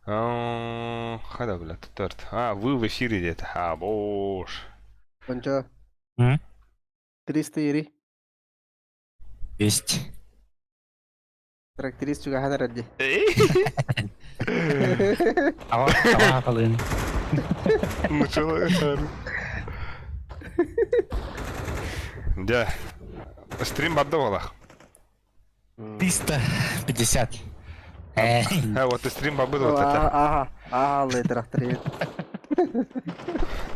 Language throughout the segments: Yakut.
Хада, бля, торт. А, вы в эфире где-то. А, боже. Кончо. М? 300 ири. Есть. Тракторист чугаһан эрэр дии. Ава, ава халын. Начала. Да. Стрим барда буолах. 350. Э, А вот и стрим бабы вот это. Ага, ага, тракторист.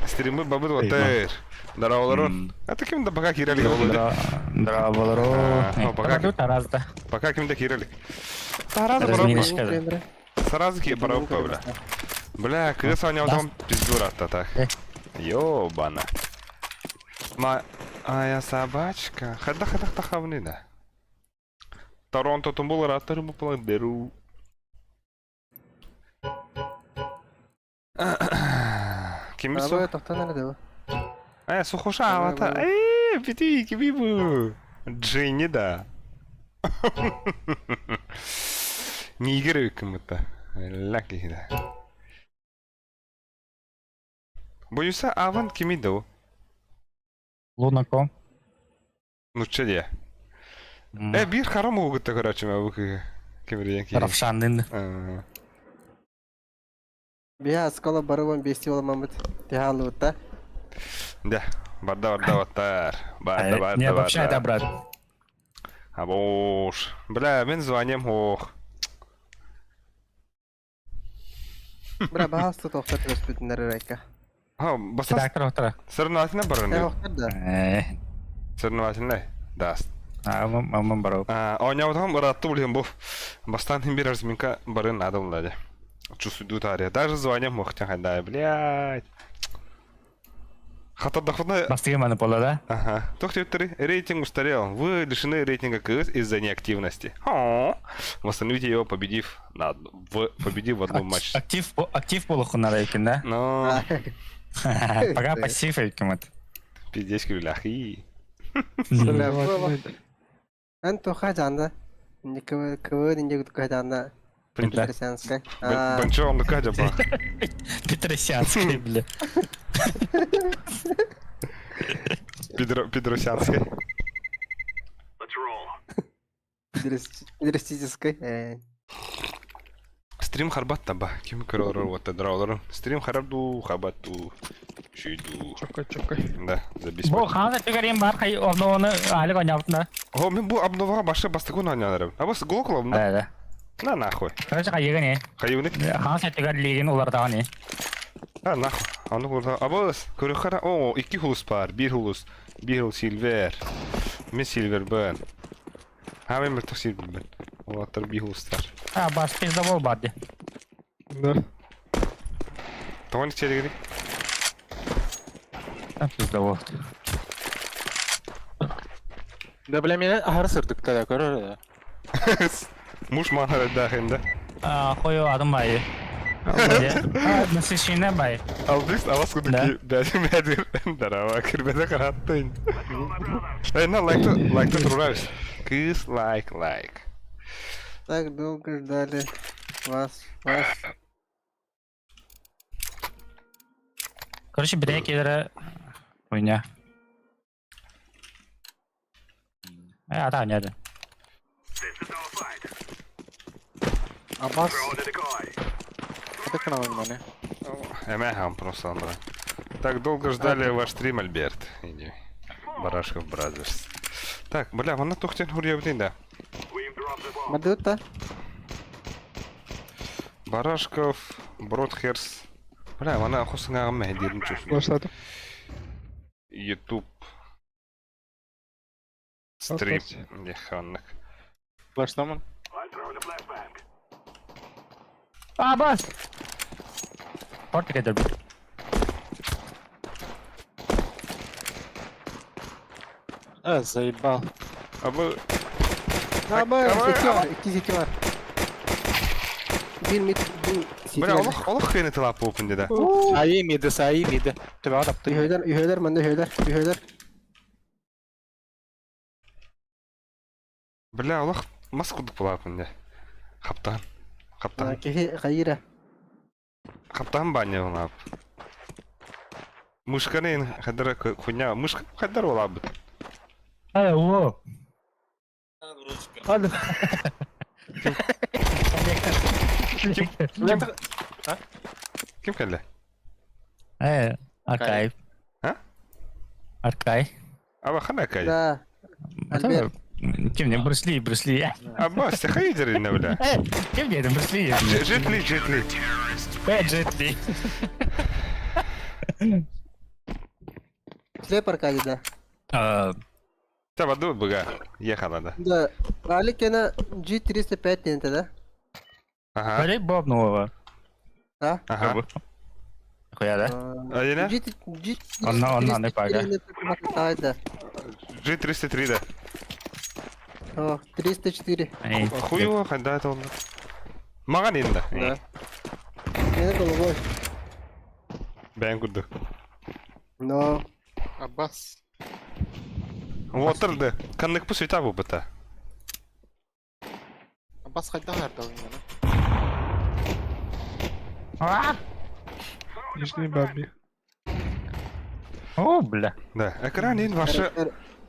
Стримы бабы вот это. Здорово, А таким да пока кирелик болду. Здорово, А, пока. Таразда. Пока ким да кирелик. Сразу Разминочка. Сразу ки бараппа, бля. Бля, кырыс оняутам пизду ратта так. Ёбана. Ма... Ая собачка. Хада хада тахавны да. Торонто тумбул раттары бу Кими Абы су? тохтон эрэ дуу. Э, сухуша авата. Э, бити кими бу. Джинни да. Нигер кымыта. Ляки да. Боюся, аван кими дау. Лунако. Ну че де. Э, бир харам угутта короче, ма бу кимирден ки. Равшанын. Биһа оскола барыбан бести оламамыт. Тиһаалыбытта. Да, барда барда баттар. Барда барда Не обобщай, да, барда. брат. Абош. Бля, мен званием ох. Бра баһаста тохтар түбэспитиннэр эрээкка. А, баста Редактор автора. соревновательно Э, барын. охтар да. Э, Соревновательно. Даст. амам, амам баров. А, оняутам ыратты булем бу. Бастан хим бир разминка барын надо булады. Чувствую тария. Даже званием мохтя ханда, блядь. Хатардахуна Бастыгы маны пола, да? Ага. Тохтюттери, рейтинг устарел. Вы лишены рейтинга КС из-за неактивности. О, Восстановите его, победив на одну, в, победив в одном матче. Актив, актив полухунар экен, да? Но Пока пассив экен вот. пиздец крылях и. Бля, Эн тоха жанда. Никого кого не жанда. Петросянская. А, Банчо он кадя ба. Петросянский, бля. Педро Педросянский. Педростической. Э, Стрим харбат таба. Ким көрөр вот драулар. Стрим харабду хабату. Чуйду. Чокой, чокой. Да, забись. Бу ханса түгәрин бар хай обнованы али конябытна. О, мен бу обновага башы бастыгын анянарым. А бас глоклом да? Да, да. На нахуй. Короче, кайыгы не. Хайвны. Ханса түгәр лигин улардагы не. А нахуй. Аны курда. Абыс, көрөхара. О, икки хулус бар. Бир хулус. Бир хул сильвер. Мен сильвер бен. А мен бір сильвер бен. Олаттар бир хулустар. А, бас пизда бол бар ди. Да. Тоғын içeri А, Пизда бол. Да, бля, меня ахар сырдык тогда, көрөр да. Муж мана дахында. А, хою адым бай. А, насыщенный бай. Албис авас кудуки бәдим бәдир. Дарава кирбеде караттын. Эй, на лайк лайк турабыз. Кыз лайк лайк. Так долго ждали вас, вас. Короче, бирее келері хуйня. Э, ата не Абас. Это канал мене. Эме хам просто андра. Так долго ждали ваш стрим, Альберт. Иди. Барашков Бразерс. Так, бля, мана тухтен хурьябдин да. Мадута. Барашков, Бродхерс. Бля, мана хусыңагым мәһдирин чувствую. Башлады. YouTube. Стрим. Деханнык. Башламын. А, бас! Портик это бит. А, заебал. А вы... Аба, Абы, сети бар, икки сети бар. Бир мид, бир сети Бля, бар. олох, олох хыны тылап опынды да. Айы миді, сайы миді. Төбе атапты. Үһөйлөр, үһөйлөр, манда үһөйлөр, үһөйлөр. Бля, олох мас кудук була опынды. Хаптан. Хаптан. Кихи хайра. Хаптаһын баанньа оҥаап. Мышканы ин хадара хуйня мышка хадар олаабыт. Эй, уо. Hadi. Ким ким кэллэ? Э, Аркай. А? Аркай. Аба хана кай. Да. Альберт. Ким не Брюс Ли, Брюс Ли. Аба, сахай дерин бля. Э, ким не это Брюс Ли? Жит ли, жит ли. Э, Джет Ли. Слеп Аркадий, да. А, Таба ду быга. Ехала да. Да. Алик на G305 диэн да? Ага. Бали Боб нового. А? Ага. Хуя, да? Адина? G, G, Онно, онно, не пага. Да. G303 да. О, 304. Эй, Хуево, ханда это он. Маган инда. Да. Мене голубой. Бэйн курдук. Но. Аббас. Уотырды. Каннык пус вита бубыта. Аббас хайдах ардалын А! Нижний баби. О, бля. Да. Экран ин ваша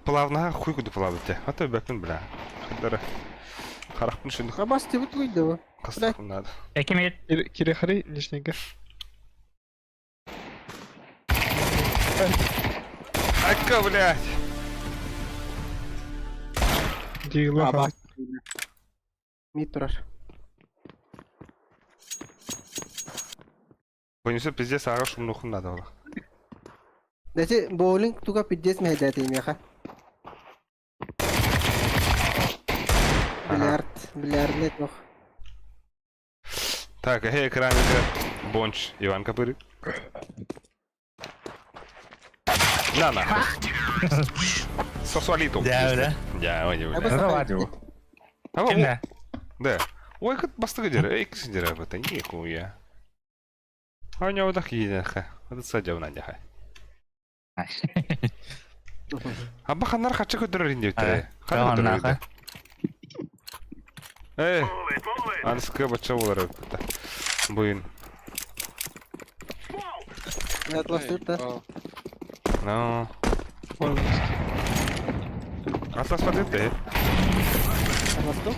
плавно хуй куду плавыте. А то бэкпин бля. Хандара. Харахпын шүндүк. Абас ты вот выйду. Кастахым надо. Эки мид. Кирехари нижнийга. Айка, блядь. Дигла. Абас. Мид турар. Понесет пиздец, ага шумнухун надо было. Дайте боулинг туга пиздец мехедәти меха. Бильярд, бильярд нет ох. Так, эй, экраника. Бонч, Иван Копыры. На нахуй. Сосуалиту. Да, да. Я, ой, бля. Завадил. А, Кимне? Да. Ой, как бастыгы дера, эй, ксиндера, это нихуя. А у него так едеха. Вот садил на дяха. А баханар хачы көтөрөр инде бит. Ха, нахуй. Эй, анска бача болар бит. Буин. Атлас тут, да? Ну. Атлас подвид, Атлас тут?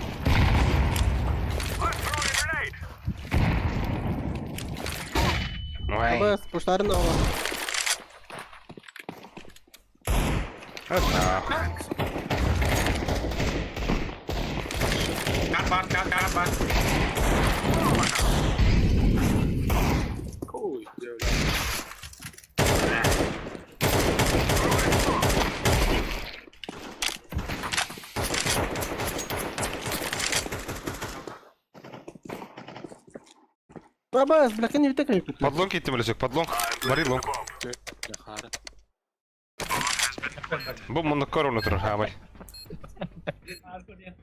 Ой. Абас, пуштарын ала. Абас, бля, кини битек кэлбит. Подлонг киттим өлөсөк, подлонг. Бари лонг. Бу муну корону турар, хамай.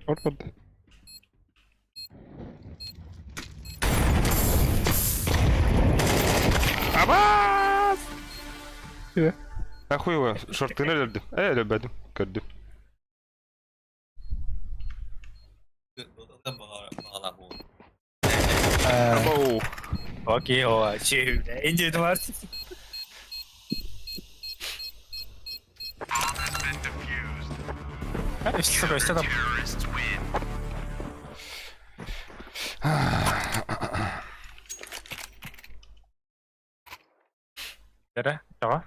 Орпад. Абас! Кире. А хуево, шортыны өлөрдүм. Э, өлөрбөдүм, көрдүм. Абау. Окей, о, че, бля, инде бар. Сука, что там? Дere, чого?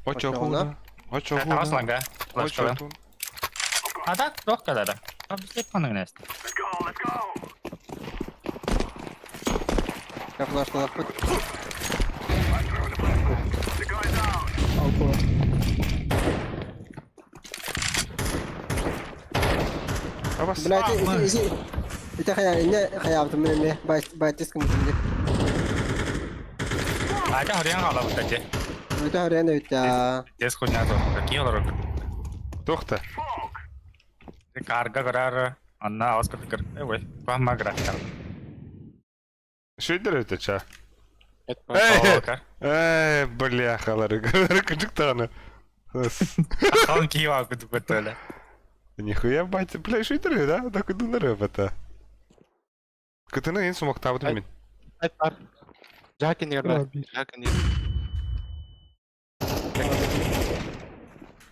Очо хуна. Очо Таҕас хуна. ланга. Очо тун. А так, туох кэлэрэ. Бислеп ханныгын эст. Я флашлалахпыт. Алпа. Абас. Бля, ити ити ити хая, инне хаябытым мен эме байтискым бит. Ата хорьян хаалабыт эти. Ити хорьян эбит я. Дес хуйня то. Какие олорор. Тохта. Карга көрөр. Анна ауыз көр. Ой, куама графика. Шүйдер өтө ча. Эй! Эй, бляхалары. Күчүк таганы. Хан кива күтүп көтөлө. Нихуя, батя, бля, шүйдер, да? Так и дунары это. Кытыны ин сумактаабытым мин. Айт бар. Жаак иннигэр бар. Жаак иннигэр.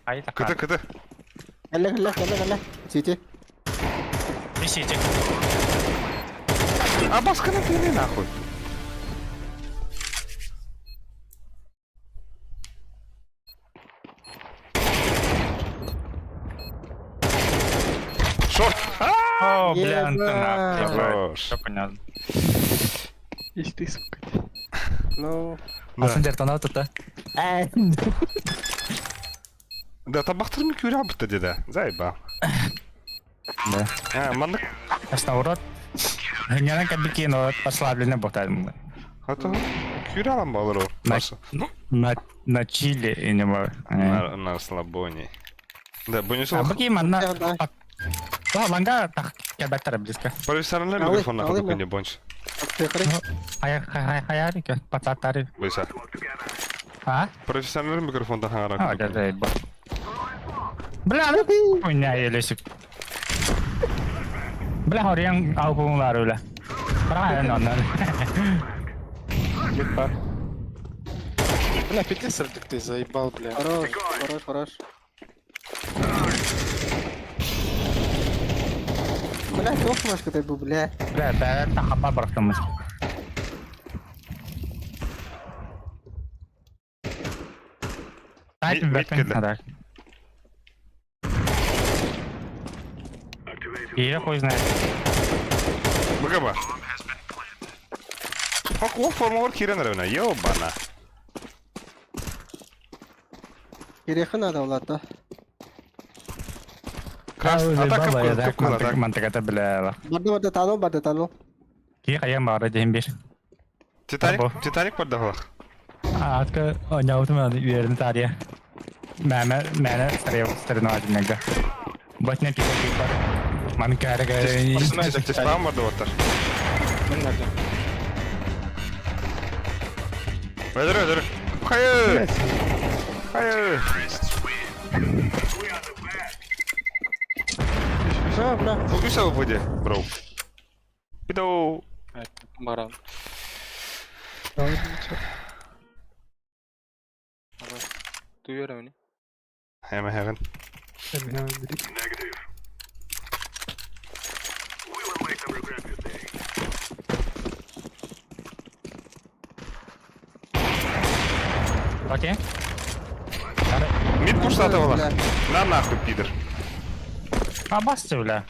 Ай Кыты, кыты. Кэллэ, кэллэ, кэллэ, кэллэ. Сити. Сити. А басканы тыыны нахуй. Шорт! О, бля, Антон, Хорош. Все понятно. Есть ты, сука. Ну, Да. Атын дертона тута. Да, табахтырым күүрэ бутта деда. Заеба. Да. А, маннык. Основрот. Нянан кабики, но послабленный бухтан. Хато күүрэ алан балыр На, на, на чили и не могу. На, на слабоне. Да, бу А баки манна. Да, Да, ланга так кебеттер близко. Профессиональный Алы, микрофон алы нахуй ма. не бонч. Тыхры. Хая хая хая рика пататари. Бойса. А? Профессиональный микрофон да А, да, да, ба. Бля, ну хуйня елесик. Бля, хорьян алкоголар бля. Правильно, ну. Бар. Бля, пиздец, Рдик, ты заебал, бля. Хорош, хорош, хорош. Бля, тохмашка ты был, бля. Бля, да, это хаба брахтамыз. Мид кэллэ. Я хуй знает. Быгаба. Хок формалар кирен ревна, ёбана. Киреха надо, Влад, да? Крас, атака кып атака. Мантык бля. Барды барды тану, барды тану. Ки каян бары дейін бер. Титаник, Титаник бар дахлах. Атка ойнаутым үйерін тария. Мәмә, мәне стрел стрелна адинега. Батне пика пика. Ман кәрі кәрі. Тиспам бар да Надо. Өдір, өдір. Хайыр! Хайыр! А, бля. Үс буде, бро. Піду. Баран. Ты уверен? Hemen hemen. Hemen dedik. Окей. Мид пуштаты ола. На нахуй, пидор. А басты, бля.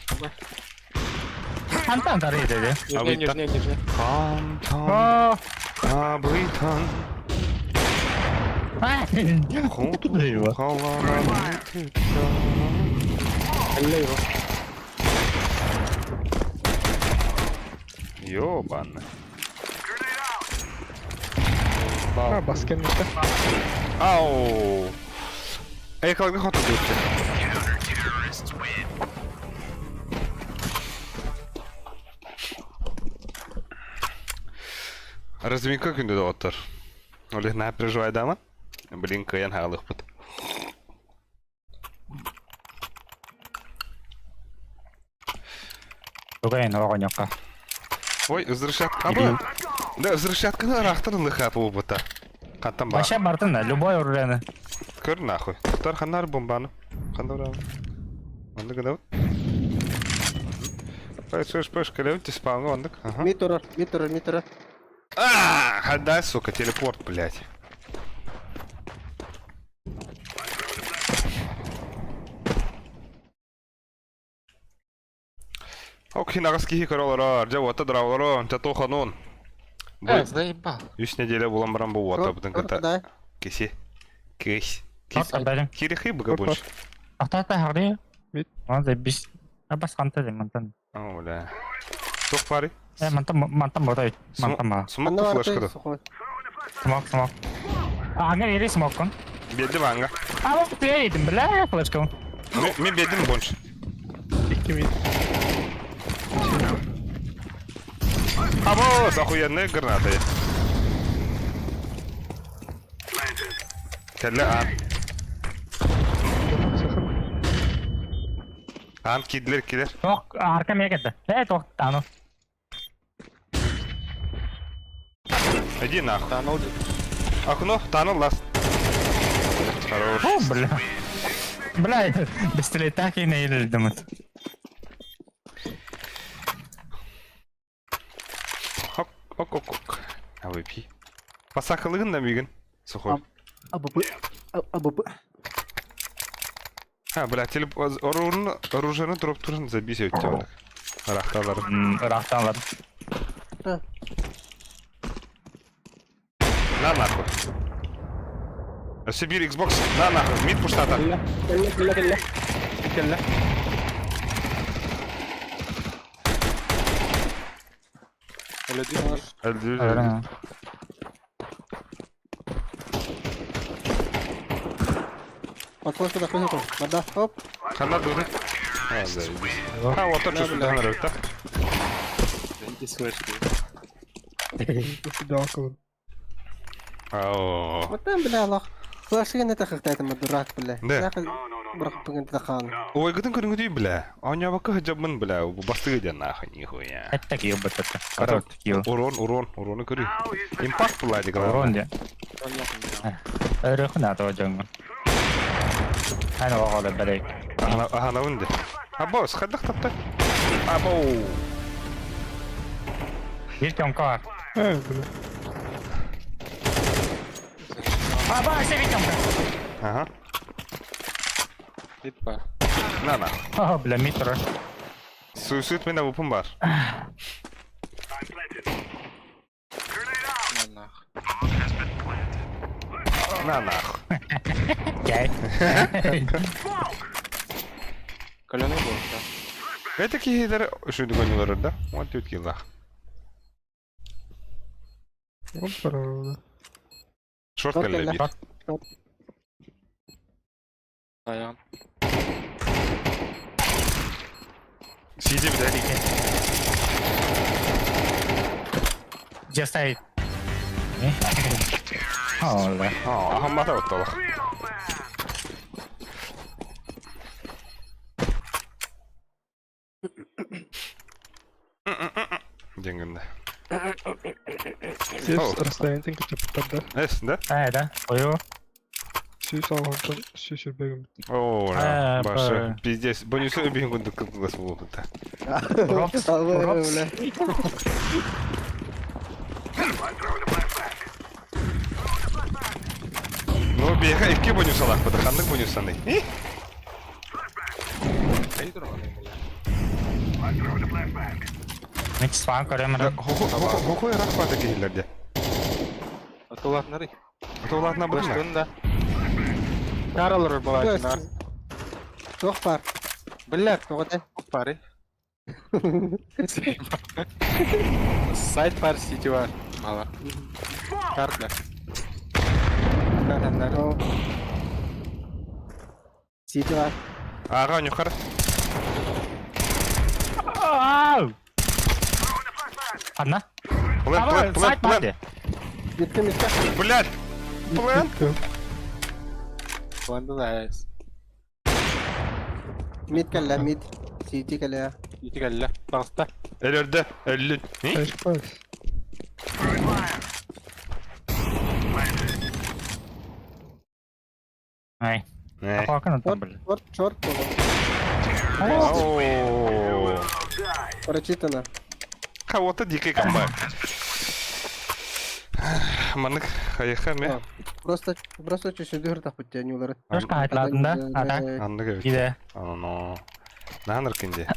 Антан тары dedi. Нижний, нижний, нижний. Антан, абытан. Алле его. Ёбаный. А, баскен işte. Ау. Эй, kaldı хот diyorsun. Разминка күндө доҕоттор. Олег наһаа переживайдааман. Блин, кыайан хаалыахпыт. Тугайын оҕоньокка. Ой, взрывчатка. Аба. Да, взрывчатканы ыраахтан ылыхаа буолбута. Хантан баар. Вообще бартын да, любой урлены. Көр нахуй. Тохтор ханнар бомбаны. Ханна урабы. Оннук гынабыт. Пэш, пэш, кэлэбит тиспаҥҥа оннук. Ага. Мид турар, мид турар, мид турар. А, отдай, сука, телепорт, блядь. Окей, наҕас киһи көрө олорор, дьэ уота дыра олорон, чэ туоханун. Бу Э, заебал. үс неделя булан баран бу уота бутын кыта Да. киси. Кис. Кис. Тот бәрим. Кирихи быга больше. Ахта харды. Мид. Онда бис. Абас канта де мантан. О, бля. Туох бары? Э, мантан мантан бодай. Мантан ба. Смок Анна флешка арты да. сухой. Смок, смок. Аңа ери смоккон. Биэрди баанга. А, вот ты едем, бля, флешка. Мен биэрдим больше. Икки мид. Абос, охуенная граната. Кэллэ аан. Сахар. Аан киирдилэр киирэр. Тох, арка мегеді. Э, тох, тану. Иди нахуй. Танул. Окно, танул ласт. Хорош. О, бля. Бля, бестелетах и не илдымыт. Ок, ок, ок, ок. АВП. Басакылыгын да мигин. Сухой. АБП. АБП. Ha, бля, телеп оружие, оружиены туруп турун забейся өттө. Рахталар. Рахталар. На нахуй. Сибирь Xbox, на нахуй, мид пуштата. Кэллэ, кэллэ, кэллэ. Кэллэ. Өлөдү. Подходка, подходка. Вода, хоп. Хана дура. А, заебись. А, вот так что сюда так. Ау. Вот там, бля, лох. Флешка не тахахтайтым, дурак, бля. Да. Бырахпыгын тахан. Ой, гытын көрүнгү бля. Аня бака жабмын бля, бастыгы ден нахуй нихуя. Это кио баттата. Карот кио. Урон, урон, урону көрү. Импакт була ди Урон де. Өрөхүн ата жоңго. Ана оҕолор бэрэй. Ахана үнде. Або, схадах тапта. Або. Биир тёмка бар. Э, бля. Аба, себи тёмка. Ага. Бит бар. На на. О, бля, митро. Суицид мен авупум бар. На нах. На нах. Кэй. Каленый был, да. Это кихилер шүндү гонюлар да. Он түт килах. Опа. Шорт кэллэ бир. Аян. Сиди бля. Just I. Ола. А, ахаммата оттолох. Дингенде. Здесь расстояние качап да. Эс, да? А, да. Ою. Сүүс алгантан сүүс үрбэгим. О, А, башы. Пиздец. Бонусы өбүн күндүк кылгас болуп Ропс. Ропс. Бля. Ну, беха икки бонус алак бу, ханнык бонус аны. Мен чисван көрөм. Хохой рахмат кихилерде. Атылатнары. Атылатна бу. Баштын да. Каралар балачынар. Туох бар. Бля, Тоҕо пары. Сайт пар сити бар. Мала. Карта. Карта. Сити бар. Ага, нюхар. Ау! Анна? Плен, плен, плен, плен. Митке, митке. Блядь. Плен. План да есть. Мид кэллэ, мид. Сити кэллэ. Ити кэллэ. Таҕыста. Элерде, эллин. Эшпас. Ай. Апакын там, бля. Шорт, шорт, Ооо. Прочитано. Кого-то дикий комбайн. Манык хайха ме. Просто, просто чуть-чуть тахпыт не улар. Тошка айтладын да? А так? Аннык эбит. Иде. Ано. Наныр кинде.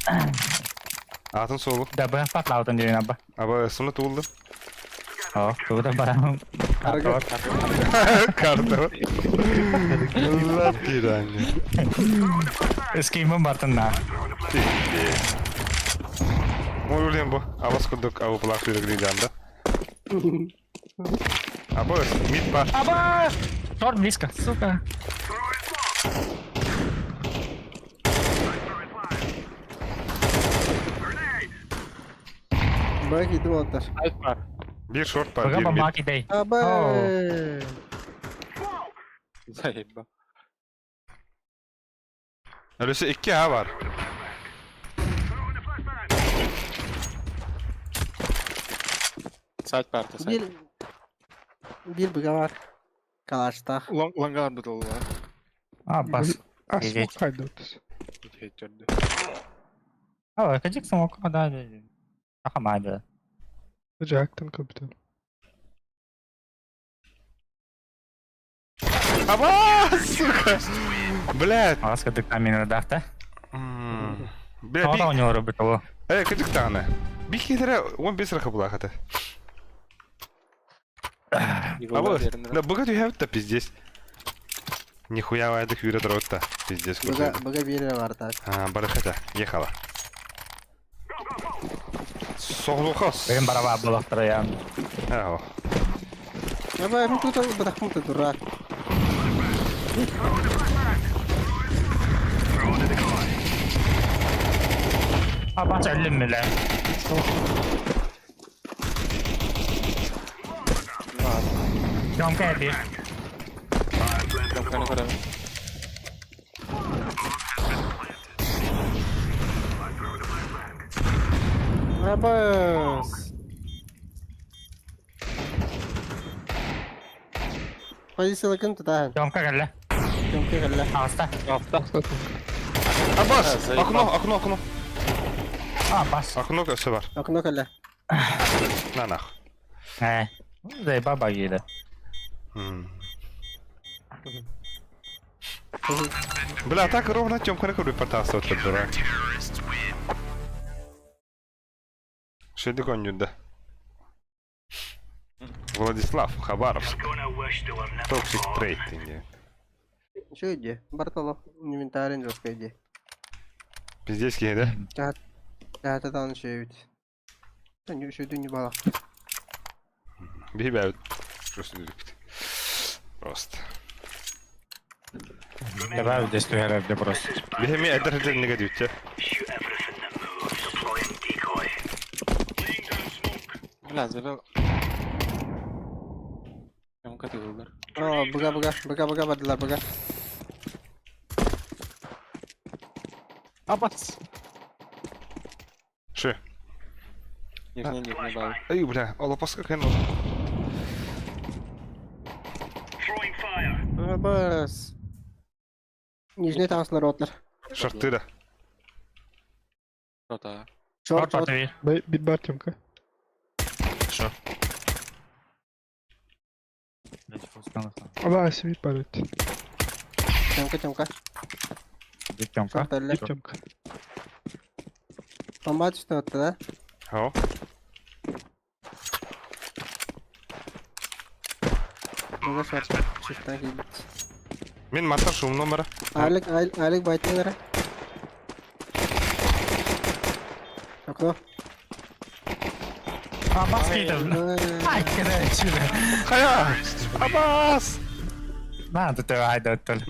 Атын солу. Да, б патлаутан деген аба. Аба суны туулду. О, тууда барам. Арга. Карта. Ла пиранья. Скимын бартын на. Мой бу. Абас курдук абы плак да. Аба мид бар. Аба! Шорт близко, сука. Бак иди монтаж. Сайт бар. Бир шорт бар, Бага бир мид. бамаки дей. Аба. Заебал. Ölüsü 2 A var. Сайт бар, сайт. Бил. Биир быга баар. Калаштаах. Лангаар бутулла. А, бас. А, Пиздец. смог хайдут. Хейтерді. А, кадик смог, да. Ахамада. Жактан капитан. Аба, сука! Блядь! Аас кадик камера дахта. М, Бля, Тоҕо би... оонньуулар бутулу. Э, кадик тағаны. Би хитре, он бес рахы булахаты. Аба, да быга түйәбіт та пиздец. Нихуя вайдык үйрет ротта. Пиздец, Быга, курдук. быга биир эрэ баар таах. А, барыхата, ехала. Соғлухас. Бэйэм барабаа буолахтара яан. Ао. Аба, мин тут бырахмыта дурак. А, бас өллүм бile. Жомка эби. Жамканы көрөм. Абас. Позиция ким тутаһын? Жомка кэллэ. Ким кэллэ? Ааста. Абас! Окно, окно, окно. А, бас. Окно өсө бар. Окно кэллэ. На нах. Э. Зайба багида. М. Бля, так ровно Тёмка на портался вот этот дурак. Шеди конюда. Владислав, Хабаровск. Токсик трейтинг. Еще иди. Бартоло. Инвентарь жестко иди. Пиздец да? Чаһата даҕаны үчүгэйбит. Үчүгэйдик ньубалах. Бибәют. Просто. Просто. Давай здесь туһэрэр де просто. Бихеми эдер хедер негатив те. Бля, забыл. Жамка тыгылдар. О, быга быга, быга быга бардылар быга. Абас! Ши. Нижний, нижний бал. Ай, бля, олопаска кен. Абас. Нижний таҥаслар отлар. Шартыра. Рота. Шорт, шорт. Бай, бит бар Тёмка. Шо? Аба, себе парит. Тёмка, Тёмка. Тёмка. Шорт эллэ. Тёмка. Бомба түстэ отта да? Ау. Быга шорт. Шифтан киирбит. Мен маттар шум номера. Алик, Алик байтын эрэ. Окно. А, бас кийтер. Ай, кэрэ, чүрэ. Хая! Абас! На, тут айда өттөл.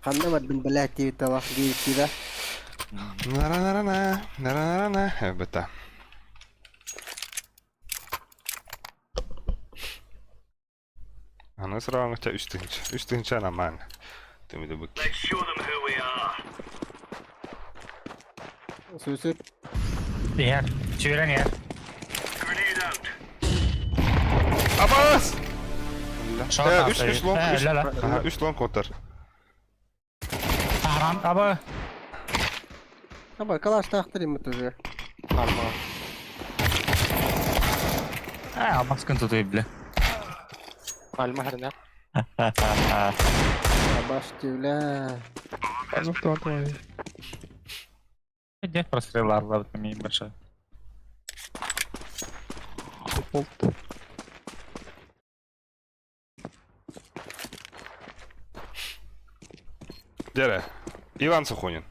Ханна бардым блядь диэбит талах диэбит да. Нара-нара-на, нара-нара-на. Эбэта. Аны сұрағыңызша үш тыгынча. Үш тыгынча нормально. Түміді бүк. Сүсүр. Иһэр. Чүрэн иһэр. Абас! Шорт Э, үш, үш лонг, үш. Э, ла-ла. Ага, үш лонг отыр. Таран, аба. Аба, калаштаахтар им тоже. Арма. Э, абас күн тутуй бile. Альма херня. Абаш бля. Ну, кто там? Где простреллар лабыт ми большой. Болт. Дере. Иван Сухонин.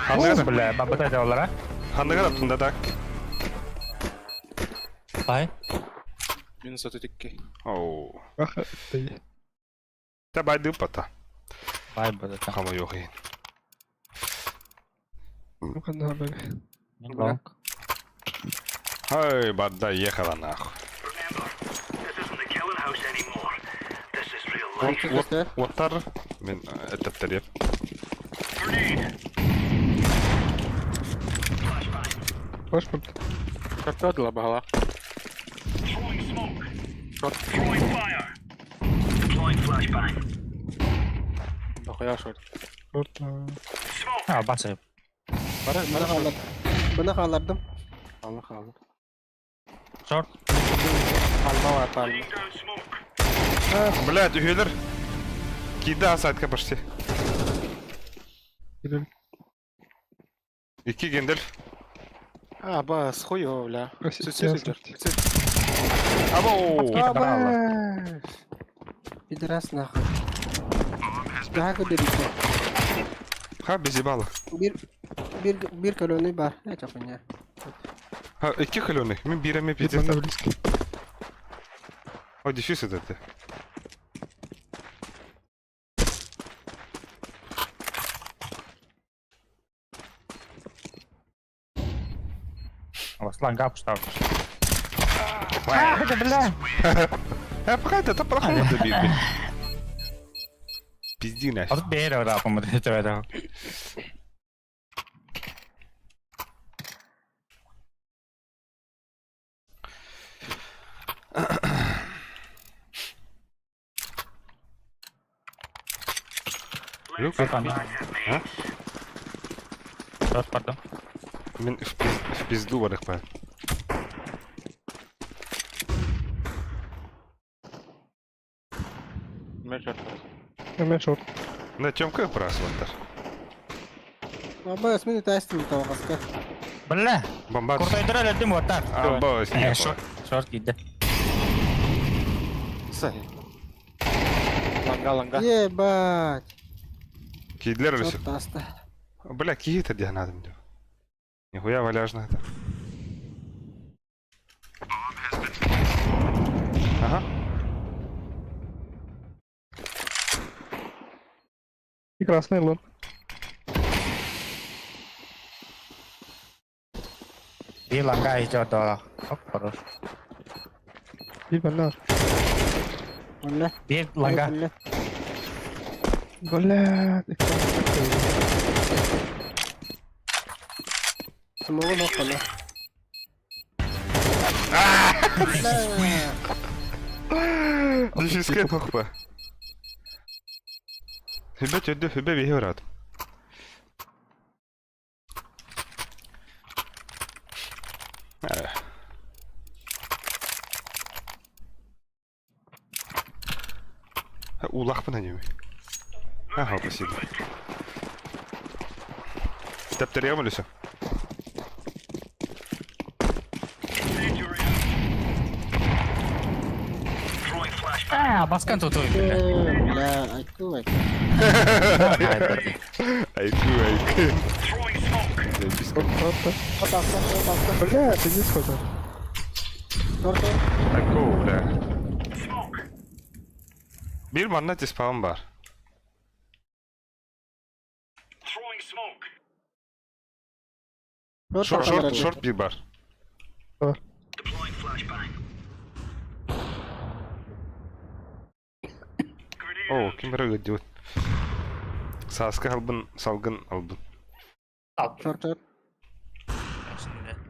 О, бля, бабыта дәулара. Хандыга да так. Бай. Минус 32. Оу. Ах, ты. Та байды пата. Бай бабыта. Хама yok Ну, ханна бага. Лонг. Ай, бада ехала нахуй. Онсуз көстөр. Оттар мен этептер еп. Пашпорт. Шорт баһала. Шорт. Дохуя шорт. Шорт. А, басы. Бара, Бына бара шорт. хааллардым. Бына хааллардым. Алла хаалла. Шорт. Пальма бар, пальма. Блядь, үһүөлэр. Кида сайтка почти. Кирилл. Икки гендель. А, бас, хуёво, бля. Прости, Сүт, я сүт, сүт. сорт. Сүт. Абоу! Баралла. Пидорас нахуй. Daha көдөрүтэ. Ха, без ебала. Бир бир бир көлөнүй бар. Это хуйня. Ха, икки холеный. Мин биирэ Бир пиздец. манна близкий. О, дефис это ты. Сланга пустав. А, это бля. А, пока это плохого добил, блядь. Пизди нафиг. От бээр орапым это. Люк, А? Шорт, пардон. Мин в пизду барых па. Мен шорт. Эме шорт. На Тёмка просмотр. Абас, мин тестим таваска. Бля. Бомба. Куртайдыра летим вот так. А, бос, не Шорт, шорт киде. Сай. Ланга, ланга. Ебать. Кидлер или Шорт таста. Бля, киит это надо мне. Нихуя валяжно это. Ага. И красный лон. Бир ланга идет до. Оп, хорош. Бир манна. Бля. Бир ланга. Бля. Бля. Самого нахуй. Бля. Дефискай похпа. Хүбэ төрдө хүбэ биһи барат. Улахпын әнеме. Ага, спасибо. Тәптерге өлесі. А, баскан тут ой, бля. Бля, айку, айку. Айку, айку. Записка. Шорт, шорт. Шорт таста, шорт таста. Бля, пиздец какой-то. Шорт. Айку, бля. Бир манна диспаун бар. Шорт Шорт, шорт, шорт бир бар. Бар. О, ким бир өдү. Саска албын, салгын албын. Шорт, шорт.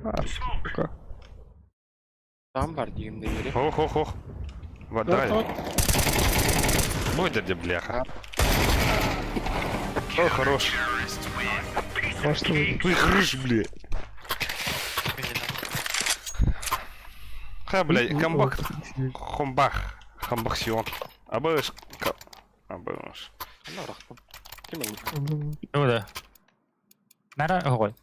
А, сука. Там бар дигимде бери. Ох, ох, ох. Вода. Шорт, Будет где бляха. О, хорош. Может, вы. Ой, хорош, бля. Ха, бля, камбак. Хомбах. Хамбах сион. Абыш. Абыш. Ана рахпын. Ким ылды? Туда. Нара ой.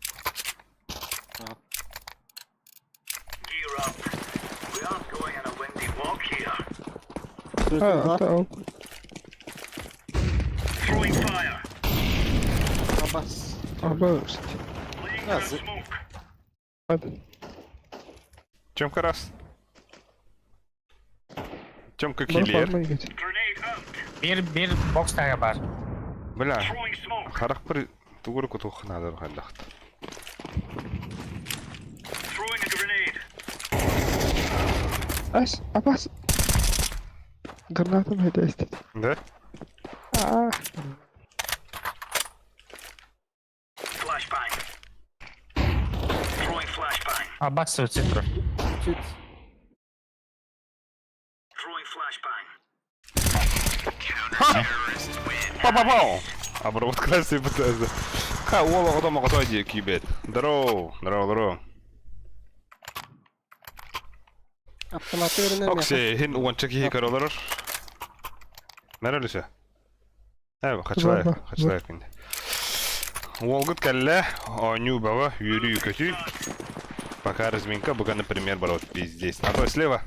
А, это ок. Абас. Абас. Азы. Ладно. Тёмка раз. Тёмка Бара киллер. фарма играть. Бир бир бокс тага бар. Бля. Харах бір тугур кутух надо рухаллахт. Ас, абас. Гранатом это есть. Да? А, Абас цифры. Чуть. Па-па-пау! Обработка красивый пытается. Ха, уол оҕото моҕото дии киибет. Здорово, здорово, здорово. Автоматы өрүнэр миэхэ. Окси, иһин уонча киһи көрө олорор. Мэр өлүсө. Э, хачылай, Бар, бар, хачылай күнде. Уолгут кэллэ, оонньуу бөҕө, үөрүү көтүү. Пока разминка, буга, например, барот пиздец. А то слева.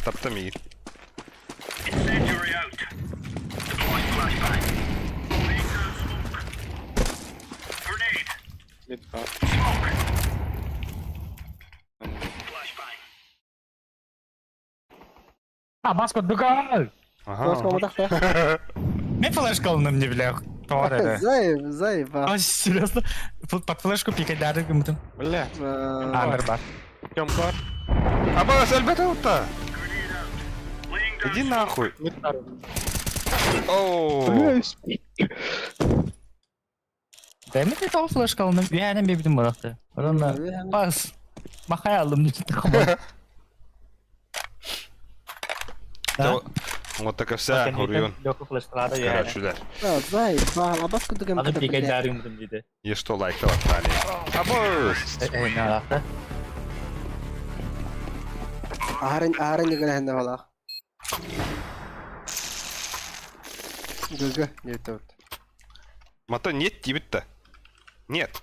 Таптам миигин. Мид бар. Абас курдук. Ага. Тоҕус буолбатах да. Мен флешка ылыным не бля. Тоҕор эрэ. Заеб, заеб. А, серьезно? Под флешку пикайдары гыммытым. Бля, Андер бар. Тёмка. Абас, өлбөтө утта. Иди нахуй. Мид бар. Оу. Бля, Дай мне тоҕо флешка ылыным. Үйәнен бебитим барахты. Оронна бас. Махай алдым не Да. Вот так и вся, Урион. Лёха флешкалары үйәнен. Короче, Заеб, абас курдук Аны эмкэ пикайдары гыммытым диде. И что лайк лаптали. Абас! Э, не алахты. Аһарын аһарын игэн балах. Гг, не тут. Мато нет тебе-то. Нет.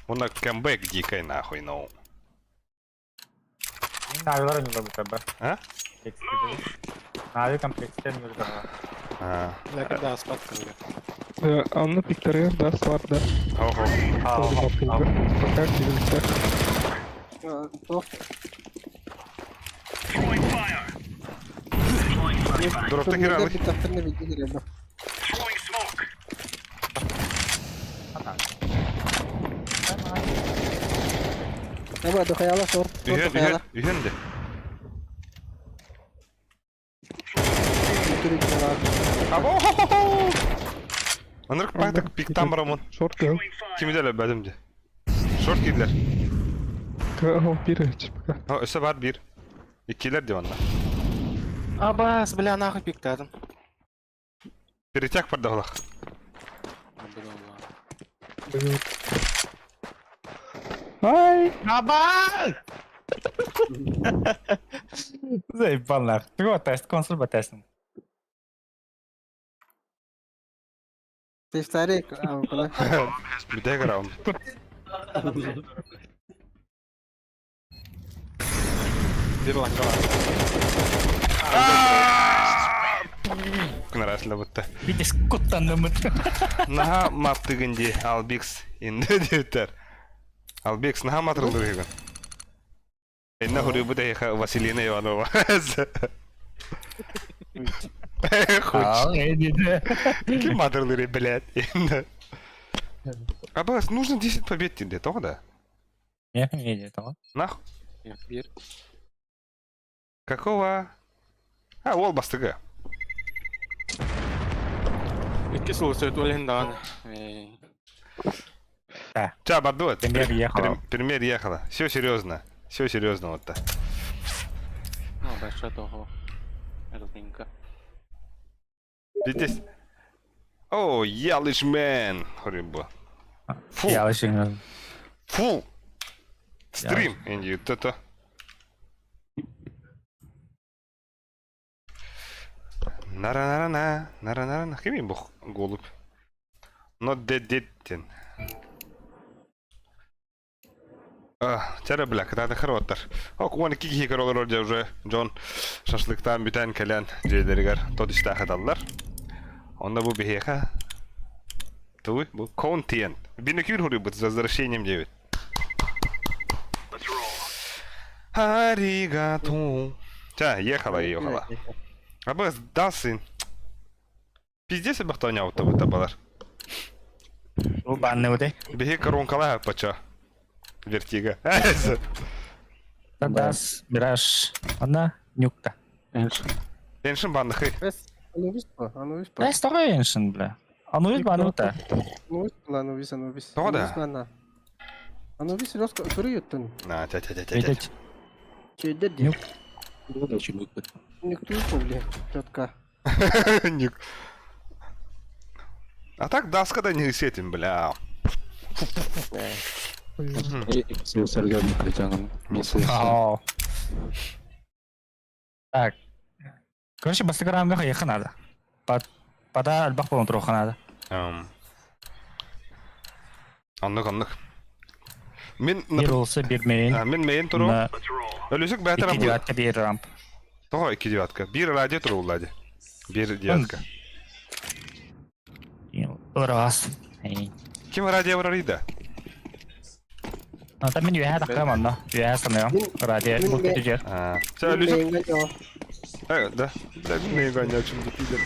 Он на камбэк дикой нахуй, ну. Навилар не забыта А? Нави комплекстен юрда. А. Бля, когда спадка, бля. Анна Пикторер, да, свар, да. Ого. Пока кидался. Тоох. Дропта киралы. Биттахтарна видели Аба дохаяла сор. Үһен, үһен, үһен де. Або! Анырк пактак пиктан барамын. Шорт, да. Кимде бәдім де. Шорт кидлер. О, пир, пока. О, өсө бар бир. Иккилер деп анда. Абас, бля, нахуй пиктадым. Перетяг пардалах. Блин. Ай! Абас! Заебал нах. Туго тест, консул ба тестин. Ты старик, а куда? Бүтэк раунд. Бир ланга бар. Күнәрәсле бутты. Видишь, куттаннымыт. Наха маттыгынди Албикс инде диптер. Албикс наха матрылдыр Инна хури бу Василина Иванова. Хуч. Ким матрылдыр, блядь. Абас, нужно 10 побед тебе, того да? Не, не, того. Нахуй. Бир. Какого? А, ол бастыгы. Икки сыл сөйт олен даҕаны. Ча, бардует. Пример ехала. Пример ехала. Все серьезно. Все серьезно вот так. Ну, большой того. Разминка. Здесь. О, Ялышмен. Рыба. Фу. Я вообще Фу. Стрим. Инди, вот это. Нара-нара-на, нара-нара-на. Кими бог голубь? Но дед-дед-тен. Чара бля, кытааты хорваттар. Ок, уон икки киһи көрө олорор дьэ уже дьон шашлыктаан бүтэн кэлэн дьиэлэригэр тот истаахаталлар. Онно бу биһиэхэ тугуй бу контент. Бинокүр хуруйбут с возвращением диэбит. Аригато. Ча, ехала, ехала. Абы да сын. Пиздец бахтаня вот балар. Бу банны уде. Биһи коронкалаа пача. Вертига. Дас, Мираж, она нюкта. Эншин банныхы. Анубис по, Анубис по. Да, стой эншин, бля. Анубис банута. Анубис, Анубис, Анубис. Тоҕо да? Анубис манна. Анубис Лёска суруйуттун. На, тя тя тя тя. Видеть. Чейдер дии. Никто бля, четко. Ник. А так даска да не сетим, бля. О. Так. Короче, бастакы раунга хайыха надо. Пода альбах болон туруха надо. Оннук, оннук. Мин Биир улса биир мейн. Мин мейн туру. Өлүсүк бээтэр Икки девятка биир рамп. Тоҕо икки девятка? Биир радио турулла ди. Биир девятка. Ырас. Ким радио барарыйда? Ата мин үөһэ таххам онно. Үөһэ саныам. Радио бу көтүжер. Сэ өлүсүк. Э, да. Да, мин мейн пидор.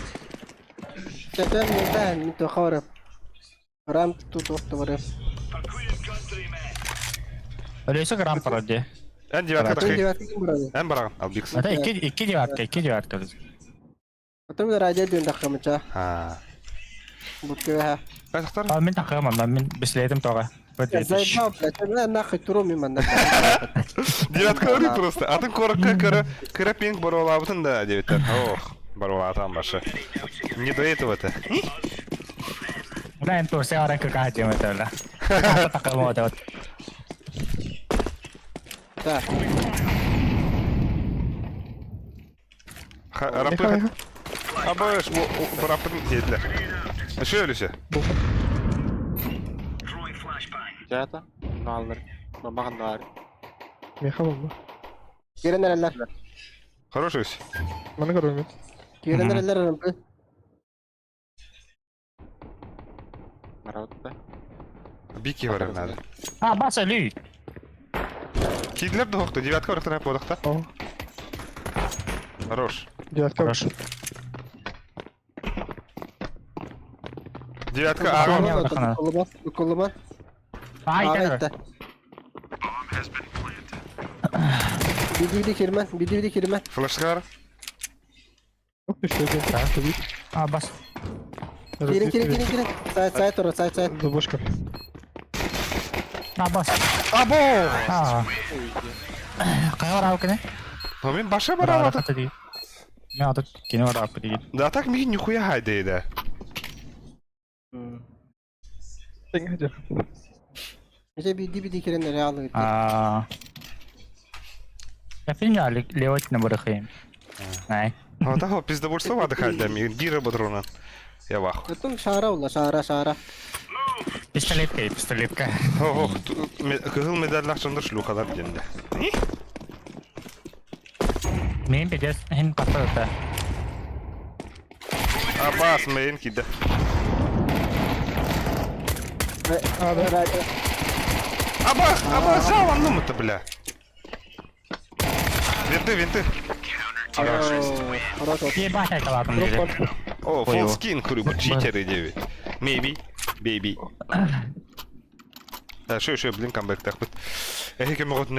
Чэтэн мин мин тохоры. Рам тут охторы. Өлүсүк рамп ради. Эн девятка Эн тахы. девятка ким барады? Эн барагын, Албикс. Ата икки икки девятка, икки девятка. Потом радио дүн тахамыча. А. Буккеха. Кайсактар? А мин таххам онно, мин бислетим тоҕа. Заебал, блядь, на нахуй туру мин манна. Девятка өрі просто. Атын корокка кыра кыра пинг баролабытын да девяттер. Ох, баролатан башы. Не до этого-то. Бля, эн турсе аран кыка дем это бля. Таххам вот. Так. Рапы. Абыш, рапын диэдилэр. Шö өлүсө. Жата, наллар. Мамахан нар. Меха болды. Кирен эрэллэр. Хороший ус. Маны көрөмүт. Кирен эрэллэр рампы. Маратта. Бики барар надо. А, баса лүй. Кидлер да хохта, девятка барахтар бодахта. О, Хорош. девятка. Хорош. Девятка ага. Колыма, колыма. Ай, это. Биди биди кирмен, биди биди кирмен. Флешкар. Ух ты, что это? А, бас. Кирин, кирин, кирин, кирин. Сайт, сайт, тура, сайт, сайт. Забушка. А, бас. Або! А. Кайор аукне? Но мен баша баралады. Мен аты кино барап деген. Да так мин нихуя хайда да. Тең Же биди биди кирин реалы. А. Я фигня левоть на барахаем. Най. А та пиздобольство вады хайда мин бира батрона. Я ваху. Потом шара ула, шара, шара. Пистолетка и пистолетка. Ох, кызыл медальлах чындыр шлюхалар димде. Мен пидес хин катырды. Абас мейн киде. А, да. Абас, абас, жаланным это, бля. Винты, винты. Хорошо. Ебать, это ладно. О, фулл скин, хрюба, читеры 9. Maybe, baby. Да, шо, шо, блин, камбэк так вот. Эй, кем могут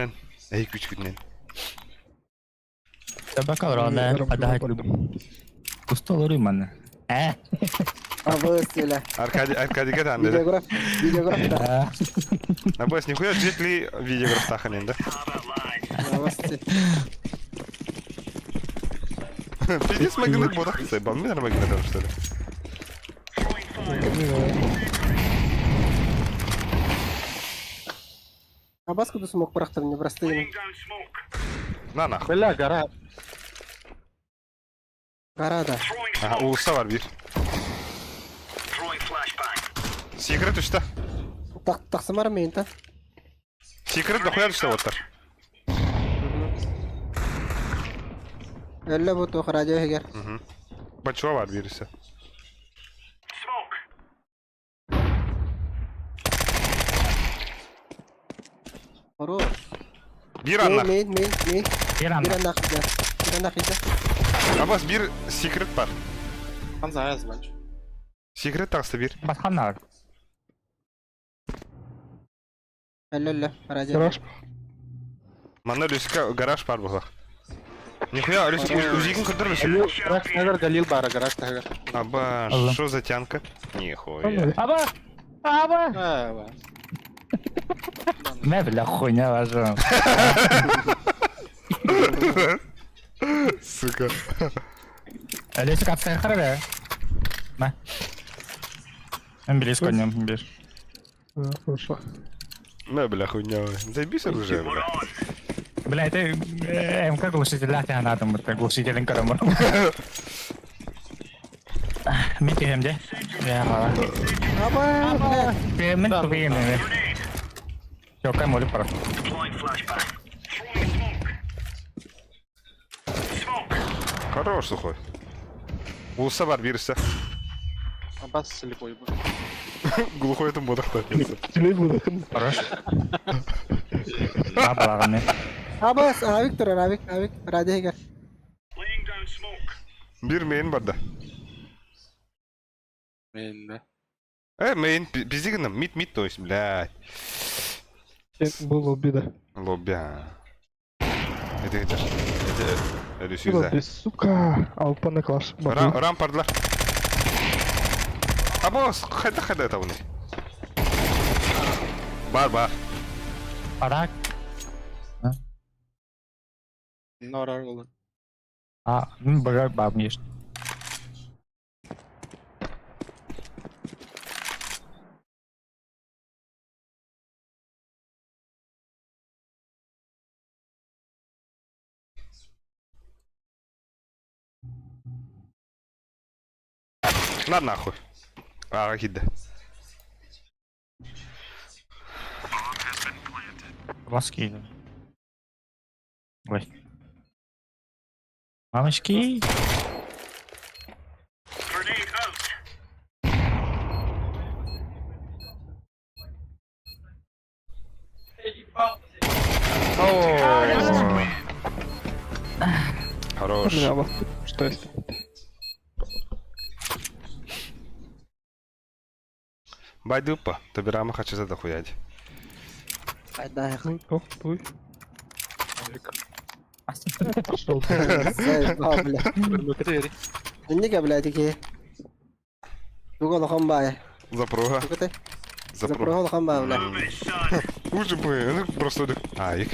Эй, күч күтнен. Табакал рана, падать. Кустол рыман. Э? Абыс, Аркадий, Аркадий, там, да? Видеограф, видеограф, да. Абас, нихуя джетли видеограф таханен, да? Абыс. Пиздец, могилы бодах, бам, мен могилы что ли? Абас куду смог прахтар не простые. На нахуй. Бля, гора. Гора, да. Ага, улуста бар бир. Секрет үшті. Так, тақсымар мен та. Секрет дохуя үшті оттар. Әлі бұ тоқ радио егер. Бачуа бар бирisi. Хорош. Бир анна. Мен, мен, мен. Бир анна. Бир анна қида. Бир анна қида. Абас бир секрет бар. Хан заяз бач. Секрет тағысы бир. Басқаннар. Әлі, әлі, радио. Гараж. Манна Люсика гараж бар бұлақ. Нихуя, Люсик, узигін кірдірмесін. Гараж тагар Галил бара, гараж тагар. Аба, шо за тянка? Нихуя. Аба! Аба! А, ба. Мэ, бля, хуйня ваша. Сука. Олесик отсайхар бе. На. Мен билес конем, бир. А, Хорошо. Мэ, бля, хуйня. Заебись оружие, бля. Бля, это МК глушителя надо, это глушителин карамыр. Мен тегем де. Я хала. Аба, блядь. Мен тугин. Чокай моли пара. Хорош, сухой. Улса бар, бирсе. Абас слепой был. Глухой это модах Түлей буду. Хорош. Бабалаган мен. Абас, авик турар, авик, авик. Радио егер. Бир мейн бар да. Мен да. Мейн, пизди гынан, мид, мид, то есть, блядь. Сен бу лоббида. Лобби, а. Это это Это это сюда. Лобби, сука. Алпаны клаш. Рам, рампардлар. Абос, хайда хайда это уни. Бар, бар. Парак. Нора олы. А, ну, бага баб есть. На нахуй. А, кида. Ласки. Ой. Мамочки. Хорош. Меня вас. Что есть? Байдупа, тобирама хочу задохуять. Айда, Ну, то, туй. Пошел. заебал, бля. Внутри. Инника, блядь, такие. Туга лохан бай. Запруга. Туга ты? Запруга. Запруга лохан бай, бля. Уже бы, ну просто Айк.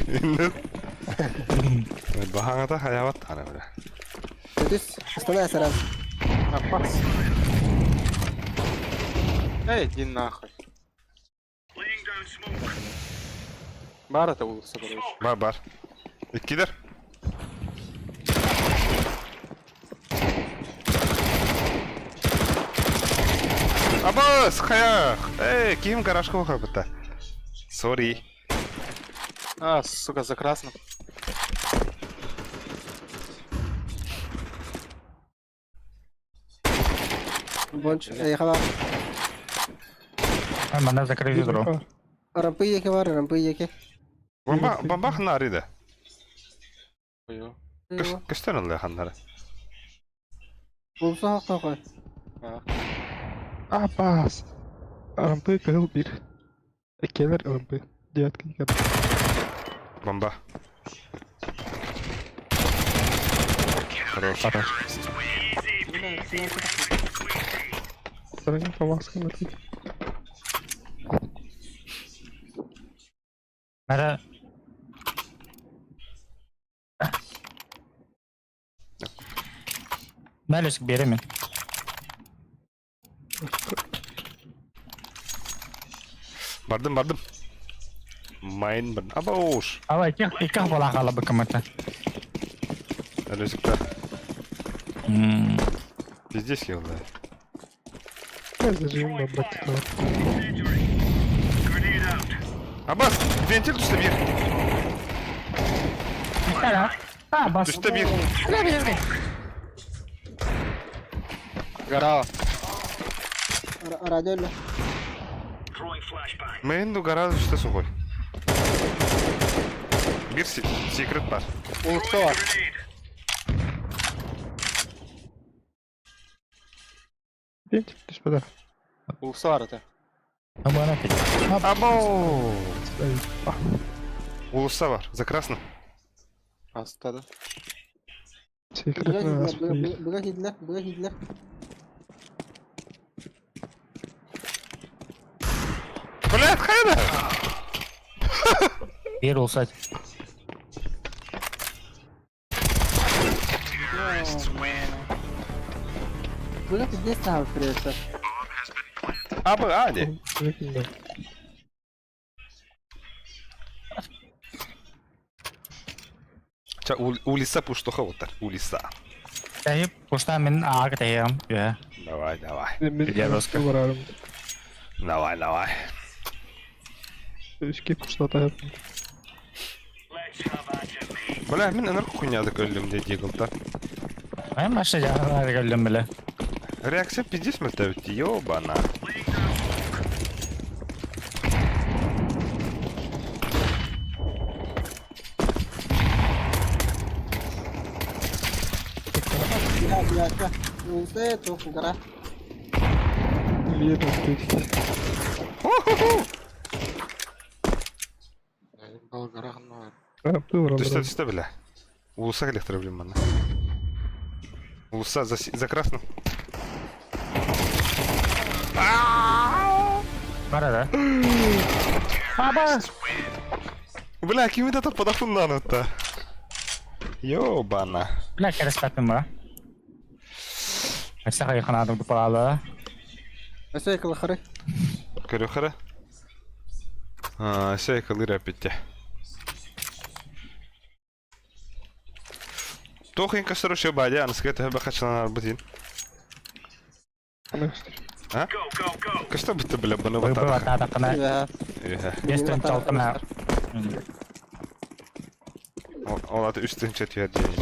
Бахаңата хаяват тана бля. Түс, останови сразу. Абас. Эй, иди нахуй. Бар это улица, короче. Бар бар. Иккидер. Абас, хаях. Эй, ким гаражка хабыта. Сори. А, сука, за красным. Бонч, эй, хава. Мана закрыли ведро. Рампы еке бар, рампы еке. Бомба, бомба хнари да. Ой, Көстөн олла ханнары. Булса хакта кой. А, Абас. Рампы кыл бир. Экелер рампы. Девятка егер. Бомба. Хорош. Хорош. Сарайын фамаска мертвый. Мара. Мэлиск беремен. Бардым, бардым. Майн бардым. Аба уж. Ала, иках бола хала быкамата. Алюзикта. Пиздец я, бля. Я зажим, брат. Абас, вентиль түстө бир. А, бас. Түстө бир. Гора. Радио. Мейн гора түстө сухой. Бир секрет бар. Улица бар. Вентиль түспеді. Улица бар это. Або! Улуса бар. За красным. Астада. Секрет на нас. Быга киделер, быга киделер. Блядь, хайда! Биир улсат. Бля, пиздец нахуй придется. Абы, а, ди. Ча, улиса пуштоха оттар, улиса. Тэһип, пушта мин ааҕа тэһиэм. Үө. Давай, давай. Мен Дедовска. барарым. Давай, давай. Үшке пуштата. Бля, мин ынырык хуйнядык өллүм дии Диглта. Мен башта жаҕалар өллүм биле. Реакция пиздец мөлтөбүт, ёбана. Бля, бля, бля. Улсай, тух, гора. Лена включить. Түстэ, түстэ, бля. Улуса электро, блин, манна. Улуса за, за красным. Бара да. Аба! Бля, кими да подахуннан отта. Ёбана. Бля, кэрэспэппин ба. Өссө хайыханаадым дупалаала. Өсө кылыхыры. Көрөхөрө. А, сей кылыр апитте. Тохин кастыру ше бадя, аныскы төбө хачыланар бутин. А? Кашта бутты бля баны Бы батадах. батаатаххына биэс тыһыынча Ол аты үс тыһыынча түһэр диэн.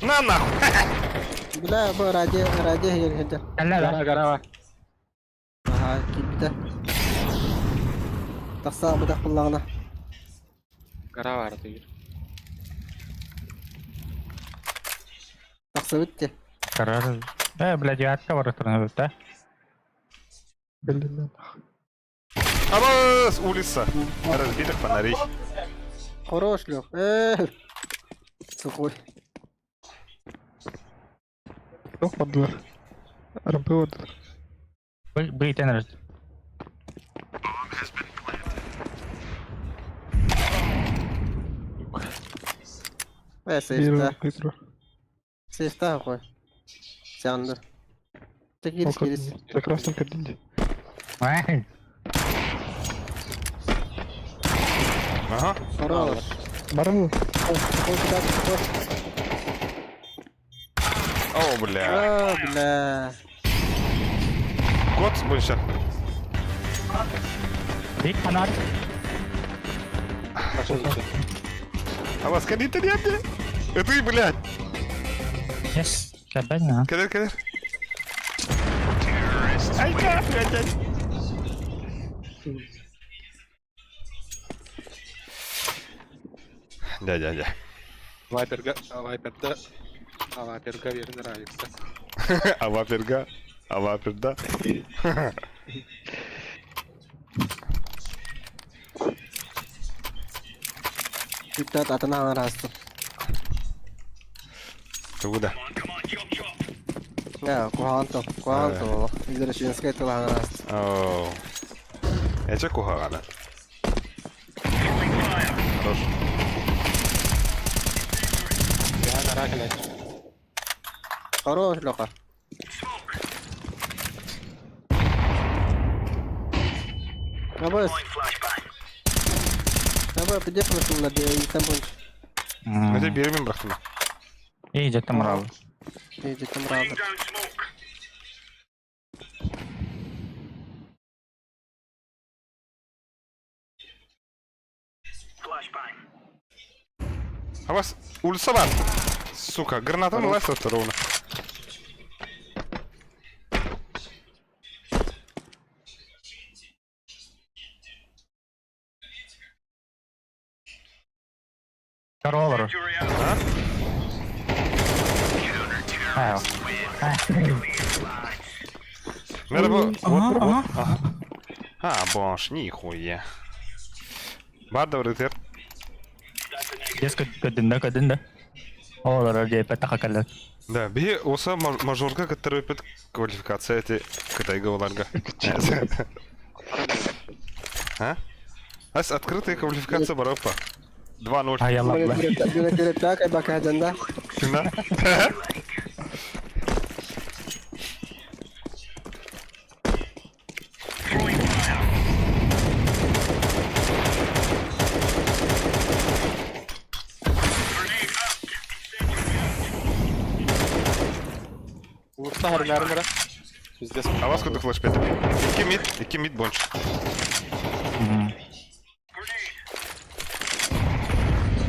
На нахуй! Бля, бу ради, ради һиэр Кэллэ да. Гара, гара. Аха, киирбитэ. Тахса быдах буллаҕына. Гара бар тигир. Тахсыбыт дии. Карар. Э, бля, девятка бара туран да. Блин, Абас! Улица! Разбитых фонарей. Хорош, Лёх. Э, сухой. Туох бардылар? Рампы бардылар. Бы бы итен Э, Биир сейфта. кыйтыра. Сейфта хуй. Сянды. Ты кирис, кирис. За красным кабинете. Ай. Ага. Хорош. Барылы? Ой, куда ты, куда? О, бля. О, бля. Кот больше. Бик фонарь. Абас, кадите нет? Это и, блядь. Yes. Кэбэн. Кадер, кадер. Ай, как, блядь. Дядя, дядя. Вайперга, вайперда, а вайперга верно нравится. А ваперга? А вапер, да? Бүттэ атын аҥараастын. Тугуда. Э, куһаҕан тыл, куһаҕан тыл олох. Изращенскай тыл аҥараастын. Оу. Эче кухагана. Хорош. Я гара, блядь. Хорош, Лёха. Абас. Давай, где просто на там больше. Мете биримин бырахтым. Эй, жеттім мұралы. Иди там рада. Абас, улица бар. Сука, граната налазит ровно. Королар. А? Надо было... Вот, Ага, вот. ага. Ага. А, бош, нихуя. Бар да Деско көдүндө көдүндө. Олар диэпэ таха кэллэр. Да, биһи оса мажорга кыттар квалификация эти Кытайга оларга. А? Ас открытая квалификация бараппа. 2-0. Аялла. Күрәттә бака данда. Кина? Улуста харынарын бара. Пиздец. Авас кудук флешпет. Икки мид, икки мид бонч.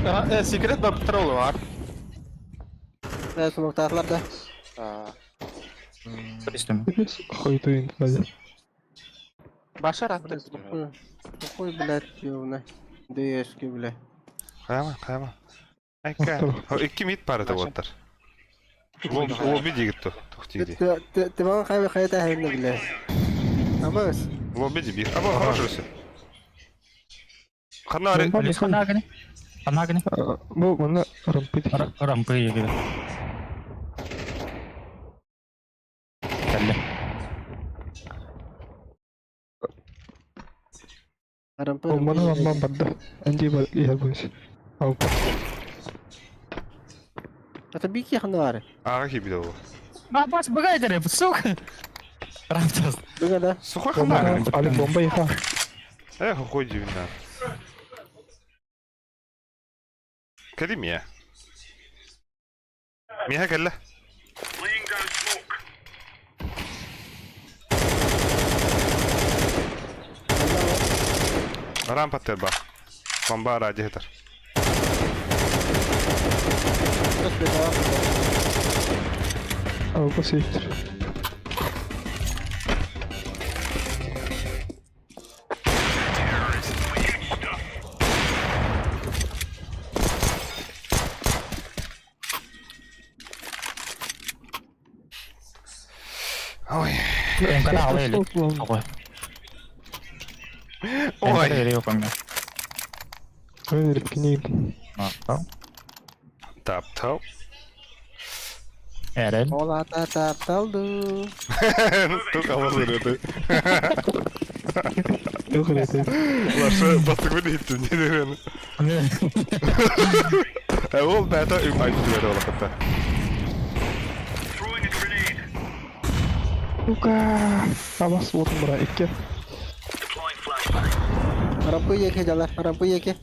Ага, секрет бар патролы бар. Э, смоктатлар да. А, Түстүм. Хойдуин, блядь. Башар атты. Какой, блядь, ёбна. Дэшки, бля. Хайма, хайма. Айка. Икки мид пары да болаттар. Лобби дигит ту. Тухти Ты ты маған қай қайта хайны, бля. Абас. Лобби ди бир. Аба хорошо все. Хана ари. Хана гини. Хана гини. Бу манна рампы Рампы егер. Кэллэ. Рампы. Мана рампа барда. Анди бар иһэр бу. Алпа. Это бики ханары. Ага хибиде ол. Бабас быгай дere, сука. Рамтас. Быга да. Сухой хана. Али бомба иха. Эх, хуй дивина. Кэлимия. Миха кэллэ. Рампа терба. Бомба ради хетер. Алпа сейфтер. Ой. Эмкана ала элек. Ой. Ой. Элек помню. Ой, репкинин. Тап тап. Эрел. Ола та тапталды. Тук авазырды. Yok öyle. Лаша бастыгын иттим не деген. Ол бәті үм айтып берді олақытта. Сука. Абас отын бара икки. Рампы еке жалар, рампы еке.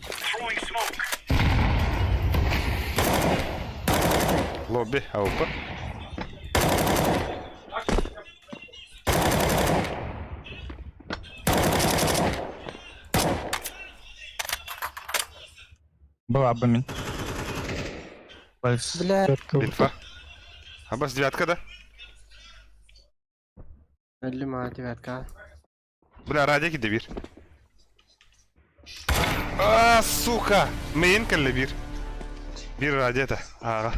Лобби, аупа. Была бы мин. Бля. Инфа. Абас девятка, да? Лима девятка. Бля, радики де бир. А, сука! Мейн кэлле бир. Бир радио Ага.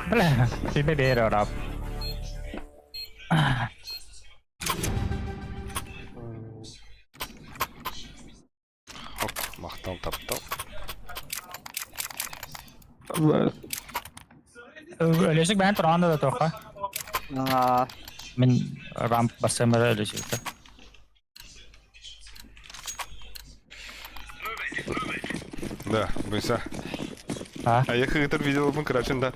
Бля, тебе беру раб. Хоп, мақтан таптал. Өлөсүк бән туран да тоха. А, Мин рамп басымыр өлөсүк. Да, буйса. А? А я когда видел, мы, короче, да.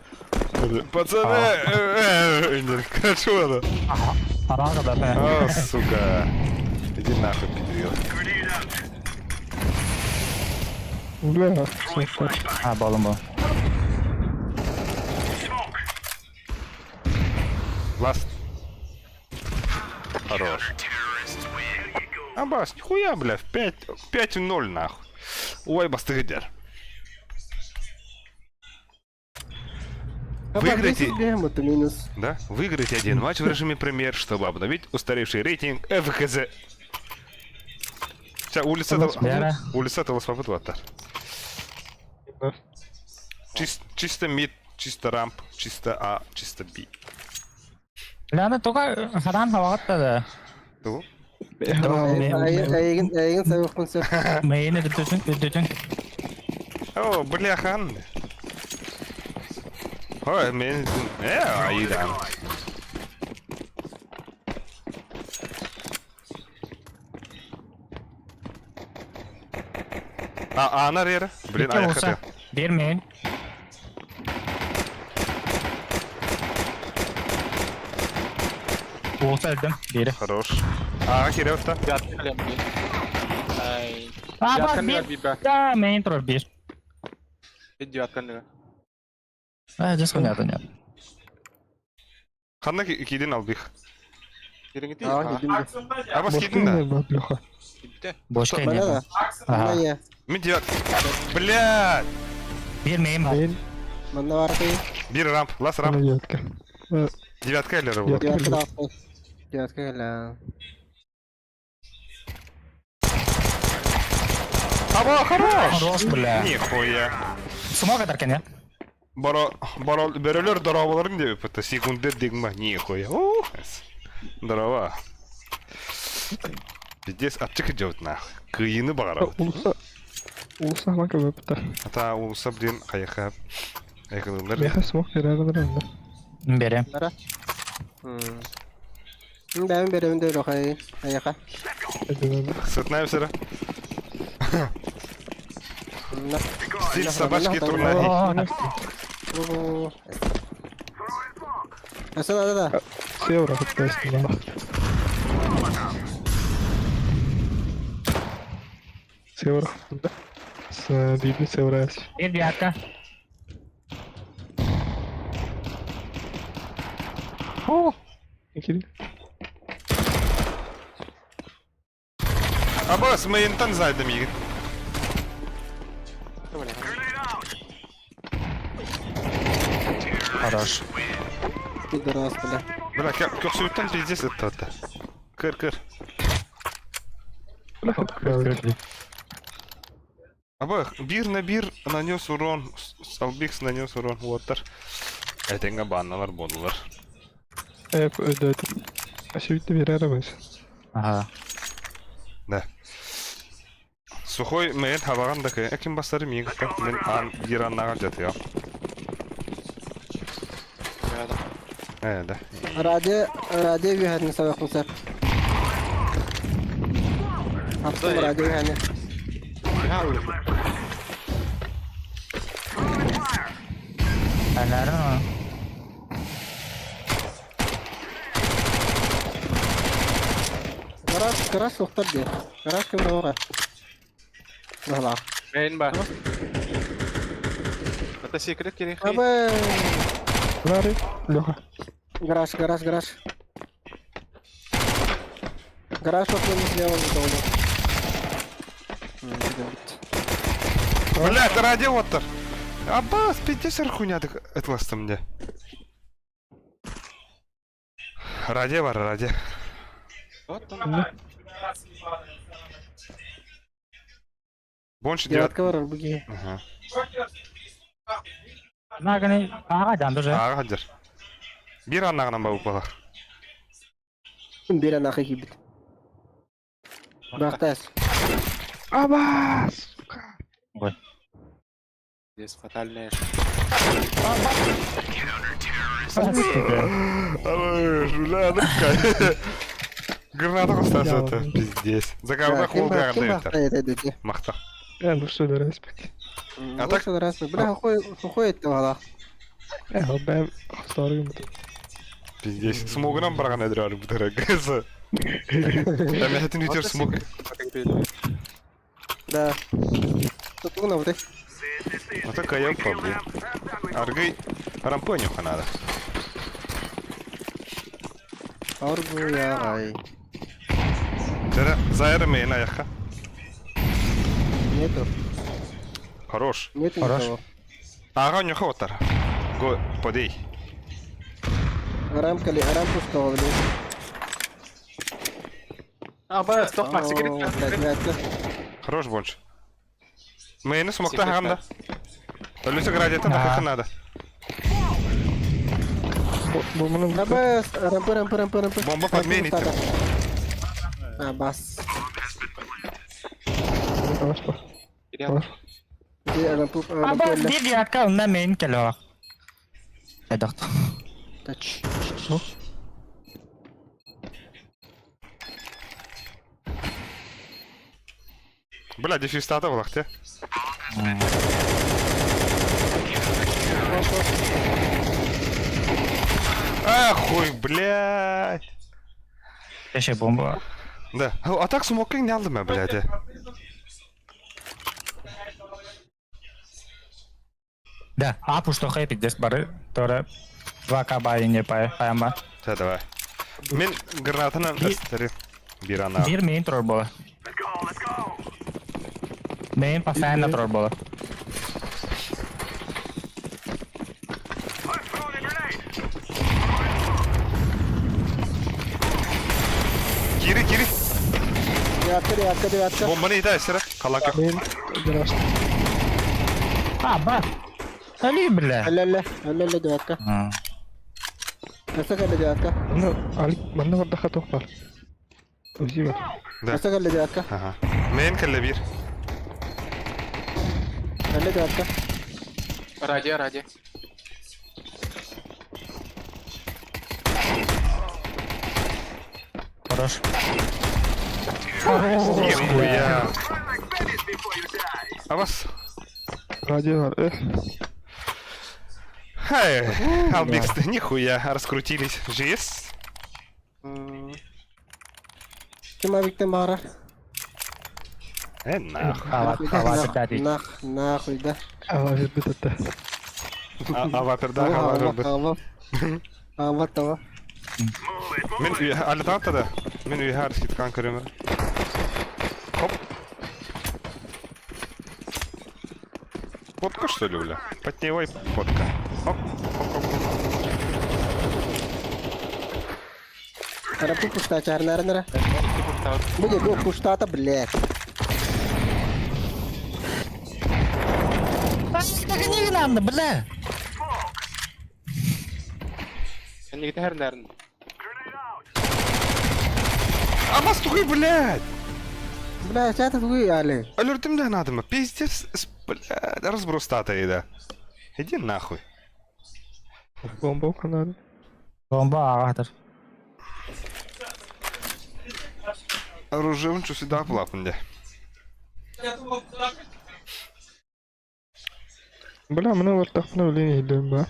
Пацаны, короче, ладно. Арага да. А, сука. Иди нахуй, пидрил. Бля, сука. А, болом бу. Ласт. Хорош. Абас, нихуя, бля, в 5, 5-0 нахуй. Ой, бастыгдер. Выиграйте, это минус. да? Выиграйте один матч в режиме премьер, чтобы обновить устаревший рейтинг ФГЗ. Вся улица Бера. улица Таласпапытваттар. Чисто мид, чисто рамп, чисто А, чисто Б. Бля, аны тока харан хавагатта да. Ту? Эйигин эйигин сабыахпын сөп. Мэйин үрдүтүн үрдүтүн. О, бляхан. Ой, мен... Э, айдан. А, ана рера. Блин, Икки аяқ болса. Бир мейин. Болса өлдüm. Бири. Хорош. Ага, кире отта. Ай. А, Девятка бас, бир. бир. Бир. Да, мейин турар бир. Девятка ныга. А, жас понятно, нет. Ханна кидин албих. Кириңити. Аа, кидим. Абас кидин да. Бошка Леха. Кибите. Бошка Мана не. да. Ага. Мана я. Мен девят. Блядь! Бир мейин бар. Мейн, Манна бар кый. Бир рамп, лас ана рамп. девятка. Девятка или рывок? Девятка да. Девятка кэллэ. Аба, хорош! Хорош, бля. Нихуя. Смог атаркен, я? Боро, боро, бөрөлөр дорооболорун деп это секундер дигма нихуя. Ух, Здорово. Пиздец, аптека делать нахуй. Кыйыны бағарабыт. Улуса. Улуса хамака бөптө. Ата улуса блин каяка. Айкылылар. Меха смок берер да. Берем. Бара. Бэм берем де рохай. Аяка. Сытная сыра. Стиль собачки турнаги. Аса да да. Севера хаттайсың. Севера. С Биби Севера. Бир девятка. О! Кири. Абас, мейнтан зайдым егит. Хорош. Пидорас, бля. Бля, көксүбүттен пиздец это. Кыр, кыр. Аба, бир на бир нанес урон. Салбикс нанес урон. Уоттар. Этенге банналар болдулар. Э, өдөт. Ашыбитте берер абыз. Ага. Да. Сухой мен хабаган да ким бастары миң мен ан бир аннага жатыя. Э, да. Ради, ради үйәнне сабақ болса. Аптым ради үйәнне. Әләрі Гараж, гараж соқтар де. Гараж кім оға? Бала. Мейин бар. Это секрет кирихи. Абы. Лари, Леха. Гараж, гараж, гараж. Гараж соқтар слева за Блядь, ради оттар. Аббас, пиздец хуйня так этластым мне. Ради бар, ради. Вот он. Больше девятка. Девятка бар, буги. Ага. Наганы ага жанды же. Ага, хадер. Бир аннагынан бабып бала. Бир анахы кибит. Бақтас. Абас! Сука. Ой. Здесь фатальная. Бля, ну Граната костасы это, пиздец. Закабы холга ганда Махта. Э, ну что, да, респект. А так- Бля, хуй бала. Э, бэм, старый Пиздец. Смогынан барган эдир бу тарагасы. Там я хотел ютер смог. Да. Тут ну вот. А так я блин. Аргый рампоню надо. Аргу я ай. Тера заэр мен аяққа. Нету. Хорош. Нету Хорош. никого. Ага, нюха оттар. Го, подей. Рамка ли, рамку что, блин. А, бля, стоп, Макс, секрет. Девятка. Хорош больше. Мені смокта ганда. Люся градиента Ага. так надо. Бу мунун Рампы, рампы, рампы, рампы, рампы. Бомба подмените. А, бас. Аспа. Кириэн. Аба биир девятка онно мейн кэлэҕэ. Хайдах. Тач. Бля, дефистата булах те. Ахуй, блядь. Кеше бомба. Да. А так смокинг не алдым, блядь. Да, а пушто хай пиздец бары. Тора 2К бай не пай, паяма. Все, давай. Мен гранатынан ыстыры. Бир ана. Бир мейн трор бола. Мейн постоянно трор бола. Кири, кири. Девятка, девятка, девятка. Бомбаны ита эсtere. Калака. Мен гранат. А, ба. Али, бля. Алле, алле, алле, девятка. Өссө кэллэ девятка. Манна алик манна бардаха туох бар. Узи бар. Да. Өссө кэллэ девятка. Ага. Мен кэллэ биир. Кэллэ девятка. Радио, радио. Хорош. Нихуя. А вас? Радио бар. Эх. Хай, Албикс, нихуя, раскрутились. Жесть. Ким авиктен баҕарар? Э, нахуй. Ава, пятый. Нах, нахуй, да. Ала бит это. Ава перда, ава перда. Ава, ава, ава. Мен үй, алетата да. Мен үй хар скиткан көрөмөр. Хоп. Фотка что ли, бля? Потневай фотка. Хоп, хоп, хоп, хоп. Арапы пушта чарнарнара. Будет бу пуштата, блядь. Не надо, бля. Эннигите хэрнэрин. А вас тухай, блядь! Бля, чата тугуй али. Алертим да надо, пиздец, блядь, разброс тата ида. Иди нахуй. Бомба канады. Бомба ағатыр. Оружие что сюда плапнде. Бля, мына бардахпына билин иһиллэм ба.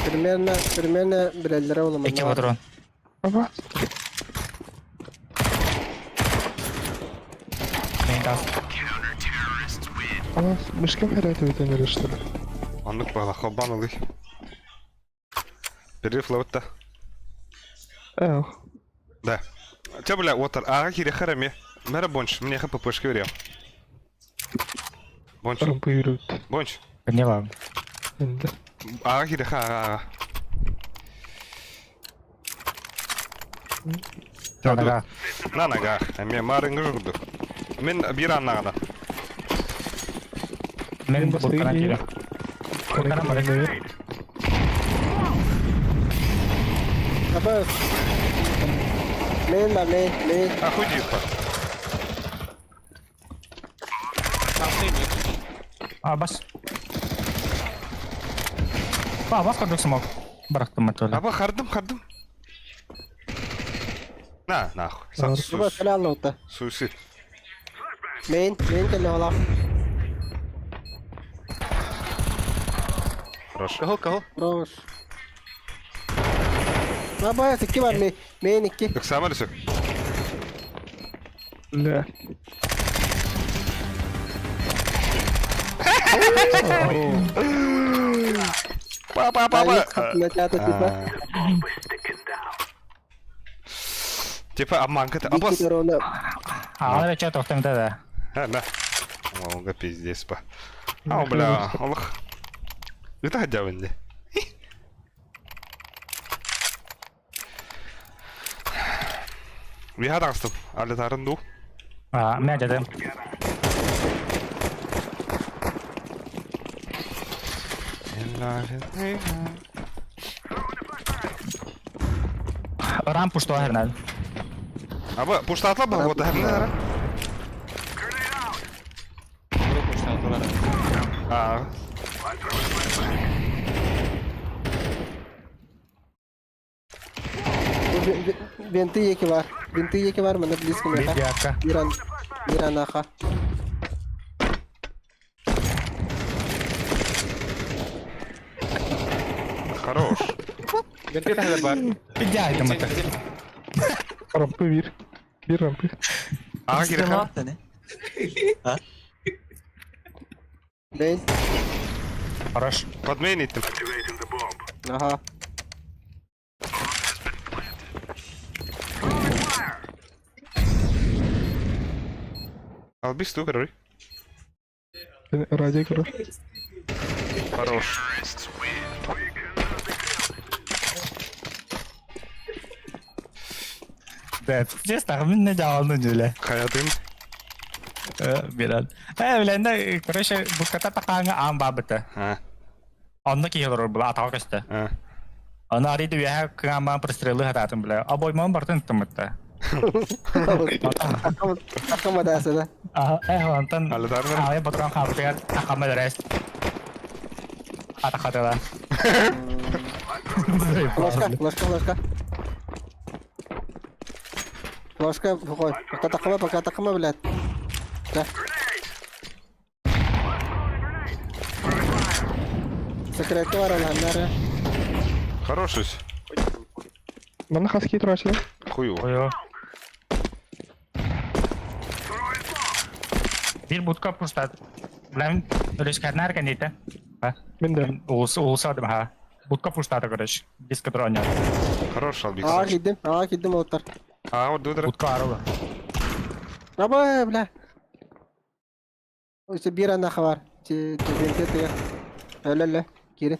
Примерно, примерно билэллэрэ оламан. Эки патрон. Аба. Мейн тас. Ала мышкам хайраты битен эрэ Оннук бала хоббан ылый. Перерыв лавытта. Эх. Да. Те, бля, отар, ага кире хараме. Мэра бонч, мне хппшки верем. Бонч, Рампы yürüt. бонч. Не ладно. Энде. Ага кире ха, ага, ага. На ногах. На ногах. Эме марынгы журдук. Мен бир аннагана. Мен будканан кире. Будканан бары. Аба. Мен ба, мен, мен. Ахуй па. А, бас. А, бас курдук смок. Барактым матола. Аба хардым, хардым. На, нахуй. Аба, кэлэ алла Суси. Мен, мен кэлэ ола. Хорош. Кого, кого? Хорош. Аба, икки бар, мен, мен икки. Так сам или Бля. Папа, папа. Чата типа. Типа обманка то Абас. Дикий ровно. А, он речет тоқтам да. А, да. Ого, пиздец, па. А, бля, Аллах. Это хотя бы не. Виха тағыстым. Әлі тарын ду. А, мен дедім. Рам пуштуа хернал. Аба, пуштаатла ба вот хернара. А. Венты еки бар. Венты еки бар, мына близко меха. Видяка. Иран. Иранаха. Хорош. Венты таһыгар бар. Видяйта мата. Рампы бир. Бир рампы. Ага кириха. Бейн. Хорош. Подмейн иттим. Аха. Албис ту короче. Радио короче. Хорош. Да, честно, мин не дьаалны дьүлэ. Хаятын. Билэн. Э, билэнде, короче, буката такааңа аан баабыта. А. Онно киһи олорор була атаҕа көстө. А. Аны арыйда үөһэ кыаамаан прострелы хатаатын билэ. Обоймаҕын бартын ыттыммытта. Акама да. Э, онтон Алытарнар. аайы ботуран хаабытыгар акама дэрээс. Атахатыла. Флашка, флашка, флашка. Флашка, қой. Пока тақыма, пока тақыма, блядь. Да. Секретка бар аланнары. Хороший. Манна хаски турачы. Хую. Ой. Бир будка пустат. Блин, үлескәрнәр кәнете. Мен де. Улус улусадым ха. Будка пустата короче. Диско дроня. Хорош албик. Аға кидим, аға кидим оттар. А, вот дудра. Будка арыла. Аба, бля. Өсе бир анаха бар. Те те. Әлі-әлі, кири.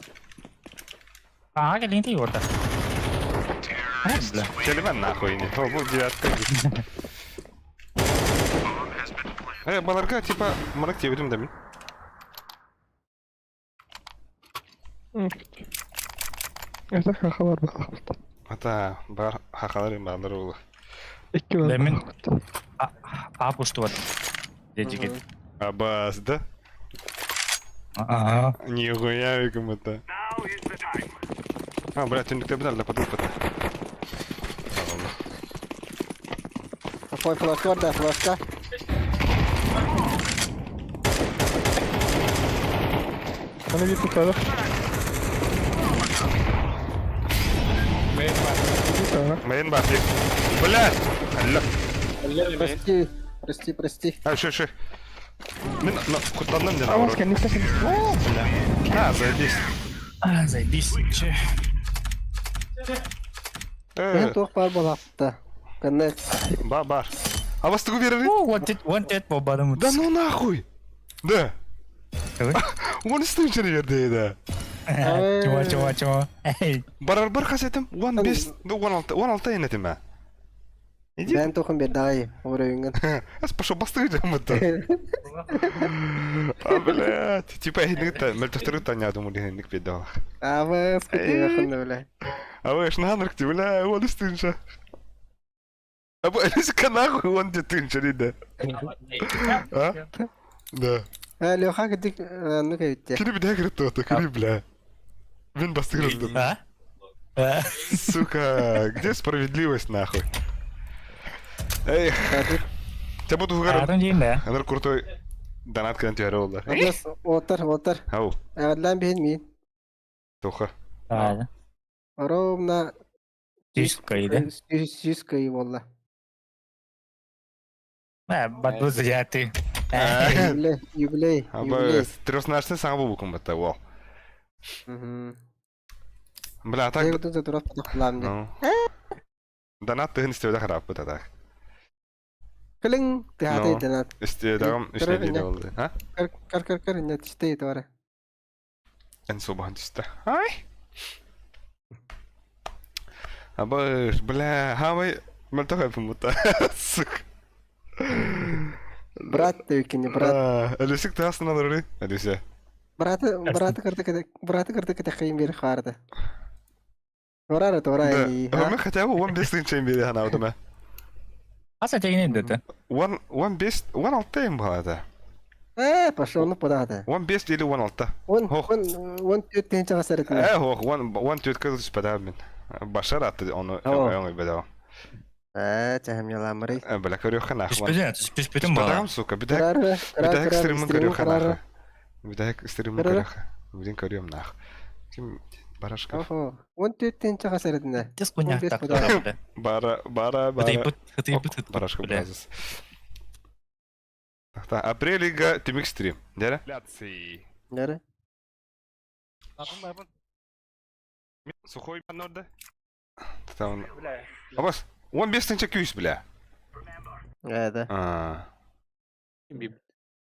Ага, келин ти орда. Бля. Келимен нахуй не. О, бу девятка. Э, баларга типа марак тебедим да мин. Это хахалар бахалар. Ата бар хахалар балар улы. Икки Бля, мен- бар. А пуштуат. Дедигит. Абас, да? Ага. Нихуя викам это. А, бля, түндүктө бир алла подруг Қой, флашка бар да, флашка. Аны бир тутады. Мейн бар, Блядь! Алла. Прости, прости, прости. А, еще, еще. Мин, ну, куттанным ден Авас наоборот. кәннектә А, заебись. А, заебись. Че. Э, Мен тоқ бар болапты. Коннект. ба, бар. А вас тугу верили? О, one one dead болбадым. Да ну нахуй! Да. Он истинче верди, да. Чего, чего, чего? Эй. Барар бар хасетим, 15, ну 16, 16 енетим а. Иди. Мен тоқым бер, давай, уровеньгін. Ас пошел бастыгы жамыты. А, блядь. Типа эһинник мөлтөхтөрү таня думаю дихинник бедалах. Абы, скутига хынны, бля. А вы ж нанрк ти, бля, он истинче. А бу элиска нахуй он де тынче да. А? Да. Э, Леха, кедик, ну кәйтте. Кини бит хәгрет то, кини бля. Мин бастыгы А? А? Сука, где справедливость нахуй? Эй, тебя буду угорать. Атын дейін да. Анар крутой донат кынан түһәрі олар. Адас, отыр, отыр. Ау, Әғадлан бейін мин. тоха. А, Ровно Жүз кайды. 100 кай болды. Ә, батбы зияты. Юбилей, юбилей, Аба, юбилей. трёснарсын саңа бу букум батта, вау. Бля, а так... Так. Тут затурат тақлам деп. Ну. Донат тыгын истеуде харап бут так. Кілің, тihаты Ну. донат. Истеудагым Кір- үстеде кір- болды. А? Кір, кір, кір, кір, не түшті бары. Эн субан түсті. Ай! Аба, бля, хамай, мөлтөх әпім бұта. Сука. Брат деп екен, брат. Әлесік тағасын алыр, Әлесе. Браты, браты кірді, браты кірді кіті қиын бері қарды. Туора туора Да, и Роме хотя бы 15 тысяч бери ханаабытым ээ. Хас этигин дэте? 10 15 16 им баҕата. Э, пошел ну куда-то. 15 или 16. Он, Ох. он, он төрт тыһыынчаҕа сырытына. Ээ, ох, 10 14 кыл түспэтэх мин. Башар атты ону Оо. өҥөйбөтөҕүм. Ээ, чэһэмньаламырый. Э, бля, көрүөххэ нахуй. Түспүтүн, түспүтүн Түспэтэҕим, баҕа. сука, бүтэһик Кырары, кырары, бүтэһик кырары, стримин стримин көрүөххэ кырары. нахуй. Бүтэһик стримин Кырары. көрүөххэ. Бүтүн көрүөм нах. Ким Барашков. Охо, 14 тыһыынчаҕа сырытына. Тес 15 куньяктак куда. бля. Бара, бара, бара. Хытыйбыт, хытыйбыт, Ок, Барашков бля. базис. Так, апрелига түмүк стрим. Дәрә? Нere? Сухой норда. Там. Абас, 15 тысяч күйіс, бля. Ээ, да. А.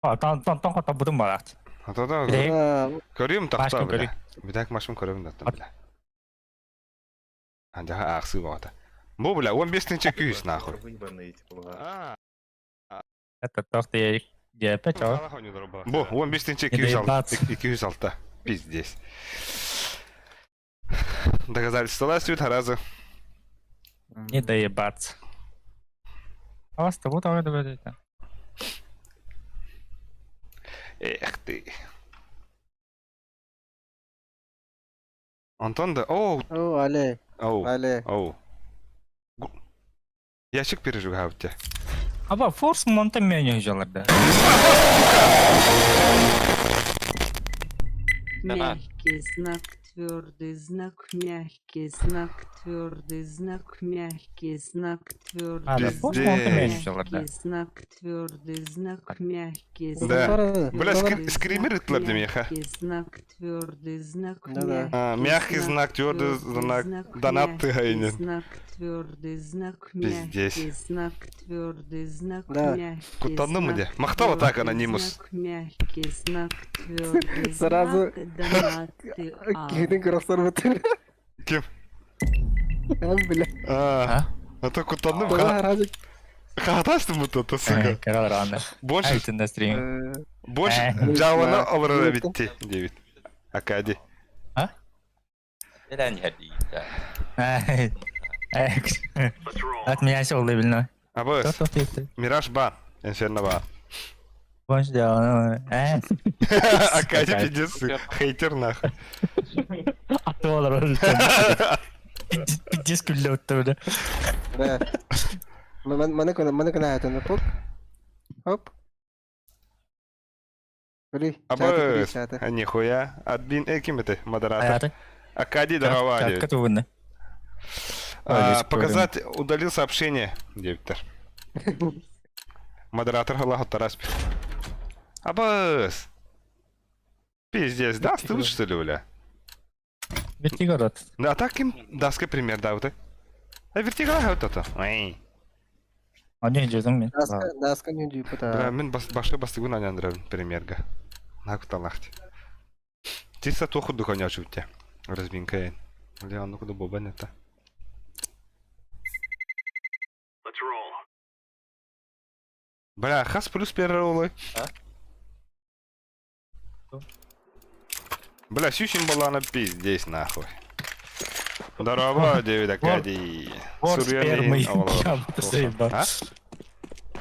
А, тан тан тан хата бутун барат. А то да. Бля. А, Көрүм тахта, Машкын бля. Бүтәк машым көрүм даттым, бля. Анда ақсы бағата. Бу, бля, 15 тысяч күйіс, нахуй. А. Это тоқты я я опять а. Бу, 15 тысяч Не 206. доебаться. 206. Пиздец. Доказательства сүт харазы. Не доебаться. А вас того того это. Эх ты. Антон да... Оу, о, але, оу, але. оу. Ящик пережигаю тебя. Аба форс монте меню жаларда. Мягкий знак, твердый знак, мягкий знак, твердый знак, мягкий знак, твердый А, да, форс монте меню жаларда. мягкий знак, твердый знак, мягкий Да. знак. Туора, Бля, туора. скри- скример ытлар демеха. Мягкий знак, твердый знак, Да-да. А, мягкий знак, твердый знак, донат ты мягкий гайнен. знак, твердый знак, Пиздец. мягкий знак, твердый знак, Да. мягкий Кутанным знак, иди. Махтава так, твердый анонимус. знак, мягкий знак, твердый Сразу- знак, донаты А. Киһитин көрөхсөр бутыр. Ким? А, бля. А, а то кутанным Туора разы. хатастым вот это, сука. Карал ранда. Больше, Айтын стрим. больше Э. жауаны Да. алырара битти, девит. Акади. От меня сел дебильно. Абыс, Мираж бан, Инферно бан. Больше дело. Э. Акади пиздец, хейтер нахуй. А то Пиздец күлле бля. Да. Маны кына, маны кына айтын. Хоп. Хоп. Били. Абыс, а нихуя. Админ, ким это? Модератор. Акади здорово, девит. Катувны. А, Показать, удалил сообщение, девиттер. Модератор Аллаху Тараспи. Абыс! Пиздец, даст ты что ли, бля? Вертигород. Да, так им даска пример, да, вот. А вертикал вот это. Ой. Они жезің мен. Даска, даска не дүйіп Бля, та. мен бас башка бастыгун аняндырабын примерга. Накуталахти. Тиса тоху духаня чутте. Разминка. Бля, ну куда боба это. Бля, хас плюс первый роллы. Бля, сющим была на пиздец нахуй. Здорово, Дэвид Акадий. Вор спермы. Сурьяни Я буду заебал. А?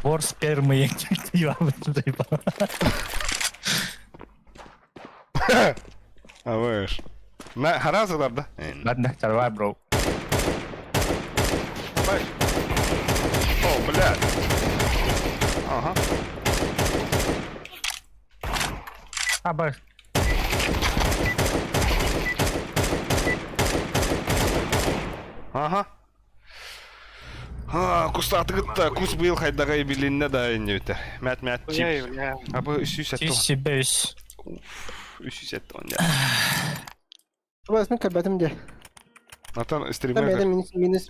Вор спермы. Я буду заебал. А вы ж. На, харазылар да? Ладно, давай, бро. Бай. О, блядь. Ага. А, баш. Ага. А, кустатыгытта кус быйыл хайдагай билинне да иннебите. Мят мят чип. А бу үсүс Ти этто. себе Үсүс этто. Бас мен кабатым де. Натан Там стример. это минус минус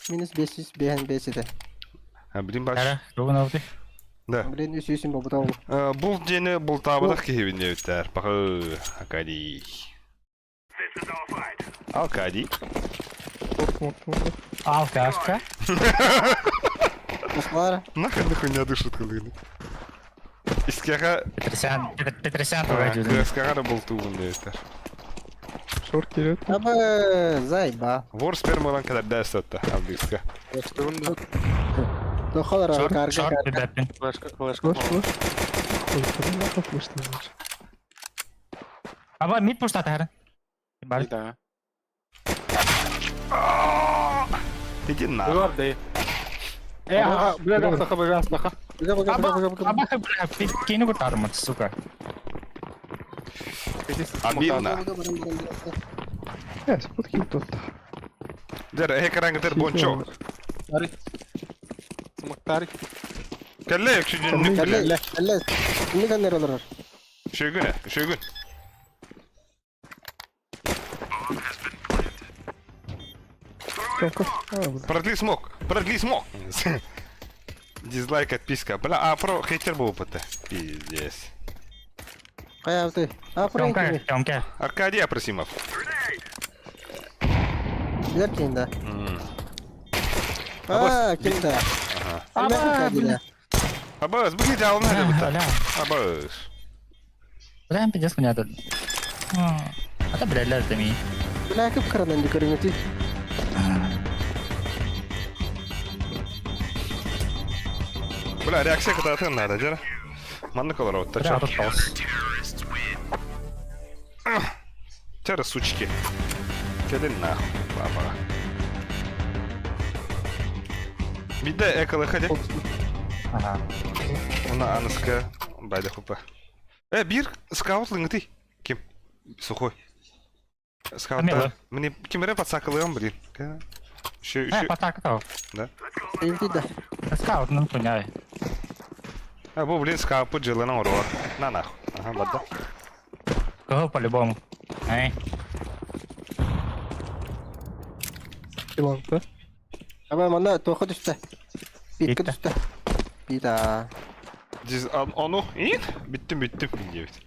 минус 500 бен 5 это. А, блин баш. Ара, ругун алды. Да. Блин, үсүсүн бобутау. Бул дени бул табыдах кихибиннебиттер. Бакы Акади. Алкади. Алкашка. Баскалар. Нахер нахуй дышит кылыгын. Искега Петросян, Петросян туга жүзүн. Кыскага да был тугун дебиттер. Шорт киирет. Аба, зайба. Вор спермалан кэлэрдэ эстэтте Абдыска. Флешка да. Тохолор Шорт, карга шорт карга. билбэппин. Флешка, флешка. Флеш, флеш. Ой, нахуй флеш ты значит. Аба мид пуштата хара. Бар. Да. Иди на. Быгар Э, ага, бля, саха, бля, саха. Быга быга быга быга быга. Аба бля, кини кутармат, сука. Обидно. Э, спутки тут. Дэр, экран бончо. Смоктари. Кэллэ күнү Кэллэ, кэллэ. Кимни каннер олорор? Шөгүн, шөгүн. Тёмка. А, бля. Продли смог, продли смог. Дизлайк, отписка. Бля, а про хейтер был опыта. Пиздец. Хайабыты. А, про Тёмка, кими? Тёмка. Аркадий Апросимов. Билер ким да? А, ким да? Аба, Аркадий да. Абас, бу идеально Бля, это. бля. Абас. Бля, пиздец меня тут. А бля, ля, это ми. Бля, кып каранан ди көрүңөтүй. Бля, реакция когда надо, дера. Манны колор вот Бля, тут тос. Тера, сучки. Кэлин нахуй, баба. Биде экалы ходи. Ага. Уна аныска байда хупа. Э, бир скаут лынгты. Ким? Сухой. Скаут. Амела. Мне кимере подсакалыам, блин. Еще, Э, еще. потак то. Эйвти да. Скаут, ну поняй. А, бу, блин, скаут пуджилы на уро. На нахуй. Ага, бада. Кого по-любому. Эй. Илон, да? Аба, манна тоха түстэ. Питка Питта. түстэ. Пита. Диз, ону, ин? Биттим, биттим. Девять.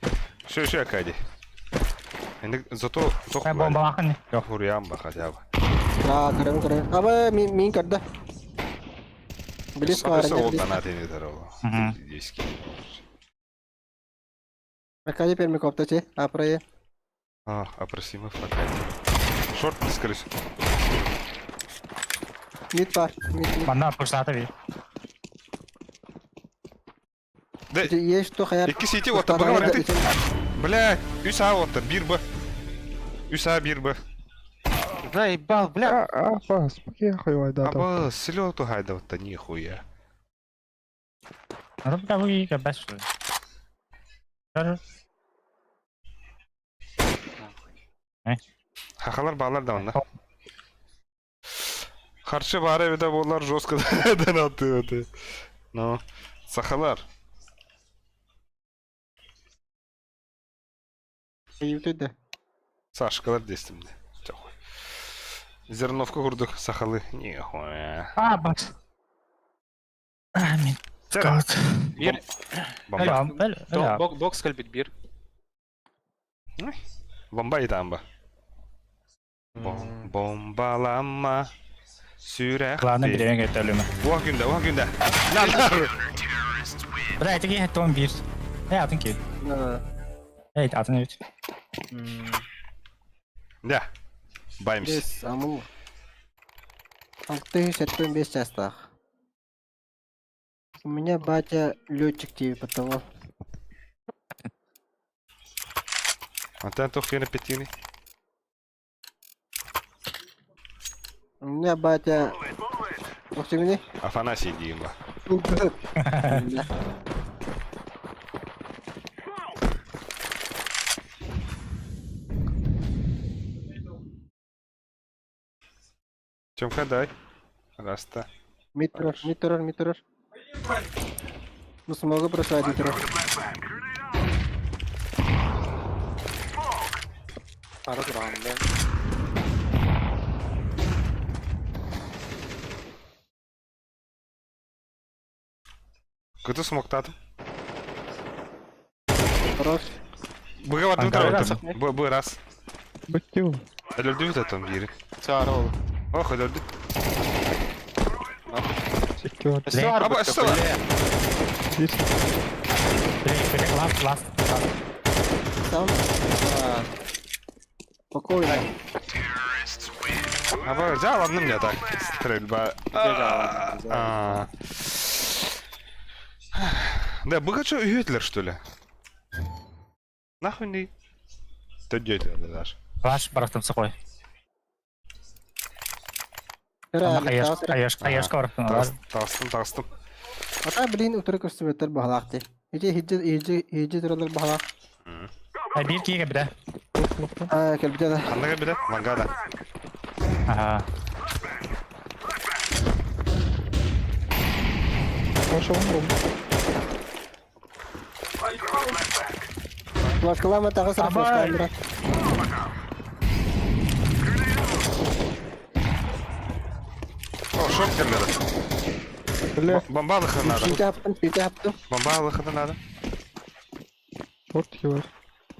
Еще, еще, Аркадий. Енді зато тох Э, бомба лахын. Yok. Хуриам ба хотя бы. А, көрөм көрөм. Аба, мин мин көрдө. Билес Все, бар. ол донат не здорово. Мгм. Диски. Аркадий первый коптачы. А, про А, Апросимов Аркадий. Шорт, скорее всего. Мид бар. Мид. мид. Манна пуштата би. Да, Есть что хаяр. Икки сети вот, бага ты. Бля, үс А вот, бир Б. Үс А, бир Б. Заебал, бля. А, а, пас, поехали, да, там. Аба, селё хайда вот нихуя. Ну, бля, вы кабаш. Хахалар балар да онда. Харчы бары бит болар жестко донаты это. Ну, сахалар. Эйвти да. Сашкалар дестим де. Чохуй. Зерновка курдук сахалы. Нихуя. А, баш. А, мин. Тера. Скаут. Бир. Бомба. Бля, бля. Бок, бокс кэлбит бир. Бомба и тамба. Бомбалама. Сүрэх. Главное, билеген көтөлүмө. Уах күндә, уах күндә. Нан. Бля, эти том бир. Э, атын ки. Эй, атын үт. Да. Баймс. Бес, амул. Алты сәттен бес жастах. У меня батя летчик типа того. Антон тох кene петини. У меня батя... Охтигни? Афанасий Дима. Да. Тёмка, дай. Раста. Мид турар, мид турар, мид турар. Ну смогу бросать мид турар. Пара грамм, да. Кыты смоктатым. Хорош. Быга барды Ага. утыр. Бу бу раз. Баттил. Өлөрдү бит там бири. Царол. Ох, өлөрдү. Секер. Сар, Аба, что? Здесь. Бля, бля, ласт, ласт, ласт. Сам. Спокойно. А взял одну мне так. Стрельба. А. Да, быга что, Гитлер, что ли? Нахуй не. Ты даже. Ваш барахтым сокой. Хаешка барахтым. Тастым, тастым. Ата, блин, утары көстүбэттэр баһалаах дии. Ити иһирдьэ иһирдьэ иһирдьэ тураллар баһалаах. Биир киһи кэлбитэ. Аа, кэлбитэ да. Ханна кэлбитэ? Мангада. Аха. Пошел он. Флешкалаама таҕыс эрэ флешкалаан брат. О, шок кэллэрэ. Бля, Бомбалыхы надо. Сүүтэ хаптым, сүүтэ хаптым. Бомбалыхы надо. фортики бар.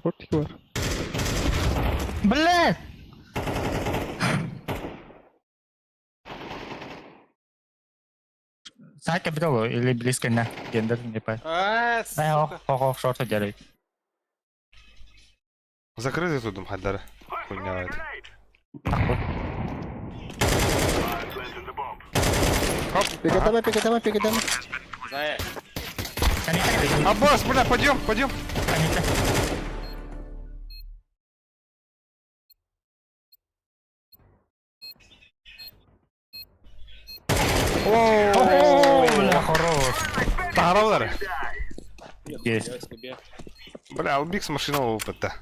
Фортики бар. Блядь! Сайт капитал или близко на гендер не по. А, Ай, ох, ох, ох, шорты делай. Закрытый тут Хаддара. Хуйня это. Хоп. Пикатама, пикатама, пикатама. Зая. Аббас, бля, пойдем, пойдем. О, бля, хорош. Таһаралар. Есть. Бля, Албикс машина опыта.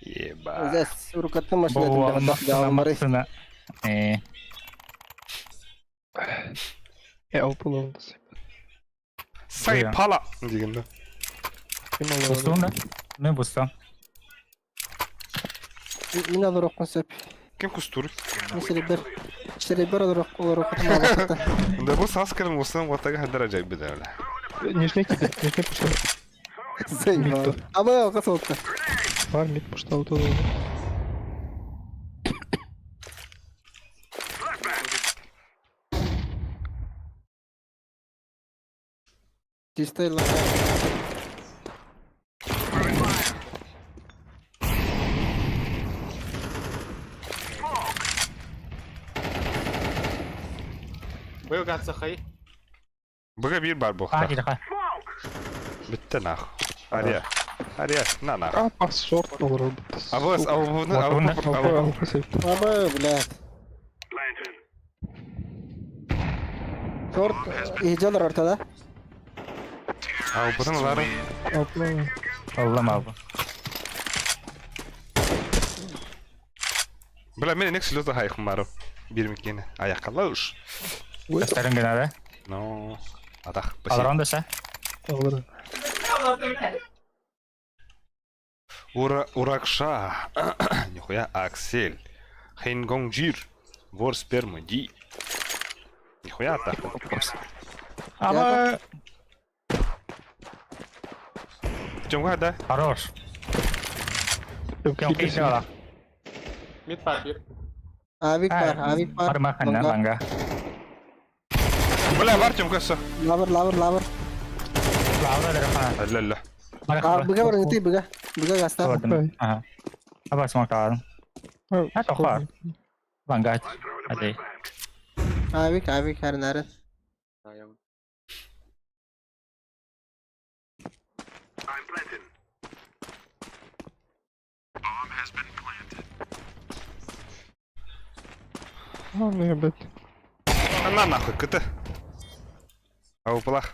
Еба. Здесь урукаттан машина Бу, да, мары. машина. Э, Э, алпыл Сай пала дегенде. Бустуң да? Мен бустам. Мин алыр сөп. Ким кустур? Мин серебер. Серебер алыр алыр Да бу саскерин усын ватага хадара жай бит бля. Нижний киде, нижний пошел. Заебал. Аба, касылты. Бар мид пошел туда. Чисто ла. Быйыл гатса хай. Быга бир бар А, бохта. киде Битте нах. Ария. Ария, на нах. А, пас шорт олар. Абас, абы абы Алпы, алпы сейф. Аба, блядь. Шорт иһдьэлэр ортада. Абы алары. Алпы. Аллам албы. Бля, мен нек слеза хайхым барып. Бир микени. Аяққала уш. Өстерин генә да. Ну, атах. Аларан да Алар. Ура, Уракша. Нихуя, Аксель. Хейнгонгжир. Вор спермы, ди. Нихуя атах. Аба, Тёмга, да? хорош. Кем киде Мид бар бир. Авик бар, авик бар. Бар махана ланга. Бля, бар Тёмга, все. Лавр, лавр, лавр. Лавра да хана. Ля, ля. А, быга бар, ты быга. Быга гаста. Ага. Аба смокар. А, тохар. Ланга. Ади. Авик, авик, хәрін, әрін. А, ну я, блядь. А на нахуй, КТ. Ауплах.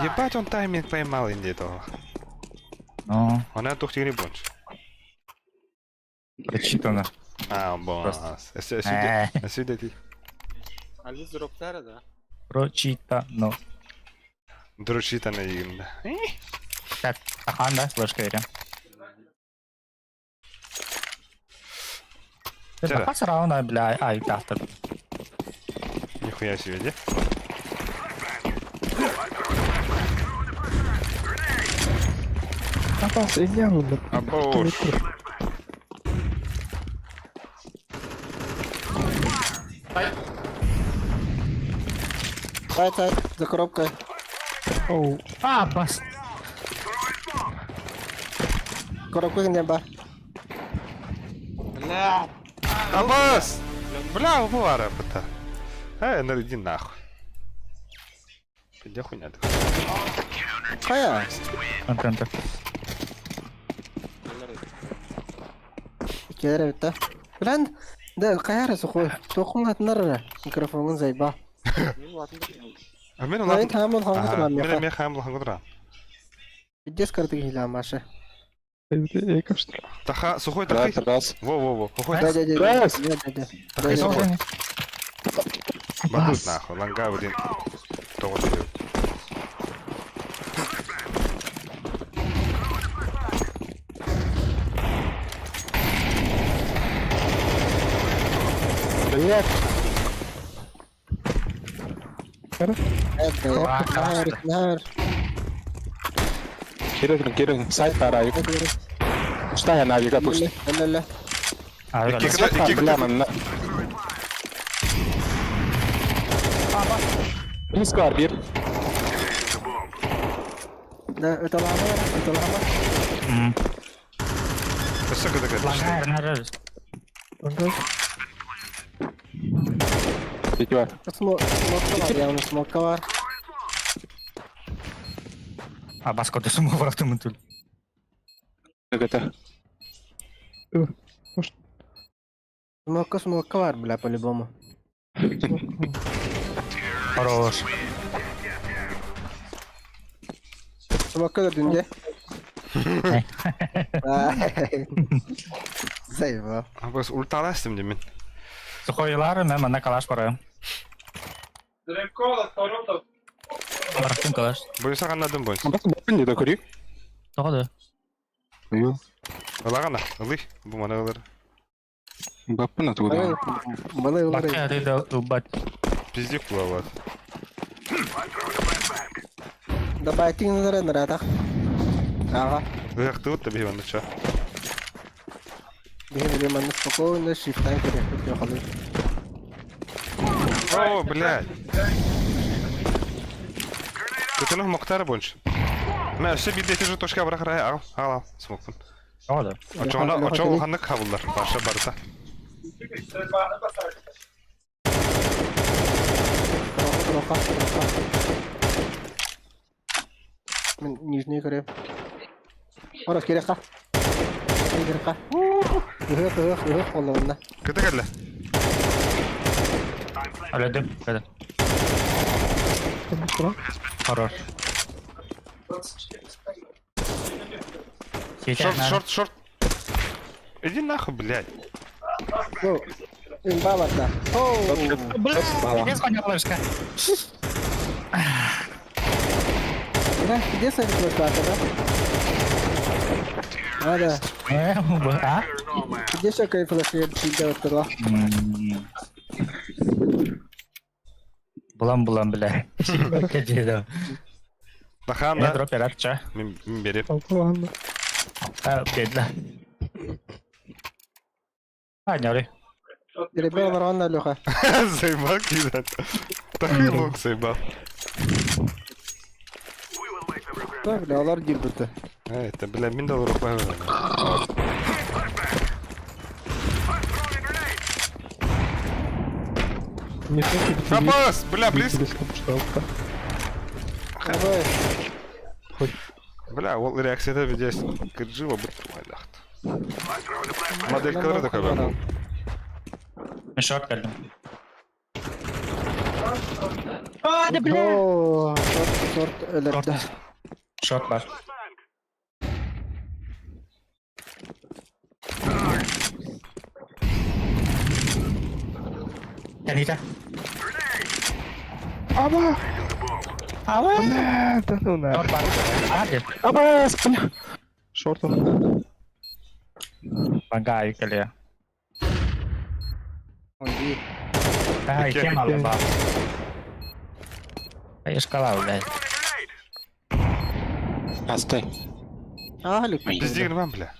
Ебать, он тайминг поймал инди этого. Ну, Он это тухти не больше. прочитано. А, бонус. Э. Сюда ты. Али дроптары да. Прочитано. Дручитано дегенде. Так, ахан да, флешка берем. Тера. Хас раунд, бля, ай, автор. Нихуя себе, где? А, пас, я не блядь. Абош. Сайт, сайт, за коробкой. Оу. А, бас. Коробка не бар. Бля! Абас! Бля, убывара быта. Э, ну иди нахуй. Где хуйня ты? Хайа. Антон, Антон. Кэлэр эбит да. Билэн, да хайа эрэ сухой. Туоххун атынар микрофоҥун зайба. А мен Мин хаамын хаҥҥа туран Мен миэхэ. эмиэ хаамыл хаҥҥа туран. Пиздец кырдык иһилээн Маша. Эйка, что ли? Таха, сухой Раз, тахай. раз. Во-во-во, сухой Да, да, да, Раз. да, да, да. тахай Да, сухой. да. Бадут нахуй, ланга один. Того дают. Блять! Это, наар, наар. Кирин, Кирин, сайт тарайык. Что я навига пусть. Ля-ля-ля. А, Икки да. кыта, икки Бля, кыта. манна. Близко арбир. Да, это лама, это лама. М. Өссө кыта кыта. Ланга, наар. Ланга. Пятер. Смокковар, явно смокковар. А, бас код сумма барахтым тул. Это. Смокка, смокковар, бля, по-любому. Хорош. Смокка дүнде. Зайба. Абас ульталастым демен. Сухойлар, мен манна калаш барайым. Барахтым калаш. Бойса канадым бойс. Не докури. Тоҕо Ю. Ылагана, ылый, бу мана ылыр. Баппына туда. Маны ылыр. Бакка да убат. Пиздик кулават. Да байтинг нары наратах. Ага. Ыяктыбыт да бейбанды ча. Биһи биле манна спокойно шифтан керек йохалы. О, блядь. Көтөнөх моктары бойынша. Мә, өссө бидде же точка барах рай ал, ал, ал, смокпун. Тоҕо да. Очоғына, очоғы ханнык хабылдар, барша барыта. Роха, роха. Мен нижний көрем. Орос керек қа. Керек қа. Ыһык, ыһык, ыһык олуна. Кыта кэллэ. Өлөдүм. Өлөдүм. Хорош. Шорт, шорт, шорт. Иди нахуй, блядь. Ну, имба барда. Оу. Бля, конялышка. Да, где сами просто да? Надо. А? Где еще кайфлаши делать туда? Булан булан бля. Кеджеда. Тахан Я да. дроп ярат ча. Мен мен берем. Ладно. А, бедла. А, няри. Ребята, Рона, Леха. Заебал кидат. Тахый лук заебал. Так, бля, алар гирберті. Это, бля, мен доллар укпай. Не слушай, Абас, бля, близко. близко, пожалуйста. Давай. Бля, ол реакцияда видео кыржыва бут тумайлахт. Моделькалары да көбө. Мен шорт келдим. О, шорт, шорт өлөрдө. Шорт бар. Канита. Аба! Аба! Бля, да ну на. Шорт бар. А, деп. Абас, бля. Шорт он. Бага юкеле. Ой, А, Икки. кем алды ба. Ай, шкала, блядь. А, стой. А, Люк. Пиздигин вам, бля.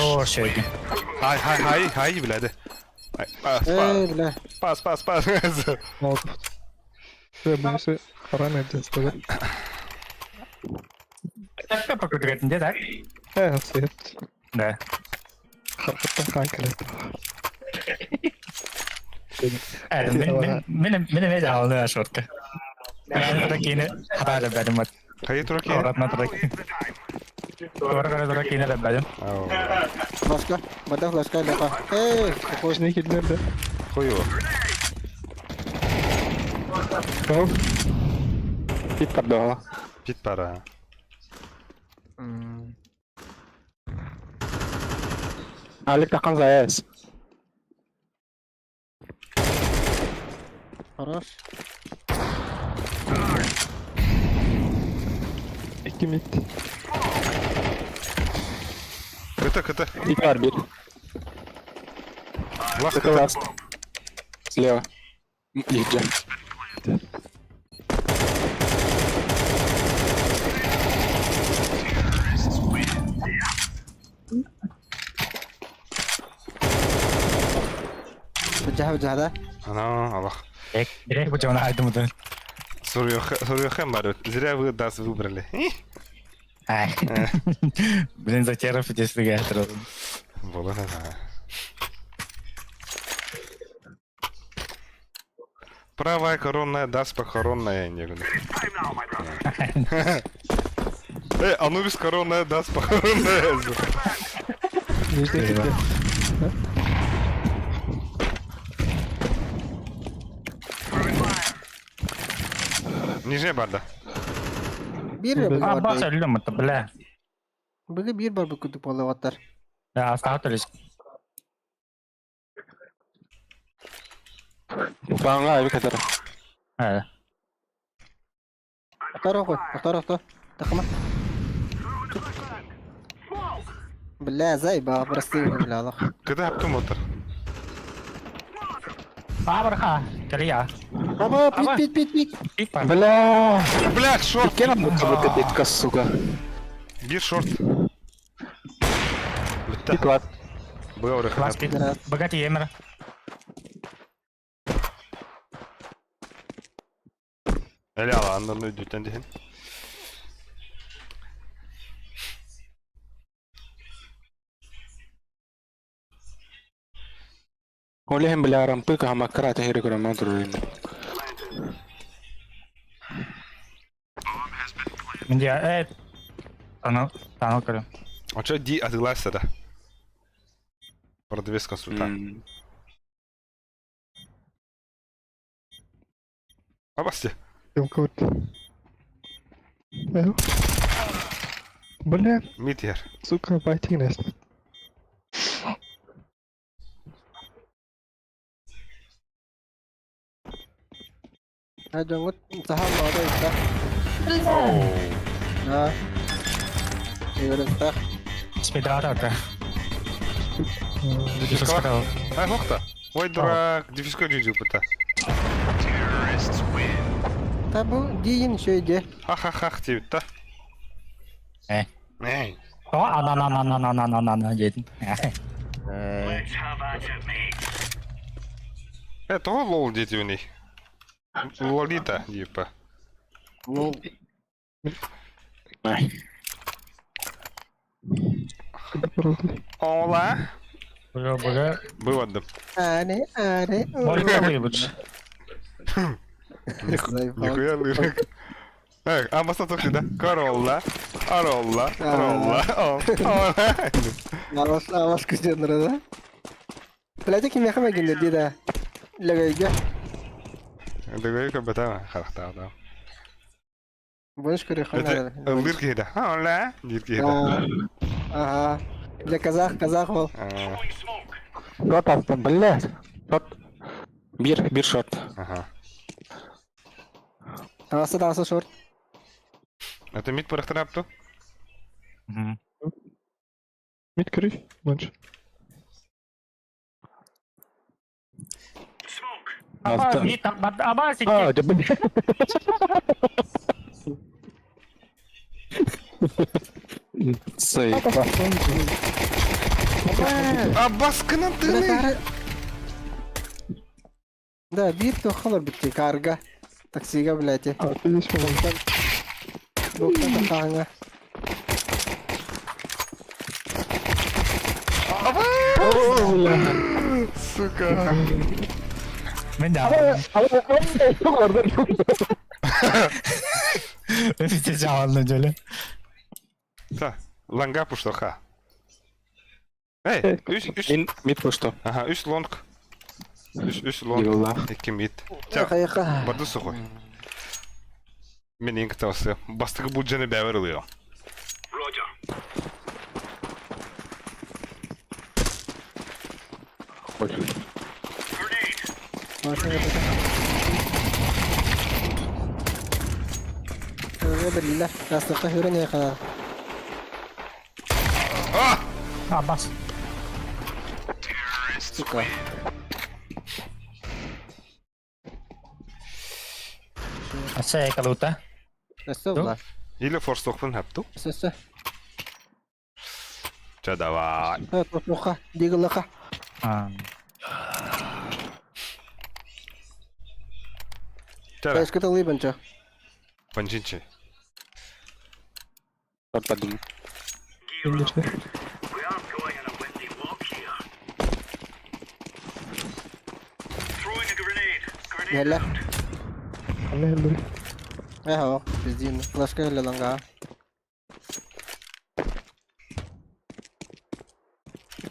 Хорош, Сергей. Хай, хай, хай, хай, бля, Пас, Эй, бля. пас, пас, пас. Бу харам эрдэ Так покрутит, где так? Э, свет. Да. Харахаттан хаан кэлэр. Мен мен мен алны шортка. Мен туракини хатаале бәрім бат. Хайы туракини? Оратна туракини. Тура туракини ле бәрім. Флашка. Бада флашка лепа. Эй, какой Не килдер да. Хуево. Пит поддала. Пит пора. Алик тақан заяц. Хорош. Икки мид. КТ, КТ. И бар бир. Лах, Это КТ. ласт. Слева. Иджа. Бджаха бджаха да. Ана, Аллах. Direkt bu cana aydım mı? Сурьёхэм бар. Зря вы нас выбрали. Ай. Блин, затеров здесь легатор. Было да. Правая коронная даст похоронная, не говорю. Э, Анубис коронная даст похоронная. Нижний килдер. Нижняя барда. Бир бир А, бар. баса өлүм это, бля. Быгы бир бар бүкүдүк болуп аттар. Да, осталось. Баңа айбы катар. Э. Актар окуй, актар окто. Такыма. Бля, зайба, прости, бля, Аллах. Когда оптомотор? А, барха. Калия. Аба, пит, пит, пит, пит. Пик пар. Бля. Блядь, шорт! Кем будто бы питка, сука. Бир шорт. Пит лат. Был Класс пик. Богатый емер. Эля, ладно, ну идут, дихин. Олехем, бля, рампыка, хамакра, тахири кураматурин. Менде, э. Таны, таны көрөм. А чё ди отгласься, да? Продавец консультант. Абасти. Ёлка вот. Бля, Митер. сука, байтигнес. Hadi вот сахал мада иста. Да. Игры Спидата. Дефиска. Ай, хохта. Ой, дурак, дефиска жужу пыта. Та бу дейін шөйде. Ха-ха-ха, тебе та. Э. Эй. О, ана на на на на на на на на дедим. Это лол дети у них. Лолита, типа. Ну, Ола. Бага, бага. Был отдам. аре, аре. Молика выбыч. Нихуя лырик. Эй, а баста да? Королла. Оролла. Оролла. Ола. Аваш, аваш күзден да? Блядь, ким яхама гинде дида. Легайга. Дагай кабата харахта да. Больше көрі Это лырки да. Ола. Лырки да. Ага. Для казах, казах ол. Шот аттым, блядь. Шот. Бир, бир шот. Ага. Тағасы, тағасы шорт. Это мид парахтарапту? Мид көрүй, больше. Аба, мид, аба, А, да, блядь. Сейф. А баскынан тыыный! Да, биир туохха олорбут дии, карга. Таксига, блядь. А, ты здесь, по-моему. Буктан тахааҥа. Сука. Мен да. Все жаалны жөлө. Та, ланга пуштоха. Эй, үс, үс. Мин мид пушто. Ага, үс лонг. Үс, үс лонг. Дигылла. Икки мид. Ча, Хайаха. барды сухой. Мен ең кытасы. Бастығы бұл және бәвер ылıyor. Биллер. Растықта хүрен яха. А! А, бас. Сука. Аса экалута. Өссө була. Или форстохпын хапту. Өссө өссө. Ча давай. Тоққа, дигыллақа. А. Чара, Бәшкіті лыбынча. панчинчи. Подпадым. Гәллә. Аны элдер. Әһә, біздин. Флашка гәллә ланга.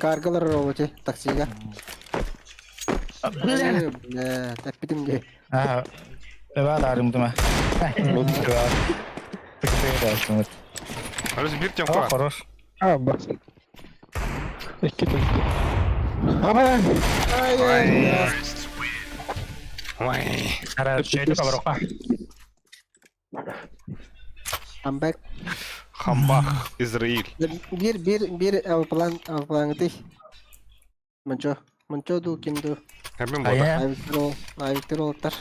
Каргалар роботы, таксига. Бля, тәппитим де. А. Эва дарым дума. Арыз бир тем О, ха. хорош. А, бас. Икки түнтү. Ай, ай, Ой. Ара, шөйтү кабарока. I'm back. Хамбах, Израиль. Bir bir bir avplan avplangды. Мынчо, мынчо ду кимду. Хабин бода. Ая. Авиктор, авиктор олтар.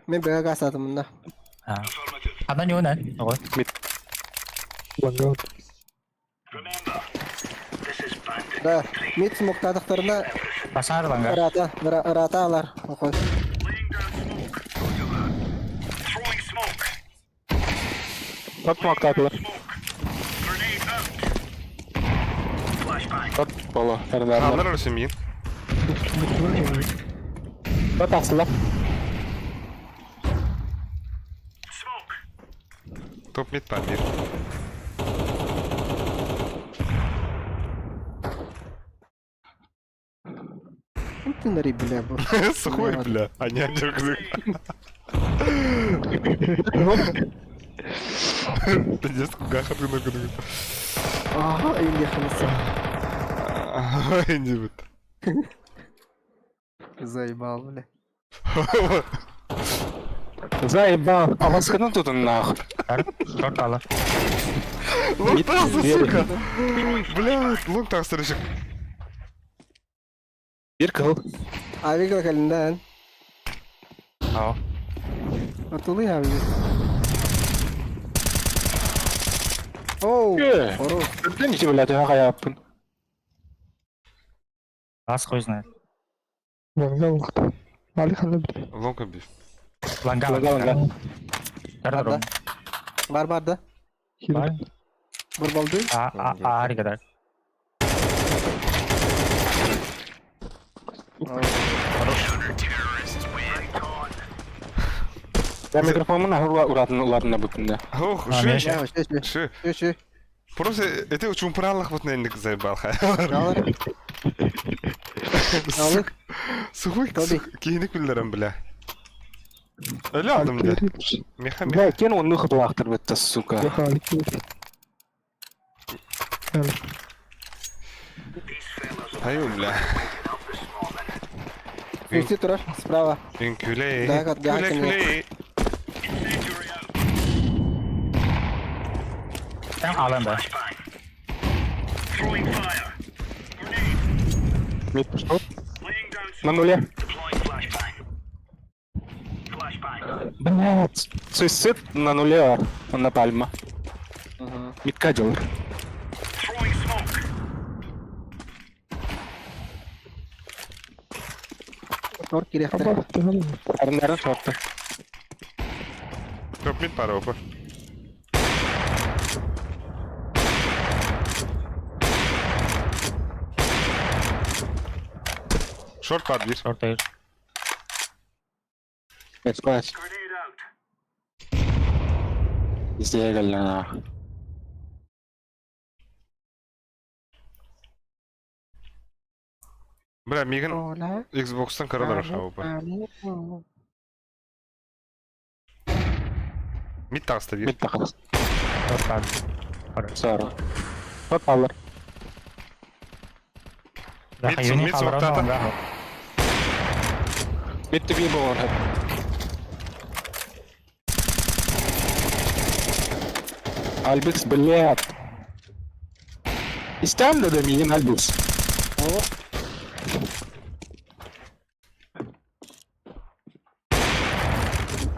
Мен бөг асатым мында. А. Ана нюнан. Ого. Ланга. Да, мит муктадыктарына Басар ланга. рата, рата алар. Окой. Топ мактатылар. Топ боло. Анар өлсө мин. Топ асылап. Топ мид па бир. Тынри, бля, бу. Сухой, бля. А не жүргізік. Пиздец, кугаха ты на куду. Ага, инде хмысы. Инди бит. Заебал, бля. Заебал. А вас когда тут нахуй? Шорт ала. Лук тағысы, сука. Бля, лук тағысы решик. Бир кыл. Авигла калиндан. Ау. Атылы авиг. Оу, Э. хорош. Үрден ичи блядь, ага яппын. Бас хуй знает. Ланга лукта. Али ханна бит. Лук би. Ланга. Ланга, ланга. Бар Бар бар да. Хилер. Бурбалды. А, а, а, аригада. Я микрофонун ахыр уратын уларына бүтүндө. Ох, А, ши. мен ше. Я, ши, ши. Ши. Ши, ши. Просто это очень правилах вот наверное заебал. Алыр. Алыр. Сухой, Тоби. кейіні күлдерім, бля. Өлі алдым, да. Меха, меха. Бля, кен онну хытлактыр бітті, сука. Яха али килер. Али. Аю, бля. Үсті тұрар, справа. Үн күле. Да, да, Күле, конечно. күле. Там алан да. Мид пошел. На нуле. Блядь. Суицид на нуле, он на пальма. Мидка делает. Шорт кириэхтэр. Аба, төһөн Арыннарын шорты. Топ мид пара опа. Шорт под дверь. Шорт ayır. Let's go. Изде кэллэҥ Бля, мигин Xbox'тан көрө опа. Мид таҕыста биир. Мид тахас. Шорт бар. Сара. Шорт алар. Мид Юни мид халаран смоктата. онда. Мид түбі болар. Альбис, блядь. Истәм да миин Альбис.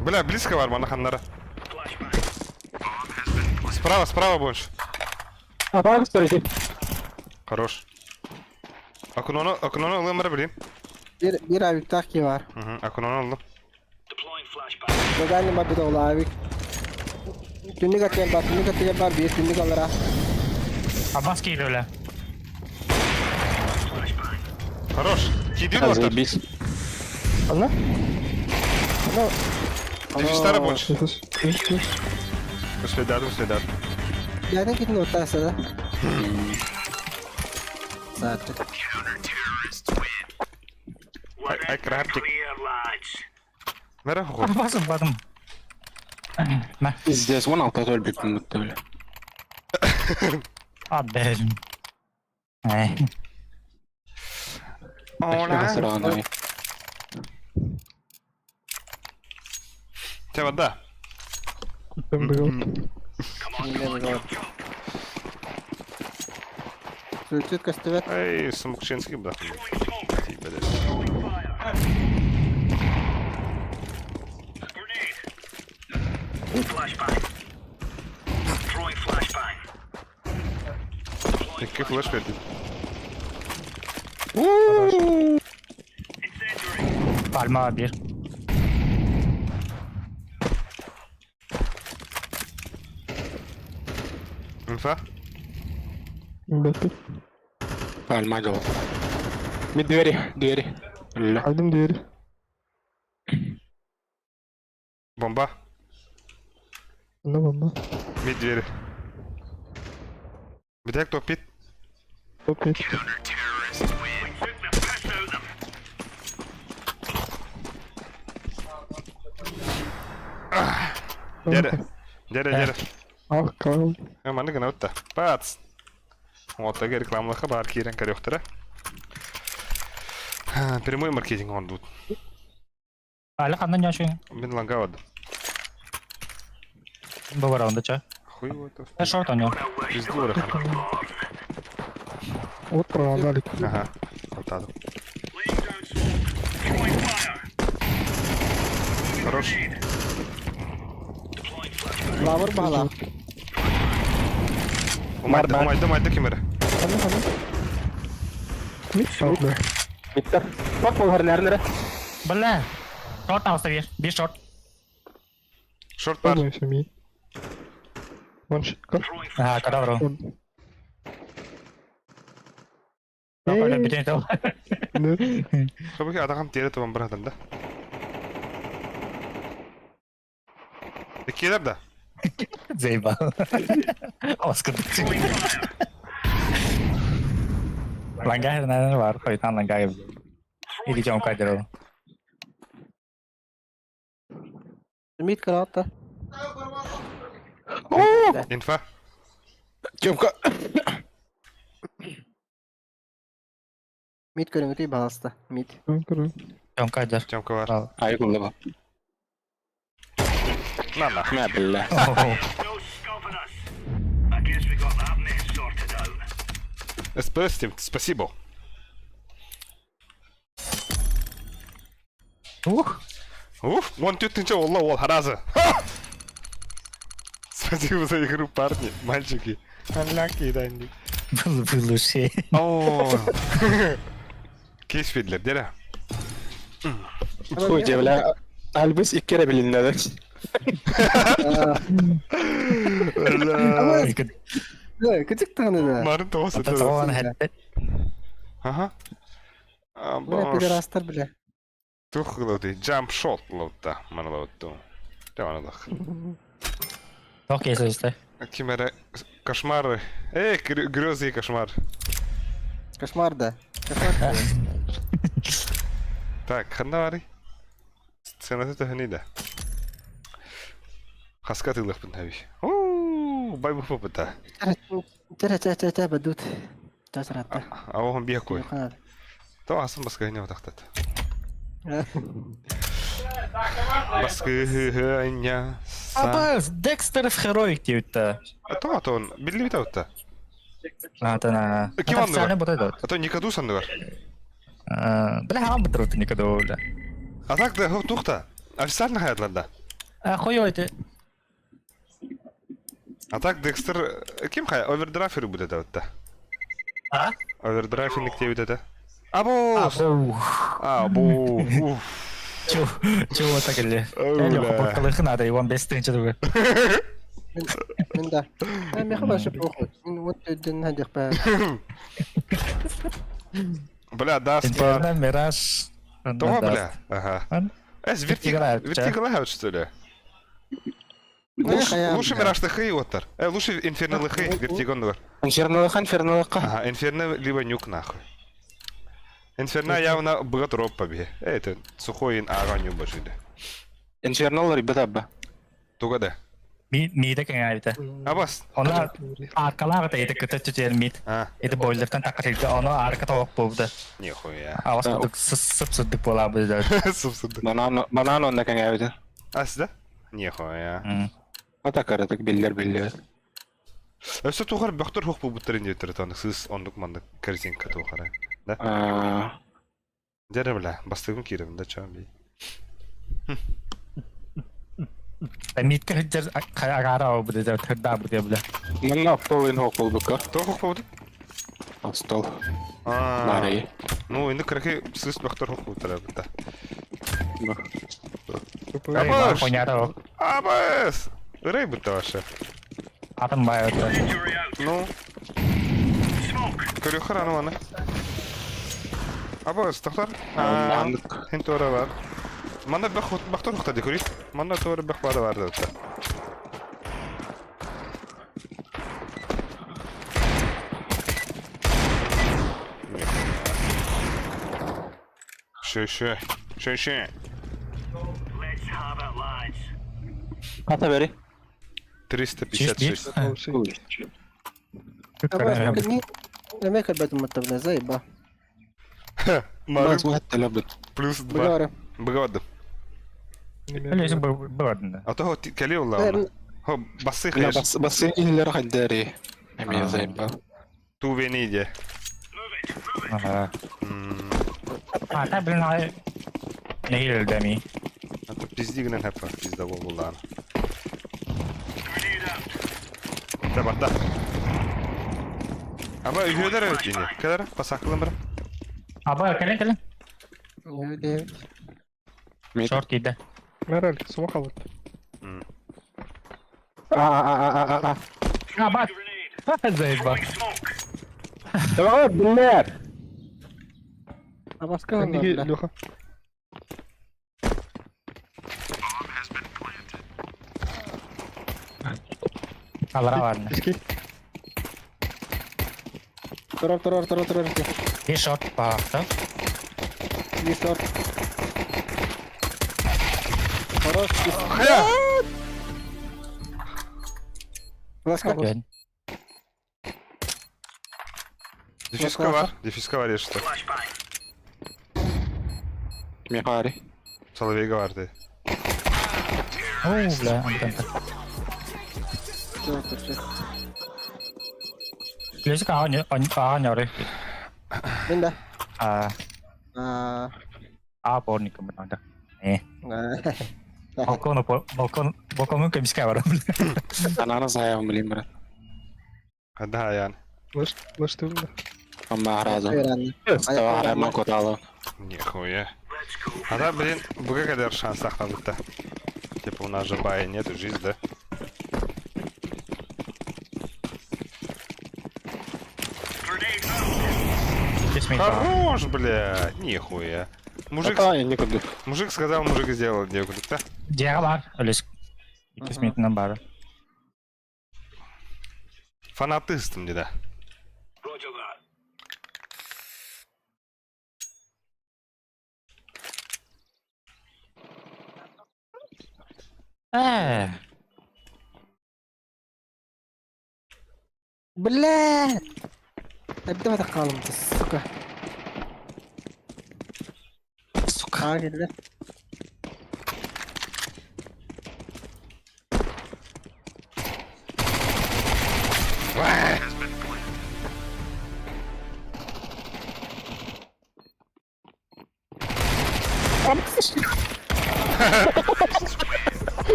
Бля, близко бар манаханнара. Справа, справа больше. А, бар, смотрите. Хорош. Окнону, окнону ылым бара билим. Bir, bir авиктах ки бар. Мгм, окнону ылым. Даганы бар bir ola авик. Түннүк атыгар бар, түннүк атыгар бар, bir түннүк алара. Абас кейді өлі. Хорош. Кидин ортар. Заебись. Ана? Дефистара больше. Үс, үс, үс. Следат, следат. Yerden gidin ortası da. Zaten. Ай, крабчик. Мера хуй. Абас ұлбадым. Мә, Пиздец, 16 өлбек минутта, бля. ат бәрін. Әй. Ола. Сраный. Те вода. Там был. Сүлчүт көстүбэт. Эй, смокченский бля. Типа, да. Икки флеш берди. Palma bir. Инфа? Бәтті. Пальма жол. Мид двери, двери. Ля. Один двери. Бомба. Ана бомба. Мид двери. Битек топ пит. Топ мид. Дere. Дere, дere. Ах, Карл. Маны гына өтті. Бац. Оттага рекламалыха бар кирен көрөктөрө. Прямой маркетинг он тут. Әлі қандай няшың? Мен лангавады. Бұл бар онда ча. Хуй его это. Ә, шорт ойнау. Пизду рахам. Вот пролагали. Ага. Хватаду. Хорош. Лавр баhala. Умайды, умайды, умайды кемері. Ана, ана. Мид шалды. Мидтер. Шорт болар, нәрнәрі. Білі. Шорт ауысты бер. Bir шорт. Шорт бар. Пробуем семьи. Ваншитка. А, кадавр. Он. Өлі бүтін жол. Да. Хабыки адагам тері табан бір адам да. Келер да. Заебал. Ауысқы. Лангар, наверное, бар. Қойтан лангар. Или жон кадр. Мид кыраатта. Инфа. Тёмка. Мид көрүңүтүй баласта. Мид. Жон кадр. Тёмка бар. Ай, кулла. На, на. Мә, бля. СПС, Тим, спасибо. Ух. Уф, он тетінче олла ол харазы. Спасибо за игру, парни, мальчики. Аляки, данди. Бұл бұл ше. О. Кейс ведлер, дере. Фу, дьэ, бля, Альбис икки эрэ билиннэ да. Бля. Кытык даҕаны да. Марын тоҕо Ата сытар. тоҕо хэттэ. Аха. Бля, пидорастар, бля. Тух лоти jump shot лотта мана лотту. Тевана лах. Тоқ кесесте. Ким эрэ кошмары. Эй, грезы и кошмар. Кошмар да. Кошмар. Так, ханна барый? Сцената төһөнүй да. Хаска тыылыахпын хаби. Уу, бай бу да. Тара та та та бадут. Та таратта. Аохон биэх кой. То асын баскыһыня утахтат. Баскыһыня. Абас, Декстер в Heroic диэбиттэ. То атон биллибит аутта. Атана. Ким анныгар? Официально А то Никаду санныгар. Бля, хаан бытырыт Никаду, бля. А так да тухта. Официально хаятларда. А хуй это. А так Декстер ким хая? Овердрайфер будет это. А? Овердрайфинг тебе это. Або! Або. Або! Чего, чего так или? Леха, подкалыхы надо, Иван без тынча другой. Мин да. Меха башы похуй. Мин вот ден хадих па. Бля, да, спа. Инферно, Мираж. Того, бля. Ага. Эс, вертик, вертик что ли? Лучше, лучше Мираж лыхы оттар. Лучше Инферно лыхы, вертигон бар. Инферно лыха, Инферно лыха. Ага, Инферно либо нюк нахуй. Инферно явно бгат роб побе. Это сухой ин аганю бажиде. Инферно ребята ба. Тугада. Миде кеңәйбите. Абас. Она аркалар да ити көтө түтер мид. Ити бойлертан такырылды. Оны арка тоқ болду. Нихуя. Абас кудук сып сыдык бола бизде. Сып сыдык. Банан банан онда кеңәйбите. Ас да? Нихуя. Ата каратык биллер биллер. Өсө тухар бөхтөр хук бу буттарын дип төрөт сыз ондук мандык корзинка тухара. Да? Дәрі бля, бастыгым кирем, да чам би. Митке хыджар агара бу дедер тырда бу деп бля. Манна стол ин хок болбука. То хук болду? Стол. Аа. Нарай. Ну, инде кыркы сыз бөхтөр хук буттара бутта. Абас! Абас! Рэй бутта ваша. Атым бай Ну. Көрү аны аны. Абас, тохтар. Хин тора бар. Манда бөх бөхтөр хукта ди көрү. Манда тора бөх бар бар да. Шö шö. Шö шö. Ката бери. 356. Эме кэлбэтим маттабна заеба. Мары плюс 2. Бгавады. Лезем бывадны. А то кали улла. Хо басы хэш. Басы илер хаддари. Эме заеба. Ту вениде. Ага. А, та блин, ай. Не дами. А то пиздигнен хапа пизда болулар. Да барда. Аба үйөдөр өтүнө. Кадar пасакылым бар. Аба, кэлен кэлен. Шорт иде. Мэраль, сума қалып. А а а а а. Аба. Заеба. Давай, блядь. Абаска Леха. Алара барны. Турар, турар, турар, турар. Bir short бақты. Bir short. Хорош. Хая! Ласка. Дефиска бар, дефиска бар ешті. Мехари. Соловейга бар ты. Оу, бля, антон. Лесик аҕа аҕа Мин да. А. А. А борник мында. Э. Балкон балкон балкон көмүскә бар. Ананы заявым билим брат. Да, ян. Лаш ты Амма разы. Ма коталы. Нихуя. А да, блин, быга кэлэр шанс тахтабытта. Типа у нас же бая нету, жизнь, да? Хорош, бля, нихуя. Мужик, Ата не курдук. мужик сказал, мужик сделал, девку, да? Дьиэҕэ баар. Өлүс. Иккис минутанан баара. Фанатистом, да. Ээ. Бля! Эрдэ батах хаалым, сука. Сука. Аа кэллэ.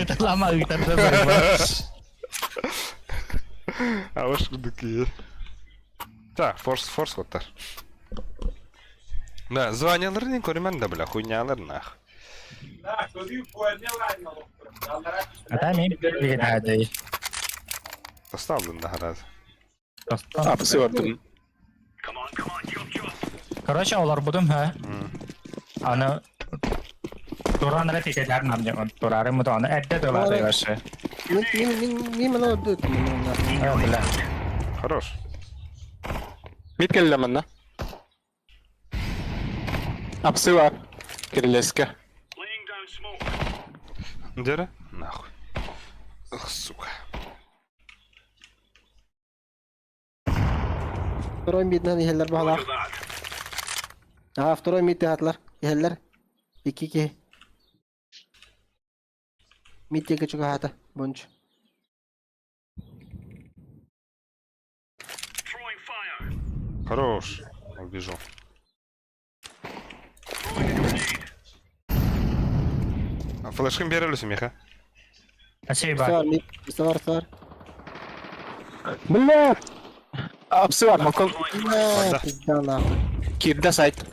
Ыталама ыытар да А уж такие. Так, форс, форс вот Да, звонилар көрүмэн да бля, хуйнялар нах. Ата мен билген хадай. Поставлен да раз. Апсы бардым. Короче, олар будум ха. Аны туран эрэ тикелер нам турары мутаны эрдэ тылады вообще. Мин мин мин мин мана өттүм. Э, бля. Хорош. Мид кэллэ манна. Апсы бар. Кирилеске. Дера? Нахуй. Ах, сука. Второй миднан иһэллэр баҕалаах. Аа, второй мид театлар. Иһэллэр. Икки киһи. Мид диэки чугаһаата. Бунч. Хорош. Убежал. А флешкин берелі меха. Спасибо. Сар, мид. Сар, сар. Бля! Апсы бар, балкон. Бля, пизда нахуй. Кирде сайт.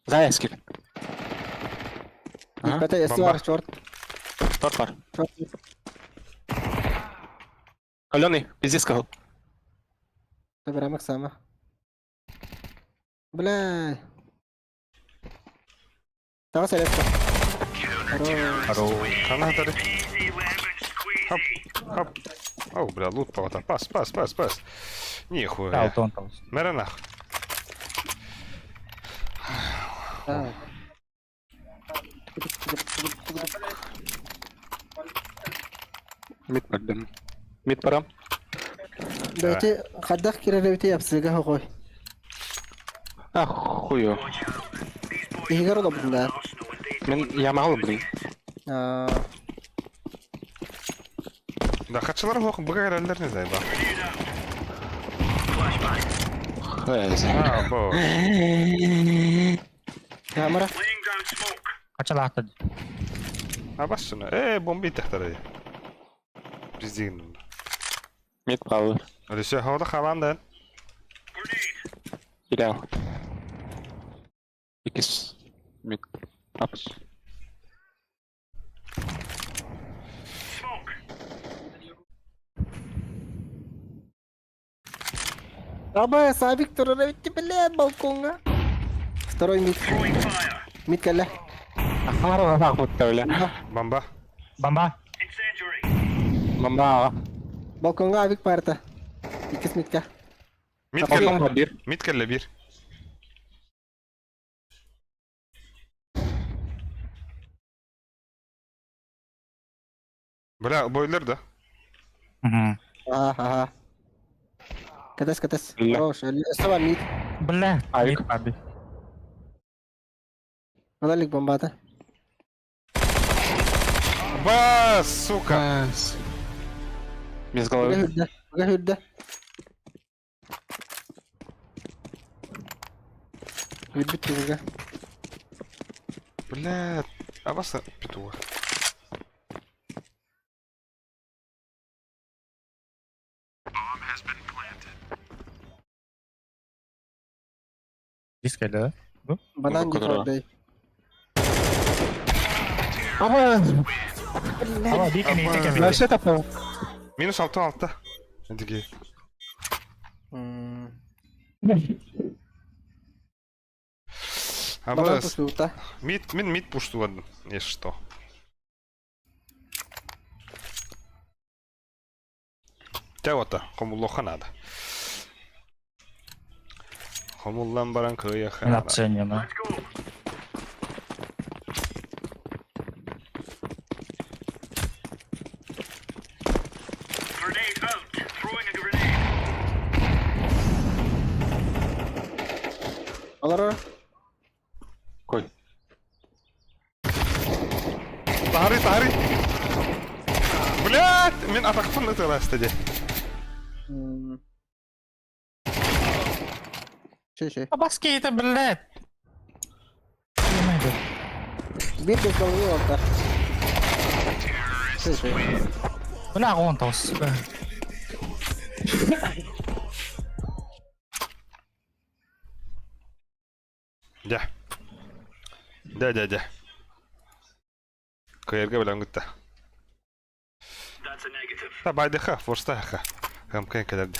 Заяц кир. Ага. Это Бомба. СВР, черт. Торт бар. Черт. Каленый, пиздец сказал. Забираем сама. Бля. Давай садиться. Хорош. Канатары. Хоп, хоп. О, бля, лут палата. Пас, пас, пас, пас. Нихуя. Алтон тоғыз. Мәрі нах. Да. Мид бардым. Мид барам. Бәйте хаддах кирәләүте япсыга хогой. А, хую. Игер ола бunda. Мен ямал, блин. Аа, Да, хатшылар хоқ бұға кәрәлдер не зайба. Хз. А, бо. камера. Қачалақты. А басшыны. Э, бомби тақтары. Біздеген. Мид қалды. Әлесе, хауда қаланды. Идеал. Икис. Мид. Апс. Аба, Сабик турар бит, бля, балконга. Второй мид. Мид кэллэ. Ахар нахуй бля. Бомба. Бомба. Мама. Балконга авик парта. Иккис мидка. Мид Балкон кэллэ. бар бир. Мид кэллэ бир. Бля, бойлер да. Мгм. Ага, ага. Катас, катас. Бля. Хорош. Сава мид. Бля. Авик. Авик. Аналик бомбата. Ба, сука. Без головы. Гүрдэ. Гүрдэ. Гүрбүт түгүгэ. Бля, а вас петух. Диск кэллэ да? Банан Бу дефордой. Ама! Ама бик нейте кэлбит. Вообще тапал. Минус 66. Эдиги. Банан Абыс. тусута. Мид, мин мид пуштуладым, если что. Те хомуллуохха наада. Хомуллан баран кыайыахха Мен наада. оценено. Олорор. Кой. Тахары, тахары! Блядь! Мин атахпын ытыласта де. Ши-ши. Абаски это, блядь! Биир без головы орта. Ши-ши. Бля, он тос. Дя. Дя, дя, дя. Кыйырга билэн гытта. Та байдыха, форстаха. Хамкай кэлэрди.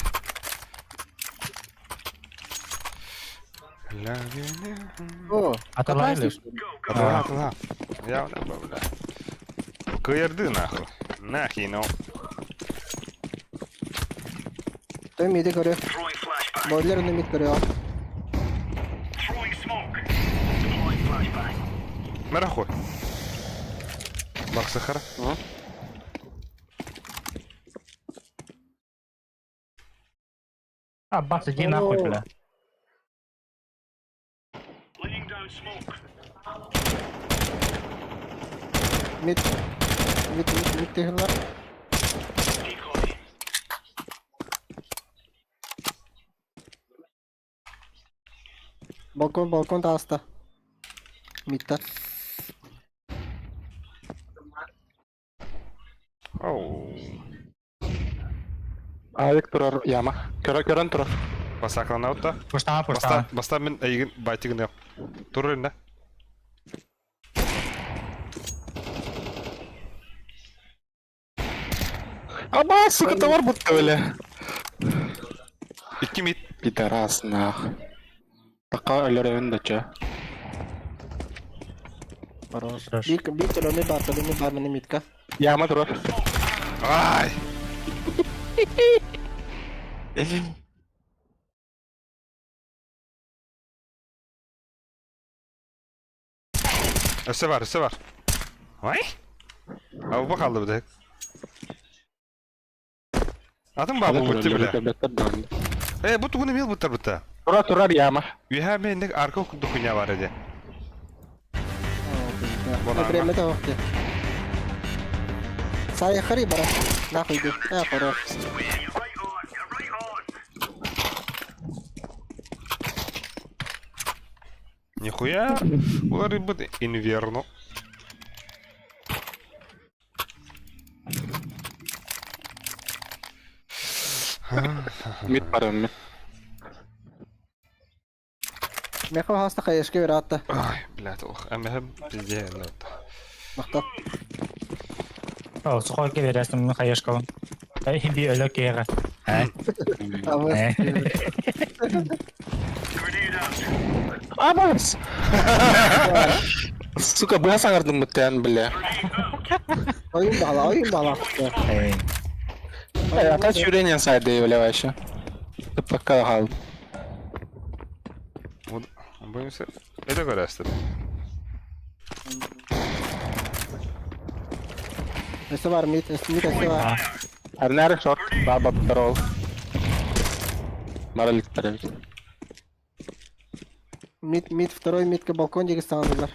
О, Аталайлы. Атала, атала. Я бля. Кыйырды нахуй. Нахи, ну. Той миди көрө. Бойлер мид көрө. Мэрахуй. Баксахара. А, бакс, иди нахуй, бля. Мид. Мид, мид, мид тыгынлар. Балкон, балкон тааста. Мидта. Оу. Авик турар яма. Көрө көрөн турар. Басаклана отта. Пуштана, пуштана. Баста, баста мен эйгин байтигин яп. Тур инде. Аба, сука, товар будто бля. Икки мид. Пидорас нах. Така өлөрөбүн да чө. Хорош. Бир бир төлөмө бар, төлөмө бар мени мидка. Яма турар. Ай! Өсө бар, өсө бар. Ой! Ауба қалды бі Атын ба бұл бітті біле. Э, бұл тугуны мил бұттар бұтта. Тура турар яма. Үйә мендік арка духуня бар еді. Время того. Сай хари бара. Нахуй иди. Э, хорош. Нихуя, улар бит инверно. Мид бар мид. Меха хаста кайышка бер атта. Ай, блядь, ох, әмәһем пизде Мактап. О, сухой бересің, хаешка. Эй, би өлө кеге. Ә? Абыс. Абас! Сука, быһа саҥардым быттаан бля. Ойын бала, ойын бала. Эй. Э, ата сүүрэн сайды бля вообще. Пока хал. Боюсь, это көрәстер. Өсө бар мид, өсө мид өсө бар. Арнары шорт, баба тролл. Маралик тарабит. Мид, мид, второй мидка балкон деги саңдылар.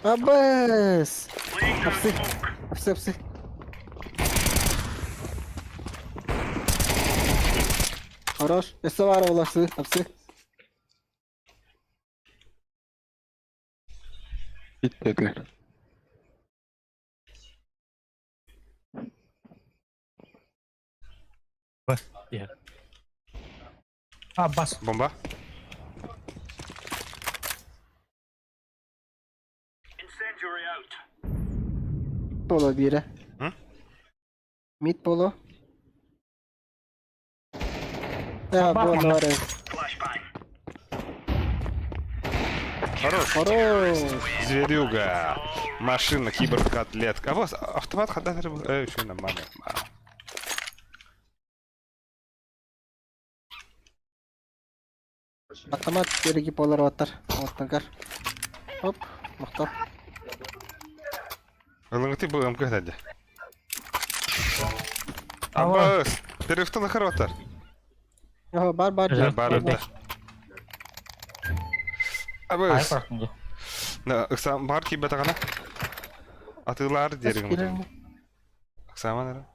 Абыс! Апсы. Апсы, апсы. Хорош. Өсө бар оласы, апсы. Биттедилер. Бас. А, бас. Бомба. Поло биирэ. М? Мид поло. Да, Бар буолла манна. бар. Хорош. Хорош. Зверюга. Машина, киберкотлетка. А вот, автомат хода. Эй, что нормально. Автомат береги полар оттар. Оттан Оп, махтал. Ылыңыты бұл МК дәді. Абас, перевтан хорваттар. О, бар бар. Бар, Бар да. Ай, Абас, korktum. на ыксам бар ки бетагана. Атылар дерегим. Ыксаман ара.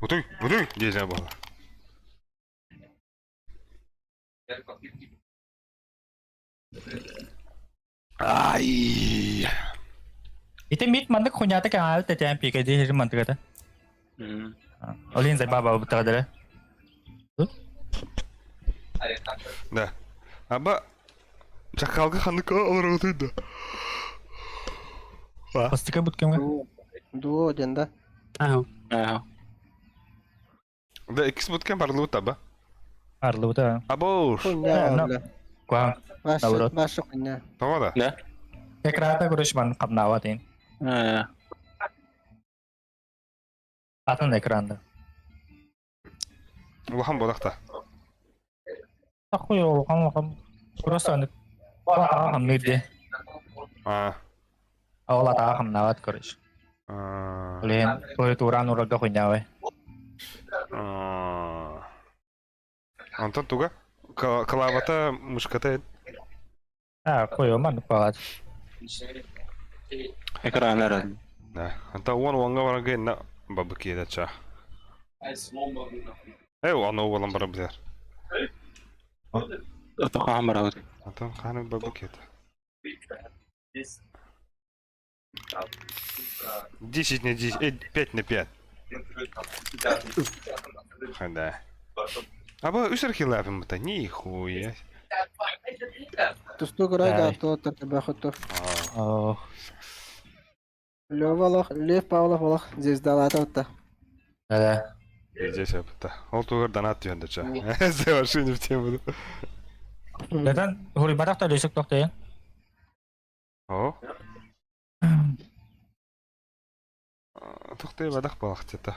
Утуй, утуй, дезя була. Ай! Ити мит маннык хуйнята каҥаабыт тэтээн пиикэдии сирин мантыгата. Олин зайбаба бутаҕа Да. Аба Чакалга ханыка олоротуй да. Бастыка буткемге. Дуо диэн да. Аа. Да, иккис буткен барлыбыт таба. Арлыбыта. Абош. Хуйня но- бля. Куаҥ. Ваша, Наоборот. ваша хуйня. Того да. Да? Экрата көрүш ман қамнауа дейін. Аа. Атын экранда. Улахан бодақта. Ахуй олған олған. Просто аны атаға қамнайды. А. Ол атаға қамнауат көрүш. А. Олен клавиатуран урага хуйнауы. А. Антон туга. Клавата мышката. А, қой оман қуағат. Экран эрэ. Да. Анта уон уонга баран на бабыки да ча. Эй, аны уолан бара бизер. Отоха хамарабыт. Антон ханы бабыки это. 10 на 10, 5 на 5. Да. Аба үс архилапым это нихуя. Тустуу көрөйгө Ай. автоматтар табахоту. Ох. Лева олох, Лев Павлов олох звездалаата отта. Да. Здесь это. Ол тугар донат түйенді ча. Вообще не в тему. Нeden? Хури барақ та лесік тоқтайын. О. Тоқтай бадақ балақ тета.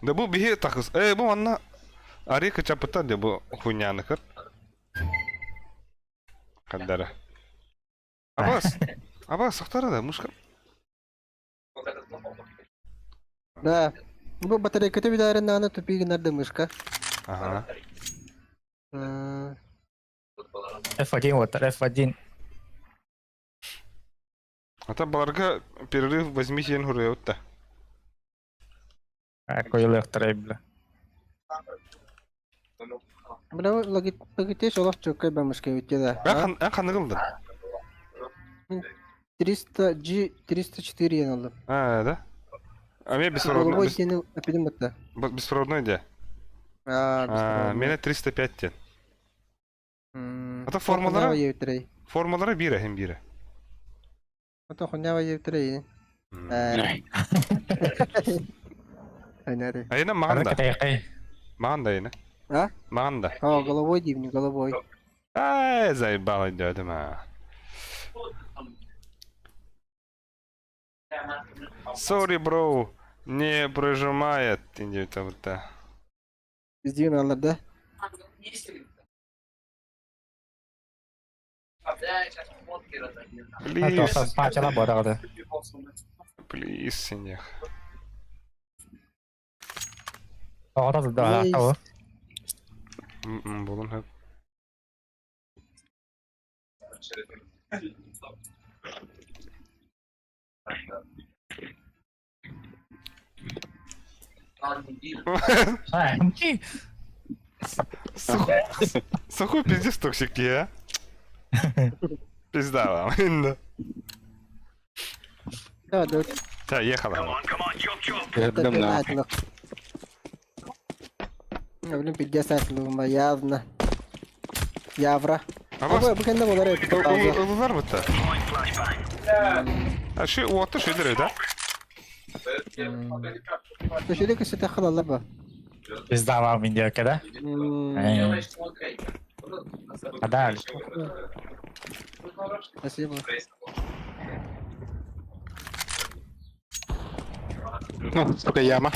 Да бу биһи тахыс. Э, бу манна Арика чапыта де бу хуйняны кыр. Каддара. Абас. Абас, сохтара да, мушка. Да. Бу батарейката билэрин наана тупигинар да мышка. Ага. F1 вот, F1. Ата баларга перерыв возьмите ен хуреутта. Койылықтырай бля. Бля, логитеш олох чөккөй ба мышка өтте да. Эн ханыгылды. 300 G 304 ен алды. А, да? А мен Головой беспроводной. сени апидим бутта. Беспроводной де. А, А, мене 305 тен. Ата формалара? Формалара бире хем бире. Ата хунява евтрей. Айнари. Айна маған да. Маған да айна. А? Маған да. О, головой дивни, головой. Ай, заебал идет, ма. Sorry, bro. Не прожимает. Индивид вот да. Издивин алар да. Please. Пачала бодағады. Please, синех. Оғата да, Есть. Болон хөп. Сухой пиздец токсик а? Пизда вам. Да, да. Да, ехала. Эрдэм на. Блин, пиздец атлыгым явно. Явра. Абас. Бу кэннэ болар эбит. Ылылар бытта. А ши уотта шүдер да? Көшеде көшеде халалар ба. Пизда вам индейка, да? А дальше? Спасибо. Ну, сука, яма.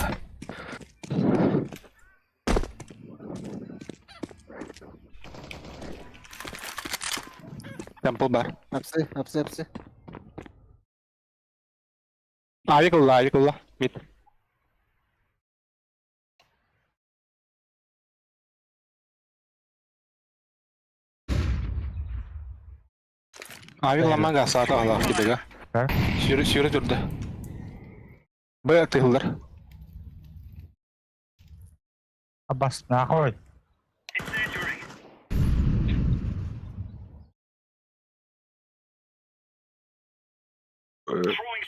Темпл бар. Апсы, апсы, апсы. Авик ылла, авик ылла. Мид. Авик ламага саата алаах кибега. Сүүрэ сүүрэ турда. Б тыһыллар. Абас, нахуй.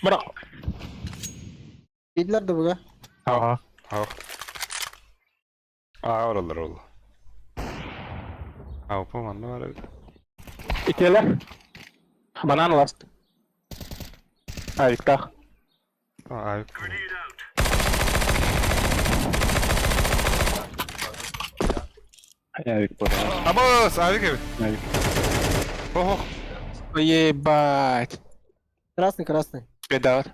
Бырақ. Бидлер да буга. Ага. Аа ороллор ол. Аупа манна бар эбит. Итиэлэр. Банан ласт. Авиктах. Авик. Авик бар. Абас, авик эбит. Авик. Ох. Ебать. Красный, красный. Беда.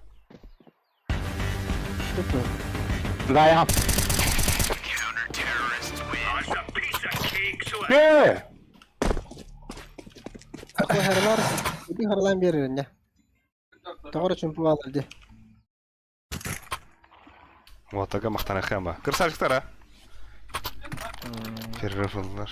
Тупо. Да, я. Э! Такой харлар, иди харлан берер не. Тоҕо чумпу баалар ди. Уотага махтанахыам ба. Красавчиктар, а? Перерыв ыллар.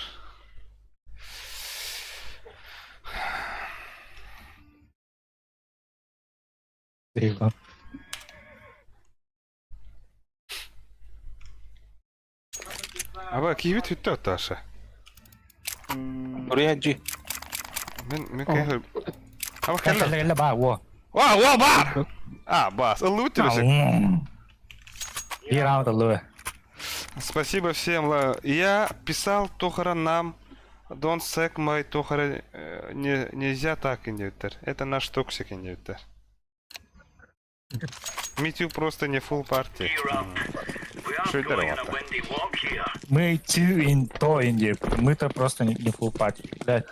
Аба киһибит бүттэ оттааша. Уруйа G. Мин мин кэһэр. Аба кэллэ. Кэллэ кэллэ баа уо. Ва, уо бар. А, бас. Ыллыбыт телесек. Биир раунд ыллыбы. Спасибо всем. Я писал Тохара нам. Don't suck my Тохара. Не, нельзя так, индивитер. Это наш токсик, индивитер. Митю просто не full party. Что это работа? Мы two in то инди. Мы-то просто не full party. Блядь.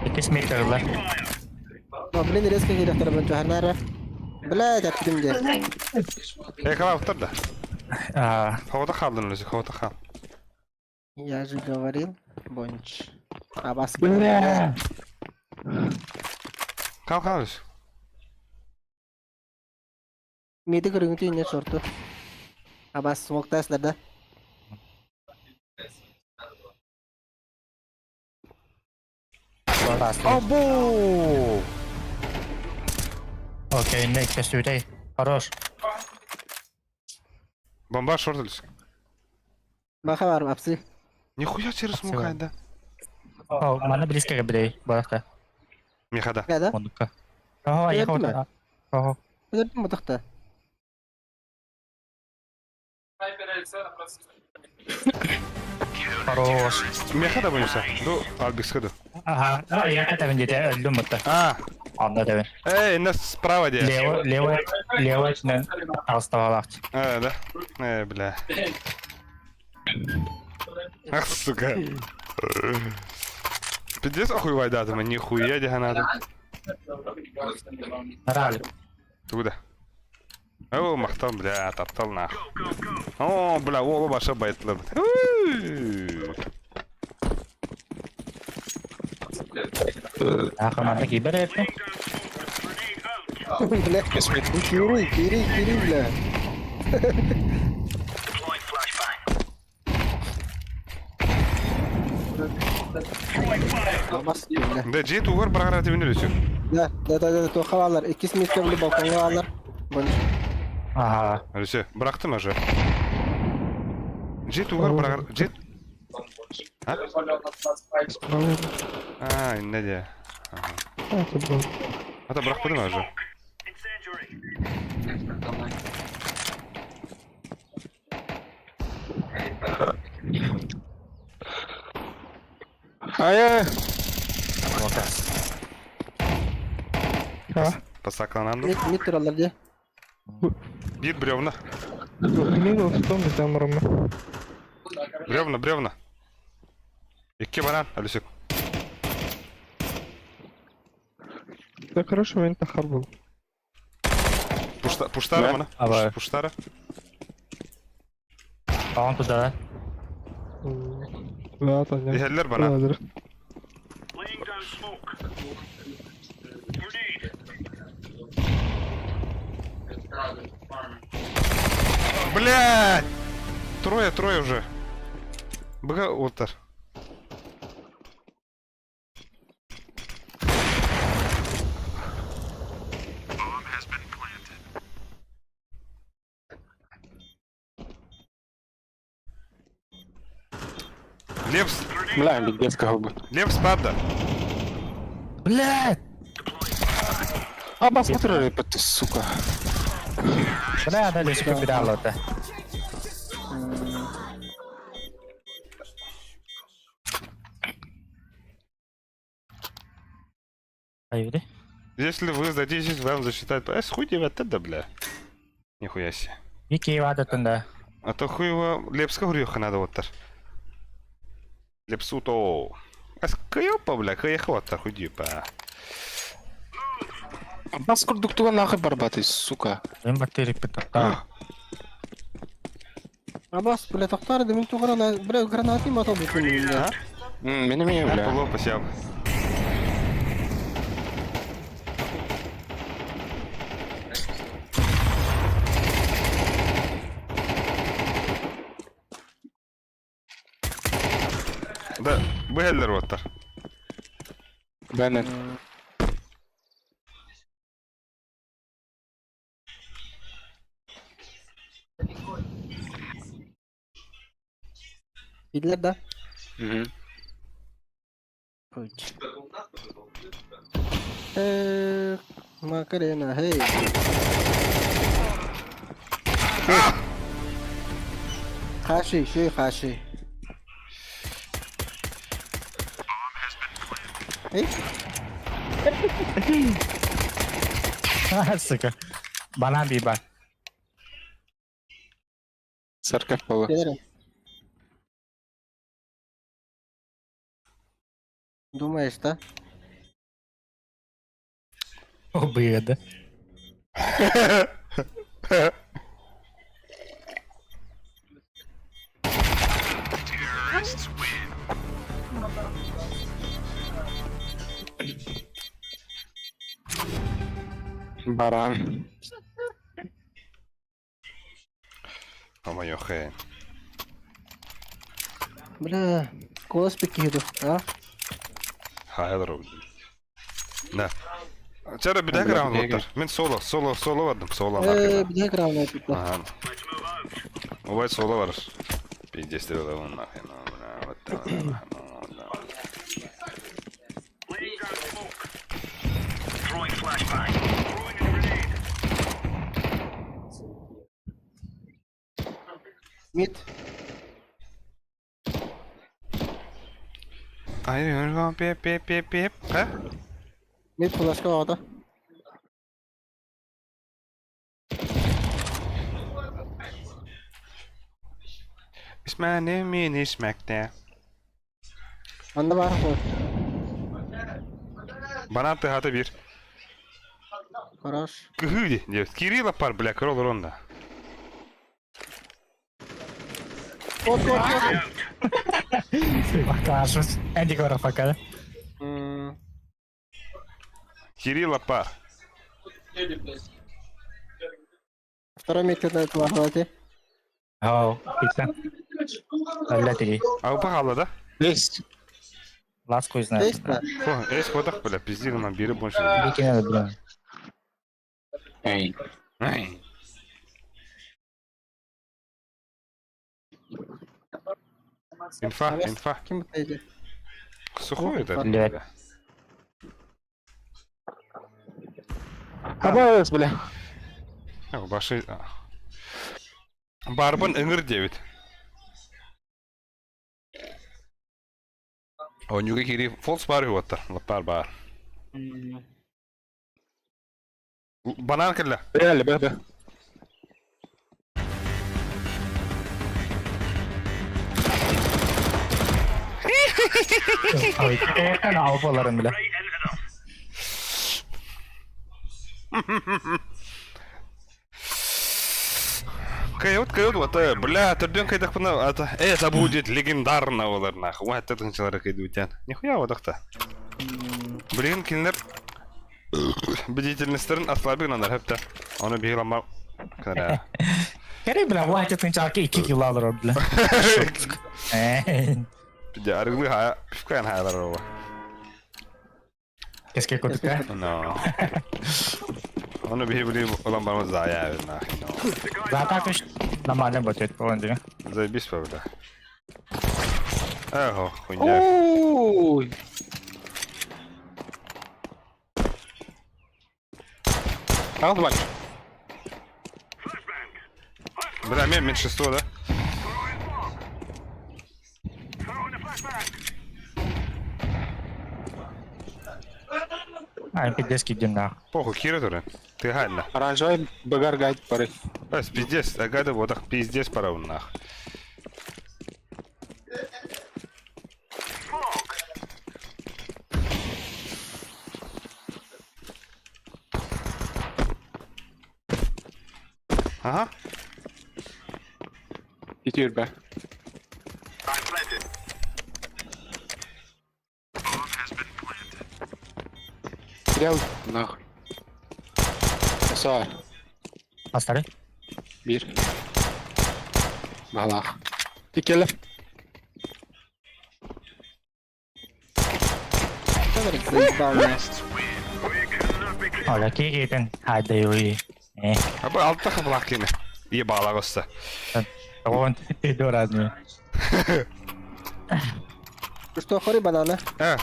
Иккис метр ылла. Блин, резко киирехтэр бен Блядь, аттым дьэ. Э, калаптар да. А, Хавата халдын өзі, хавата хал. Я же говорил, Бонч. Абас. Бля! Кал кал өзі. Миди көрүҥүтү инне сорту. Абас смоктаслар да. Або! Окей, не көстүүтэй. Хорош. Бомба шорт өлүс. Маха бар апсы. Нихуя через Апсы смокай, да? О, мана близко кабидей. Барахта. Михада. Да? Онука. Ого, Көрдүм я Ого. Көрдүм мутахта. Хорош. Михада бойынша. Ду, Альбикс ходу. Ага, а, я это где өлдүм бутта. А, Анда дебин. эй, нас справа де. Лево, лево, лево ичинен алыстабалаах. А, да? Э, бля. Ах, сука. Пиздец охуевай датума, нихуя диханада. Норали. Туда. О, махтан, бля, таптал нах. О, бля, о, баша байтлы. Ахаманда кибер это. Бля. Кири, кири, кири, бля. Абас, бля. Да, жет угар баргара тебин үлесү. Да, да, да, да, тоха алар. Иккис миткә биле балконга алар. Ага. Алексей, бырахтым уже. Дьиэ тугар бырагар... Дьиэ... А? Справа. А, иннэ дии. Ага. А, это был. А то бырахпытым уже. Ай-ай! А? Посакланан Мид, мид тураллар дии. Биир бревна. Минус 100 метр Рома. Бревна, бревна. Икки банан, Алисек. Да хорошо, мен тахар был. Пушта, пуштара Да. мана. Ава. Пуштара. А он туда. Да, да, нет. Иһэллэр банан. Ладно. Блядь! Трое, трое уже. Быга уоттар. Лепс, Бля, пиздец кого Лепс падла. Блядь! А, посмотри, ты, сука. Бля, дали сука педал это. Айвди. Если вы сдадитесь, вам засчитают. Э, хуй тебе от это, бля. Нихуя себе. Вики вадатын да. А то хуй его Лепска грюха надо вот тар. Лепсу то. А скайопа, бля, каяхвата хуй па. Бас курдуктуга нахуй барбатый, сука. Мен бактерий питта. Абас, бля, тохтар, да мин туграна, бля, гранаты матал бутын. А? Меня меня, бля. Полопа сяб. Да, бэхэллэр уоттар. Беннет. Идлер да? Мгм. Путь. Э, Макарена, эй. Хаши, шей, хаши. Эй, Сука. Банан биба. Церковь была. кедер. Думаешь, да? О, быда. Баран. О-моё, хэ. Бля, голос пикиду, а? Хайдро. Да. Чара беда граунд уоттар. Мин соло, соло, соло бардым, соло Э, нахуй. бля, граунда пикла. Ага. Убай соло бар. Пиздец, ты нахуй. ну, бля, вот так, нахуй, ну, да. Мид. Ай, пеп, пеп, пеп, пеп. А? Мид флешка ода. Ismani min ismekte. Анда бар қой. Банан тыгаты бир. Хорош. Кыһы ди. Кирилла пар, бля, крол ронда. От, от, от. Бакашус. Энди говорил пока, да? М, Кирилла пар. Второй мид на это лаглати. Ау, пицца. Алла тиги. А упахала, да? Есть. Ласку знает. Есть, да? О, эс ходах, бля, пизди на бире больше. Вики надо, бля. Эй. Инфа, инфа. Ким бытайды? Сухой этот. Блядь. Абаас, бля. Башы... Барбын ыҥыр диэбит. Оонньууга киирии фолс баар үһү уоттар. Лаппаар баар. Банан кэллэ. Реально, бля, бля. Ой, албаларын бile. Кайот, кайот, вот, бля, төрдүөн кайдахпына, это, это будет легендарно олар нахуй. Уа, тытынчылары кайдутян. Нихуя одахта. Блин, кинилер бдительностьтарын ослабил нанар хепте. Оны бигламар. Кара. Кэрэ бля, уа тытынчалки 2 кило алар бля. Дьэ, арыгылыы хаайа, пивкаан хаалар оба. Кэскэ кутука. No. Ону биһи били ылан барбыт заайа нахуй. No. Зата күш нормально будет, болан диме. Заебись, бля. Эхо, хуйня. Ой. Аҕал бач. Бля, мен меньшинство, да? А, пиздец кидим нах. Похуй, кира туры. Ты гально. Оранжевый багар гайд пары. Ась, пиздец, агада вот так пиздец пора нах. Ага. Ити үрбэ. Стрел нахуй. Саа. Астары. Бир. Балах. Тикеле. Заебал меня. Оля, киитин. Хадаюи. Э. Аба алта хабылах кини. Ебала госта. Он ты разные. Ну что, хори банана? Э.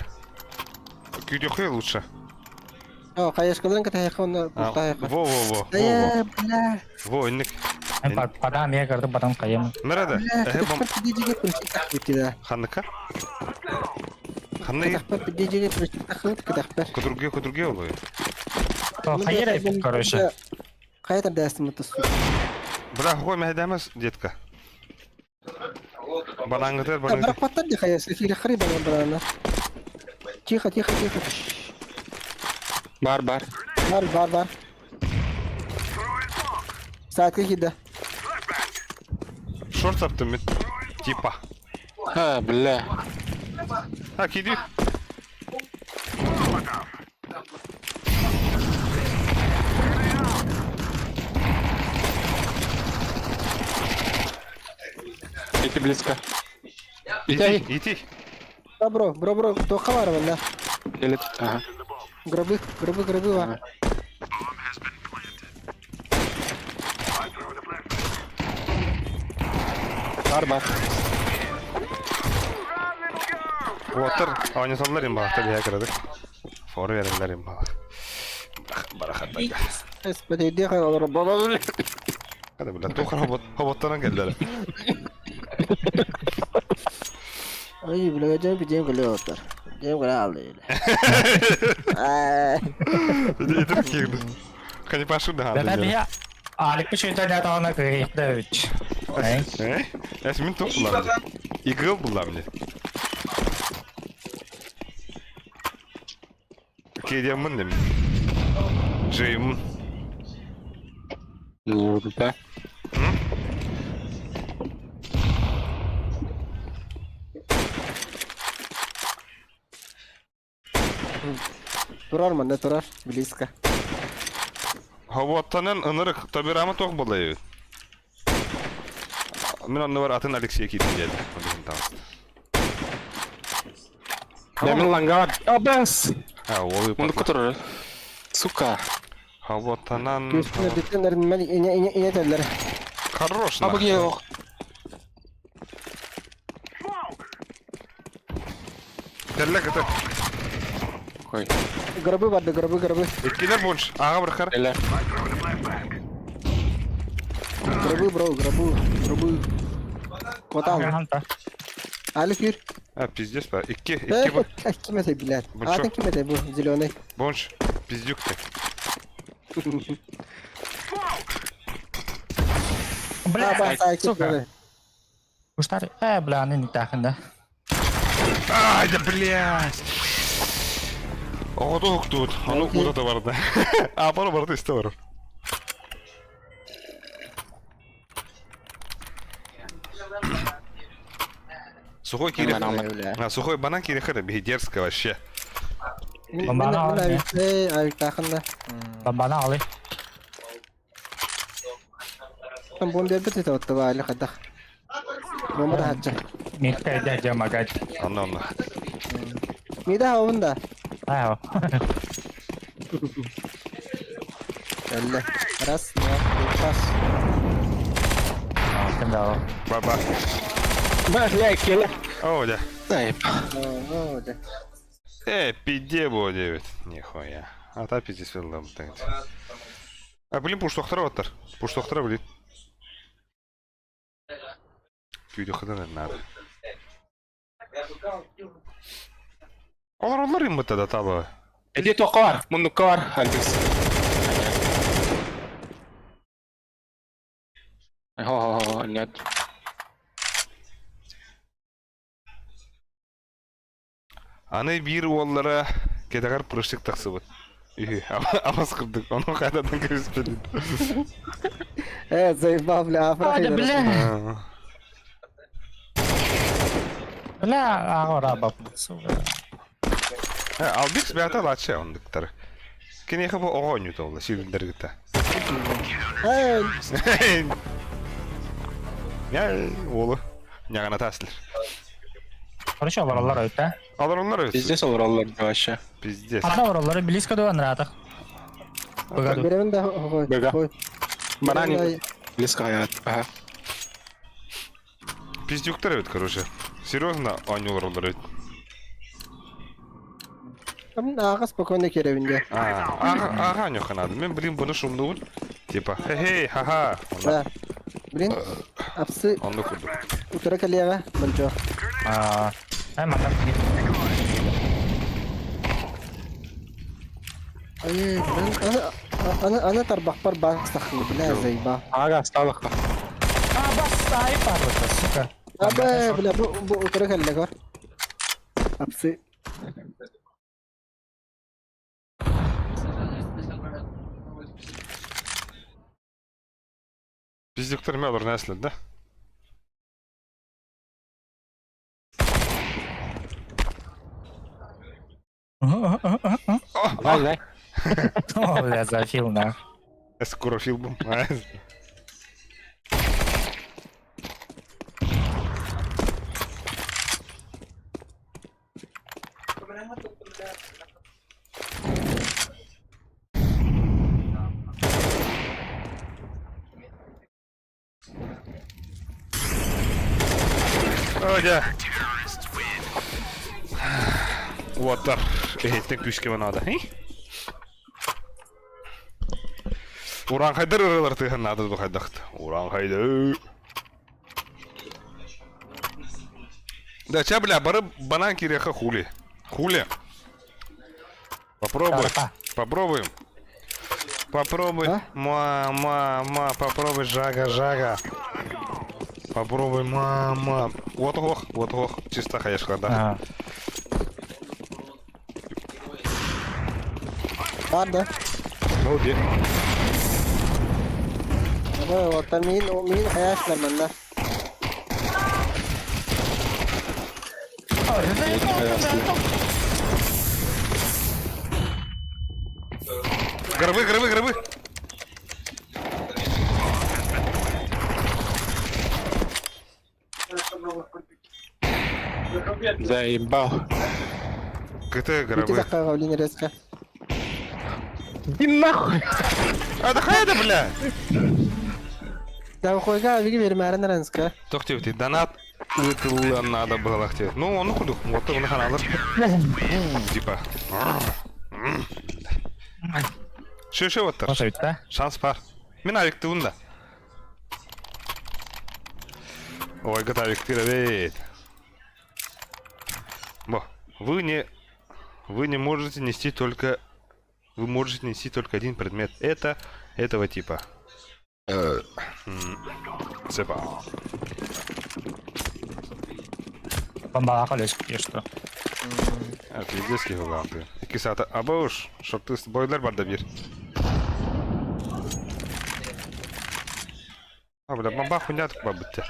Күйдөхүй лучше. О, хайышкаларын кытайха онна А, пустайха. Во, во, во, во, Э, бля. во. Во, инник. Падам я көрдüm, потом кайым. Nerede? Бля, Э, бом. кытахпар пидежиге прочитах битида. Ханныка? Ханны Кытахпар пидежиге прочитах кытахпар. кудурге кудурге олой. То хайыр короче. Кайта дастым это сука. Бля, хой мәһдәмәс, детка. Банангытыр, банангытыр. Бірақ паттар де хайыр, сефире хри банан банана. Тихо, тихо, тихо. Бар бар. Бар, бар, бар. Саатка кида. Шорт таптым мен. Типа. Ха, бля. Ha, киди. Ити близко. Ити, ити. Да, бро, бро, бро, тоққа бар мында. Или... Ага. Гробы, гробы, гробы бар. Бар бар. Уоттар, оонньотоллор имбалахтар биһэ кырадык. Фору берэллэр имбалах. Барахаттарга. Эспетейде хайалар бала. Hadi бля, туох робот, роботтаран кэллэр. Ой, бля, жем бижем көлө оттар. Жем көлө алды. Итир киирди. Канипашу да Да да я. Алик пишет да да на кыйдыч. Э? Эс мин туох буллам. Игыл буллам мне. Кедеммин дем. Джеймун. Ну, да. Турар мында турар, близко. Хавуаттанан ынырык табирама тох булай. Мин онны бар атын Алексей кийтин диэди. Онун таҕыста. Да, мен лангар. Абас. А, ол Мундук турар. Сука. Хавотанан... Күөспүн эрдэттэн эринмэн инэ инэ инэ этэллэр. Хорош Абы нахуй. yok. Кэллэ кыты. Кой. Гробы барды, гробы, гробы. Иккилер бонш. Ага бырхар. Эле. Гробы, бро, гробы, гробы. Котал. Али кür. А, пиздец, ба. Икки, икки бу. Ким это, блядь? Большой. А, ким это, бу, зеленый. Бонш. Пиздюк ты. Бля, сука. Уштар, бля, аны не тахын да. Ай, да блядь. Оҕото уһуктубут. Ону уута да барда. Аапар барда истэ барар. Сухой киирэх. А, сухой банан киирэхэ да биһи дерзко вообще. Бомбаны алы. Авиктахын да. Бомбаны алы. Там бомба бербит это вот това хадах. Бомба да хатча. Микка дядя магать. Онно онно. Мида хавын да. Аа. Кэллэ. Раз, два, три, раз. Ким да Ба-ба. Бля, келе. О, да. Дай. О, да. Пиде было 9. Нихуя. А та пиздец вылам А, блин, пуштохтара оттар. Пуштохтара, блин. Күйді қыдан надо. Олар олар им да таба. Эди тоққа бар, мундукка бар, Альбекс. Хо-хо-хо, нет. Аны биир уоллара кэтэҕэр прыщик тахсыбыт. Үһү, абас кырдык, ону хайдадан кэбиспитин. Э, заебал, бля, А, да, бля. Бля, аҕа бап. Сука. Албикс бэйэтэ лачча оннуктар. Киниэхэ бу оҕо оонньуута буолла, сүүрүндэргитэ. Э, Я уолу ньаҕана таастылар. Короче, олороллор өттө. Олороллор өссө. Пиздец олороллор вообще. Пиздец. Ата олороллор близко до анратах. Быгаду. беремин да, хой. Бега. Хой. Банани близко хаят. Ага. Пиздюктар эбит, короче. Серьезно, оонньуу олороллор эбит. Там ага спокойно керебинде. Ага, ага, нюха надо. Мен, блин, буну шумнуун. Типа, хе-хей, ха-ха. Да. Блин, апсы Онно курдук. утура кэлиэҕэ, болдьоо. Аа, ай матам. Ай, блин, аны аны аны тарбахпар баастахны, бля, заеба. Ага, осталось. А, бас, ай парвата, сука. Абэ, бля, бу бу утура кэллэ көр. Апсы. Пиздюктар ме олор нэслэр да? Давай, давай. О, бля, зафил, нах. Скурофил бу. О, дьэ. Уоттар, эһиттэн күүскэ наада. Урааҥхайдар ырыалар тыаһын наада дуу хайдахт. Урааҥхайдар. Да, ча, бля, бары банан кириэхэ хули. Хули. Попробуй. Попробуем. Попробуй. А? Ма, ма, ма, попробуй, жага, жага. Попробуй, мама. Вот ох, вот ох. Чисто хаешка, да. Бар да. Ну, где? Абэ, оттон миин миин хайаачылар манна. Гробы, гробы, гробы. Заебал. КТ Ити гробы. сакка блин резко. Иди нахуй! Это хайда, бля! Да хуйга биги бермәрен ранска. Тохтебити, донат ыытыллыан надо было хте. Ну, ону кудук, вот оны ханалар. Типа. Шеше оттар. Бос да? Шанс бар. Мин авиктыбын да. Ой, гот авиктыр бит. Бо, вы не вы не можете нести только вы можете нести только один предмет. Это этого типа. Цепа. Бомбалаха лес что. А, пиздец киһи Икки саата абыш, шорты бойлер бар да бир. А, бля, бомба хуйня такая бітті.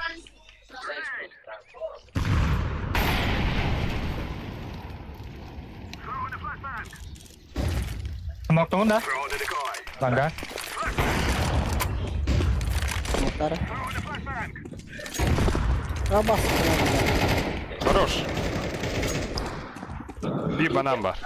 Смоктун, да? Ланга. Мотар. Абас. Хорош. Bir банан бар.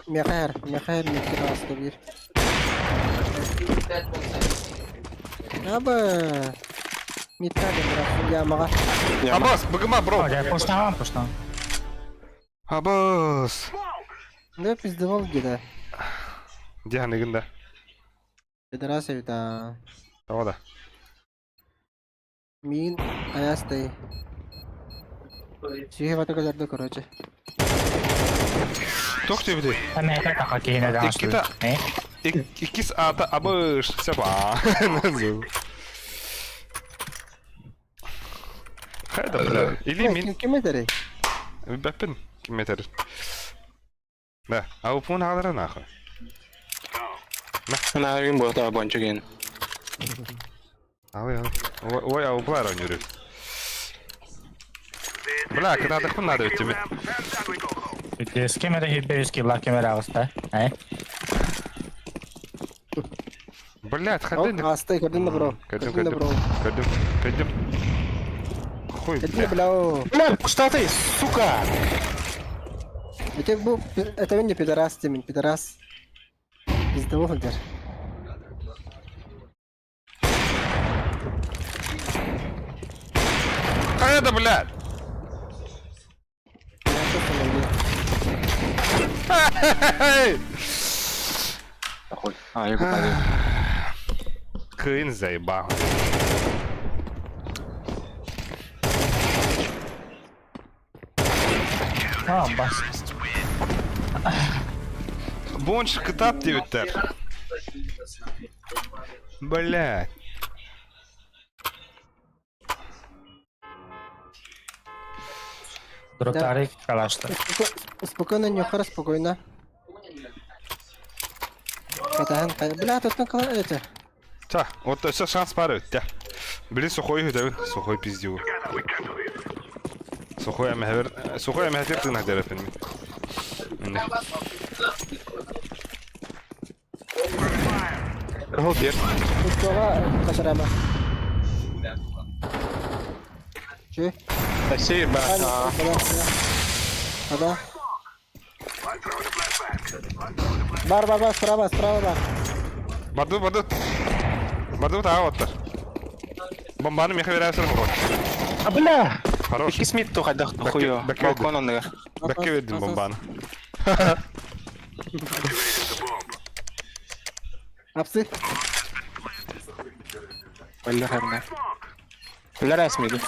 Мехер, мехер мекке аста bir. Аба. Митка да ямага. Абас, быгыма, бро. Окей, пуштам, пуштам. Абас. Да пиздевал гида. Дианыгын да. Пидорас да. Того да. Мин аястай. Сүйе бата каларды, короче. Тохтебити. Мека таха киһине да Иккита. Иккис ата абыш. Себа. Хайда, бля. Или мин. Ким этери? Бэппин. Ким этер. Да, а упун халара нахуй. Наавин буота бончугин. Алы, алы. Ой, а уплара ойнюрю. Бля, когда отдохнуть надо ведь тебе. С кем это хиберский лак кемера аста? Э? Блядь, ходи. Астай, көрдүн да бро. Көрдүм, Көрдүн да бро. көрдүм, көрдүм. Хуй, Көрдүн бля. бля. Бля, что ты, сука? Это бу это не пидорас, ты пидорас. Пиздовол дер. Хайда, блядь! Эй! Хуй. А, я купаю. Кын заебал. А, бас. Бонч кытап диэбиттэр. Блядь. Дроптары калашты. Спокойно, нюхара, спокойно. Катахан, бля, тут на это. Та, вот все шанс пары. Тя. Били сухой хөтөбүн, сухой пиздю. Сухой әмәһәбер, сухой әмәһәбер тына дәрәпен мин. Менә. Хол бер. Устога кашарама. Че? Спасибо. Да. Бар, бар, бар, справа, справа, бар. Барды, барды. Барды тағы оттар. Бомбаны меха берәсер бро. А, бля! Хорош. Икки смит тухайдах хуё. Бәкке- Балкон онныга. Бәкке бердим бомбаны. Апсы. Бля, херня. Бля, рәсмиди.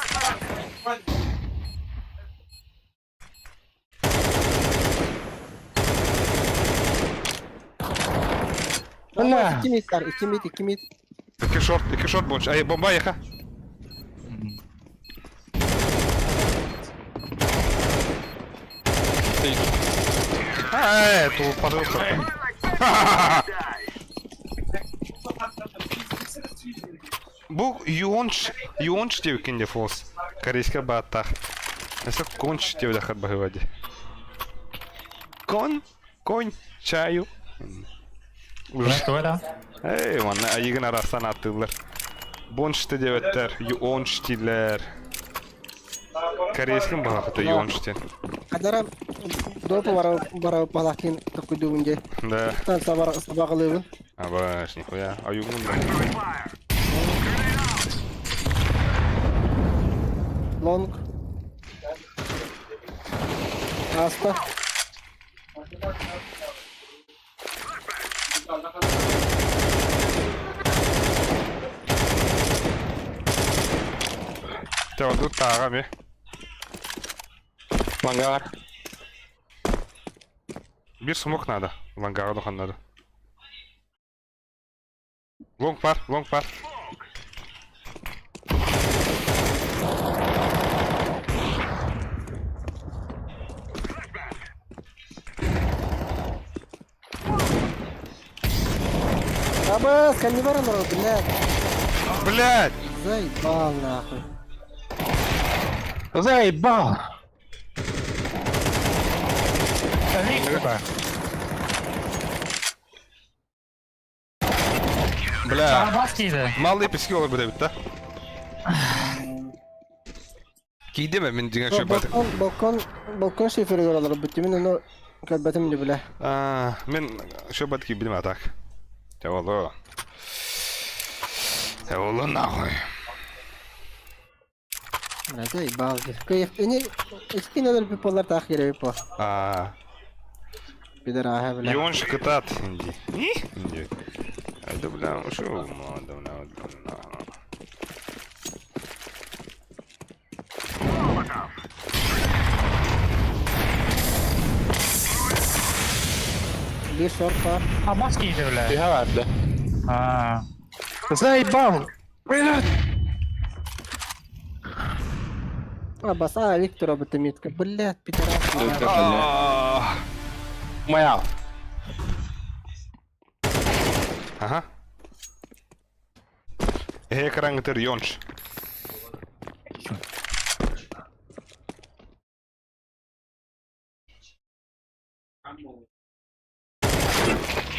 Бля. Икки мид бар, икки мид, икки мид. Икки шорт, икки шорт бонч. Ай, бомба яха. Ай, ту пожалуйста. Бу юонч, юонч дип кинде фос. Корейская баттах. Эсэ конч дип дахар бахывади. Кон, конь, чаю. Что это? Эй, манна айыгын арастан аттылар. Бончты деп эттер, юонч дилер. Корейским баҕахыта юонштен. Хадара допа бара бара балакин такуйдугун дьэ. Да. Тан сабар сабаҕалыыбын. Абаш, нихуя. Аюгун да. Лонг. Аста. Чэ, онтун тааҕа эмиэ. Лангар. Биир смок надо. Лангаҕа доханнары. Лонг бар, лонг бар. Абас, кэннибэр олорор, блядь. Блядь! Заебал нахуй. Заебал! Бля. Бас киирдэ. Малый пески олор бит да? Киирдим мин дьиҥэ шөбөтүм. Балкон, балкон, балкон шиферигэр олорбут. Мин ону көрбөтүм дии бля. Мин шөбөт киирбитим а так. Те болу. Те болу нахуй. Заебал. Кыйык, ини иккин өлөр болар таах кирэбит по. А, Пидораха, бля. Юнш кытат инди. Инди. Айда бля, ушел, да бля, бля. Биир шорт баар. А бас киирдэ бля. Түһэ барды. А. Заебал! Блядь! А, бас, а, Виктор об метка. Блядь, пидорас. А. Моя. Ага. Эһэ экраҥҥытыгар Йонш.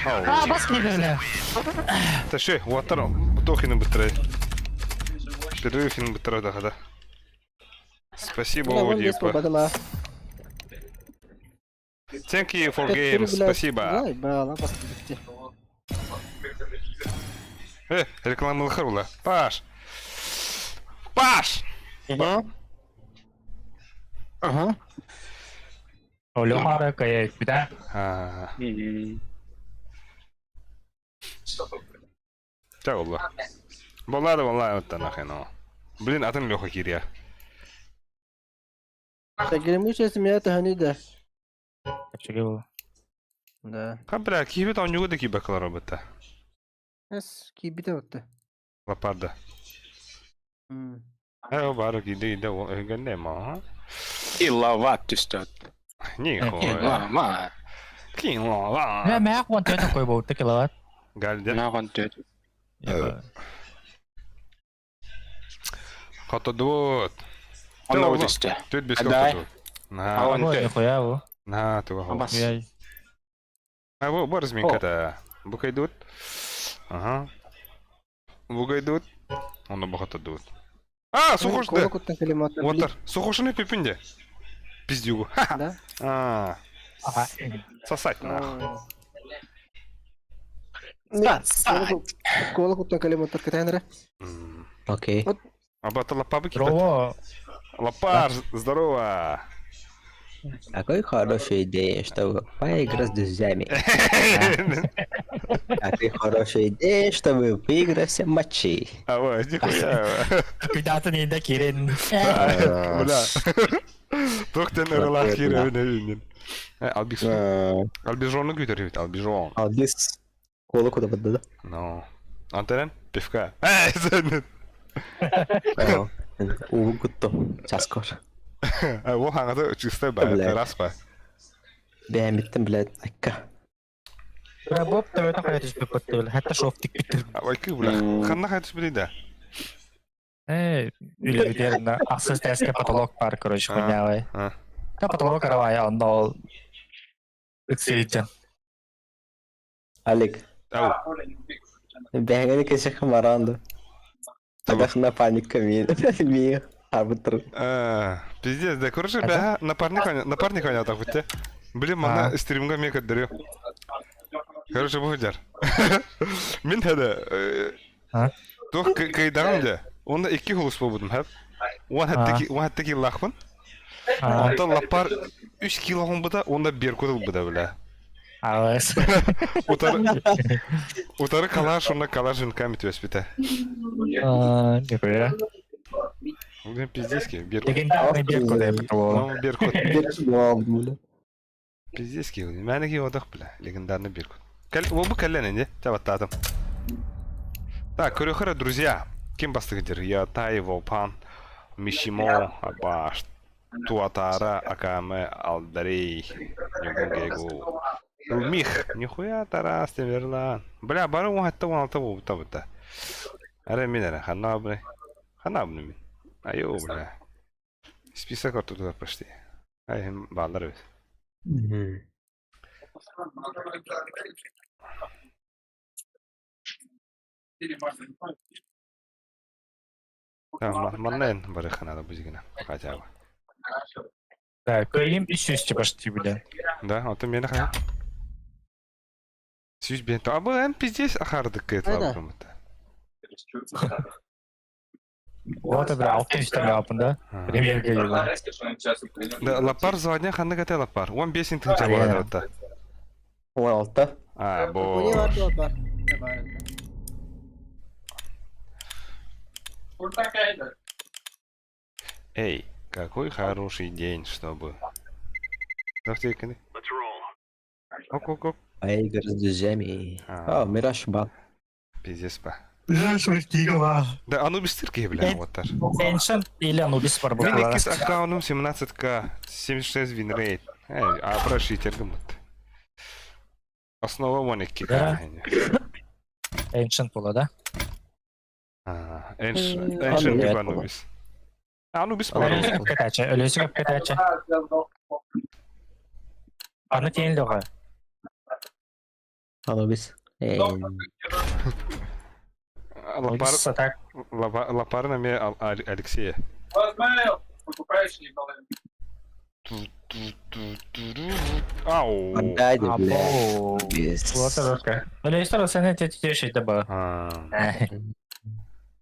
А бас киирдэ бля. Таши, уоттар Тохины быстрее. Перерыв быстрее да, да. Спасибо, Бля, вон Типа. бадала. Thank you for game, спасибо. Заебал, а, бас киирдэ. Э, реклама буолла. Паш! Паш! Ага. Олюхара кая бит. А. Чэ буолла. Буолла да буолла оттон нахрен. Блин, атын Леха киирия. Гремучая змея это да. Чего было? Да. Ха, бля, киһибит оонньууга да киирбэккэ олоробут Эс, киирбитэ вот. Лопарда. Э, бары киирдэ киирдэ ол өһүгэннэ ма. Киловатт түстэ. Нихуя. Ма. Киловатт. Мэ мэ он төрт такой был, ты киловатт. Гальде. Мэ он төрт. Хотодуот. Онно түстэ. Төрт бес Адай. хотодуот. На. Он төрт. Нихуя его. На, туга. Бас. А, бу бу разминката. Бу кайдут. Ага. Бу кайдут. Онно бу хотодуот. А, сухошты. Уотар. Сухошыны пипинде. Пиздюгу. Да? А. Сосать нахуй. Кола куттан калиматор кытайнара. Окей. Абата лапа Здорово. Лапар, здорово. Какой хорошая идея, чтобы поиграть с друзьями. Какая хорошая идея, чтобы выиграть все матчи. А вот, нихуя. Куда-то не докирен. Бля. Туохтан ырылаах киирэ Албис. Албижону күүтэр эбит, албижон. Албис. Кола куда поддада? Ну. Антенен, пивка. Эй, сен. Уу кутто. Часкор. Ол хаҥата чисто ба, раз ба. Бээмиттен, блядь, айка. Боб төбөтө хайа түспүт быттыбыл. Хатта шофтик биттир. Айкы, бля. Ханна хайа түспүтүй да? Э, үлэбитер ахсыс тэске потолок бар, короче, хуйнявай. Та потолок каравая, онно ол ыксыйджан. Алик. Ау. Бэгэни кэсэхэ маранду. Тагахна паника мин. Мир. Арбитр. Пиздец, да, короче, бэһэ напарник напарник ойнатах бутте. Блин, манна стримга мне көрдөрүө. Короче, бу сылдьар. Мин хада туох кыйдаҕым дьэ. Онно икки хулус буолбутум хэп. Уон хатты киллаахпын. Онтон лаппар үс кило хомбута, уонна беркут ылбыта, бля. Алыс. Утары утары калаш, уонна калаш жинками түбэспитэ. Нихуя. Блин, пиздецкий, беркут. Легендарный беркут я потому. Ну, беркут. Беркут. Пиздецкий, мээнэ киһи бля, легендарный беркут. Кэл, бу кэллэн инде, табаттаатым. Так, көрөхөрө, друзья. Ким бастыгыдыр? Я Тай, Волпан, Мишимо, Абаш, Туатара, Акаме, Алдарей, Нюгунгегу. Мих, нихуя Тарас, Темерлан. Бля, бары он хатта он алта бута бута. Аре мин аре, ханна абны. Ханна абны мин. Айо, бля. Список оттуда почти. Ай, баллар бит. Маннайн барыхана да бузигина. Хотя бы. Да, кыйым 300 почти, бля. Да, вот у меня ха. Сүүс бен. А бұл ән пиздец ахардык кет лабрымыта. Вот, бля, 600 ляпын, да? Премьер кыйыла. Да, лапар звания ханнык ате лапар. Он бесин тынча болады отта. 16. А, Бо. бо. Бар, бар. Эй, какой хороший день, чтобы... Завтра Ок, ок, ок. Поиграть с друзьями. А. О, Мираж ба. Пиздец па. Да, Анубис тырки, бля, вот так. Ancient или Anubis бар Мин бу. иккис аккаунтум 17к, 76 винрейт. Эй, а прошитер гымыт. Основа 12к. Да. Ancient була, да? Ancient тип Anubis. Anubis бар. Өлөсүк кэтачы, өлөсүк кэтачы. Аны тейін лөға. Анубис. Лапар, Так, лапар на ме Алексея. Ау. Отдай, бля. або. Без. Вот это. Өлөсүк сен тетешей да ба.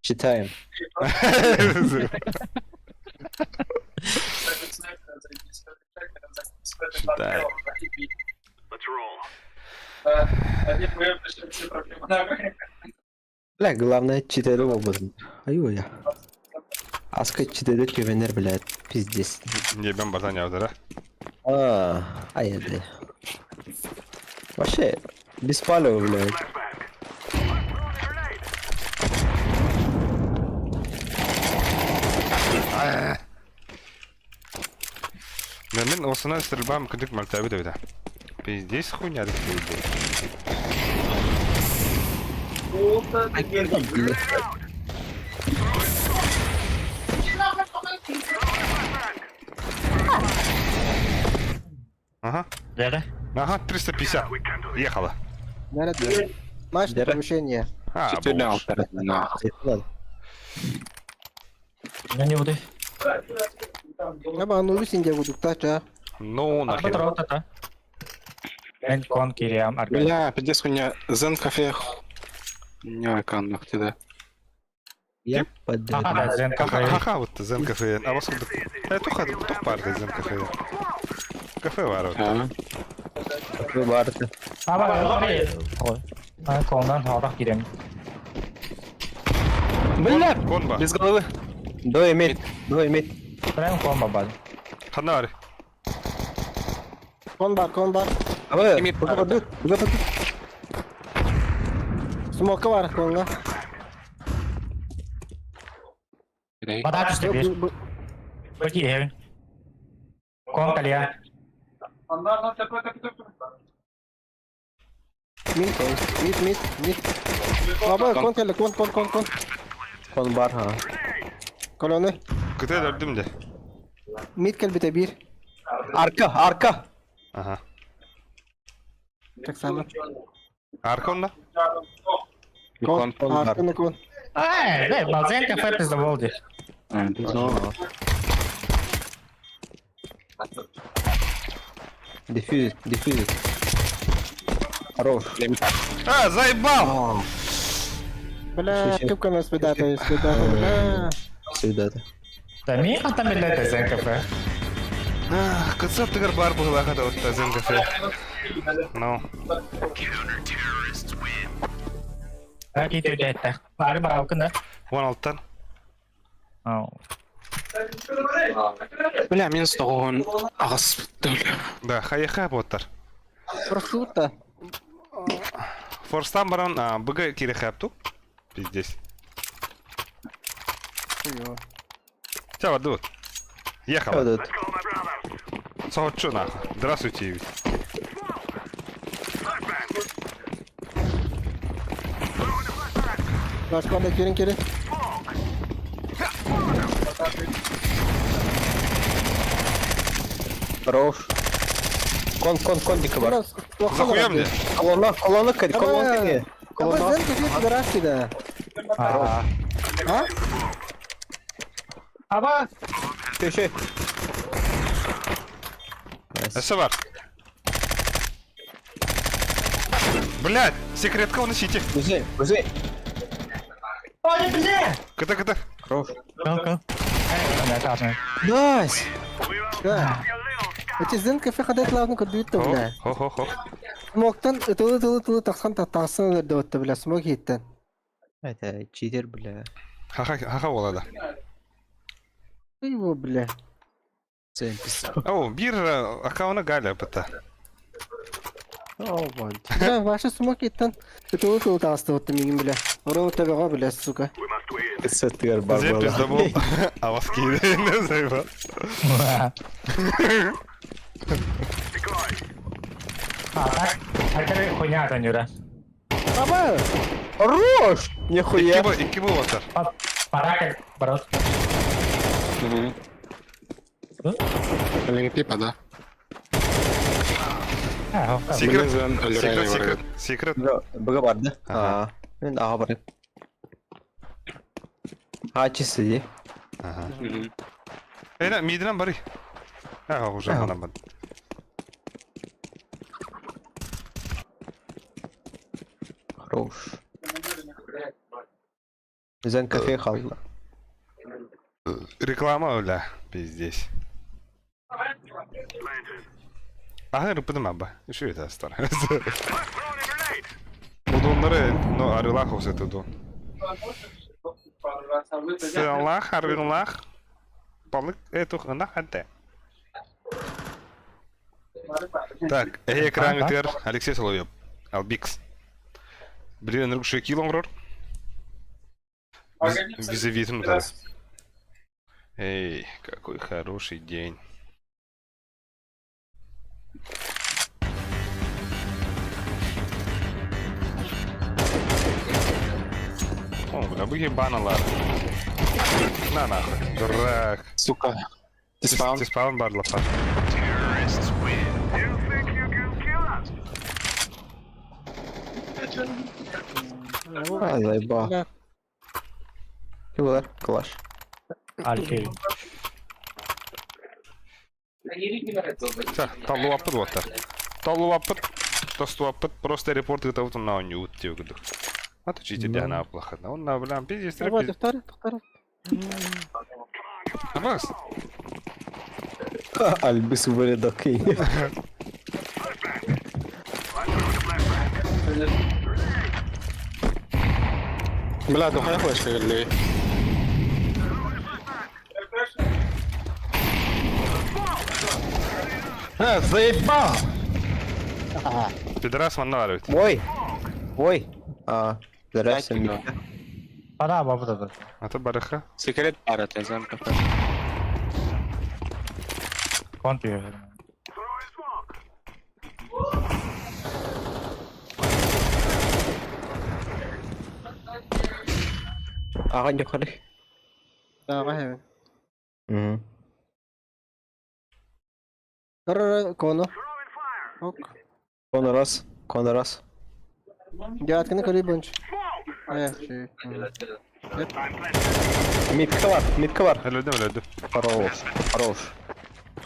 Читаем. Читаем. Бля, главное читать образом. Аю я. Аска читать кевенер, блядь. Пиздец. Не бен базан явдыра. А, ай, бля. Вообще, без палева, блядь. Мен осына стрельба мүмкіндік мөлтәбі деп Пиздец хуйня деп Ага. Дәрі? Ага, 350. Ехала. Nerede? Наш Дere. повышение. А, Четыре боже. алтара, нахуй. Не буду. Аба Анубис инде гудукта ча. Ну, нахер. Ата. Мен кон кириям арга. Бля, пиздец хуйня. Зен кафе. Не, кан нахуй, да. Я под... Ага, зен кафе. Ха-ха, вот Зен кафе. А вас куда? Э, туха, тух парты Зен кафе. Кафе бар. А? Барды. Аба, ой. Кондан хорах кирем. Бля! Конба. Без головы. Двое мид, двое мид. Прям кон бабал. Ханна бар. Кон бар, кон бар. Абы, Мид буга барды. барды, буга барды. Смока бар конга. Бада түсті бер. Бөки хевин. Кон калия. Мид, мид, мид, мид. Аба кон келе, кон, кон, кон, кон. Кон бар, ха. Колоны. Кытай дөрдүм де. Мид кел бите бир. Арка, арка. Ага. Так само. Арка онда? Кон, Кон бар. арканы кон. Ай, не, базен кафе пиздоболди. Но. Дефьюзит, дефьюзит. Хорош. А, заебал! Бля, кепканы свидата, свидата, бля. Всегда это. Да ми хатам билет Зен кафе. Кыцап тыгар бар бугла хата вот Зен кафе. Ну. Ити үлэтте. Бары баралкына. 16-тан. Ау. Бля, минус тоҕуһун аҕыс төл. Да, хайыха боттар. Просто Форстан баран БГ кире хапту. Пиздец. Все, вот. Ехала. Вот это. Соотчу нахуй. Здравствуйте. Başka керин керин. Хорош. Кон, кон, кондика бар. Захуя мне? Колонна, колонна, колонна, Колонна. колонна. Зен кафе пидорасти, да. А. А? Аба. Еще. Эссе бар. Блядь, секретка уносите. Музей, музей. Ой, бля! КТ, КТ. Хорош. Кыл, кыл. Найс. Да. Эти Зен кафе ходят лавну курдуйт, бля. Хо-хо-хо. Смоктан тылы тылы тылы тахсан тахсан өддөттө, бля, смок хиттен. Это читер, бля. Ха-ха, ха-ха болада. Его, бля. О, бир аккаунта Галя бата. О, вон. Бля, ваша смок хиттен тылы тылы тахсты вот мигин, бля. Орон табага, бля, сука. Сеттер бар Зе пиздобол. А вас киде, заебал. А, так. Хайкары хуйня Юра. Аба! Хорош! Нихуя. Икки был ватар. Пора как брат. Блин, пипа, да? Секрет, секрет, секрет, секрет. Б бар, да? А, мен аға бар. А, чисто, ди. Ага. Эй, мидинен бары. Ага, уже манан бар. Хорош. Зен кафе қалды. Реклама, бля, пиздец. Ага, рыпыдым аба. Еще это старое. Удоннары, ну, арылах осы это. Сылах, арылах. Балык, эту, ынах, анте. Так, эй, экран Алексей Соловьев. Албикс. Блин, рук килонгрор. Визави Эй, какой хороший день. О, бля, вы ебаналар. На нахуй, дурак. Сука. Ты спаун? Ты спаун бар лопат. А, заеба. Килар, клаш. Алькей. Все, талуаппыт вот так. Талуаппыт, тостуаппыт, просто репорт это вот на нют тебе говорю. А то чите да плохо. Он на бля, пиздец, Давай, второй, второй. Бас. Альбис вырядок. Бля, духая флешка или? А, заебал! Пидорас манна Ой! Ой! А, здрасте. Пора бабы А то барыха. Секрет пара, ты зам кафе. Конти. Ага, не ходи. Да, Угу. Коно. Ок. Кон раз, кон раз. Дядкины коли бунч. Э, ши. Митка бар, митка бар. Өлөдүм, өлөдүм. Хорош, хорош.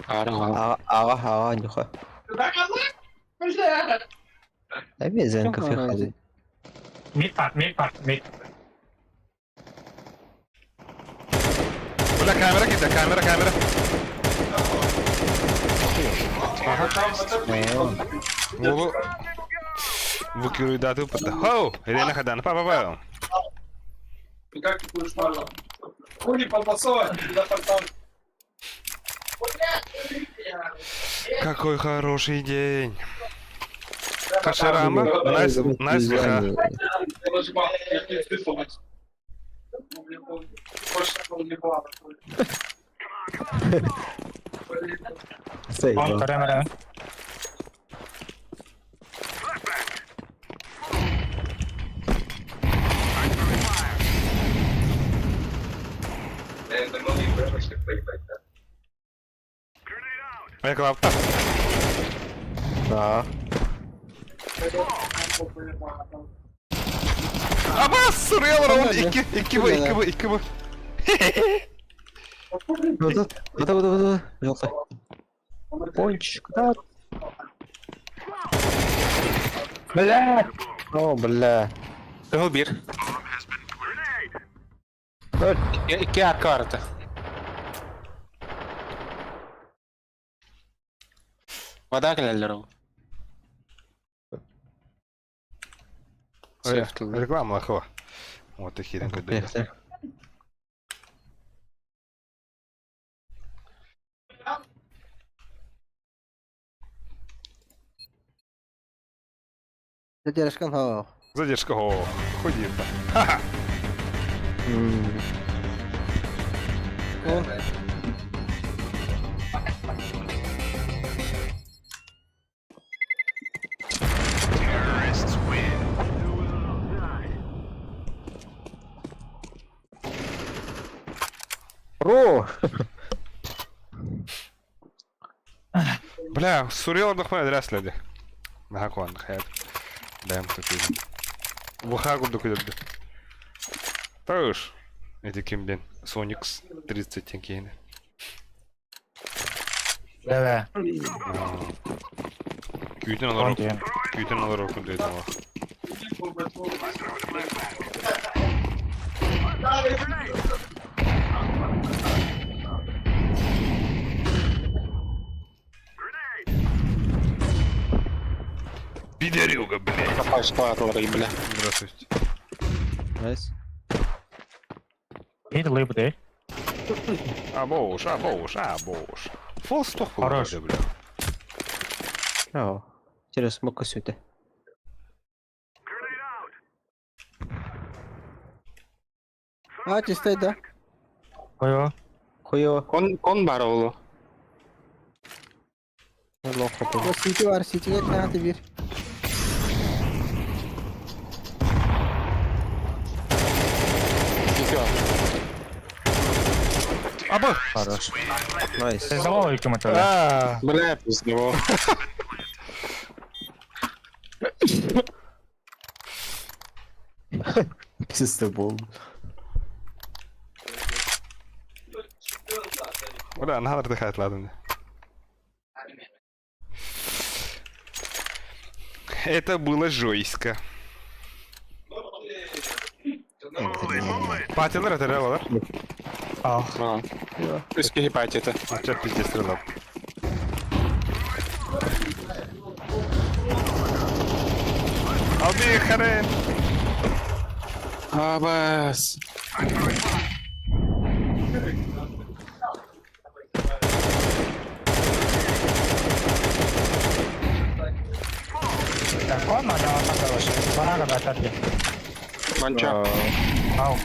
Аарыҥ аҕа. Аҕа, аҕа, аҕа, нюха. Обязан кофе ходить. Мид пар, мид пар, мид. Бля, камера киирдэ, камера, камера. Уолу выкируйдааты ыппыта. Хоу! Елена Хадан, па-па-па. Какой хороший день. Хаширама, найс, найс ВХ. Он камера. Реклама. Да. Аба, суруйалар он икки, икки бу, икки бу, икки бу. Вот, вот, вот, вот, желтый. Пончик, да. Бля! О, бля. Кыһыл биир. Икки арка барыта. Вода кэлэллэр ол. Реклама лохова. Вот такие там Задержка хоо. Задержка, о, худи. Кон. Про! Бля, суруйалар дохмай адрес леди. Наха куан, хаят. Дэм такой. Ваха курдук өдөрдү. Тагыш. Эти ким ден? Соникс 30 тенкейни. Да-да. Күүтэн олорор. Күүтэн олорор курдук этим. Пидорюга, блядь. Пашпааталар бля. Здравствуйте. Найс. Мид лыбы, Абоуш, абоуш, абоуш. Фолс тох Хорош. бля. О, через смока сюда. А, чистай да. Хойо. Хуё. Кон кон бар олу. Лохо О, сити бар, ситиге тахаты бир. Икки бар. Аба! Хорош. Найс. Сезон икки Бля, пиздево. Пиздобол. Бля, надо отдыхать, ладно. Это было жестко. Патилар это реалар. Ах. Үс киһи патета. Ча пиздец стрелял. Алби харен. Абас. Так, он надо хороший. Барага да, Манча. Ау.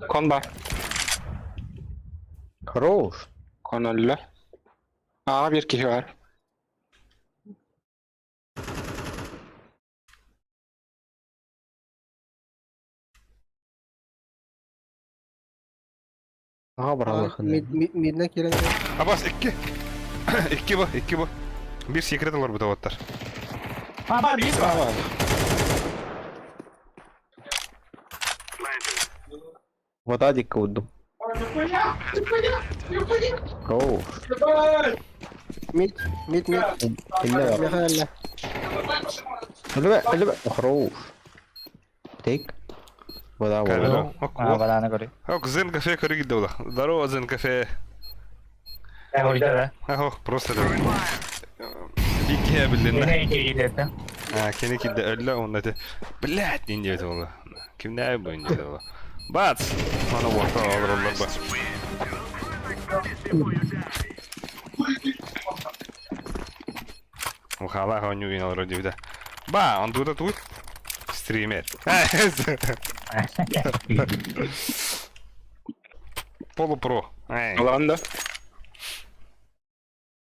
Кон бар. Хорош. Кон өллө. Аға бир киһи бар. Ага, брал Мид мидне кирен. Абас икки. Икки бу, икки бу. Бир секрет олар бу таваттар. А, бар, есть Справа. Вода дикка удум. Оу. Мид, мид, мид. Илле бар. Миэхэ эллэ. Өлүбэ, өлүбэ. Хорош. Тейк. Вода Камера. вода. А, вода на горе. Ок, Зен кафе көрүгү да Здорово, Зен кафе. Э, Ох, просто Бикке билинне. Не киирдэ. А, кини кидде өллө онна те. Блядь, не диэт буолла. Кимнээ бу инде буолла. Бац! Мана уорта олороллор ба. Ухалах оонньуу олорор диэбитэ. Ба, он тут стример. Полупро. Эй. Ылаҕын да?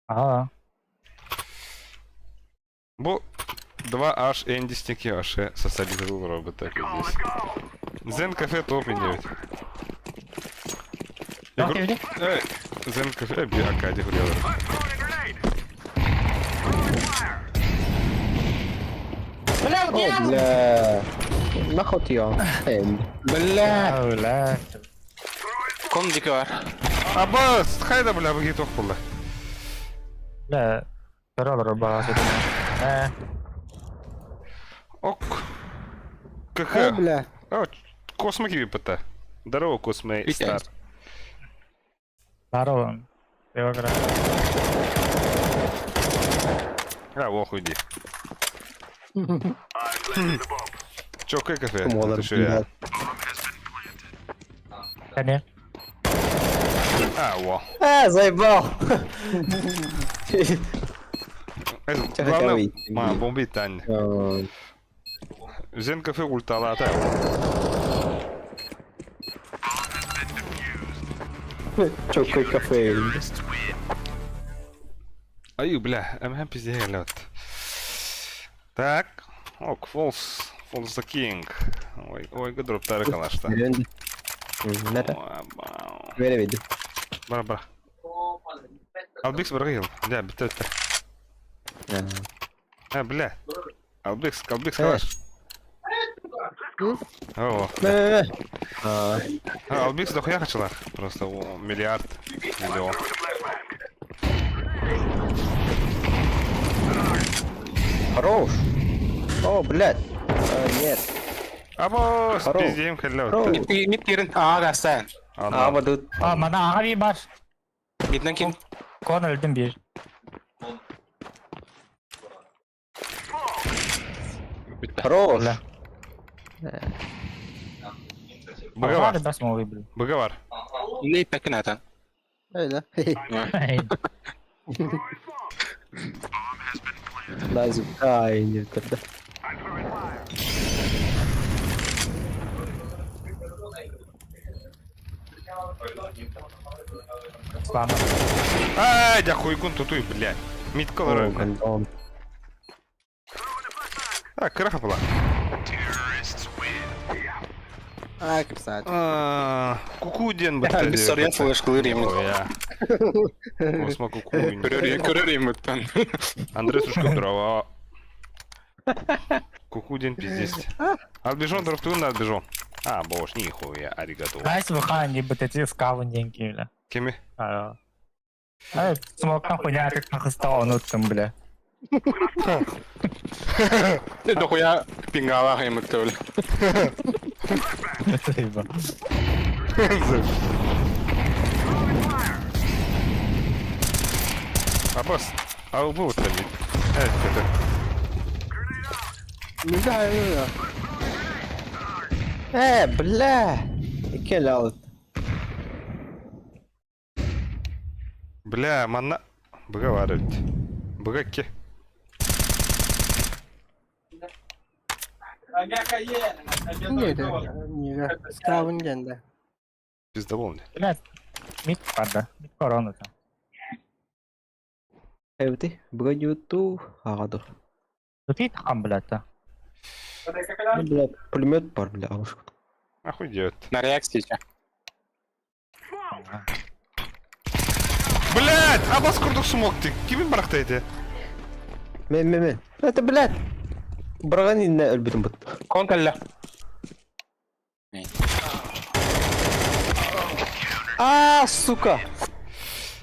Ага. Бу 2H эндистики вообще социализировал робот так здесь. Зен кафе топ 9. Эй, Зен кафе би Акади гулял. О, бля. Нахуй я. Бля. Бля. Кон дикі бар. Абас, хайда бля, бу гитох булла. Бля. Здорово, бага. Э. Ок. О, КХ. бля. О, Космо киви Здорово, Космо Стар. Здорово. А, ох, уйди. Чё, какое кафе? Молодцы, Это что я? Конечно. А, во. А, заебал! Это Чё главное, хотел выйти? ма, бомбит Таня. Зен кафе ульталата. Чё, какой кафе? Ай, бля, МХ пиздец, лед. Так, ок, False, False the King. Ой, ой, гдроп тары калашта. Нere? Veremedim. Бара, бара. Албикс баргыл. Бля, бит это. А, бля. Албикс, Албикс калаш. О, А, Албикс дохуя хачалар. Просто о, миллиард, миллион. Хорош! О, блядь! А, нет. Або, Хорош. пиздем Хорош. халят. Мид кирин. Аа, гасан. А, вот тут. А, мана аға bir бар. Миднен ким? Кон öldüm bir. Хорош! Бля. Быга Бас мол бил. Быга бар. Не пекин атан. Эй, да. Лазим. Ай, нет, тогда. Слама. Ай, да хуйгун тутуй, бля. Мид О, колор. гондон. А, краха была. А, красавчик. Куку ден Біз сорьян флешкалыр емін. Я. Космо куку. Көрөр еміттен. Андрей Сушков, здорово. Куку день пиздец. Албежон, дроптун, албежон. А, боже, нихуя, аригато. Найс выхан, не бит эти скавын деньги, бля. Кеми? А. Смоктан хуйня как нахыстал онуттум, бля. Дохуя пингалах емітті бля. Заебал. Аббас, а убыл там мид. Это. Не знаю, не знаю. Э, бля! Икки алыт. Бля, манна... Быга бар ведь. Быга ке. Не, это, не, да. Скавын генде. Пиздобол мне. Бля, мид бар да. Мид корона там. Эвти, броню Агаду. Тут и там, блядь, да. Ну, бля, пулемет бар, бля, алышка. Охуй делать. На реакции. Блядь, Аббас курдук смог ты. Кимин барахта эти? Мен, мен, мен. Это, блядь! Быраҕан иннэ өлбүтүм бут. Кон кэллэ. А, сука!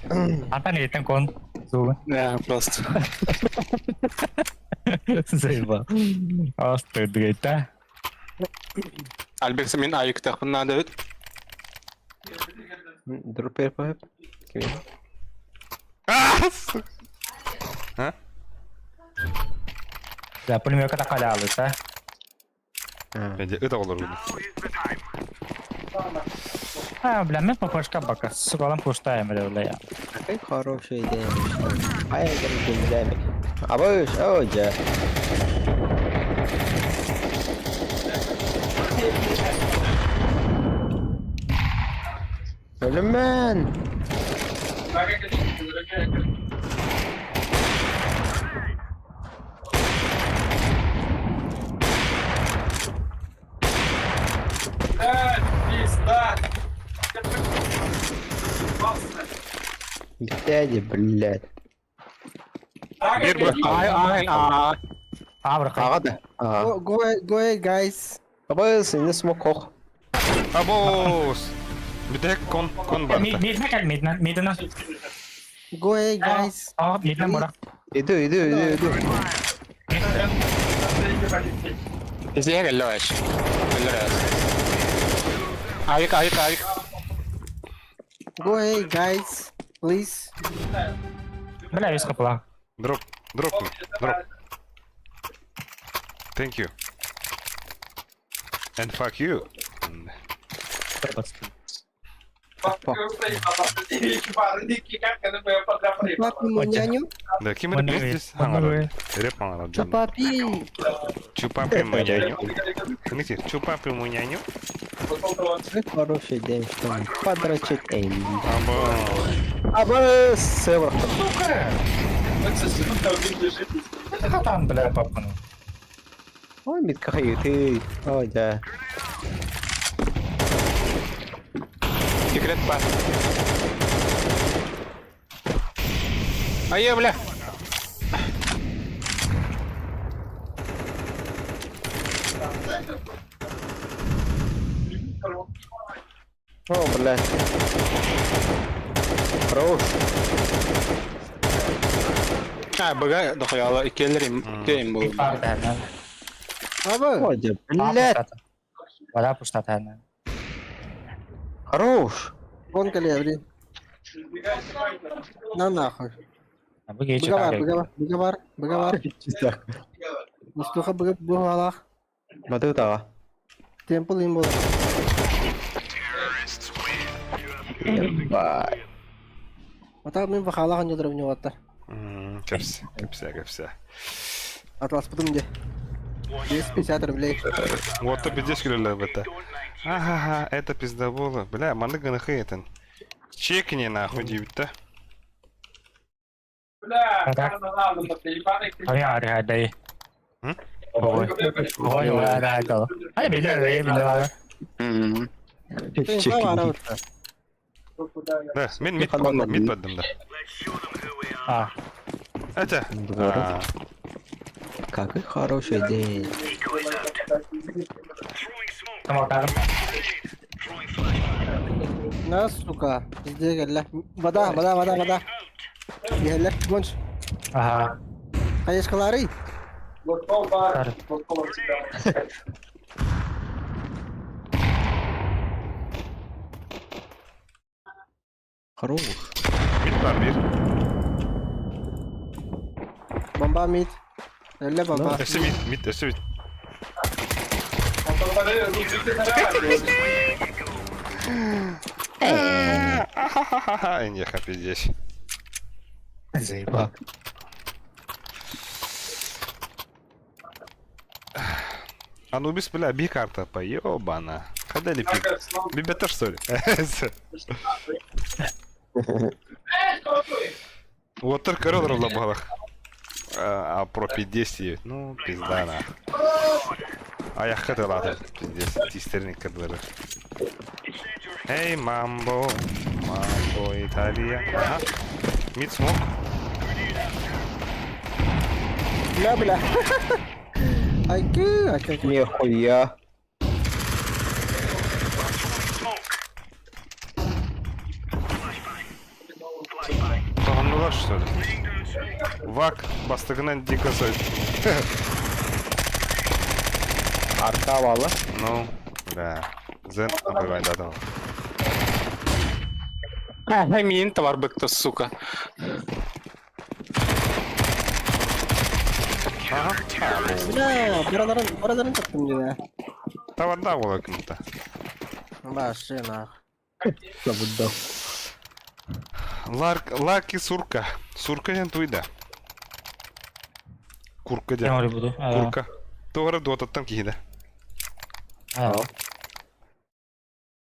Антон иһиттэн кон. Сугун. Да, просто. Заебал. Астыдыгайта. Альбекса мин айыктахпын наада эбит. Дропер пап. А, сука. А? Да, пулемёка такалялыта. Бәде ыт оҕолорун. А, бля, мен папашка бака. Сука, пустая, бля, бля. Какой хороший день. А я говорю, Абыш, о, дя. Өлүмэн! Дядя, блядь. Биир бырах Ай, ай, ай. Абра, Аҕа да. Аа. Go, go, go ahead, guys. Абыс, не смог хох. Абоос! Бүтэһик кон кон барда. Мидна кэл, мидна, мидна. Go ahead, guys. А, мидна бара. Иду, иду, иду, иду. Изеге кэллэ аш. Кэллэ аш. Айык, айык, айык. Go ahead, guys. Please. Бля, весь хапла. Дроп, дроп, дроп. Thank you. And fuck you. Papi munyanyu. Да, ким это пиздец? Реп хаҥарар. Papi. Чупапи муняню. Смотрите, чупапи муняню. Какой хороший день, что подрочить. Эй. Або. Абыс, север. Там, бля, папа. Ой, мидка ты. Ой, да. Секрет па. Ай, бля. О, блядь. Хорош. А, бага, дохуяла, иккиэллэр иккиэм бу. Аба. Ой, да, блядь. Вода пустата. Хорош. Вон калеври. На нахуй. Быгавар, быгавар, быгавар, быгавар. Чисто. Мустуха быгап быгалах. Маты тага. Темпл им был. Ебать. Ата мен бахалах не дровневатта. Кэпсэ, кэпсэ, кэпсэ. Атлас потом где? 250 рублей. Вот то пиздец кэлэлэ это. Ага, это пиздоболы. Бля, маннык гынахы этин. Чекни нахуй диэбит да. Ари, ари, ари. М? Ой, ой, ой, ай, ай, бля, бля. Да, мен мид мид бардым да. А. Это. Город. Какой хороший день. На, сука. Пиздец, Вода, вода, вода, вода. Гелле, гонч. Ага. Хаешкалары. Хорош. Мид бар бир. Бомба мид. Элле бомба. Өссө мид, мид, өссө мид. Ахахаха, Эньеха, пиздец. Заебал. Анубис, бля, би карта, поебана. Когда ли пик? Бибета, что ли? Вот только роллер в лабалах. А про 50, ну, пизда на. А я хотел ладно, пиздец, тистерник кадлары. Эй, мамбо, мамбо, Италия. Ага. Мид смог. Бля, бля. Айкы, айкы, айкы. Нихуя. Тоһоннулар что ли? Вак бастакынан дико сой. Арка балы. Ну, да. Зен абайдадал. Миин товар быкты, сука. Ага. Бля, buraların, buraların таптым дии. Таварда була ким-то. Вообще нах. Забудда. Ларк, лаки сурка. Сурка диэн туйда. Курка Кем диэн. ори буду? Курка. Тугара дуотаттан киһидэ.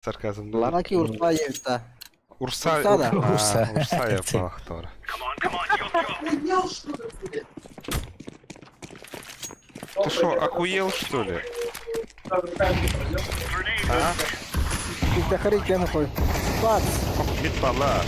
Сарказм. Лаки урса ебта. Урса. Урса да. Урса. Урса. Урса я палахтора. Ты шо, охуел что ли? А? Тахари кем такой. Бац. Бит бала.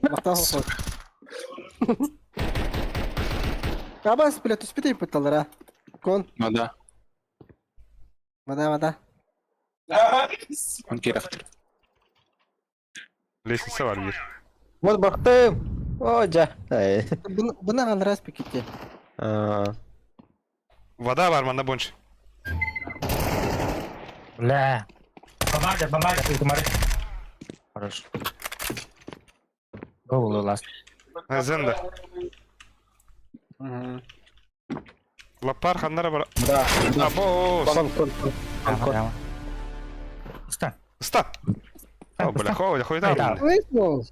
Мактал хохот. Абас, бля, түспүтэ ыппытталлара. Кон, Ну да. вода, вода. Он керахтыр. Лестница var bir. Вот бахтым. О, жа. Эй. Бұны бұны аңырас пикетте. А, Вода var манда больше. Бля. Помогай, помогай, ты смотри. Хорош. Голову ласт. Зенда. Лапар ханнара бар. Да. Або. Кон, кон, кон. Кон, кон. Стань. Ста. О, бля, хуй, хуй Да. там. Вызвал.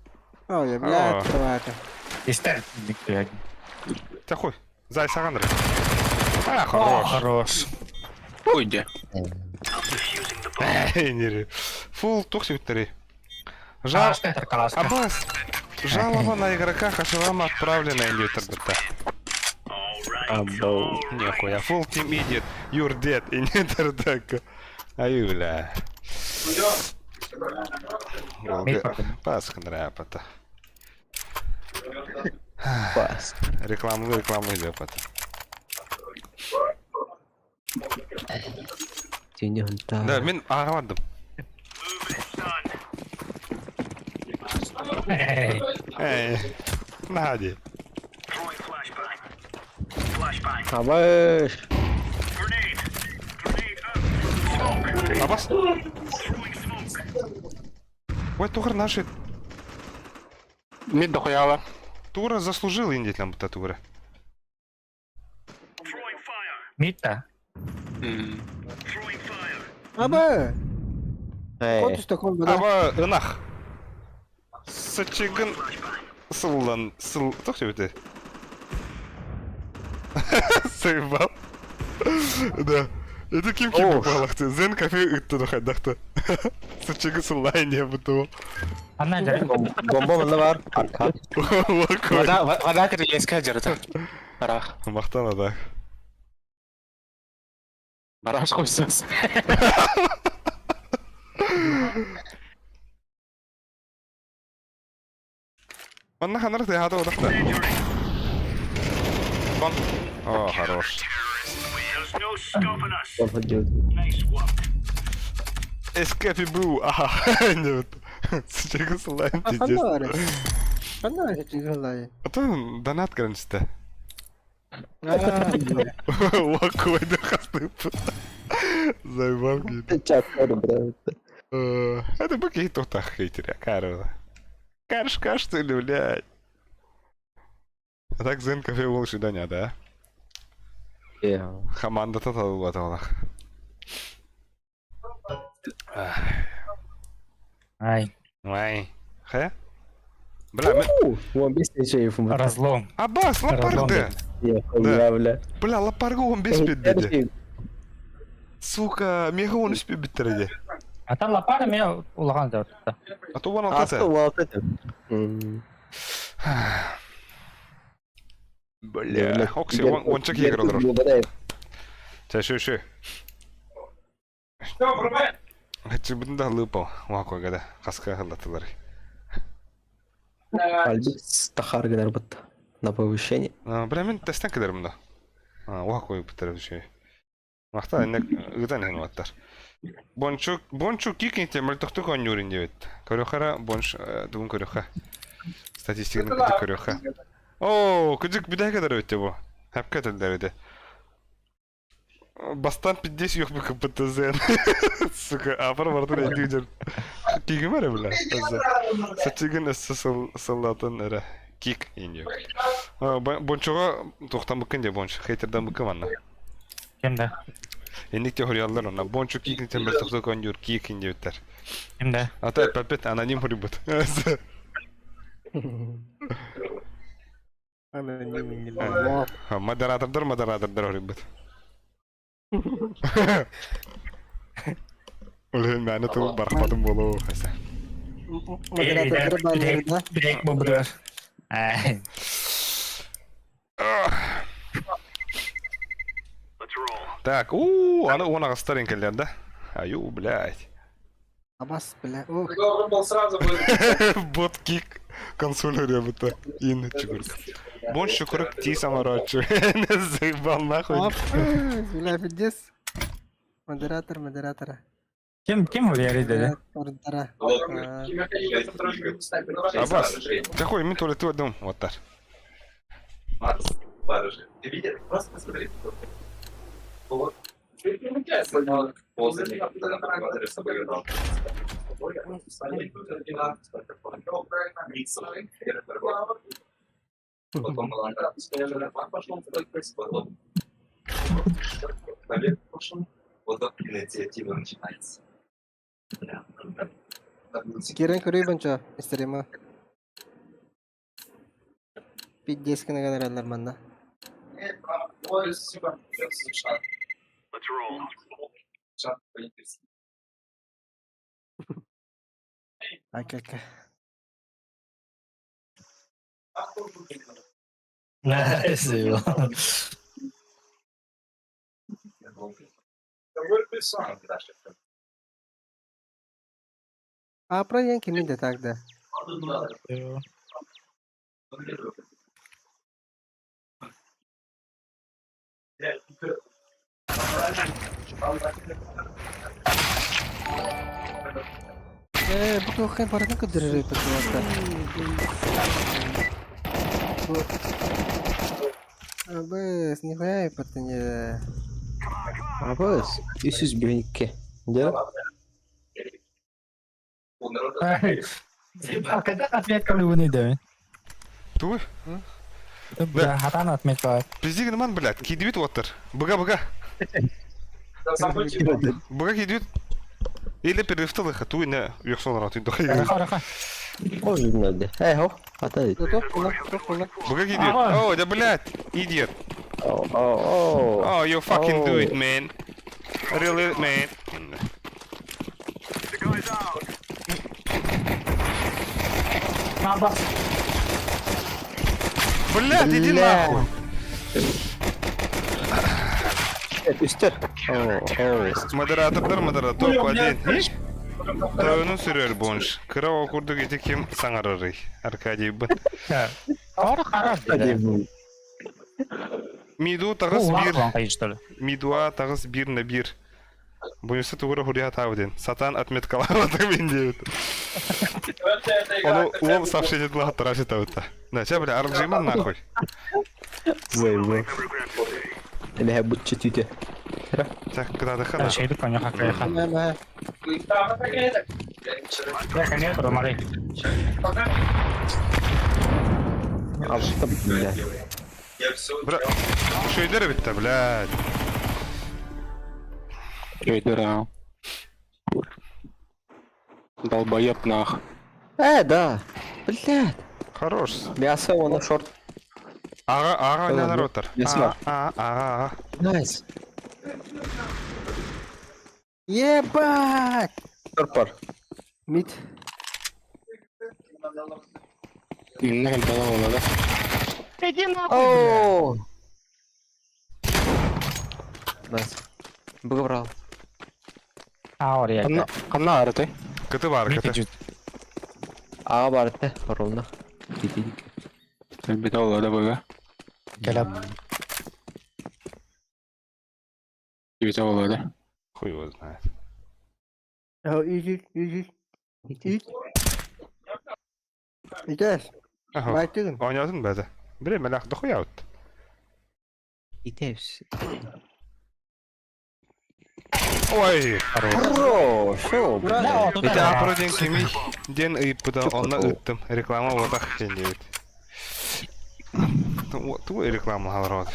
Ой, О. блядь, давай-ка. И стань. Та хуй. Зай сагандра. А, хорош. Хорош. Ой, де. Эй, не Фул тухсиктери. Жал... Аббас, жалоба на игрока Хашилама отправлена Ньютерберта. Або. Нихуя, full team idiot, you're dead, и не тардака. Ай, бля. Пасхандрапата. Пас. Рекламу, рекламу идет. Тюнюнта. Да, мин ағамадым. Эй. Эй, Нади. Абаш. Абас. Ой, тугар наши. Мид дохуяла. Тура заслужил индить нам будто тура. Митта. Аба, Эй. кон түсті кон вода. Аба, ынах. Сычыгын сыллан сыл... Тух тебе Сыйбал. Да. Это ким ким Ош. балахты. Зен кафе ытты дохайдахты. Сычыгын сыллай не буту. Анна жары. Бомба мында бар. Арка. Вода, вода кирилейская жарыта. Барах. Мақтан да. Бараш койсоз. Манна ханар ты хата одахта. Кон. О, хорош. Бомба делает. Эскапи бу. Аха. Нет. Сычыгын сыллай Қандай пиздец. бар? Қандай бар сычыгын А то донат кірінсті. А, Лакойды хастып. Займал дейді. Чат, бля. Это быки тут хейтер, карла. Каршка, что ли, блядь? А так Зен кафе лучше даня, да? Э. Команда таталла Ай. Ай. Хэ? Бля, мы... Вон без ничего Разлом. Аббас, лапарды! Я, бля. Бля, лапаргу он без пидде. Сука, мега он успе биттерде. А там лапара меня улаган да. А то вон Асты алтата. уалты. Бля, окси, он он чек играл. Чэ, шү шү. Хаччыбытын да лыпал. Уако да хаска хыллатылар. Альбит тахар гынарбыт на повышение. Бля, мин тестен кэлэрим да. Уако бутар үчүгэй. Махта иннек ыытан иһин уоттар. Бончук, Бончук кикинте мөлтөхтүк оонньуур диэбит. Көрүөххэ Бонч тугун көрүөххэ. Статистиканы кытта көрүөххэ. Оо, кыдьык бүтэһик эдэр эбит бу. Хапка этэллэр эти. Бастан пиздец юхбу КПТЗ. Сука, апар бартын өйдүү дьон. Кигим эрэ бля. Сачыгын өссө сыллатын эрэ. Кик индиок. Бончуга туохтан быккын дии бонч. Хейтердан быккын манна. Ким да? Инник те хоруйаллар онно. Бончу кик тен бөлтөхтө көндүр кик диэбиттэр. Ким да? Ата эппэппит аноним хоруйбут. Модератордар модератордар хоруйбут. Ол мээнэ тыл барахпатым буолуо. Модератордар бааллар да. Брейк бобдур. Так, у аны уон аҕыстар эҥкэллэр да? Аю, блядь. Абас, бля. Ох. Должен был сразу быть. Бот кик консоль ырыабыта. Ин чугурк. Бон шукурк ти саморочу. Заебал нахуй. Оп, бля, пиздец. Модератор, модератора. Ким ким влияет dedi? Модератора. Абас, такой мен туалетте бардым. Оттар. Ты видел? Просто посмотри. Вот. Вот инициатива начинается. Кирен көрүй бончо, стрима. Пиздец кына генераллар манна. Ой, спасибо. Ака-ака. Заебал. А про Янки мин да так да. Э, бу туох барытын көрдөрөр пациентта. Абыс, нихуя ипотене. Абыс, 302. Да? А когда отметка любыны да? Туй? Да, хатан отметка. Пизди гынман, блядь, кидибит оттар. Быга, быга. Быга кидибит. Или перерывталыха, туй не уйхсон ратын дохай. Раха, раха. Ой, надо. Эй, хоп, хата. Туох була, туох була. Быга кидибит. О, да, блядь, идиот. О, о, о. Oh, you fucking do it, man. Really, man. Блядь, иди Бля. нахуй. Үстер. О, о. Модератордар модератор топ один. Тойонун сүрөр бонш. Кыра окурдук ити ким саҥарарый? Аркадий бын. Ора харас. Миду таҕыс биир. что ли? Мидуа таҕыс биир на биир. Буюса тугура хуриа таабытын. Сатан отметкалаабата мин диэбит. Ону уол сообщение тылааттара табытта. Да, ча бля, арбжиман нахуй. Заебал. Эбэһэ бутча түүтэ. Так, кытаатыха нахуй. Шейді коня хакайха. Мэ-мэ. Я конечно, Марей. Алта, бля. Бля, шөйдер битте, блядь. Трейдера. Долбоеб нах. Э, да. Блядь. Хорош. Мясо, он шорт. Ага, ага, не Э, наротор. мясо. А, а, ага. Найс. Ебать! Торпор. Мид. Инна кэлбэҕэ да? Иди нахуй. О! Найс. Быга брал. А, ория. Ханна ханна арытай? Кыты бар, кыты. Аға бар этте, ровно. Бит ол да быга. Келеп. Бит ол да. Хуй его знает. Иди, иди. Иди. Итес. Аха. Байтыгын. Оонньоотун бэйэтэ. Били мэлэх дохуя от. Итес. Ой! Хорошо, блядь. Ити апро диэн кимий диэн ыйыппыта, онно ыыттым. Реклама буотах диэн диэбит. Тугу реклама халароот?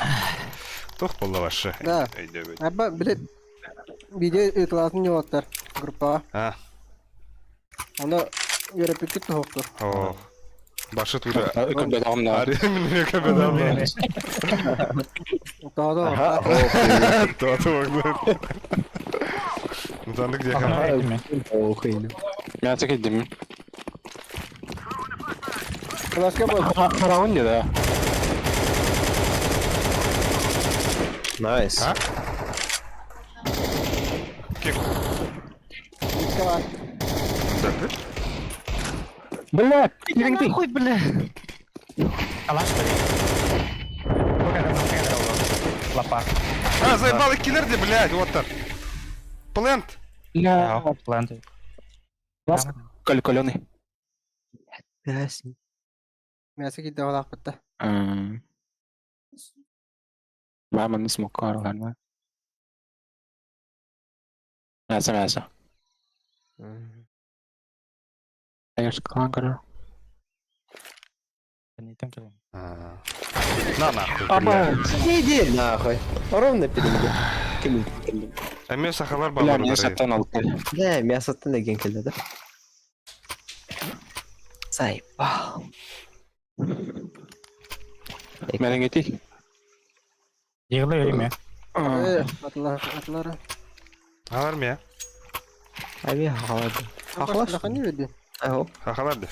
Туох буолла вообще? Да. Өйдөбүт. Аба, билет. Видео ыытылаатын ньуоттар группаҕа. А, Ону үөрэппиккит туһуктур. о. Башы туда. Көбөтөҕүм да. Ари мине көбөтөҕүм. Тоҕо Ага, Тоҕо Мутаннык диэхэ. Охуй. Мяса киддим. Кыласка бол. Хараҕын да. Найс. А? Ким? Икки бар. Бля, Нахуй, бля. Калаш, Лапа. А, заебал киллер де, блядь, вот так. Плент. Бля. Плент. Калькаленый. Ясно. Мяса кидде олаахпытта. Мама смог караларма. Мясо, мясо. Конечно, На нахуй, блядь. Иди нахуй. Ровно перед Ким? Эмиэ сахалар Бля, баалар меня утары. сатан алты. Да, мясо-то на генкеле, да? Заебал. Мененгети. Йыгыла өрүмэ. Э, атылар, атылар. Алар мия. Аби хахалады. Хахалаш? Лахан юрди. Ау. Хахалар де.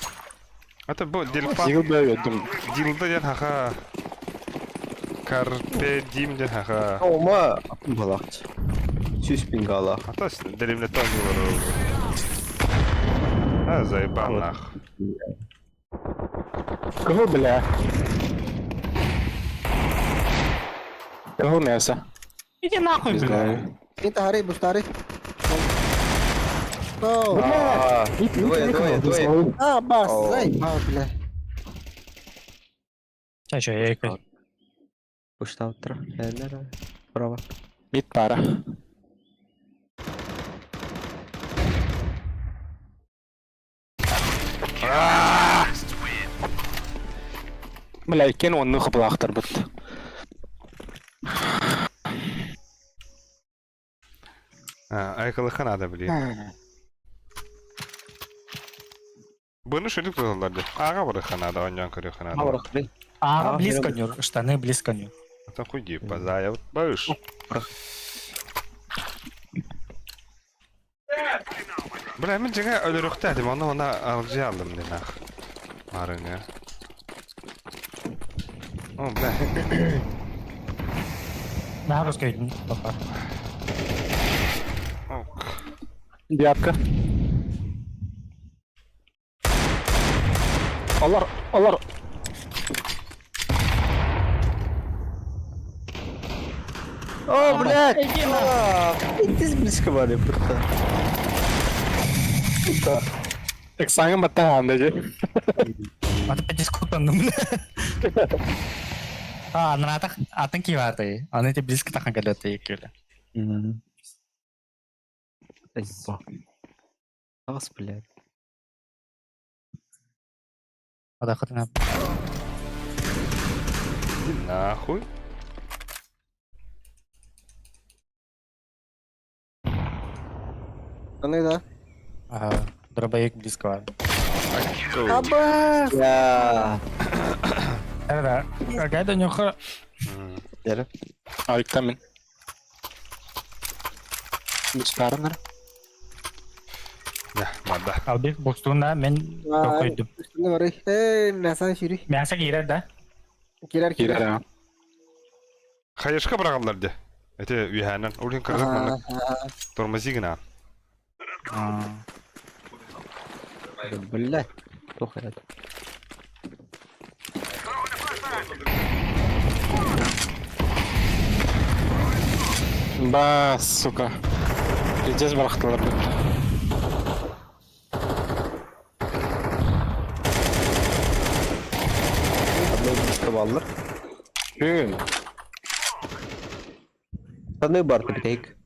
Ата бу дилфа. Зигыл бля өттүм. Дилда ден хаха. Карпе дим ден хаха. Ома балакчы. Сүз пингала. Ата деримле тон бар. А, заебал нах. Кого, бля? Кого мясо? Иди нахуй, Не бля. знаю. Ин тахари бустари. О, А, Двое, двое, двое. а, бас, О. заебал, бля. Ча, ча, я Пушта утро. Право. Мид пара. Бля, кен онны хыпылақтар бітті. А, айкалыха надо, блин. Бұны шүлік тұзалар де. Аға барыха надо, оньян көріха надо. А, А, близко я- нюр, штаны близко нюр. Это хуйди, позая, вот боюсь. Бля, мен жаңа өлөрөхтө этим, оны она алжы алдым де нах. Марыңа. О, бля. На русский лапа. Ок. Девятка. Алар, алар. О, блядь! Ты близко бары, просто. Эксаңын батта анда же. А ты дискутан, бля. А, на атах, атын киваты. Аны те близко тахан келети екеле. Заебал. Ас, блядь. Ада хатына. Иди нахуй. Аны да. Ага, дробовик близко бар. Аба! Я. Да, какая-то нюха. Дәрі. Айықта мен. Бұстарыныр. Да, мада. Албек бокстуна мен А, койдум. Үстүнө бары. Эй, мясаны шүрүй. Мясо кирер да. Кирер, кирер. Кирер. Хаешка бырағалар де. Ити үөһээнэн. Ол иһин кыргыз маннык тормози гына. Бля, плохо это. Ба, сука. Пиздец барахталар бытта. Одной близко баллар. Күн. Одной бар капитейк.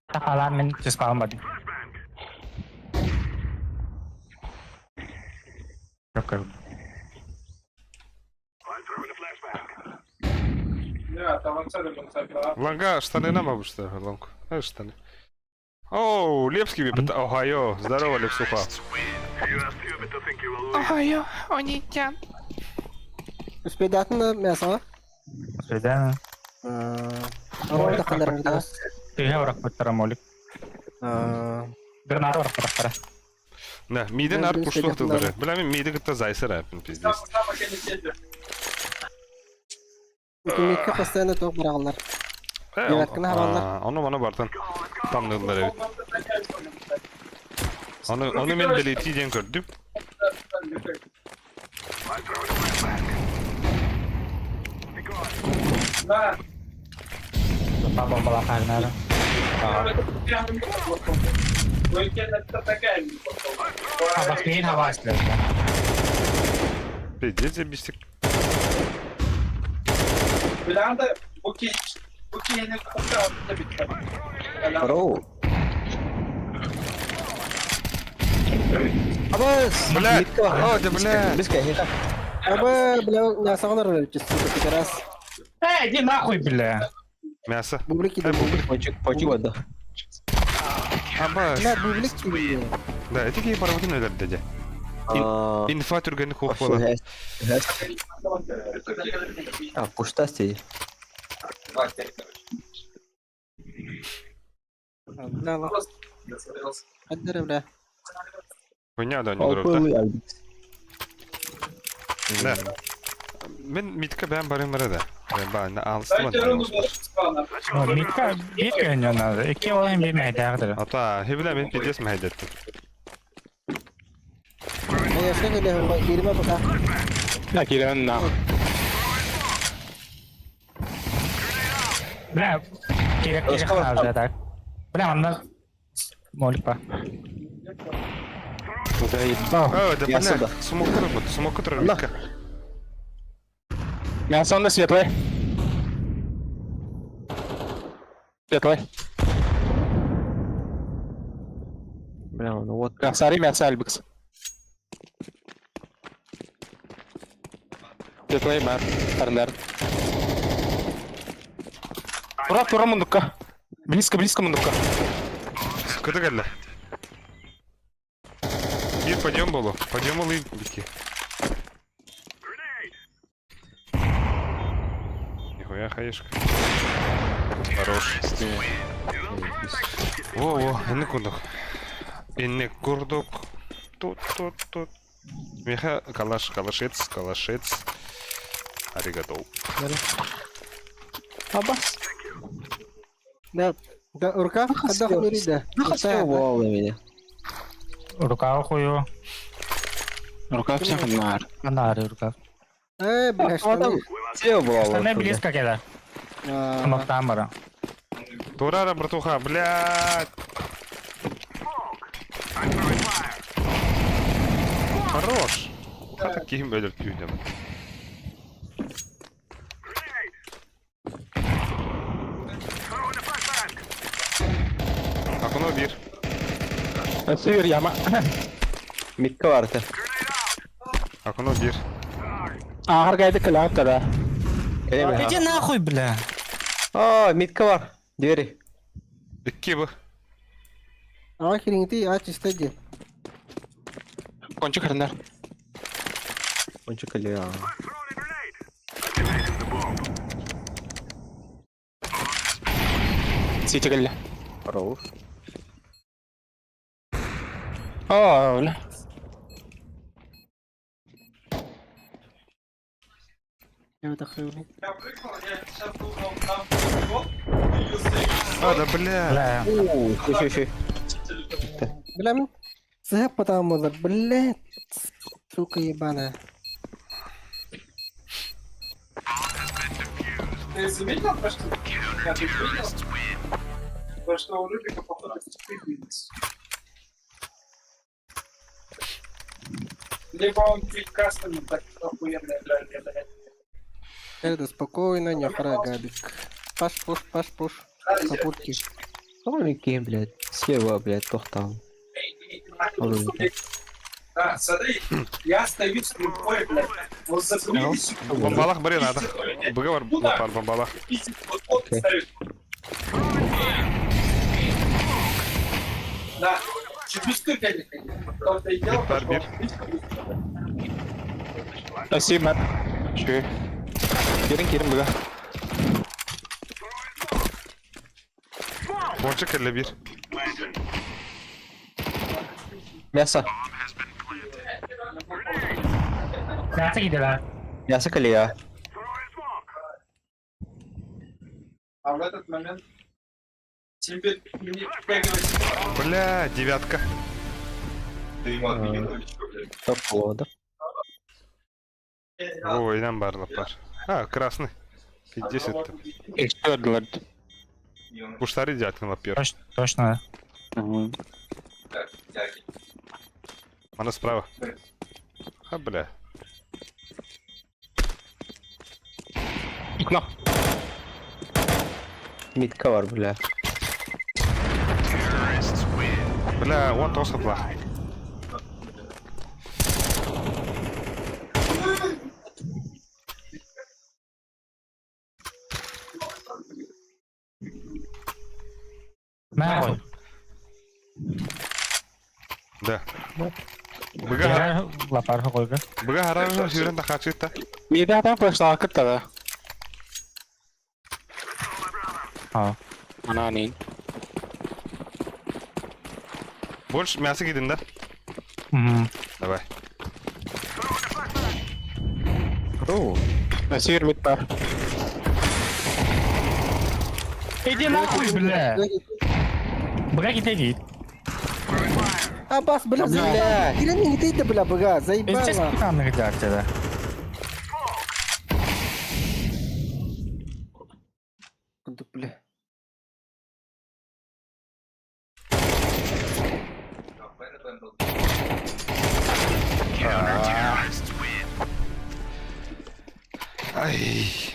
Тахалаан мин чыспаҕым бардым. Ланга штаны нам обычно, ланг. Знаешь штаны. Оу, Лепский випит. Огайо, здорово, Лепсуха. Охайо, онитян. Успейдатын да мясоға? Сөйден. Ой, да қандар да. Тыга барахпыттара молик. Граната барахпыттара. Да, миден ар пуштух тылдары. Бля, мен миди гытта зайсыр әпін, пиздец. Үкіметке постоянно тоқ барағалар. Девятканы хабаллар. Оны мана бартан тамнылар эбит. Оны, оны мен билети ден көрдүм. Бомбалахарнара. Хабахтыын хабаслар. Пиздец, бистик. Роу. Абас! Блядь! О, да блядь! Близко, не так. Аба, бля, мясоғалар өліп сука, пидорас. Эй, иди нахуй, бля. Мясо. Бублик иди, бублик. Пончик, пончик вот, да. Абас. Бля, бублик иди. Да, эти кей барабытын өлөр деде. А, Инфа түргені қуық вообще, бола. А, пушта стей. Бля, ла. Қаддары, бля. Хуйня да не дұрып, да? Да. Мен митка бән барым бара да. Ба, на алыстымын. Митка, митка не надо. Ики олайм бир мәйдәгдер. Ата, хебилә мен пиздец мәйдәттем. Аяшқа келе, кереме пока. Да, кирен нахуй. Бля, керек керек хабар так. Бля, анда молик па. Заебал. О, да Я бля, сюда. смок тұрып, смок тұрып митка. Мясо на светлый. Светлый. Бля, ну вот. Мясари, мясо альбекс. Светлый бар. Тарндар. Тура, тура мундукка. Близко, близко мундукка. Кыды кәллә. Bir подъем болу. Подъем болу битки. Нихуя хаешка. Хорош. Во, во, инне курдук. Инне курдук. Тут, тут, тут. Миха, калаш, калашец, калашец. Аригато. Абас! Да, да, рука, қаддақ мериді. Съебал на меня. Рука хую. Рука всех нар. Анары рука. Эй, бля, штаны. Съебал. Штаны близко кеда. Смоктан бара. Турара, братуха, блядь. Хорош. Хата кихим өлөр түйдем. Окно bir. Сыр яма. Митка бар-то. Окно bir. Ахар гайды кылат да. Иди нахуй, бля. А, митка бар. Двери. İki bu. А, хереңти, а, чисто де. Кончик хрендар. Пончик или... а. Сити кэллэ. Хорош. О, бля. Я Я прыгнул, я сейчас думал, там прыгнул, и А, да бля. Бля. Уу, еще, еще. Бля, мин сыһап потому блядь, сука ебаная. Ты заметил, то, что я ты видел? То, что у Рубика, походу, стыдниц. Либо он чуть кастомно так охуенно играет, я, блядь. Это спокойно, не хара, Габик. Паш, пуш, паш, пуш. Попутки. Маленький, блядь. Слева, блядь, тохтал. Да, смотри, я стою с рукой, блядь. Вот запрыгни сюда. Бомбалах бары надо. Быга бар лапар бомбалах. Вот вот Окей. стою. Да, чуть без ступени. В том-то и дело, Бир, что бир. он слишком быстро. Спасибо. Че? Кирин, кирин, быга. Пончик или бир. Мясо. Мясо киделер. Мясо колея. А в этот момент тебе не прыгивать. Бля, девятка. Ты ему отменил или что, блядь? Топ да? Ой, нам бар лапар. А, красный. 50. Эксперт, Куштары дядькин лапер. Точно. Точно. Она справа. А, бля. Окно. Мидка бар, бля. Бля, он тоже плах. Нахуй. Да. Быга Я лапар койга. быга хаража сюрен тахачыта. Мида там пошла кытта. А. Она не. Больше мясо кидин, да? Угу. Давай. Оу. Спасибо, мидпар. Иди нахуй, бля. Бля, кидай. Абас, бля, заебала. Кирин, не ты, бля, бга, Здесь заебала. там нельзя тебя. Да, бля. Ай.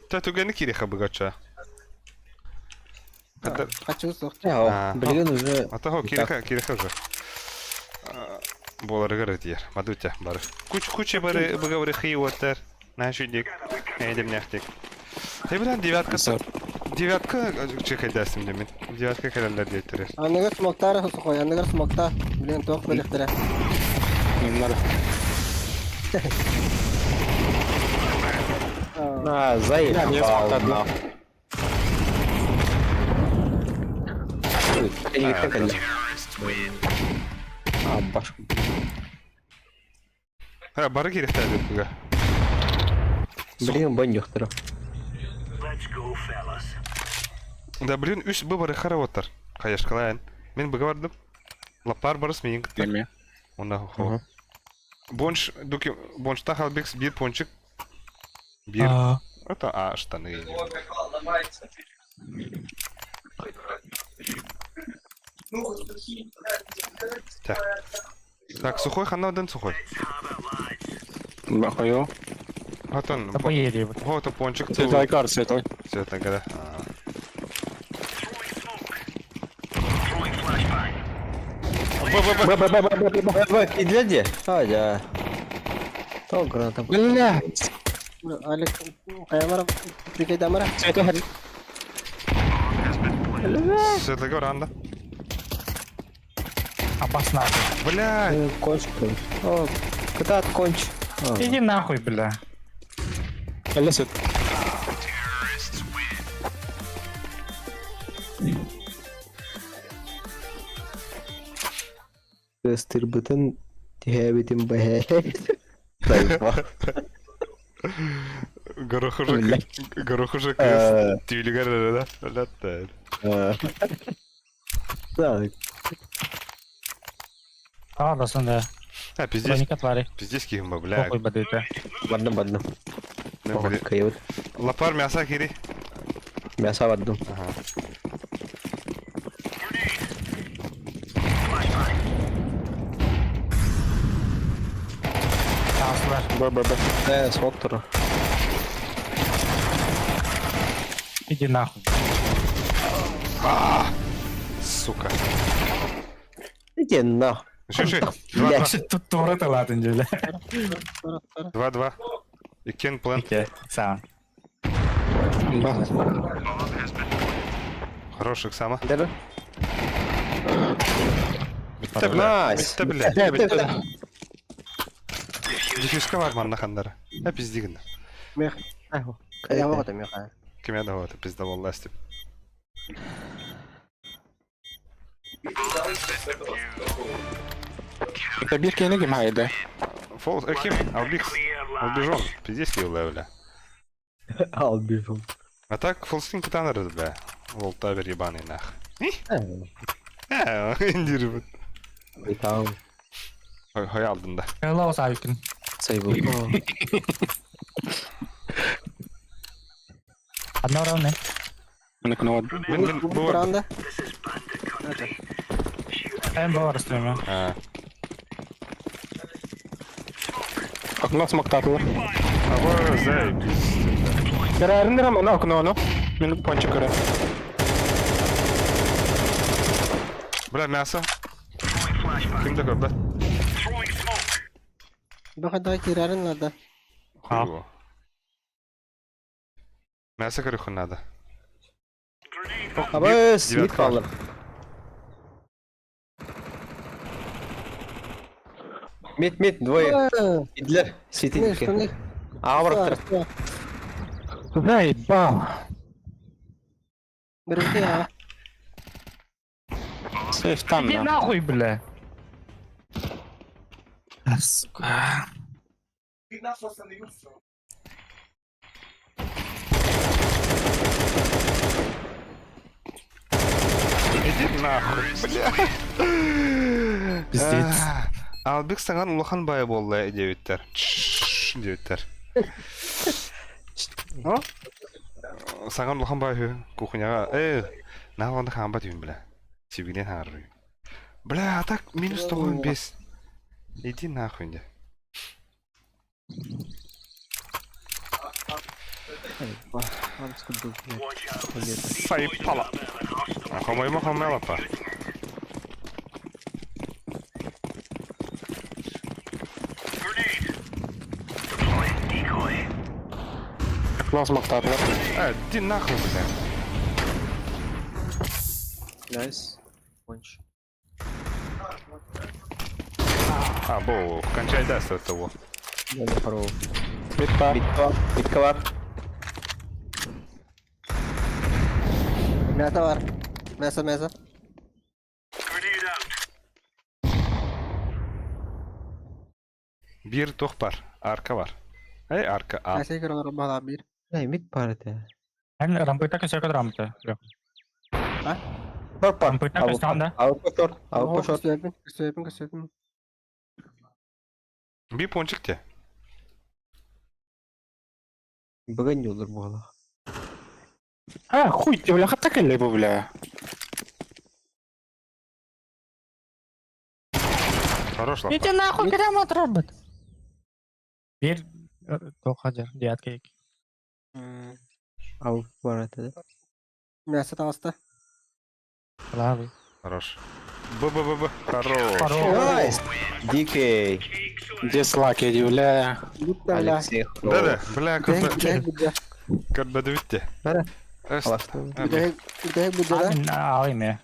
Та туганы кириха быгача. Хочу сох. А. Блин, уже... А того кириха, кириха уже. Болары гыры Мадутя бары. Куч куча бары быгавры хиотер. Нашу дик. Эйдем няхтик. Ты блин девятка. Девятка чекайдасым демен. Девятка календар диэттерер. Аныгар смоктар сухой, аныгар смокта. Блин, тох бөлектері. Не надо. А, Бля, мне заебал, смокта одна. нахуй. Ой, я не как А, башку. А, бары кирихта быга. Блин, бандюхтера. Да блин, үс бы бары харавоттар. Каяшкалайын. Мен быга бардым. Лапар барыс мейін кітті. Деме. Онда хо. Бонш, дуки, боншта халбекс бир пончик. Бир. Это а, штаны. Так. Так, сухой ханаден сухой. Бахаю. Готон. Да поедем. Гото пончик. Светлый кар, светлый. Светлый года. Б, Б, Б. Б, Б, Б, Б, Б, Б, Б. Б, иди, А, да. То граната. Бля. Алек, каямара, прикайдамара. Светлый горит. Светлый горанда. Абас нахуй. Бля, Конч. О, когда конч. А, Иди нахуй, бля. Лесит. Кыастырбытын түһээбитим бэһээ. Тайба. Горох уже, Блядь. горох уже кыыс түүлүгэр эрэ да. Блядь. Так, Ааласын да. А, пиздец, Броника твари. пиздец киһим ба, бля. Похуй бадыта. бардым бардым. Ну, блин. Кайыбыт. Лапар мясо кири. Мясо бардым. Ага. Таасылар. Б, Б, Б. Э, смок туру. Иди нахуй. Сука. Иди нахуй. Ши, ши. Два, два. Тут тура талатын дьүлэ. Два, два. Иккен план. Икки. Саан. Б. Хороших сама. Дэр. Битте, бля. Найс. Битте, бля. Б, б, Диффюзка бар манна хандара. Э, пиздигин. Мех. Я вот мех. Киме да вот, пизда волла стип. Это бир кені ким хайда? Фолс, э, ким? Албикс. Албижон. Пиздец киелла, бля. Албижон. А так, фолстин кутаныр, бля. Волтавер ебаный нах. Э, индир. Там. Хой алдын да. Hello саайкин. Сайбыл. Одно равно. Мені кнопка. Мин, мин, бу бар. Бранда. Эм бар стреме. А. Окно смоктатылар. А вот, заебись. Көрәріндір ана окно, Мен пончик көрер. Бля, мясо. Ким такой, бля? Бахада кирәрин надо. Хуй Мясо корюху надо. Абыс, мид Девятка. қалыр. Мид, мид, двое. Идлер, светильники. А, барып Заебал. Берите, Сейф там, Иди да. нахуй, бля. А, Сука. Иди нахуй, бля. Пиздец. Албик саңан улахан бай болла девиттер. Девиттер. Саңан улахан бай хü кухняга. Э, нахуй хамба дейм бля. Сибигинен хаңар. Бля, а так минус 95. Иди нахуй, де. Сайпала. Хомойма хомелапа. Окно смоктатылар. Э, иди нахуй, бля. Найс. Понч. А, бо, кончай даст от того. Я не пару. Мид бар. Мид бар. Мид бар. Мясо бар. Мясо, мясо. Бир тох бар, арка бар. Эй, арка, а. Мясо кирәләр бала бир. Эй, мид бар это. Эн рампыта көсөкө рампыта. Бар бар. Рампыта көстөн да. Авпа шорт. Авпа шорт. Көсөпүн, көсөпүн, көсөпүн. Би пончик те. Бүгін olur bu hala. А, хуй, ты, бля, хата келе бу, бля. Хорош лапа. Иди нахуй, прямо робот. Бир тохажар, диятка ик. Авпа бар это. Мясо тагаста. Славы. Хорош. Б, Б, Б, Б. Хорош. Найс. Дикий. Дислайк, иди, бля. Битте, бля. Алексей. Да, да, бля, Бүтэһик бүдә. как бы доведите. Бара. Бүтэһик, бүтэһик бүдә. Амин алыйм.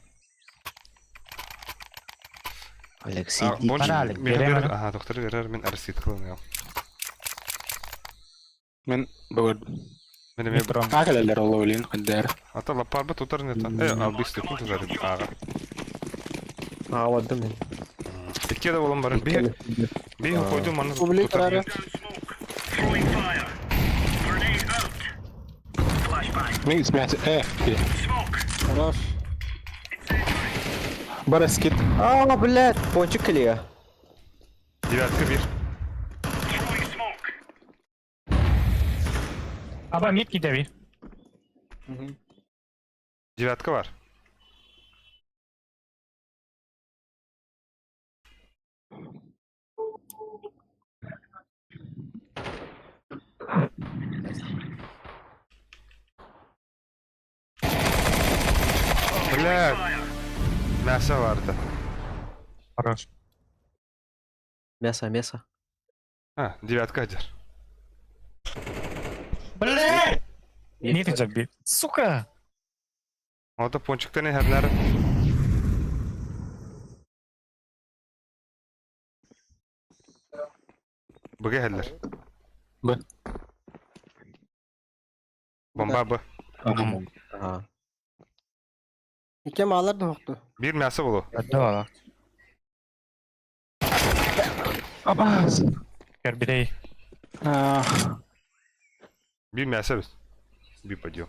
Алексей. Бара, берем. Ага, доктор берер, мен арсит кылын. Мен бүгін. Мен эме Акелелер ол ойлайын, қандар. Ата лапар ба тутар не та. Э, албик степун тутар. Ага. А, бардым мен. Икки да болон баран. Бир бир койдум маны. Публик тутар. арары. Мин смять. Хорош. Бараскит. А, блядь, пончик клея. Девятка бир. Аба мид кидэби. Девятка бар. Бля. Мясо vardı. Хорош. Мясо, мясо. Ha, девятка один. Бля! Не ты би. Сука! O da ponçikten herler. Bıgı heller. Б. Bomba bu. Ага. Икки малар да хоқту. Bir мясо болу. Да. Абас. Кербидей. А, Bir мясо biz. Bir подъем.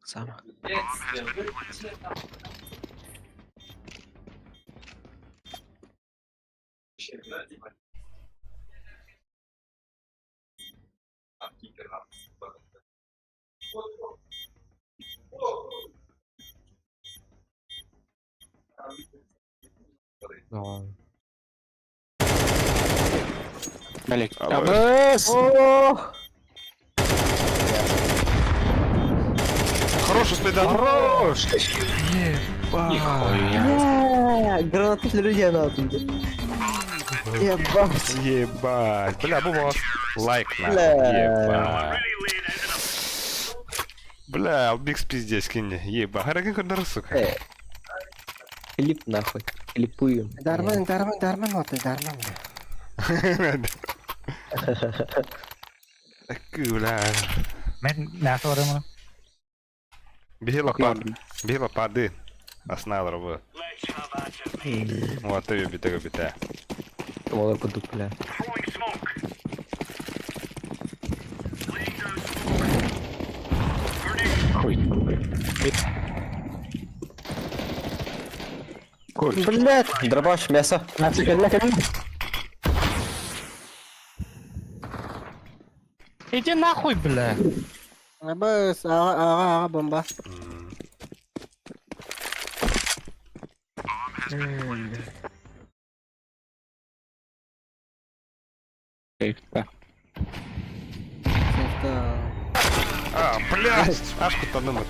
Сама. Олег. Абас. Абас. О! Хороший следа. Хорош. Нихуя. Бля, гранаты для людей надо. Ебать. Ебать. Бля, bu вас. Лайк на. Бля. Ебать. Бля, Албикс пиздец кинь. Ебать. Харакин кундар, сука. Клип нахуй. Клипуем. Дарман, дарман, дарман оты, дарман. Бля. Мен мясо барым. Бігла пад. Бігла пади. Аснал робив. Вот ты бите бите. Молоко кудук, бля. Хуй. Хуй. Блядь, дробаш, мясо. Иди нахуй, бля. Абыс, ага, ага, ага, бомба. Да. Сейфта. А, блядь, аж кутанымыт.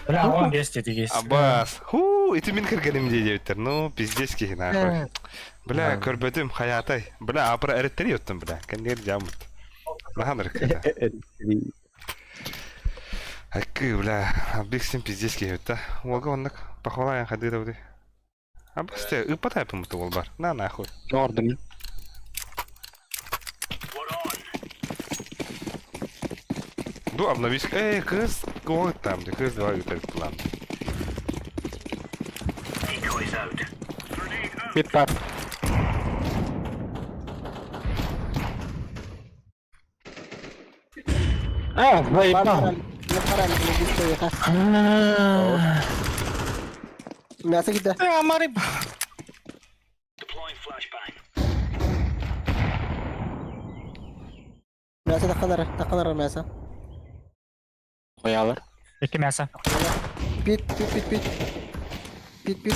Бля, он есть, это есть. Абас. Ху, ити мин кергеним дейдеуттер. Ну, пиздец ки нахуй. Бля, көрбөтүм хаятай. Бля, апра эреттери өттүм, бля. Кендер жамыт. Нахан рыкта. Акы, бля, Биксин пиздец ки өттө. Олга оннук похвалаян хады да. Абас те, ыпатай пымыты ол бар. На нахуй. Орден. Ду обновись. Эй, кыз, гол там, де кыз два өтер план. Мид пап. А, заебал. Мясо кида. Амари. Мясо таққанар, таққанар мясо. Хуялар. Икки мясо. Пит, пит, пит, пит. Пит, пит.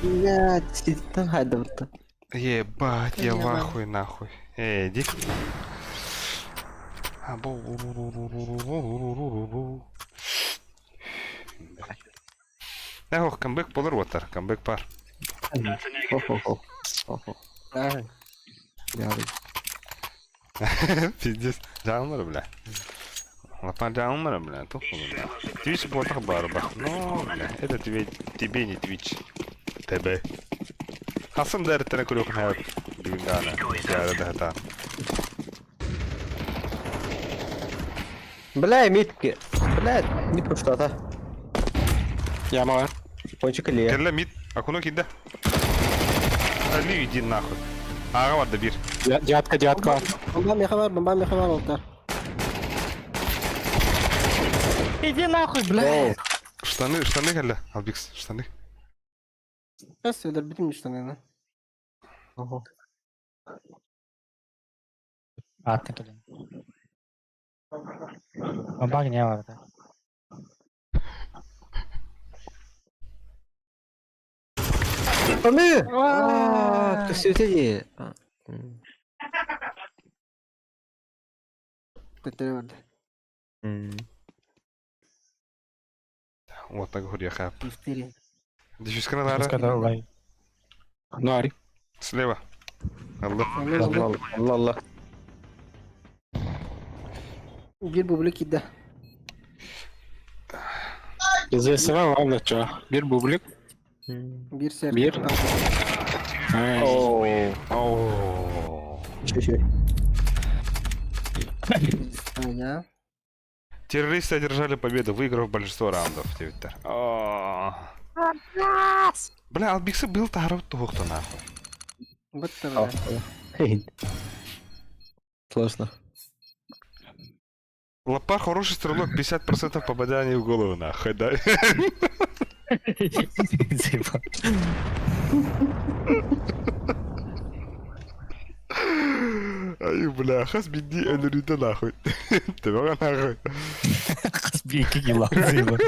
Блядь, сидит там хайда Ебать, я в Ебать. ахуе нахуй. Эй, иди. Эх, камбэк болор ватар, камбэк пар. Хо-хо-хо. Хо-хо. Пиздец. Жамыр, бля. Лапа жамыр, бля. Туху, бля. Твич ботах барба. Ну, бля, это тебе, тебе не твич. ТБ. Хасан дәрттен көрөк хайып. Бүгін ғана. Яры да та. Бля, митки. Блядь, не пуштата. Яма бар. Кончик или Кэллэ мид. Акуну киирдэ. Али иди нахуй. Ааҕа барда биир. Дятка, дятка. Бомба меха бар, бомба меха бар олтар. Иди нахуй, бля. Штаны, штаны кэллэ. Албикс, штаны. Сейчас өлөрбүтүм штанына. Аттан кэлин. Бомба не бар. Аны! Аа, төсөтө дии. Төттөрү барда. Вот так говорю, хап. Дифтерия. Диффюзканы лара. Сказал, Нари. Слева. Алла. Allah Allah Allah. Биир бублик киирдэ. ЗСВ валлача. Бир бублик. Биир сэр. Биир. Оо. О. Чуть-чуть. Я. Террористы одержали победу, выиграв большинство раундов. Твиттер. О. Бля, Албиксы был таров тухто нахуй. Бытта бля. Сложно. Лапа хороший стрелок, 50% попаданий в голову нахуй, да? Заебал. Ай, бля, хас беди өлөрүтэ нахуй. Төбөҕө нахуй. Хас 2 кило, заебал.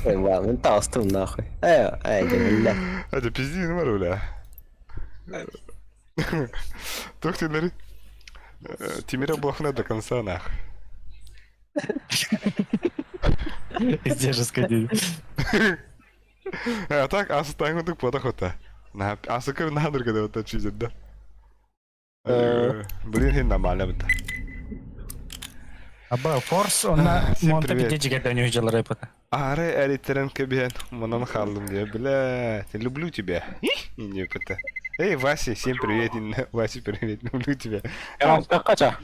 Ой, ладно, толстым нахуй. Эй, эй, бля. Это пизди бар, бля. Туох тилери. Тимира Блохна до конца нахуй. Пиздец же сходили. А так, асытааҥҥытык буотах ота. Асыкы наадырга да ота чизер да. Блин, хин нормально быта. Аба, форс, онна Всем монта привет. пиздец жигерден үйжелер эпота. Ары әритерен кебен, мунан халдым диye, блядь, люблю тебя. Не пыта. Эй, Вася, всем привет, Вася, привет, люблю тебя. Кача.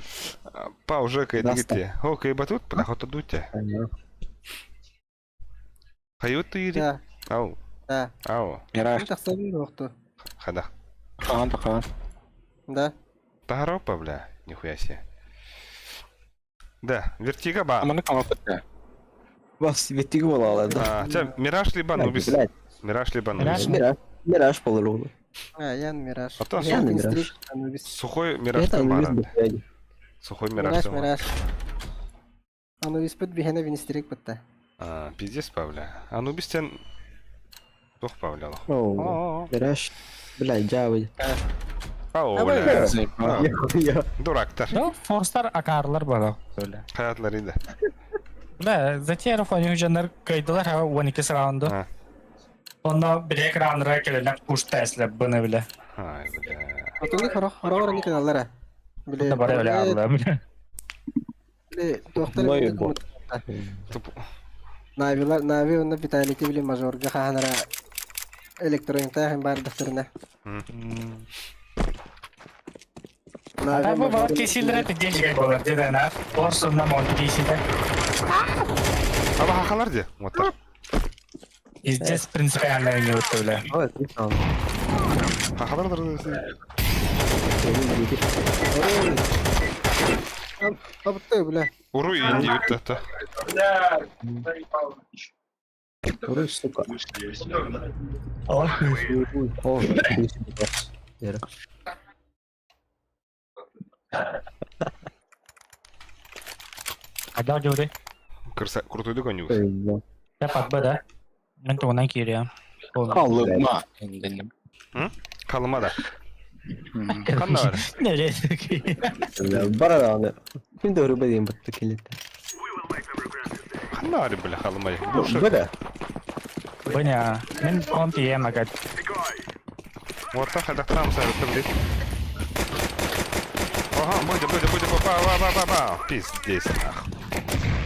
Па, уже Даста. кайдыгите. О, кайбатут, пнахота дутя. Хайот ты ири? Да. Ау, Да. ау, Мираж. Тахсабын оохту. хада. Хаан тахан. Да. Таропа, бля, нихуя себе. Да, вертига ба. Аманы камапытта. Бас, беттиги бола да. А, ча, Мираж либо Анубис. Блядь, Мираж либо Анубис. Мираж. Мираж. Мираж болор А, Ян Мираж. А то Ян Мираж. Анубис. Сухой Мираж Это Тамара. Анубис блядь. Сухой Мираж Мираж, Тамара. Мираж. Анубис пыт биһэнэ винистерик бытта. А, пиздец, Павля. Анубис тен... Тух Павля. лох. Оу. Мираж. Блядь, жабы. Ау, Давай, бля. Заебал. Я. Дурактар. Да, форстар акарлар бала. Öyle. Хаyaтларıydı. Бля, затея фони жанар кайдылар ха 12 раунду. А. Онда билек раундра келелер пуш тесле быны биле. Ай, бля. Отуну хоро хоро не кыналлара. Биле. Да бар эле алла биле. Биле, доктор Ной бо. Туп. Навилар, Нави онна Виталити биле мажорга ханара электроника хем бар докторына. Та бу бала кесилдер пиздец болар деден а. Форс онна мон кесилдер. Аба хахалар де. Вот так. Пиздец принципиально не өттү биле. Ой, не знал. Хахалар да. Табытты бля. Уруй инди үтті. Ой, сука. О, О, Вера. Ада жури. Кырса, крутой конюс. Я подбы да. Мен тугунан кириям. Алыма. Калыма да. Канда бар? Нere? Бара аны. Мин дә үрүбә дигән битте килде. Канда бар, бля, халыма? Буша. Бара. Быня. Мен комп ием агат. Вот так, это там сэр, ты блин. Ага, будет, будет, будет, ба, ба, ба, ба, ба. Пиздец, нахуй.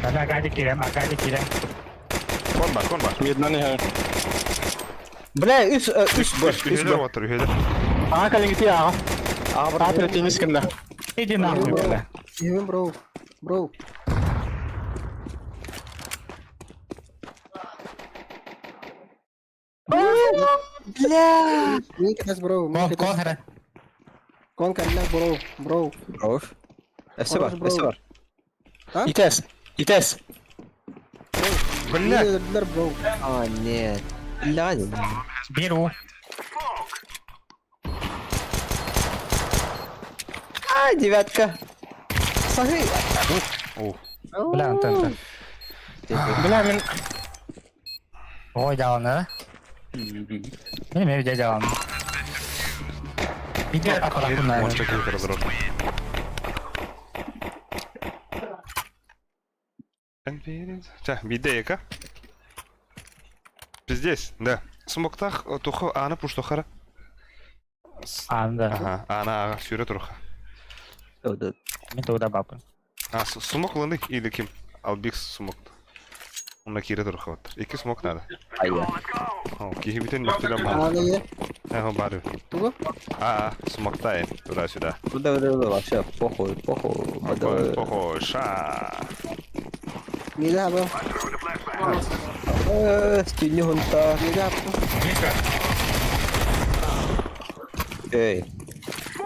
Ага, агади кирем, агади кирем. Кон бар, кон бар. Меднан я. Бля, үс үс бар, үс Үһелер бар. отыр, үһелер. Ага, калингити ага. Ага, Ата тенис кында. Иди нахуй, бля. Иһэбин, бро. Бро. Бля! Мин кэтэс, бро. Мин Кон, кэтэс. кон эрэ. Кон кэллэ, бро. Бро. Бро. Өссө бар, Хорош, бро. өссө бар. Итес! Итес! Бля! Мин өлөрдүлэр, бро. А, нет. Бля, не. Биир уу. А, девятка. Саһы. О, Бля, Антон, Антон. Бля, мин... Ой, дьааланы. Мин эмиэ видео дьааланы. Видео аппаракунна. Может, такие разрушены. Ча, бидейка. Пиздец, да. Смоктах тухо ана пуштохара. Анда. Ага, ана ага, сюрэ туруха. Да. Мин тугда бапын. А, смок ланы или ким? Албикс смок. Онна кире туруха вот. Икки смок надо. Айя. О, кихибитен мөхтүлэн бар. Аны е. Ага, бары. Тугу? А, смоктайн. Туда-сюда. Да, да, да, вообще, похуй, похуй. Похуй, похуй, ша. Мида аба. Стюнь хунта. Мида аба. Эй.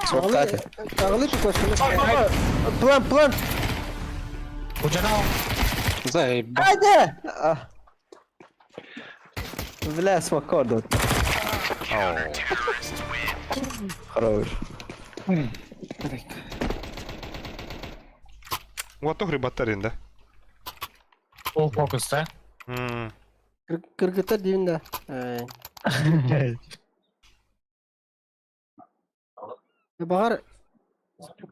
Смоктаты. Аҕалы тукосуну. План, план. Удьанал. Заебал. А, да! А. Бля, смокорду. Оу. Хорош. Вот то грибатарин, да? Ол фокус, да? М. Кыргыттар диибин да. Баҕар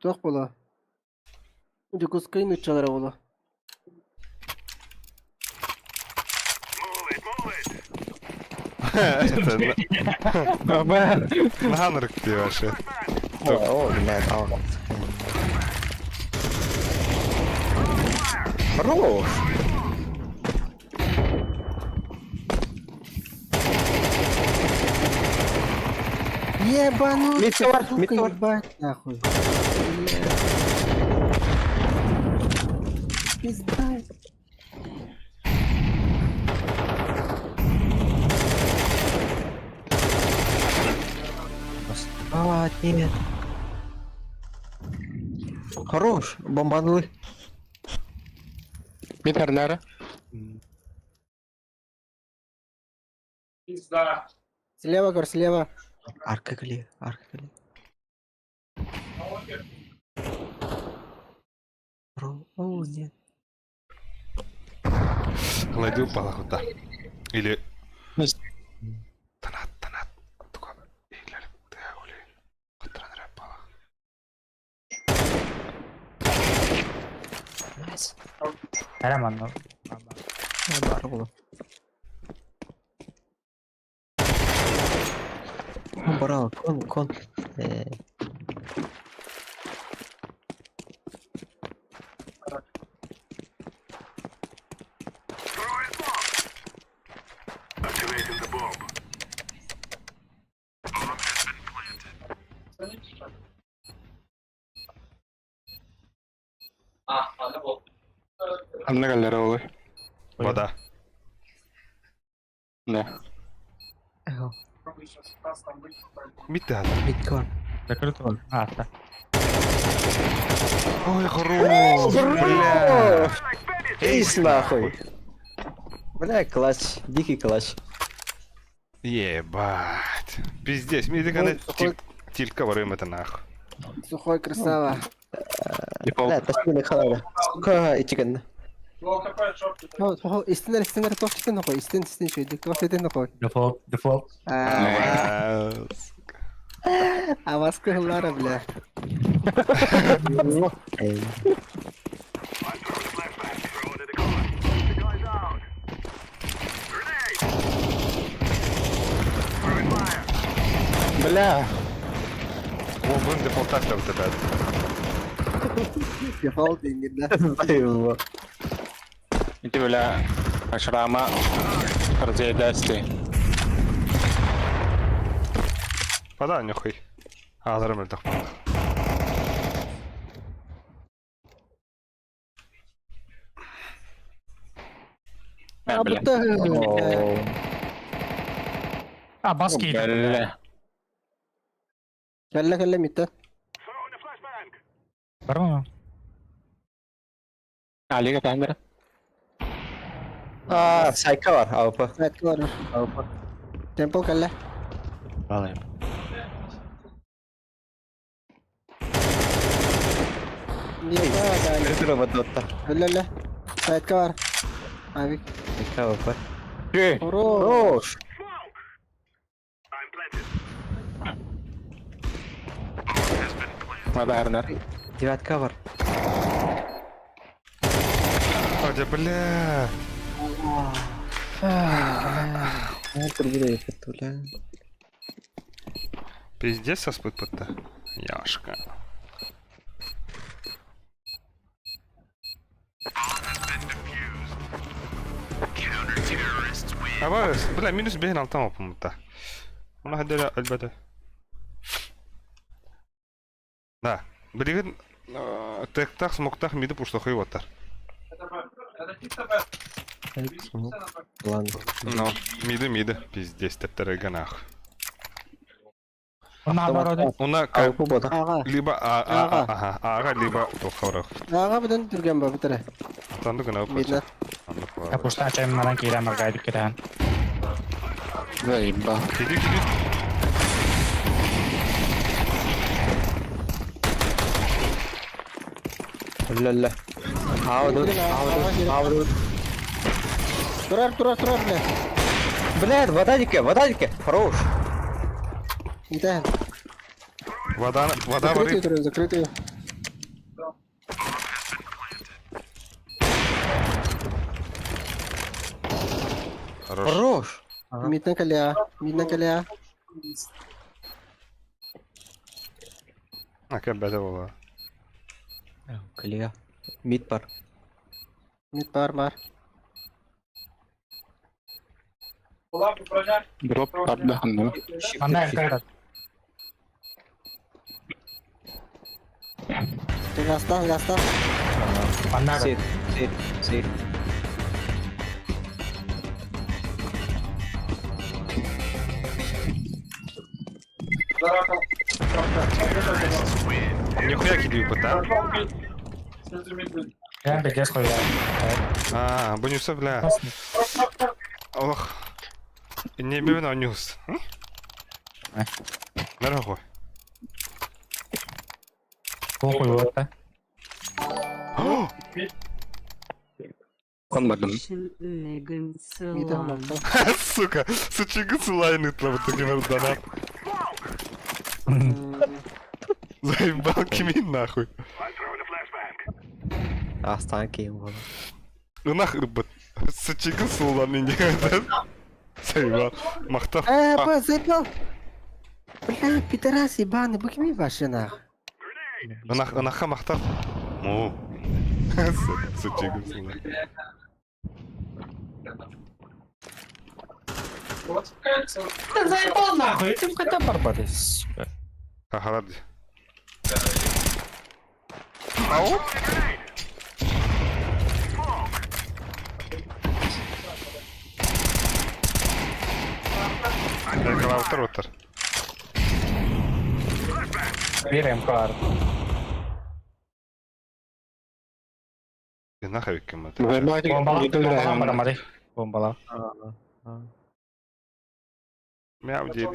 туох буолуо. Дьокуускай нууччалара буолуо. Это на ты вообще. О, блядь, а. Хорош. Ебанутый, Метеор, сука, метеор. ебать нахуй. Пизда. А, нет. Хорош, бомбанули. Мин Пизда. Слева, гор, слева. Арка кали, арка кали. О, нет. Клади упала куда. Или... Танат, танат. Тука. Или... Оли. Найс. Эрэ манна. Бар было. Брал, кон, кон. Анна галлера олой. Вода. Да. Эхо, Митта. биткоин. Закрыт он. А, так. Ой, хорош! Бля! Эйс нахуй. Бля, клатч, дикий клатч. Ебать. Пиздец, мне так сухой- тилька воруем это нахуй. Сухой красава. Бля, ташкили халава. Сука, ичиген. Истинер, истинер, туох истин нохой, истин, истин шүйдик, туох истин нохой. Дефолт, дефолт. А вас кыһыллара, бля. Эй. Бля. О, будем дефолтать там тебя. Дефолт дингир, да. Заебал. Ити бля. Ашрама. Разъедасти. Пода, нюхай. А, зарым так. бля. А, бас киирдэ. Бля. Кэллэ кэллэ миттэн. Барма. Алига камера. Аа, сайка бар, АВП. Сайтка бар. АВП. Темпл кэллэ. Балай. Ретро бодотта. Өллө өллө. Сайтка бар. Авик. Сайка АВП. Эй, Хорош. Хорош. Мадаарнар. Девятка бар. Одя, бля. Пиздец соспыт пытта. Яшка. Абас, бля, минус бейн алтан опумта. Она хадера альбата. Да. Билигин тектах смоктах миди пуштохой ватар. Ладно. Ну, миди миди. Пиздец, тептереге нах. Наоборот. Уна АВП бота. Ага. либо а а а ага, ага либо тохорох. Ага бүтэн түргэн ба бүтэрэ. Танды гына Видно. Капуста чайым манан киирэн маргайдык кирээн. Заебал. Киди киди. Өллө. Аудут, аудут, аудут. Турар турар турар бля. Блядь, вода дике, вода дике. Хорош. Митэн. Вода, вода Закрытый варит. турар, закрытый. Хорош. Хорош. Митэн кэлэ. Митэн кэлэ. А, как бәдә була. Коллега. Мид бар. Мит бар бар. Дроп отдохну. Манна эркэ. Гаста, гаста. Манна. Сейф, сейф, сейф. Нихуя киди пыта. Я бегес хуя. А, бонуса, бля. Ох. Не бивен анюс. Нахуй. Похуй вот. Он бардым. Митэн Митэн мантан. Сука, сучигы сулайны тлабы тагы донат. Заебал кимин нахуй. Астан кейм бол. Ну нахуй быт. Сучигы сулайны не. Заебал. Махтав. Э, ба, заебал. Бля, пидорас ебаный, бу кими вообще нах. Нах, наха махтав. Му. Сучигы сулайны. Да заебал нахуй, ты когда барбарис. Ага, Ау? Отыр, отыр. Берем кар. Нахуй кем это? Бомбала, бомбала, барамари. Бомбала. Мяу, деди.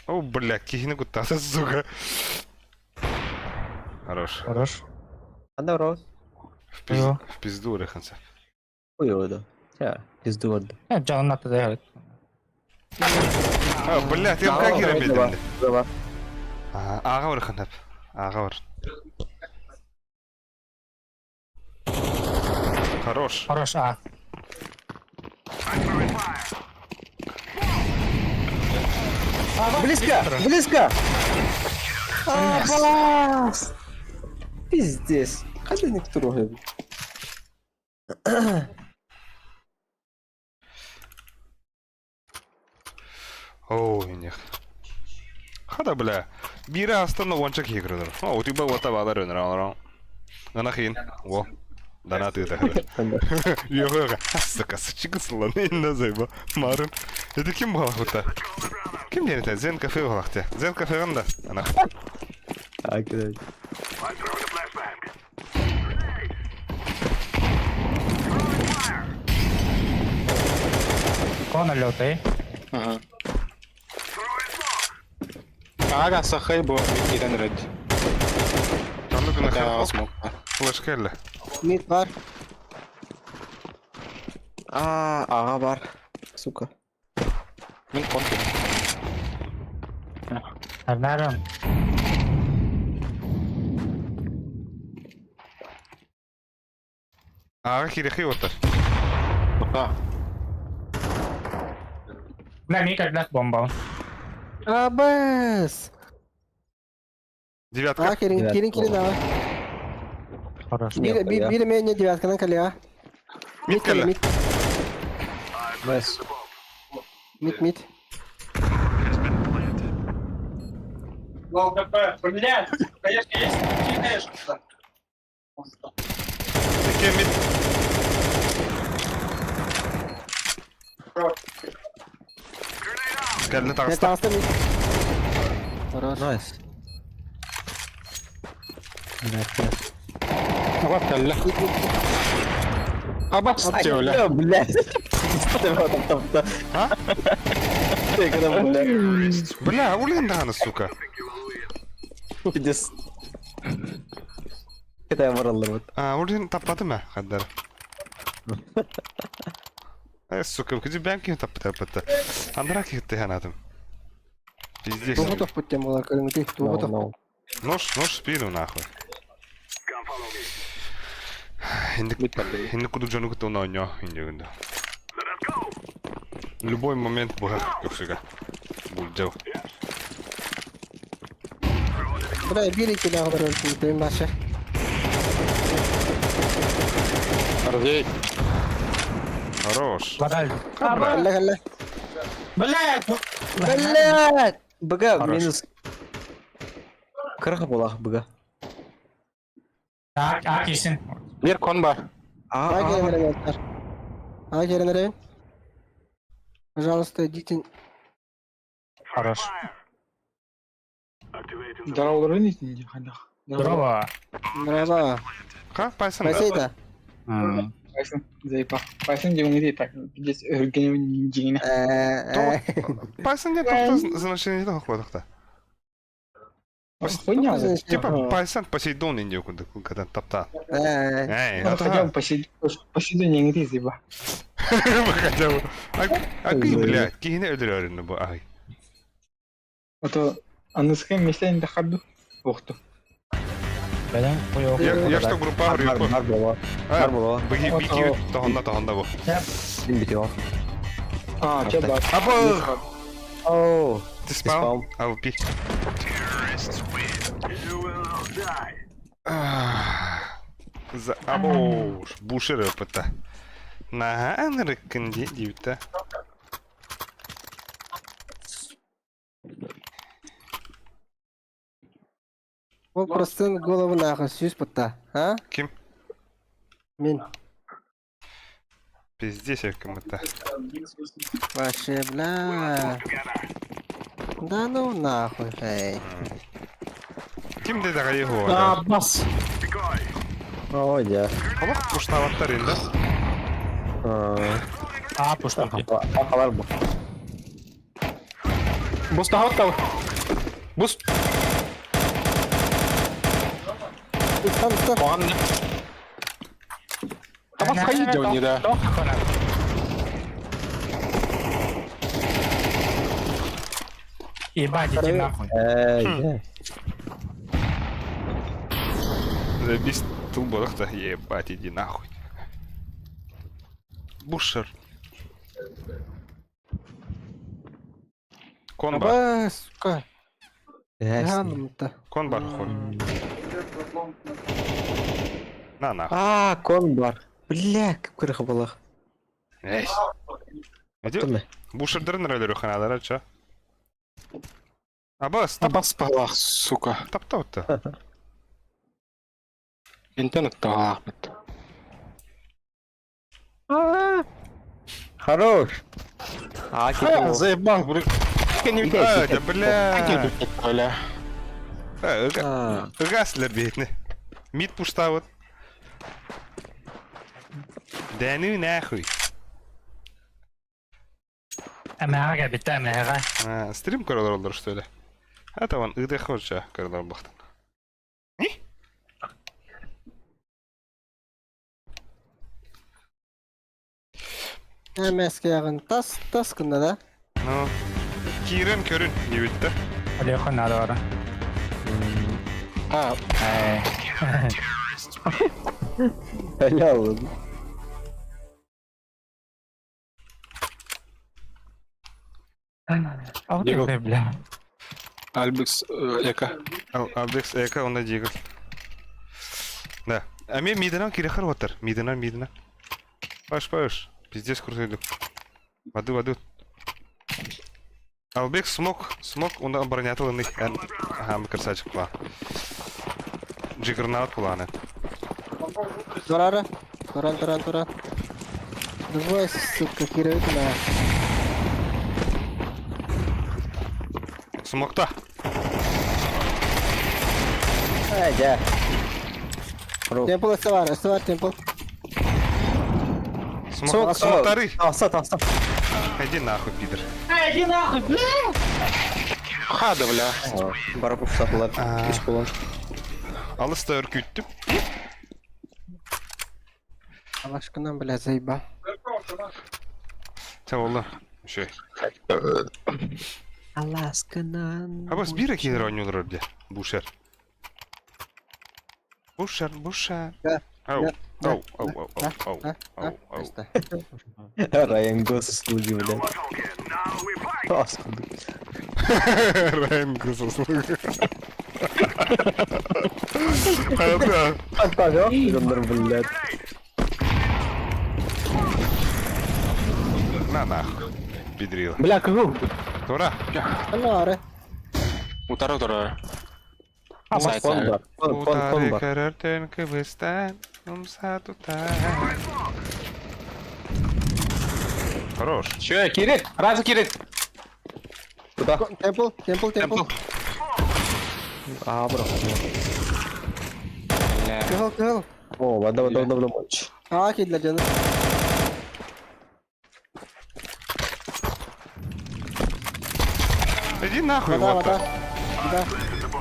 О, бля, кихини кутаса, сука. Хорош. Хорош. Анда роз. В, пиз... в пизду реханца. Ой, ода. Я, пизду ода. Э, жанын атты да. А, блядь, я как кире Давай. Ага, орханап. Ага, ор. Хорош. Хорош, а. Близко, близко. А, Пиздец. Когда не трогай. Ой, них. Хада, бля. Бира астана ванчак игры. О, у тебя вот табалар өнөр алар. Анахин. Во. Донат ыыта Үөҕэ сука, сычыгы сылланы инна зайба. Марын. Это ким буолахпыта? Ким диэн этэ? Зен кафе буолахте. Зен кафеҕын да? Ана. А, кидать. Кон алётай. Ага. Ага, сахай бу кирен ред. Онно гына Да, хел. смог. Флешка элле. Мид бар. А, ага бар. Сука. Мин кон. Арнарым. Ага кирехи отар. Да. Бля, ми как бомба. Абас. Девятка. А, кирин, кирин, кирин, давай. Хорошо. Бир, бир, бир мене девятканан калеа. Мид кэллэ. Мид, Найс. мид, мид. Лол, КП. Блядь, конечно, есть? Конечно. Икки мид. Кэллэ таҕыста. Таҕыста мид. Хорош. Найс. Блядь, нет. Вот кэллэ. Мид, мид. Абас диэбилэ. Э, Блядь. Что там там там? А? Ты когда, блядь, Бля, улен даҕаны, сука. пиздец. Это я бараллар вот. А, улен таппатым ээ, хаддар. Э, сука, күдү бэм ким таппыта таппыта. Андра кихитте ханатым. Пиздец. Тугу тохпут тем болар көрүңүтүй. Тугу No, тохпут. no. Нож, нож в спину, нахуй. Инник инник кудук дьону кытта оонньоо иннигин Любой момент быһах көрсүгэ. Булдьау. Бля, бир икки дагы бар өлтүм башы. Рдей. Хорош. Вода. Бля. Кэллэ, кэллэ. Блядь! Блядь! БГ Хорош. минус. Кыраха булах БГ. А, а, кисин. Бир кон бар. А, А, а, кирин эрэ, А, кирин эрэ. Пожалуйста, идите. Хорош. Здорово, не ходах. Здорово. Здорово. Ха, пайсан да. Спасибо. Пайсын, заебал. Пайсын дегенге так, здесь өргенем дегене. Э, Пайсан диэн тохто значение тохпотохта. Хуйня. э, Типа Пайсан Посейдон инди кудук кадан тапта. э, Эй, Хотя бы посиду не заебал. Хотя бы. А кый, блядь, кихине өлөрөрүнү бу ай. А то аныскай местен дахаду. Охту. Бәдән куйо. Я я что группа Бар, группа. бар була. Бар була. Бики бики тохонда тохонда бу. Мин битио. А, че бар. Абы. Оу. Ты спал? АВП. За або бушер опыта. На анрыкын диюта. Ол процент голову нахуй сүүс бутта. А? Ким? Мин. Пиздец, кому-то. Вообще, бля. Да ну нахуй, эй. Ким деді его? Абас. Ой, да. Олох пуштаваттар инде. А, А, пушта. Ахалар бу. Бус тахаттал. Бус. Устан, устан. Оған. Абас хайы не да. Ебать, иди нахуй. Эй, да. Забись тулбарах-то, ебать, иди нахуй. Бушер. Конбар. Аба, сука. Ясно. Ганным-то. Конбар хуй. На нахуй. А, кон бар. Бля, как кыраха булах. Эй. Иди. Тумэ. Бушердерин рөлөрү ханалара чо. Абас, тап Абас балах, сука. тапта отта. Интернет талах бит. Хорош. А, А, заебал, блин. А, да бля. Бля. А, Ыгаслар бейтне. Мид пуштавыт. Да ну нахуй. Эмэҕэ кэлбиттэ эмэҕэ. А, стрим көрөлөр олор что ли? Это вон ыды хоча көрөлөр бахтан. МСК-ҕын тас тас гынна да? Ну, киирэн көрүн диэбиттэр. Алеха надо бара. А, Helal. А вот это, бля. Альбекс эка. Альбекс эка, онда Дигл. Да. А мен мидынан кирехар отыр. Мидынан, мидынан. Паш, паш. Пиздец крутой Воды, воды. Албек смог, смог, он оборонятыл Ага, мы красавчик план. Джиггернаут планы. Турара. Туран, туран, туран. Давай, сука, кирэбит на. Смогта. Э, дьэ. Темпл эссе бар, эссе бар, темпл. Смог, смогтары. Тахса, тахса. Иди нахуй, пидор. Хада, бля. Барып сатылар. Үс болон. Алыс да үркүттүм. Алашкынан, бля, заебал. Ча болду. Үшөй. Аласканан. Абас бира киинер ойнуулар бля. Бушер. Бушер, бушер. Да, Ау, да, ау, ау, ау, да, ау, да, ау, ау. Место. Райан госуслуги, блядь. Господи. Райан госуслуги. Да. Антон, блядь. На нахуй. Педрила. Бля, кого? Тура. Анары. Утара, утара. Кон бар. Кон, кон, кон бар. Көрөртөн кыбыстан, умса тутар. Хорош. Че, Кирилл? Раза, Кирилл. Куда? Темпл, темпл, темпл. А, бро. Бля. Кыһыл, кыһыл. О, вода, вода, вода, вода. Аа, кидлер жаным. Иди нахуй, Вода, вот вода. так. Да.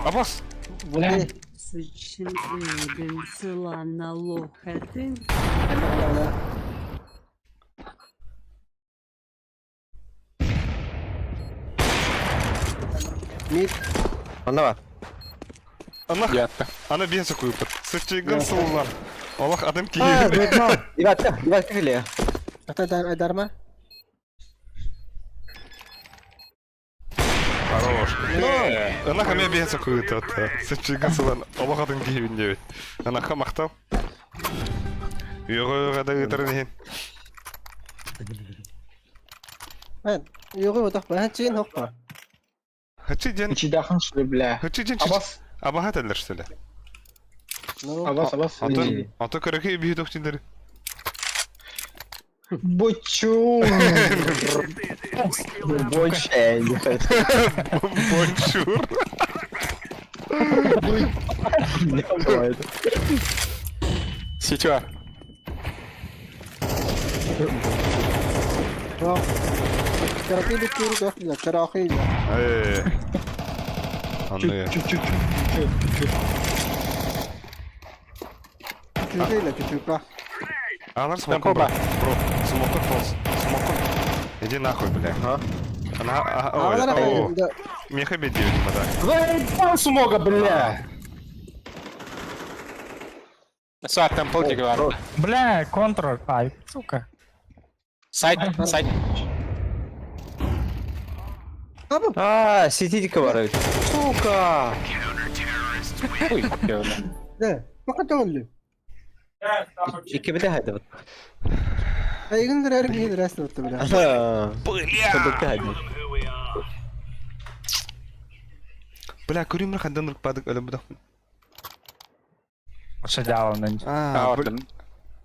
Абас. Воды. Сычыгын сылана лохатын. Да, да. Мид. Анда бар. Ана, Ятта. ана бензо куйпат. Сычыгын сыллар. Аллах адам А, киир. Девятка, девятка или? Ата айдарма. Хорош. Ана хаме бензо куйпат. Сычыгын сыллар. Аллах адам киирин дебит. Ана хамактал. Үйгө да ыйтырын Мен, югы отак ба, чин хокпа. Хачи ден. Ичидахан что ли, бля? Хачи ден. Абас, Абаха телер что ли? Ну, абас, абас. Ато, ато көрөкө бии тохтиндер. Бочу. Больше я не хочу. Бончур. Не бывает. Сейчас. Караки бит тур бля, караки. Э. Аны. Чуть-чуть, чуть-чуть. Чүчүкө чүчүкө. Алар смокон бро. Бро, смокон полз. Смокон. Иди нахуй, бля. Ага. Она, ага, о, о. Меха беди, видимо, да. Смога, бля. Сар, там полки говорят. Бля, контр. Ай, сука. Сайт, сайт. А, сидите бар. Сука. Ой, бля. Да. Бака толлу. Икки бile хайда. Айгын дырар ги дырас отты бля. Бля. Хайда. Бля, көрүмөр хандан ыркпадык өлө будак. Ошо жалын. А,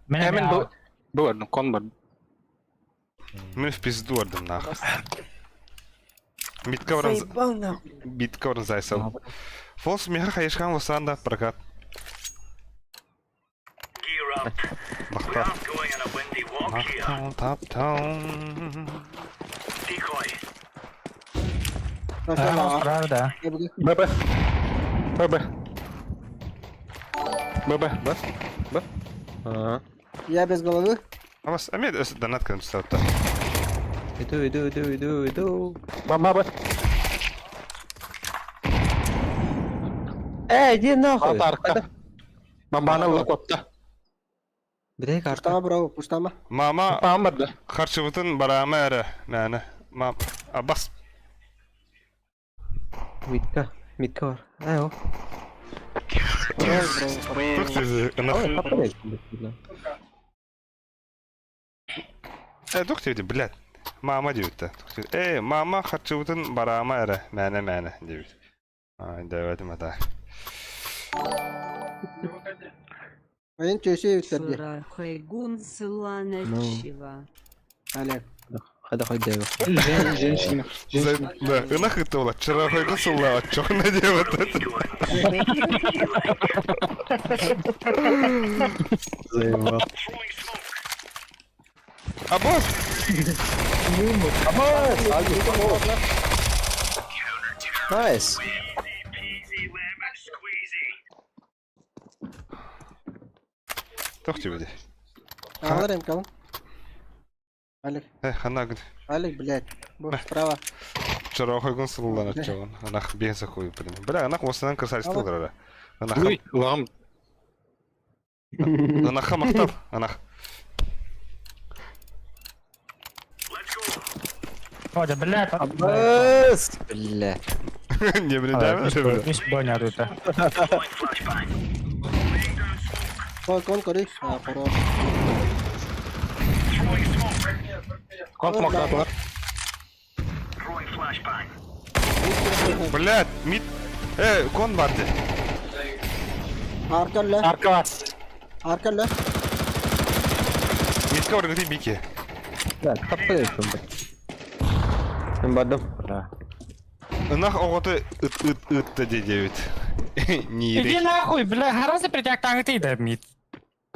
Мен бу... Бу бардым, кон бардым. Мин в пизду бардым нах. Митка баран Заебал нахуй. Битка баран зайсал. Фолс миха хайышкан лосаан да прокат. Бахта. Махтал таптал. А, да. ББ. ББ. ББ. Б? Б? Ага. Я без головы. Абас, а мен донат кырым тастапты. Иду, иду, иду, иду, иду. Мама Б. Эй, иди нахуй. Атарка. Маманы ыла куотта. Бирей карта. Пуштама, браво, пуштама. Мама Паам барда. харчыбытын бараама эрэ мээнэ. Мам Абас. Митка. Митка бар. Ай, о. Тух ты Ой, ынах. капай. Э, тух ты блядь. Мама диэбит Э, мама харчыбытын бараама эрэ мээнэ мээнэ диэбит. Ай, давайте ата. Ayın çöşe yükseldi. Чурахайгун сыланачива. Олег. Хада хойда. Женщина. Женщина. Да, ынах ытыла. Чарахайгы сылла чохна диэбит. Заебал. Абас! Найс. Тух тебе. Алар МК. Олег. Э, хана гын. Олег, блядь. Бу справа. Чарахайгын сылла чоғын. Ынах бен сахуй, блин. Бля, ынах осынан красавец тылдырара. Ынах Ой, лам. Ынаха мактал. Ынах. О, да, блядь. Абас. Бля. Не, блин, да, Үс боня рута. Кон, кон, кори. А, хорош. Кон смоктатылар. Блядь, мид. Э, кон барды. Арка ле. Арка бар. Арка ле. Мидка баргы бики. Бля, капай. Мен бардым. Ынах оғыты ыт ыт ыт та дедебит. Не Иди ерек. нахуй, бля, харазы притяг таңы ты да мид.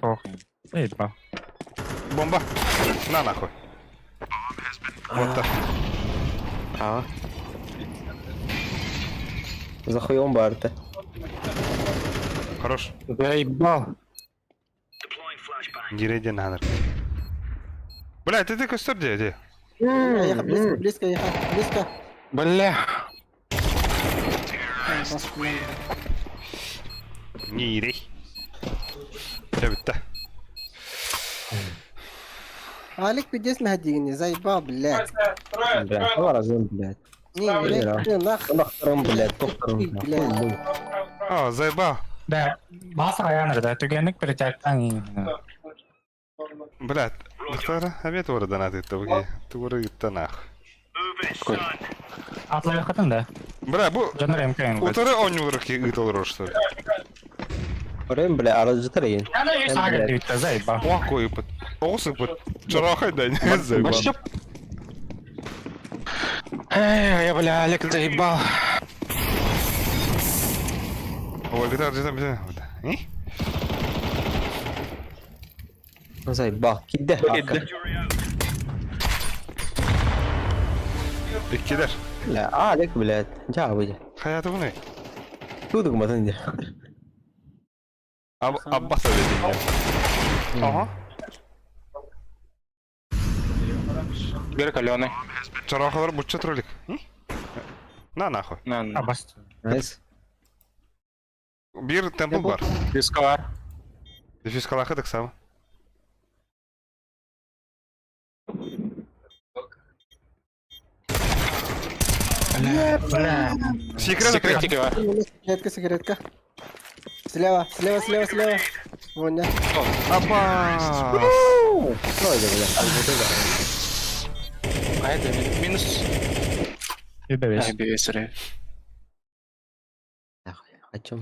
Ох, заебал. Бомба. На нахуй. Вот так. А. Захуем барты. Хорош. Заебал. Гиреди наныр. Бля, ты ты костер где, где? Ехать близко, близко, ехать, близко. Бля. Не ерек. Тебітті. Алик пиздец мехадигни, заебал, блядь. Бля, разум, блядь. Не, блядь, не, нахуй. Тохтором, блядь, тохтором. Блядь. А, заебал. Да, бас аяныр да, түгенник притяг таңы. Бля, доктора, обед ора донат етті бұге. Туыры етті нах. Атлай хатын да. Бля, бұл Жаныр МК. утары ойнулар ки ытылыр что ли? Орем, бля, араджытар ен. Ана үс ага дейт заебал. Уа ыпыт. Оғыз ыпыт. Чарахай да не заебал. Вообще. Эй, я, бля, Олег заебал. Ой, где где где где? Заебал. Кидде. Кидде. Иккилер. Бля, Алек, блядь. Жа, выйди. Hayatı bu ne? Тудук матын де. Аб Аббас öyle Aha. Бери каленый. Чарахалар бучча троллик. На нахуй. На, на. Абас. Найс. Бир темпл бар. Дискар. Дефис калахы так само. Бля. Секрет Секретики бар. Секретка, секретка. Слева, слева, слева, слева. Вон, не. Аббас. Что это, бля? А это минус. Үбебес. Ай, бесре. О чем?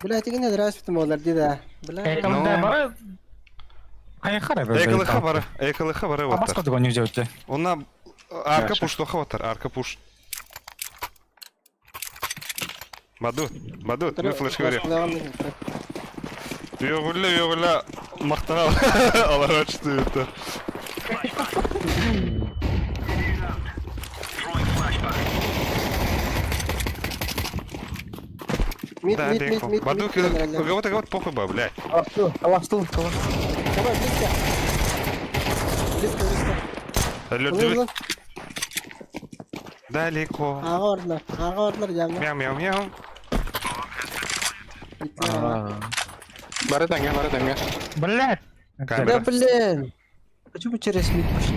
Бля, тигин нравится молар, да. Бля. Кайкамда бары. Хайа хара ЭКЛХ бары, ЭКЛХ бары А оттар. басқа не взял-то? Онна арка пуш тоха оттар, арка пуш. Баду, Баду, мы флешка говорим. Йогулля, йогулля, мақтана алар açtı это. Мид, Да, мид, мид, далеко. мид, Баду, мид, мид, кого-то кого-то похуй ба, блядь. Аластыл, аластыл. Давай, близко. Близко, близко. Алло, Ылы, ылы. Далеко. Аға ордылар, аға ордылар, жаңа. Мяу, мяу, мяу. Бары таңга, бары таңга. Блядь! Камера. Да блин! Почему через мид пошли?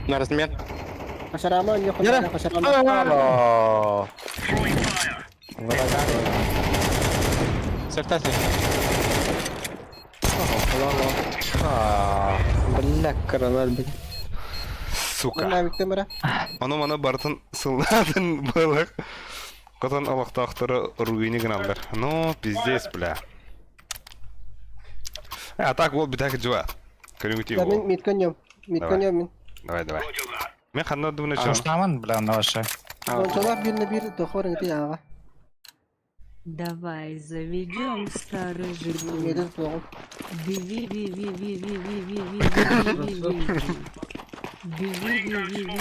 На размен. Қашарама, не қошарама, қашарама. Сертасы. Бля, коронар, блин. Сука. Мына биттен бара. Ону маны бартын сылладын былык. Котон олохтоохтору руини гыналлар. Ну, пиздец, бля. А так вот битак жуа. Көрүңүтүй Да, мен ол. мидкен ем. Мидкен Давай. ем мен. Давай, давай. Мен ханна думна чон. Штаман, бля, на ваше. Ончалар бирне бир дохор ыңты аға. Давай заведем старый жигуль. Меден соғым. Би ви ви ви ви ви ви ви ви ви ви ви ви ви ви ви ви ви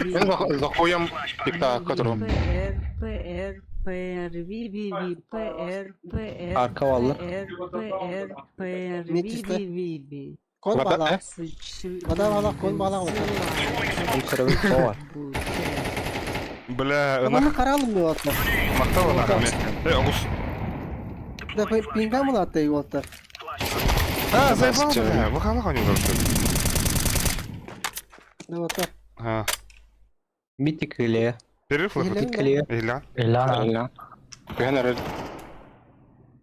ви Мен за хуем пикта которым. П Р П Р П Р Ви Ви Ви П Р П Р Арка валла. П Р П Р П Р Ви Метисте. Ви Ви Ви Кон Вода, бала. э? Вода бала, кон бала. Он коровик повар. Бля, Маны ынах қаралым мен отты. мактал ынах мен. Э, огус. Да, пинга мына атты отты. А, заебал, бля. Выхалах у него Да, отты. А, Митик или... перерыв лохот. Или- Или... Иля. Иляна. Күһэн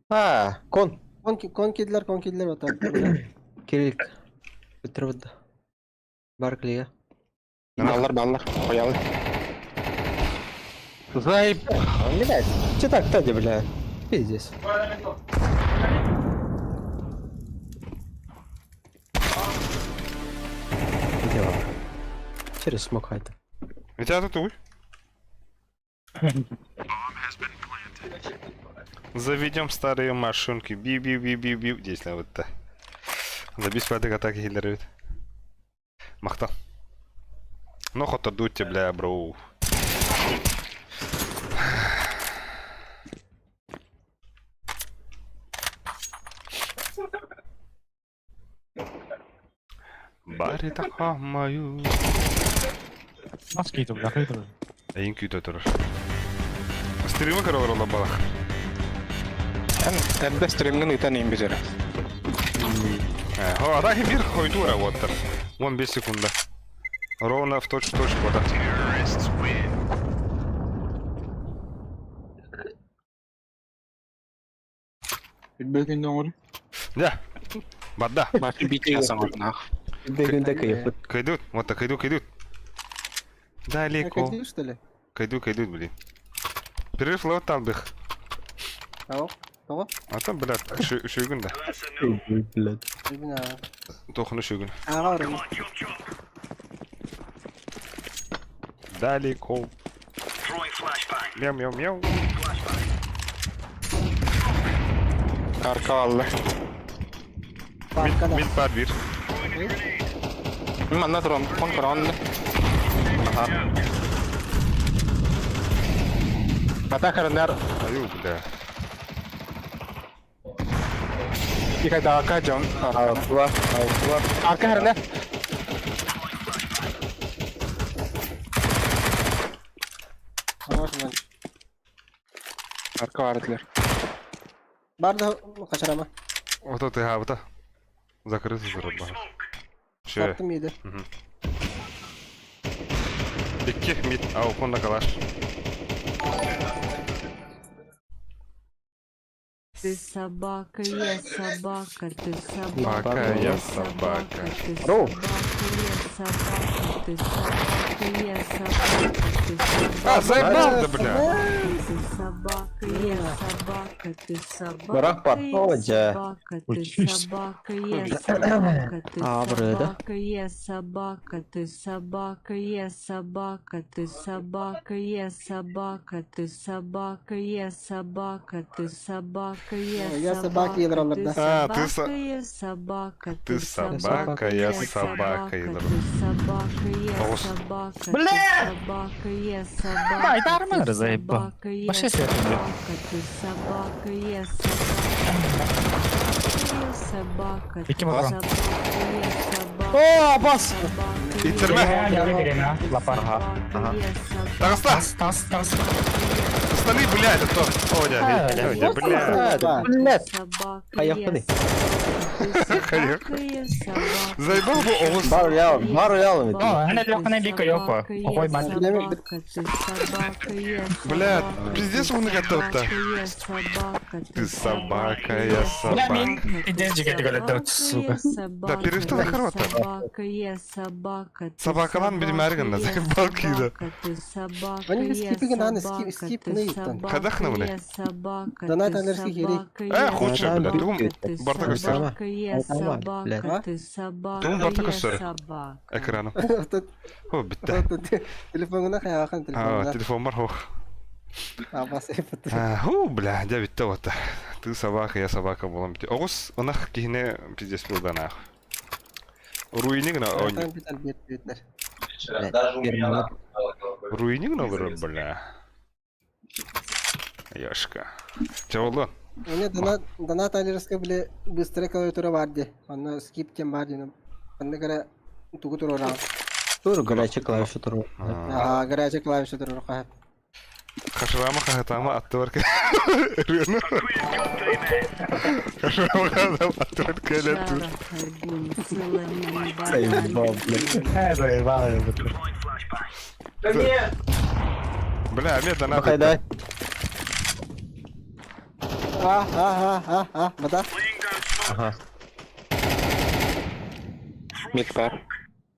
А, кон. Кон, кон кидлер, кон кидлер отты. Кирилл. Өтірбіді. Бар клея. Баллар, баллар. Қоялы. Заеб. Блядь, че так, Тадя, бля? Пиздец. Где он? Через смок хайта. Тебя тут уй. Заведем старые машинки. Би-би-би-би-би. Здесь на вот это. Забись пятый атаки хиллерует. Махта. Ну, хоть дуть бля, бро. Бари мою. Маски бля, хайда. Эйин күйді тұрыр. Стримы көрі ола балақ. Әбді стримнің итан ең бізері. О, атаки бир хойдура вот. 15 секунда. Ровно в точку точку вот. Бүгін оңыр. Да. Бада. Башы битеге саңырнақ. Бегінде кайф. Кайдут. Вот так кайду, кайдут. Далеко. Кайду, что ли? Кайду, кайдут, блин. Перерыв лот талбых. Ау, того? А там, блядь, шүйгін да. Блядь. Бина. Тохны шүйгін. Аға орын. Далеко. Мяу, мяу, мяу. Арка алды. Аркада. Мид бар бир. Манна тұрам, кон қырғанды. Ата қырындар. Аю, бля. Екі айда жон. Алла, алла. Арка қырындар. Хорош, man. Арка бар еділер. Бар да қашарама. Вот это габта. Закрыты зарабатывать. Че? Таптым еді. Икки мид. Ау, конда калаш. Ты собака, я собака, ты собака, Пока я я собака. ты Роу. собака, я собака, ты собака, я собака, ты А, собака, заебал да, бля. ты собака, Собака, я собака, ты Барах бар. собака, я О, дьэ. собака, ты Учись. собака, я собака, ты А, бреда. собака, я собака, ты собака, я собака, ты собака, я собака, ты собака, я собака, ты собака, я Я собака, я собака, ты дроллер, А, ты собака, я собака, Ты собака, я собака, ты я собака, я Оҕус. собака, ты Бля! собака, я собака, Ай, дарман ты разаебал. собака, я Пошли сверху, бля. собака, ты собака, я собака, я собака, Икки ты патрон. собака, я собака, О, бас! собака, я Иттерме. Я берем, лапа. Ага. я собака. Таҕыста! Тас, тас, тас. Стали, блядь, а то. О, дядя, А, дядя, блядь. А, блядь. Собака, Поехали. я собака, я собака, Заебал бы оҕус. Бар уялым, бар уялым. О, ана лёхана бика ёпа. Охой мать. Бля, пиздец он готов-то. Ты собака, я Бля, собака. мин пиздец жигер голодок, сука. Да, переведи на хорвата. Собака, я собака, ты Собакалан собака, билмәргән, я заебал киде. собака, Ты собака, Они я скипиген, аны собака, скип ты не иттен. собака, Кадахнавны. я собака, Донат ты алерский херей. собака, Э, я худший, бля, собака, тум ты барта көстөр. собака, я Нормально, бля. собака, ты собака, Тум барта я көстөр. собака. Экрану. О, битте. Телефонuna хайахан А, телефонuna. телефон бар хох. Абас эпит. А, Ху, бля, дя битте вот. Ты собака, я собака булам битте. Оҕус ынах киһини пиздец булдан ах. Руинигна он. Там бит бит битлер. Даже у меня Герман. Руинигна олорор, бля. Яшка. Чэ болду. Мне донат донат алерский биле быстрый клавиатура бар ди. Анна скип тем бар ди. Анна гара тугу турора. Тур горячая клавиша тур. Ага, горячая клавиша турора. Хашрама хахатама аттыбар Рыны. Хашрама хахатама аттыбар кэлэн тур. Заебал, блядь. Э, заебал. я буду. Да нет! Бля, мне донат. Бахай, дай. А, а, а, а, а, бата. Ага. Мид бар.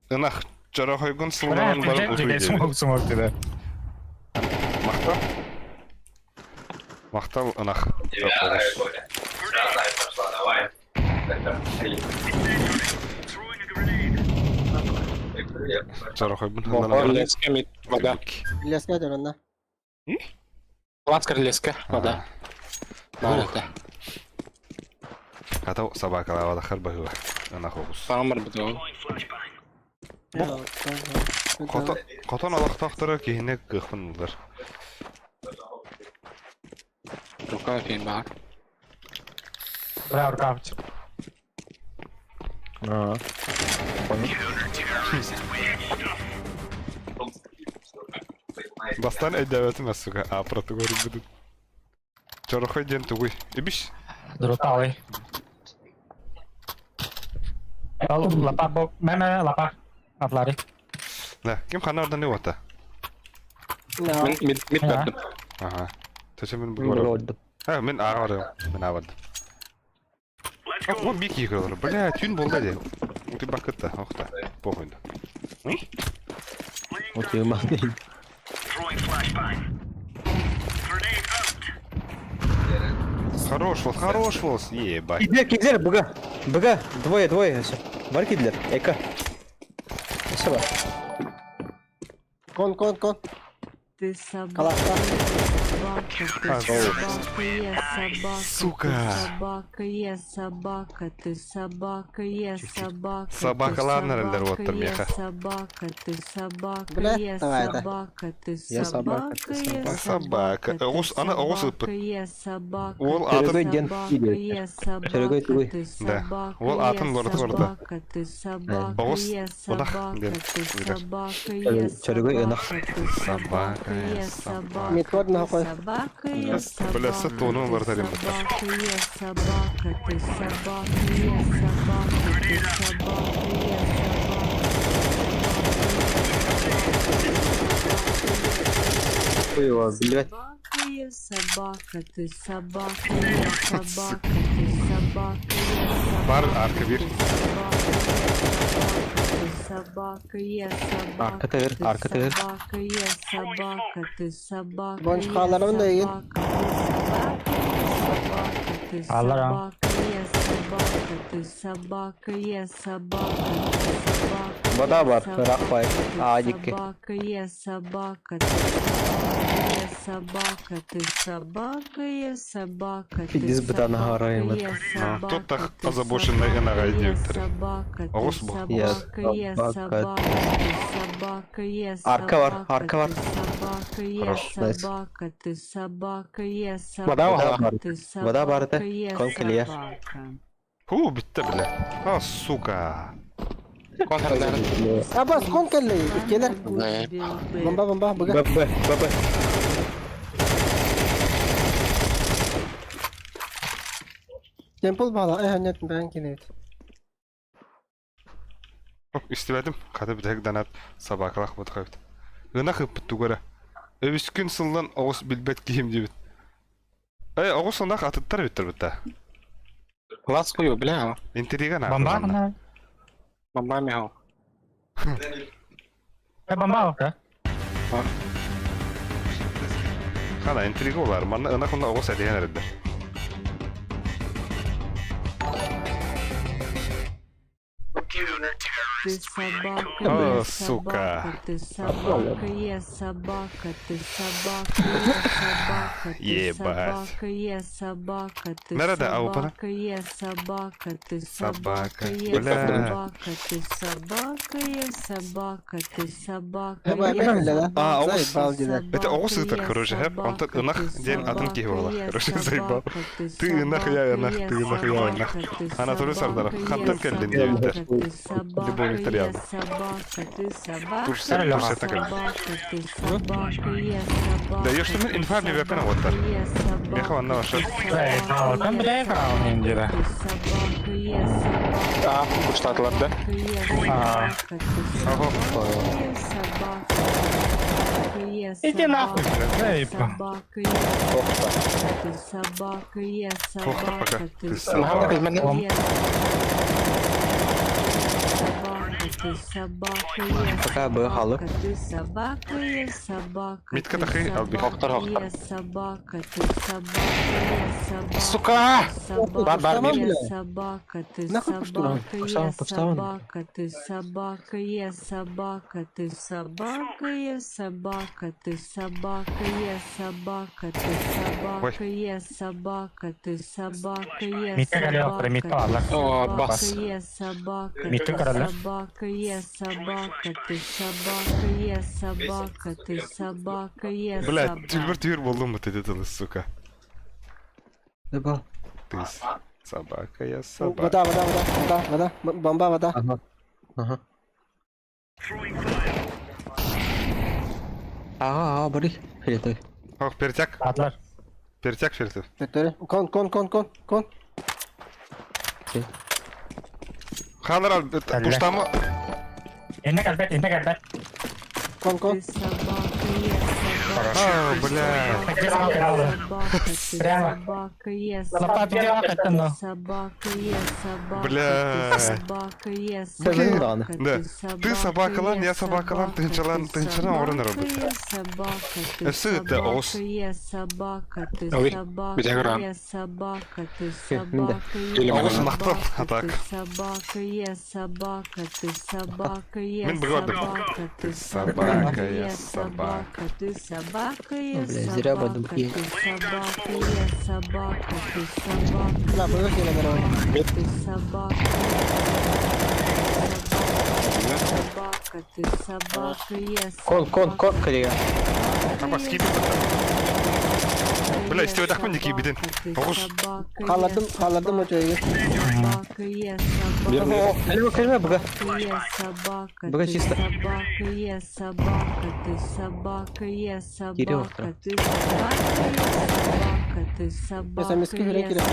Ынах чорохойгун Бля, сылынан барып пиздец жигер утуй смог, смог тебя. Махтал. Махтал ынах. Девятая, Коля. Девятая пошла, давай. Это, эй. Привет. Чорохойгун сылынан барып. Леска мид. Вода. Леска турона. Ласкар леска. Вода. Бар это. Хата собакалаабатахар баһыба. Ынах оҕус. Саҥа бар бит. Хотон хотон олохтоохторо киһини кыахпын ылар. Рука фин бар. Бля, рукавчик. А. Бастан өйдөбөтүм сука. А протогор будут. Чорохой диэн тугуй. Ибиш. Рукавый. Ал, лапа, бо, мә, лапа. Атлары. Да, ким хана ордан не ота? Мин мид мид Ага. бардым. Ага. Төсө мен Мен бугор. ордым. А, мен ага барым. Мен ага бардым. О, бик игралар. Бля, түн болду де. Ути бакытта, охта. Похуй. Утуйман. Хорош волос, хорош волос. Ебать. Кидлер, кидлер, БГ. БГ, двое, двое. Все. Бар кидлер, эка. Все бар. Кон, кон, кон. Ты собака, Калашка. собака, А, ты собака, я собака, Сука. ты собака, я собака, ты собака, я собака, ты Собака, ладно, рендер, вот собака, там я меха. собака, ты собака, Бля, я давай это. собака, ты Я собака, ты собака, я собака. собака, ты Оҕус, аны оҕус собака, ыппыт. я собака, Ол ты атын Дорогой ден собака, кидлер. я Дорогой собака, твой. ты Да. собака, Ол я атын лорды горды. собака, ты собака, Оҕус, я ынах собака, диэн ты ыытар. собака, я Чөрөгөй ынах. собака, ты Собака, собака, я я собака. собака, Метод ты нахуй. собака, я Бля, собака, сатону ты вратарем это. собака, я собака, ты собака, я собака, ты собака, я Хуй его, блядь. собака, я собака, ты собака, я собака, ты собака, я Бар собака, арка бир. ты собака, я собака, ты собака, я собака, Арка тыгыр, ты арка тыгыр. собака, я собака, ты собака, Бонч я хаалларабын да игин. собака, ты собака, я собака, ты Аллара. собака, я собака, ты собака, я собака, ты собака, Вода я бар, собака, рахпай. ты А, дикки. собака, я собака, ты собака, я собака, ты собака, я собака, ты Пиздец, бытана собака, гараем я Ну, тут так собака, ты озабоченный собака, иногда я идет. собака, ты Оҕус бу. Я собака, я собака. собака, ты собака, я Арка бар, собака, арка бар. ты собака, я Хорош. Найс. собака, ты собака, я Вода собака, бар. ты Вода бар собака, это. я Кон кэлиэ. собака. Ху, бүттэ бля. А, сука. Контрдар. Абас кон кэллэ. Иккилэр. Бомба бомба быга. Б, Б, Б, Б. Темпл баала. Э, нет, бээн кинэбит. Истибэтим. Хата бүтэһик данат собакалаах бутахабыт. Ынах ыппыт тугара. Өбүскүн сыллан оҕус билбэт киһим диэбит. Э, оҕус ынах атыттар эбиттэр бытта. Лас хую, бля. Интрига Бомба нахуй. она. Бомба михал. Бомба ока. Хана интрига олар. Манна ынах онно оҕус этиһэн эрэрдэр. Ты собака, О, я сука. собака, ты собака, я собака, ты собака, я собака, ты Ебать. собака, я собака, ты Народа, а опана? собака, я собака, ты Собака, собака, я бля. собака, ты собака, я собака, ты собака, Эбэ, я эбэ, да? А, собака, оҕус. ты Заебал дилер. Это оҕус собака, ыытар, я короче, хэп. Онтон собака, ынах ты диэн атын киһи буолар. собака, я Короче, заебал. собака, ты Ты ынах, я ынах, собака, ты я ынах, я ынах. собака, ты Анатолий Сардаров. собака, я Хантан кэллин собака, диэбиттэр. ты собака, Любовь я Викториевна. собака, ты собака, Турция, я Турция такая. собака, ты собака, я собака, Да, ёшта мин ты инфа мне вепена собака, вот так. я собака, Меха онно ваша. ты Эй, собака, там я бля играл не собака, ты собака, я собака, А, уштатылар да. я А. собака, ты Ого. собака, я собака, я Иди нахуй, собака, блядь, ты заебал. собака, я ты собака, я Ох, пока. собака, ты Ты собака, собака. я собака, ты собака, я Пока бы халы. собака, ты собака, я собака, Митка ты тахы, алби. Хохтар, собака, хохтар. я собака, ты собака, я собака, Сука! ты собака, Бар, бар, я бля. собака, ты Нахуй пуштуран? собака, я Пуштаван, пуштаван. собака, ты собака, я собака, ты собака, я собака, ты собака, я собака, ты собака, я собака, ты собака, я Митка кэлиэ, собака, митка ты алла. О, бас. собака, я собака, Митка ты короля. собака, я собака, ты собака, я собака, ты собака, я Бля, собака. түлбір түйір болдым вот это сука. Забал. Ты собака, я собака. Вода, вода, вода, вода, вода. Бомба, вода. Ага. Ага. Ага, ага, бери. Фиолетовый. Ох, перетяг, Атлар. перетяг фиолетовый. Төттөрү. Кон, кон, кон, кон, кон. Ханар, Әллә. пуштамы? Инне кэлбэт, инне кэлбэт. Кон, кон. Ты собака, я собака, А, ты бля. собака, ты Прямо. собака, я Лопата собака, делает, ты но. собака, я собака, Бля. ты собака, я Блин. собака, Да. ты Ты собака лан, я собака, собака лан, тынчалан, ты тынчалан орын собака, робот. я собака, ты Эссе это оҕус. собака, я собака, ты Ой, собака, битягран. я собака, ты Мин да. собака, Или я Оҕус махтал, собака, а так. ты собака, я собака, ты собака, я Мин быгардым. собака, Ты ты собака, собака, я я собака. собака, ты собака, я Бля, зря собака, бадумки. ты собака, я собака, ты собака, На, быга киирэн эрэ. ты собака, собака, ты собака, я Кон, кон, кон, коллега. Апа, скипи Бля, истибэтэхпин дии киирбитин. Оҕус. Хааллардым, хааллардым өтөйгө. Собака, я собака, Кэлимэ, кэлимэ, быга. я собака, Быга ты чисто. собака, я собака, ты собака, я Кирилл, собака, ты собака, я собака, ты собака, миски я хөрэ киирэ. собака,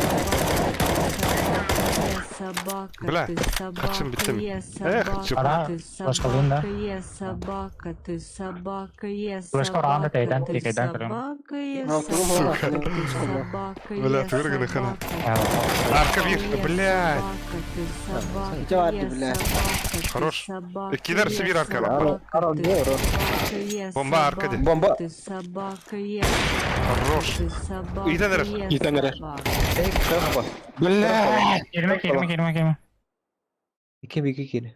я собака, Бля, ты хачым собака, биттим. я Эх, собака, чып. Ара, ты башкалыын да. собака, я собака, ты собака, я Флешка раундда собака, тэйдэн, ты тикэйдэн көрөм. собака, я А, тугум собака, хола. Собака, Бля, я тугар гына хана. собака, Арка бир, я блядь. собака, ты собака, Идёт, я бля. собака, ты Хорош. собака, Кидар я Сибирь арка лаппа. собака, ты собака, я Бомба арка де. собака, Бомба. Ты собака, я Хорош. ты собака, Итан эрэр. я Итан эрэр. собака. Бля! Кирме, кирме, кирме, кирме. Икки бики кири.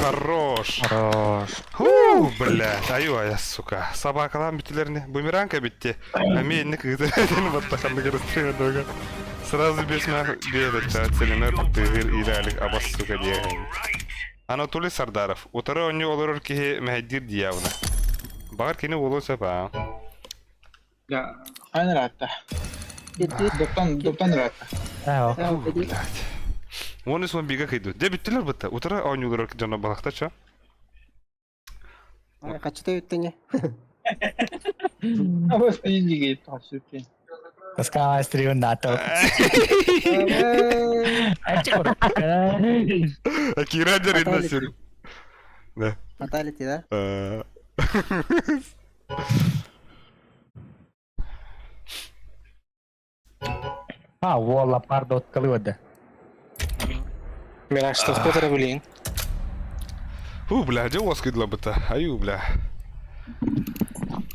Хорош. Хорош. Ху, блядь, аю, я, сука. Собакалан бүтүлерини. Бумеранг битти. Ами энник ыытын баттаханны көрөстүрүн Сразу бес мах бедет, целенер тыгыр иралик абас сука диэхин. Анатолий Сардаров. Утары онню олорор киһи мэһэйдиир диявна. Багар кини уолу сөп аа. Да, хайын ыраатта. Доптан, доптан ыраатта. Аа. Блядь. Оны сон бига кыйду. Де бүттүлөр бытта. Утары оонньуу олорор дьоно балахта чо. Качта өттене. Абас пиздиге тасып. Таска стрим НАТО. Кира дерин сир. Да. Фаталити, да? А, уолла пардо откалывады. Мен аштық блин. Фу, бля, где у вас кыдла быта? Аю, бля.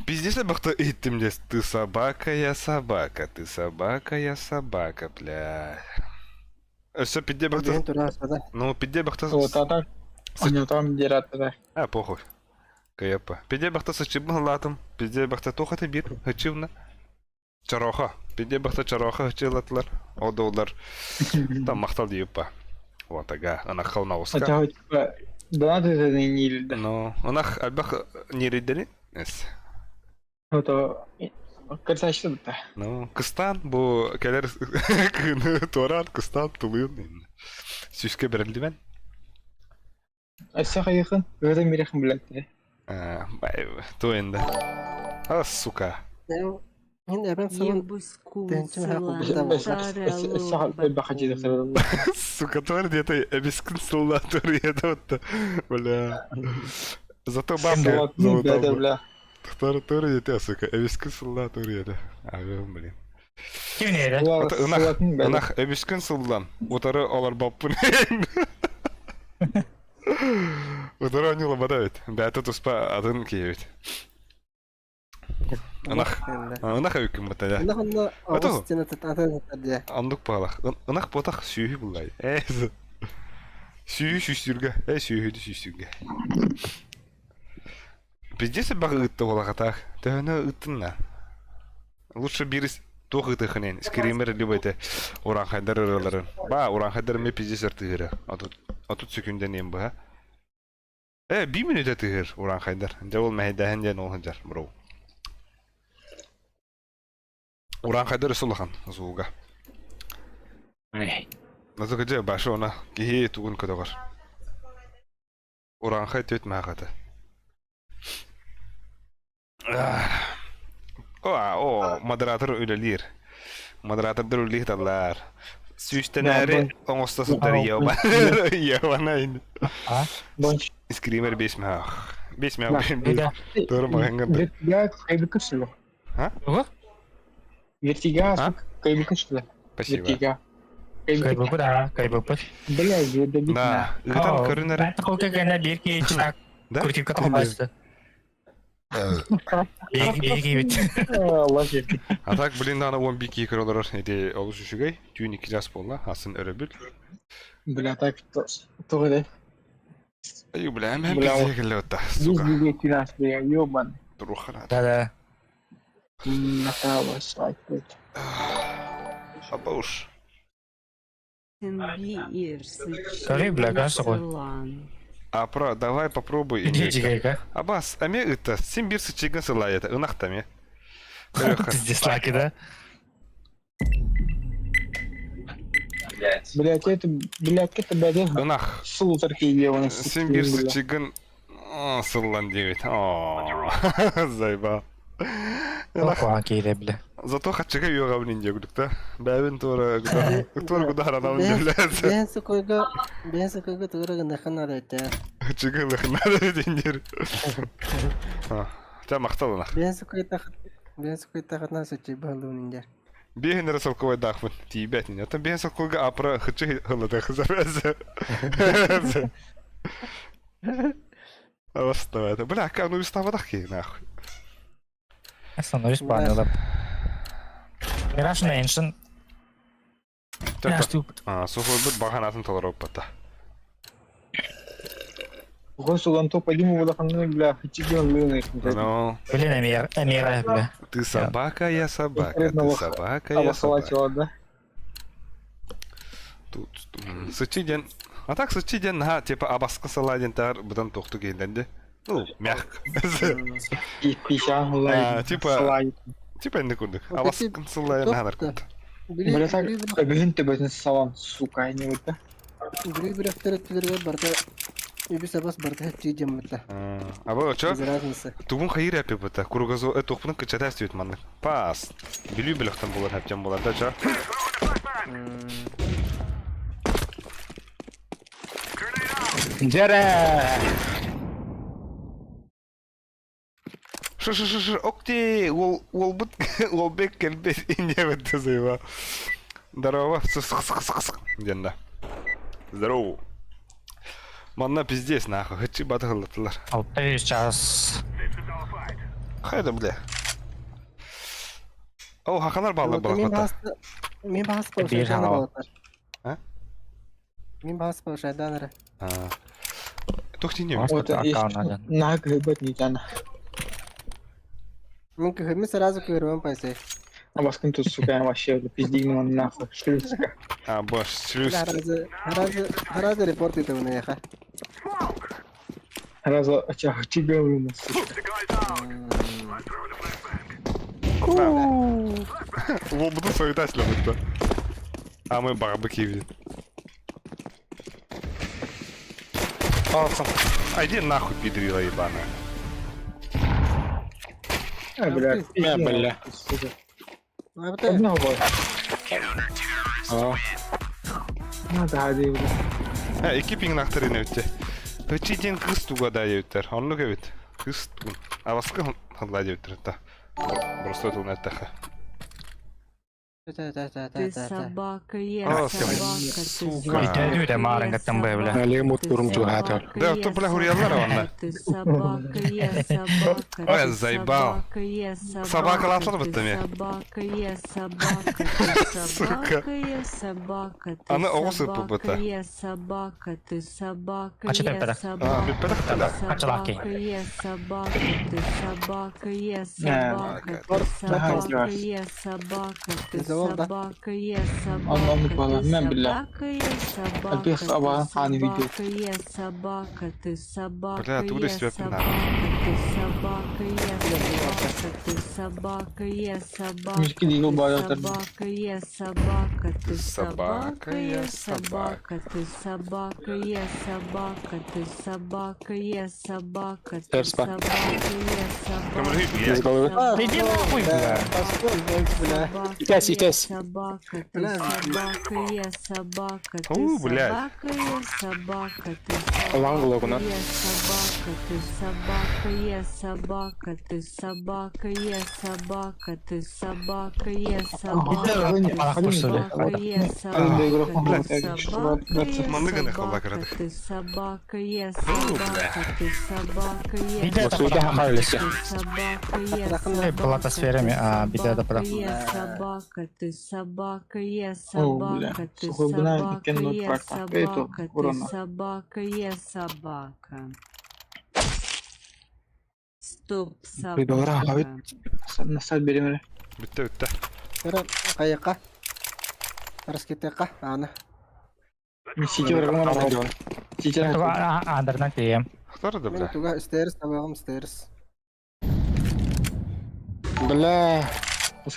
Пиздец, я бахта иттим здесь. Ты собака, я собака. Ты собака, я собака, бля. Все, пизде бахта. Билин турас, да. Ну, пизде бахта. Отатак. Онятам дератта. А, похуй. Каяпа. Пизде бахта сычыбын латым. Пизде бахта тохата бир. Хычывна. Чароха. Пизде бахта чароха хычылатлар. Одолар. Там махтал диюпа. Вот, ага. Она хална уска. Хотя типа донат это не да. Ну, онах альбах неридели. Эс. Ото кырсачты бутта. Ну, кыстан бу кэлэр кыны туораан кыстан тулуйун. Сүүскэ бэриллибэн. Өссө хайыхын, өтө мирехин билет. Туэнда. А, сука. Мин эбен сылын Ебуску Тенчим хакы Сука, тварь где-то обескин сылла тур Бля. Зато бабка золотая. бля. Тварь тур где-то, сука, обескин сылла тур где-то. Ага, блин. Ким нere? Ынах, ынах эбискин сыллан. Утары олар баппын. Утары они лабадают. Бәті туспа атын киебит. Ынах, ынах өйкүн бата да. Ынах онно Ото. оҕус стена атын дия. Андык палах. Ынах ботах сүйү буллай. Э. Сүйү сүйсүргө. Э сүйү сүйсүргө. Пиздец баг ытты болагатах. Төһөнө ыттынна. Лучше бирис туох ытыхынен. Скример либо это уранхайдар ырыларын. Ба, уранхайдар ме пиздец ыртыгыра. Атут атут сөкүнден эм баха. Э, би минут тыгыр уранхайдар. Дэ ол мәһидәһен ден ол хынжар, бро. Уранхайдар сулахан зууга. Назык же башы она кихи тугун көдөгөр. Уранхай төт махата. О, о, модератор үлелир. Модератордор үлелир таллар. Сүүстэнээри оҥосто сылдьар йоба. Йобана ин. А? Скример бес мах. Бес мах. Беда. Тура маханган. Вертига кайбыкышлы. Ого? Вертига А? кайбыкышлы. Спасибо. Вертига. Кайбы да, кайбы. Бля, ведобит. Да, ыгытан көрүнөр. Такой гана бирки чак. Да? Крутилка тохмасты. Бирки бит. Лажи. А так, блин, ана он бики көрөлөр эти олус үчүгэй. Түүн ики жас болла, асын өрөбүл. Бля, так тоҕо Аю, бля, мен Бля, пизде келе отта, сука. Везде тираж, бля, ёбан. Турухана. Да, да. Накалась, лайк. Аба уж. Скажи, бля, как такой? А про, давай попробуй. Иди, чигайка. Абас, аме ыта, сен бир сычыгын сылай это, ынахтаме. Пиздец, лаки, да? Блять, это, блять, это, блядь, Ынах. сул такие Сен бир сычыгын сыллан дебит. О, Зайба. Ынах. Куан кейре, бля. Зато хачыга юга блин дегүлүк да. Бәбин тура тура гудара нам дебилет. Бэйэн сукойга бэйэн сукойга тугура гыннахан ара өттэ. Хачыга лыхнар дендер. Чэ, махтал ынах. Бэйэн сукуйтахытынан сыччый баһылыын индер. Биэһин эрэ солкуобайдаахпын тиийбэт ини. Оттон биэһин солкуойга апра хыччы хыллата хызар. Бастабата. Бля, как ну виставатах ки нахуй. Остановись панела. Мираж Mansion. Сухойбут баҕанатын толоруоппата. Госуланту пойдем улаханны, бля, хичиген лыны. Ну. Блин, Эмир, Эмира, бля. Ты собака, я собака, ты собака, я собака. да? Тут сыччы диэн, а так сыччы диэн наһаа типа абаска салаа диэн таар быдан тохту кейлэнди. Ну, мягко. Типа, типа инде курдук. Абаскын сыллайын наһаа курдук. Бля, так, бүгүн төбөтүн салам, сука, не вот Бүлүү бөлөхтөр өттүлэригэр барыта үбүс-абас барыта хэччии дьаммыта. Аба очо Без разницы. тугун хайыр эппиппыта кругозор тухпунун кычатаас түбүт маннык. Паас. Бүлүү бөлөхтөн булар хэптен булар да чо. Дьэрэ! Шы шы шы шы окти уол уолбут уолбек кэлбит иннебит заеба. Здорово. С с с с диэн да. Здорово. Манна пиздец нахуй. Хычы батыһыллатылар. Алты час. Хайда бля. О, хахалар баалар Мин балахмата. баҕас мин баҕас Биир повышайдан хаҕа. балатар. А? Мин баҕас повышайдан эрэ. Туох тиийниэ Вот аккаунт Наһаа кыһыйбат нитяна. Мин кыһыммын сразу кыырбам пайсай. Абаскын тут, сука, вообще пиздигнул нахуй, шлюзка. А, бош, шлюз. Харазы, харазы, харазы репорт ыытабын эйиэхэ. Раза чига вынос, сука. Буду суетать любит. А мы барбекю видит. А иди нахуй, пидрила ебаная. А, бля, Мэ, бля. сука. Абыта, Одного. Аа. Надо, хади, бля. Э, икки пиҥнахтар ини өттө. Ыччи диэн кыыс туга да диэбиттэр. Оннук эбит. Кыыс тугун. Абаска хылла диэбиттэр та. Просто тылын эттэхэ. Ты собака, я А, собака, ты сука. Үтэ маарыҥҥаттан бэ, бля. Налег мут курум чугаатар. собака, Да, я то, бля, хуруйаллар онно. Ты собака, я собака, Ой, ты заебал. собака, я собака, Собакалаатар ты бытта эмиэ. собака, я собака, ты Сука. собака, я собака, ты Аны оҕус собака, ыппыта. я собака, ты собака, Ача я тэппэтэх. А, собака, бүппэтэх ты Ачалаки. собака, я собака, ты собака, я собака, ты Ага, собака, я собака, ты Завал, да? собака, я Онно собака, буолар, ты мэн бля. собака, я собака, Альбих ты абаҕа хааны видео. собака, я собака, ты собака, Бля, откуда я себя собака, ты собака, я собака, ты собака, я собака, Мишки дигл ты баайатар. собака, я собака, ты Собака, собака, я я собака, ты собака, я собака, ты собака, я собака, ты Терспа. собака, я собака. Помоги, Из блядь. головы. Иди нахуй, бля. бля. Собака, Итесь, я итесь. собака, ты Бля. собака, я собака, ты У, блядь. собака, я собака, ты Лан глогуна. я собака, ты собака, я собака, ты собака, я собака, ты собака, я собака, ты собака, я собака, ты собака, я Манныганы собака, халлакырады. ты собака, я собака, ты собака, я Иди Суйда хахайлыся. ты собака, я Эй, собака, платосферами, ты а, беда да собака, пора. я собака, ты собака, я О, бля. собака, ты Сухой бля, собака, кеннут я практа. Это собака, ты урона. собака, я собака. Стоп, Придора, а ведь- собака. Насад беремere. Бүттэ бүттэ. Кыра хайыка. Раскитека, аны. Сити барган Сити Андернан тием. Хтар да Мин бля. туга стерс табагым стерс. Бля.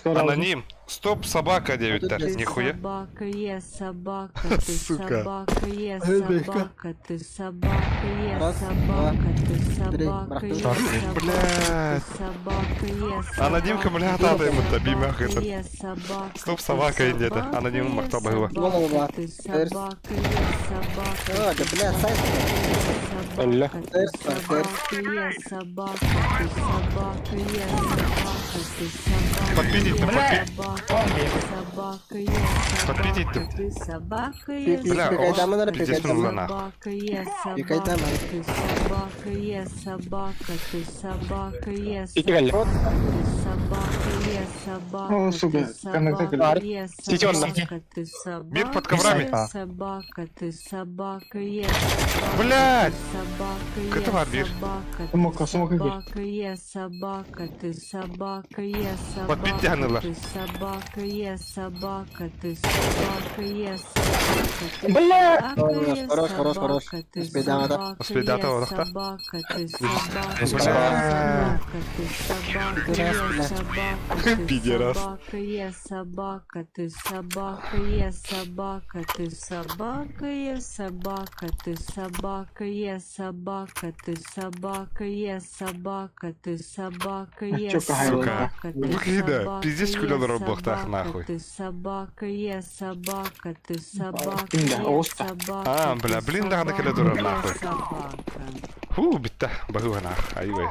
Аноним. Стоп, собака диэбиттэр. Ты Нихуя. собака, я собака, ты Сука. собака, я Эй, собака, ты собака, я Раз, собака, ты три, собака, я брахту. собака, Блядь. ты собака, я собака, Анонимка, бля, ты тата ему табимах собака, этот. я собака, Стоп, ты собака иди это. собака, Аноним я махтаба его. собака, Голова. Ты Терс. собака, я собака, А, да, ты бля, сайт. собака, Өллө. собака, ты собака, я собака, ты собака, я собака, ты собака, Подпиздить, я подпи- собака, ты собака, я Подпиздить собака, ты собака, я Бля, Пикай оҕус дамын ара, пиздец пикай дамын. нахуй. собака, я Пикай собака, дамын. ты собака, я собака, ты собака, я Ити кэллэ. собака, ты собака, я собака, О, сука, ты коннектор собака, я Сити онно. собака, ты Мир под собака, коврами. я собака, ты собака, я собака, Блядь! ты собака, я Кыты бар бир. собака, ты Смока, смока кир. собака, я собака, ты собака, я Подпить собака, тянуло. ты собака, я собака, ты собака, я собака, ты Бля! собака, я Хорош, хорош, хорош. собака, ты Успейдама, да? собака, Успейдата, я олохта. собака, ты собака, Бля. я собака, ты собака, Пидорас, я бля. собака, ты Пидорас. собака, я собака, ты собака, я собака, ты собака, я собака, ты собака, я собака, ты собака, я собака, ты собака, я Чё, какая Сука. собака, ты Выгляда, собака, пиздец, я куда на работах, собака, нахуй. Ты собака, я собака, ты собака, Блин, да, я оста. собака, А, ты бля, блин, да, собака, клавиатура, я нахуй. собака. Фу, битта, бахуа нах, айвей.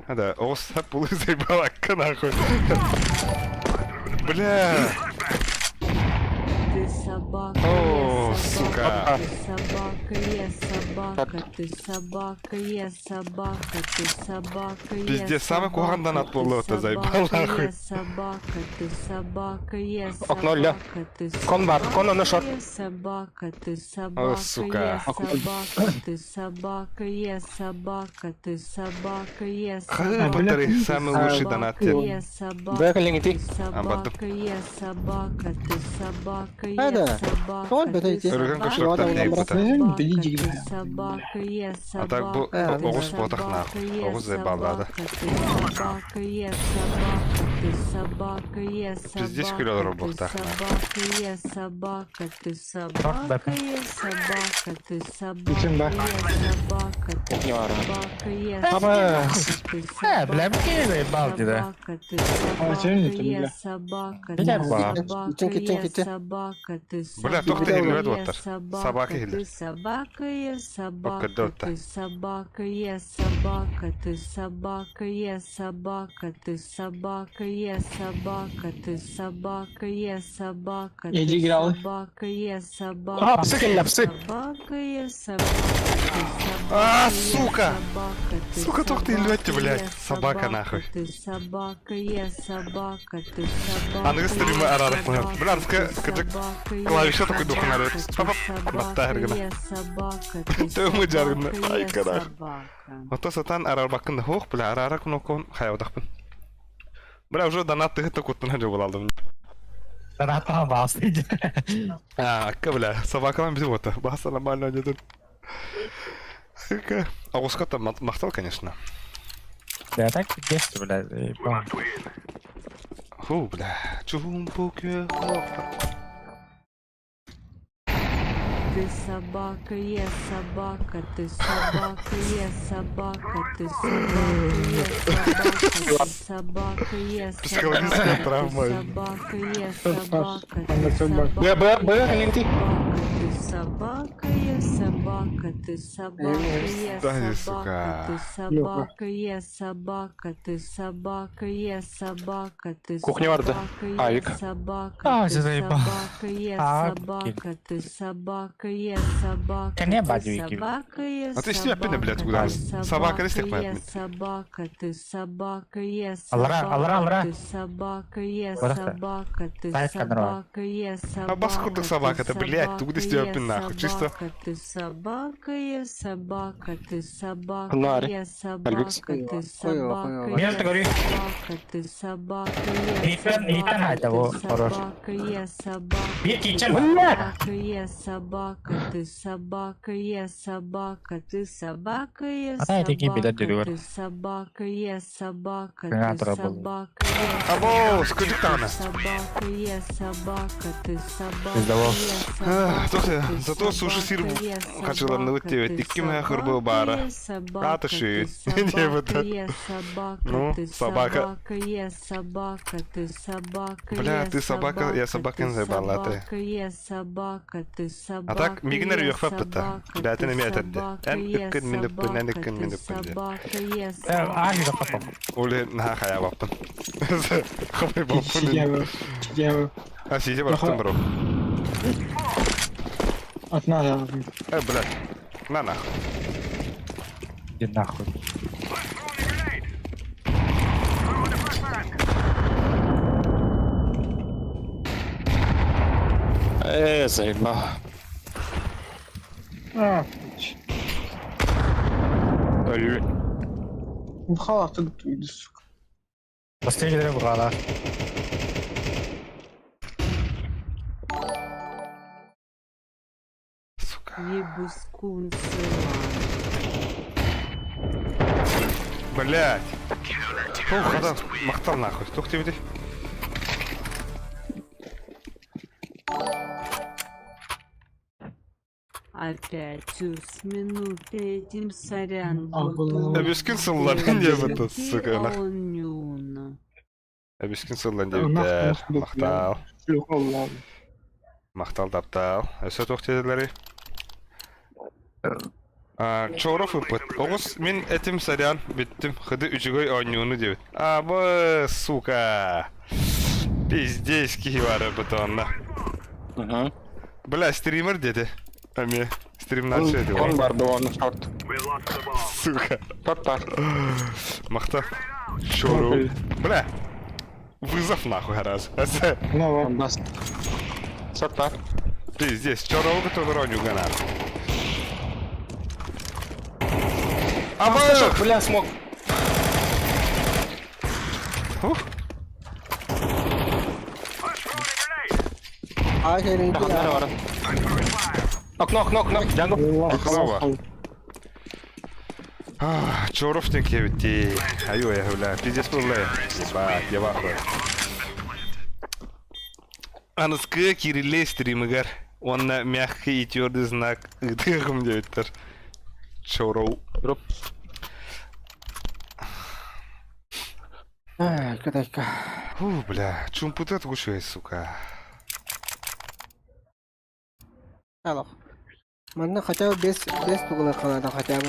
Да, оҕус пулы заебалакка нахуй. Бля, Ты собака, О, я сука. собака, ты собака, я собака, ты собака, я собака, ты собака, я Пиздец, самый собака, кухондан ты от это заебал, собака, нахуй. Я собака, ты собака, я Окно ля. собака, ты Кон бар, кон оно шот. я собака, ты собака, сука. я собака, ты собака, я собака, ты собака, я Хары собака, батареи, ты самый лучший донат. собака, я собака, Б кэллиҥити. ты собака, я собака, ты собака, я Айда. собака, Кон ты бэтэ ити. Өргөн собака, кошелектан ты тейбіті. собака, ты собака, я А так бу собака, ты оҕус буотах собака, нахуй. я Оҕус заебаллаады. собака, ты собака, я собака, ты собака, я Пиздец, собака, күлә ты роботтах, нахуй. собака, я собака, ты собака, я собака, ты собака, Ким ба? я собака, ты Кухня бар. собака, я Аба. собака, ты Э, бля, бки заебал ты, да. собака, ты А, собака, чем это, я бля? собака, Бля, ты ба. собака, Китин, китин, я китин. собака, ты Бля, собака, тохта иһиллибэт я уоттар. собака, Собака иһиллэр. ты собака, я собака, Оккадотта. ты собака, я собака, ты собака, я собака, ты собака, я собака, ты собака, я собака, ты Иди играл. собака, я А, собака, псы кэллэ, псы. собака, я собака, ты собака, А, я сука! собака, ты Сука, только ты собака, лёть, блядь, я собака, нахуй. Ты собака, я собака, ты собака. Аныгы стримы я арарах мына. собака, Бля, аныгы ты кыдык собака, я клавиша такой духун собака, арар. ты Пап, собака, баттаа я собака, ты Төмө жаргына. собака, Ай, я карах. собака. Ото сатан арарбаккын хоох, бля, арара кнопкон хаябатахпын. Бля, уже донат тыгы куттун жобул алдым. Донаттаан баасы. А, акка, бля, собакалан бизим ота. Баса нормально ойнадым. Оҕуска там махтал, конечно. Да, так пиздец, бля, заебал. Фу, бля, чумпуке. Ты собака, я собака, ты собака, я собака, ты собака, я собака, ты собака, я Психологическая собака, ты травма. собака, я собака, Она ты собака. Б, Б, Б, собака, кэллиҥити. ты собака, я собака, ты собака, я Да, собака, сука. ты собака, я собака, ты собака, я собака, ты Кухня барда. собака, я Авик. собака, А, ты всё заебал. собака, я А, собака, ты собака, я собака, Коня ты бадьюки. собака, я А ты сидя пина, блядь, собака, куда? ты Собака собака, не стих я собака, ты собака, я Алра, алра, собака, алра. ты собака, я Барахта. собака, ты Сайт канала. собака, я А бас курдук собака, ты собака-то, блядь, собака, тугу истиэппин я нахуй, чисто. собака, ты собака, я собака, ты собака, Нари. я Альбикс. собака, ты Хуёво, собака, хуёво. я Мен говорю. собака, ты собака, я Итан, Итан, собака, это во, ты хорош. собака, я собака, Бир ты кичен. собака, я собака, ты собака, я собака, ты собака, я А это какие беда, собака, деревья? ты собака, я собака, Хрена ты трабл. собака, я Або, собака, скажи ты тана. собака, я собака, ты собака, Пиздовал. я Ах, собака, Слушай, ты зато суши сыр собака, я Хачыланныбыт собака, диэбит. ты Икки мөһө кырбыы собака, баара. я Аата собака, ты шүйүт. собака, Диэбит. я собака, Ну, ты собака. собака, я собака, ты собака, Бля, я ты собака, я собака, собакин ты заебала ты. собака, я собака, ты А так собака, мигинер я үөхпэппит та. собака, Бээтин ты эмиэ этэрдэ. собака, Эн я ыккын мин ыппын, эн собака, ыккын мин ты ыппын диэн. собака, я Аһы собака. да потом. Ол иһин наһаа хайаабаппын. Хомойбоппун. Сидя, сидя. А сидя барахтым бро. Одна, Э, блядь. На нахуй. Иди нахуй. Ээ, заебал. А, Өлүү. халат сука. Бастыгы бугала. Сука. Ебускун сыла. Блядь. Ух, адам, махтал нахуй. Тух тебе Опять минут этим сорян. А, было. Эбискин сыллар диэбит, сука. нах. Оонньууну. Эбискин сыллан диэбиттэр. Махтал. Махтал таптал. Өссө туох диэтилэрий? Чоров ыппыт. Оҕус мин этим сорян бүттүм. Хыды үчүгэй оонньууну диэбит. Абы, сука. Пиздец киһи баар быт онно. Бля, стример диэтэ. Эмиэ стримнааччы этэ. Он бар был, он шорт. Сука. Шорт бар. Махта. Чоров. Бля. Вызов нахуй раз. Он даст. Шорт бар. Пиздец, Чорову который оонньууга надо. Абы! Бля, смог. Ух. А кэлин Ханнара баран. Окно, окно, окно. Джангл. Окно. Чоров диэн киэбиттии. Айуу, бля, пиздец буолла. Ебать, я в ахуе. Аныскы кириллей стримигэр. Уонна мягкий и твердый знак ыытыаҕым диэбиттэр. Чоров. Дроп. Ай, катайка. Фу, бля, чумпута тугушуй, сука. Алло. Манна хотя бы без без тугула канада хотя бы.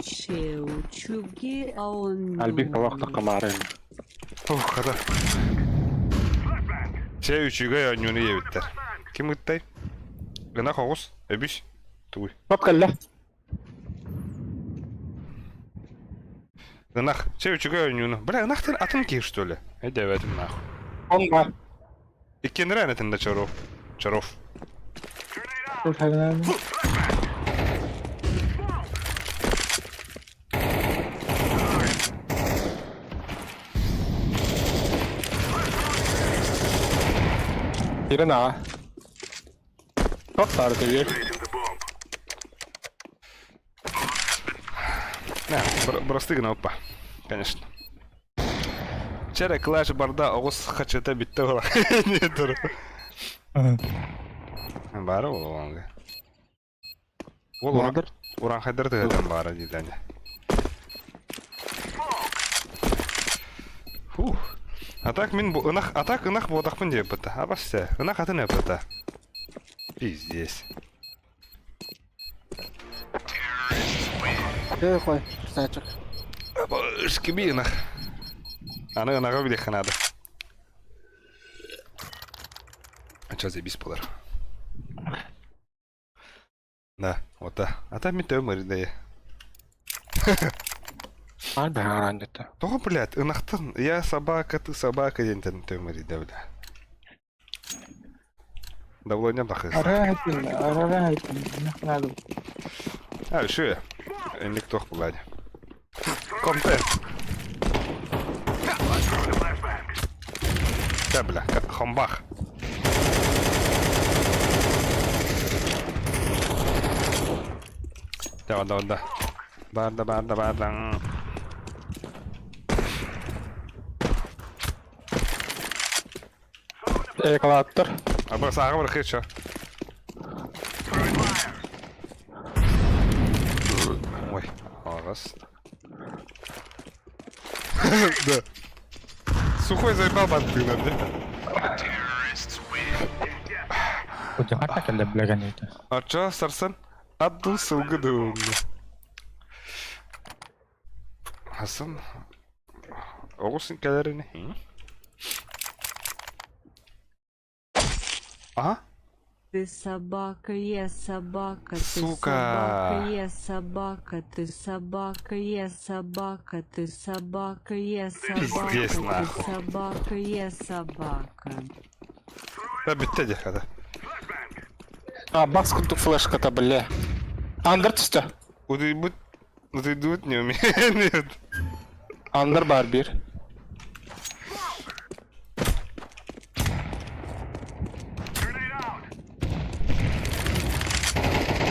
Чеучуги Альбик оонньууну. алах такамарын. Ух, хата. Чэ үчүгэй оонньууну диэбиттэр. Ким ыттай? Гына хоҕус, эбис, тугуй. Топ кэллэ. Ынах, чэ үчүгэй оонньууну. Бля, ынах атын киһи что ли? Өйдөөбөтүм нахуй. Он бар. Иккиэннэрэ этин да Чоров. Чоров. Ирина. Топ тары көйөр. Не, бырастыы гына оппа. Конечно. Чэрэ Clash барда оҕус хачыта бүттэ була. Не тур. Баара буолуоҥҥа. Ол уран уран хайдар тыгатан баара дииллэне. Фух. А так мин бу ынах, а так ынах буотахпын диэбитэ. Абассе, ынах атын эппитэ. Пиздец. Эй, хой, сачок. Абашки ынах. Аны ынаҕы билиэххэ наада. А чё заебись буолар. Да, вот да. А там мин төбөм ыарыйда. Ай бааран дете. Тоҕо, блядь, ынахтан я собака, ты собака диэнтэн төбөм ыарыйда, бля. Давлением тахыс. Арахатын, арахатын, надо. А, үчүгэй. Инник туох буолла дии. Контент. Да, бля, хомбах. Давай, давай, да. Барда, барда, барда. Эколаттар. А бу сааҕа бар хыча. Ласт. Да. Сухой заебал бантына, да? Кудьахата кэллэ билэгэн А чё, Сарсан? Адду сылгы дыумна. Хасан оҕус кэлэрини. Ага. Ты собака, я собака, ты Сука. собака, я собака, ты собака, я собака, ты собака, я собака, Пиздец, ты нахуй. собака, я собака. Да бүттэ дии хата. А, бас курдук флешката, бля. Андер түстэ. Утуйбут утуйдубут не умеет. Андер бар бир.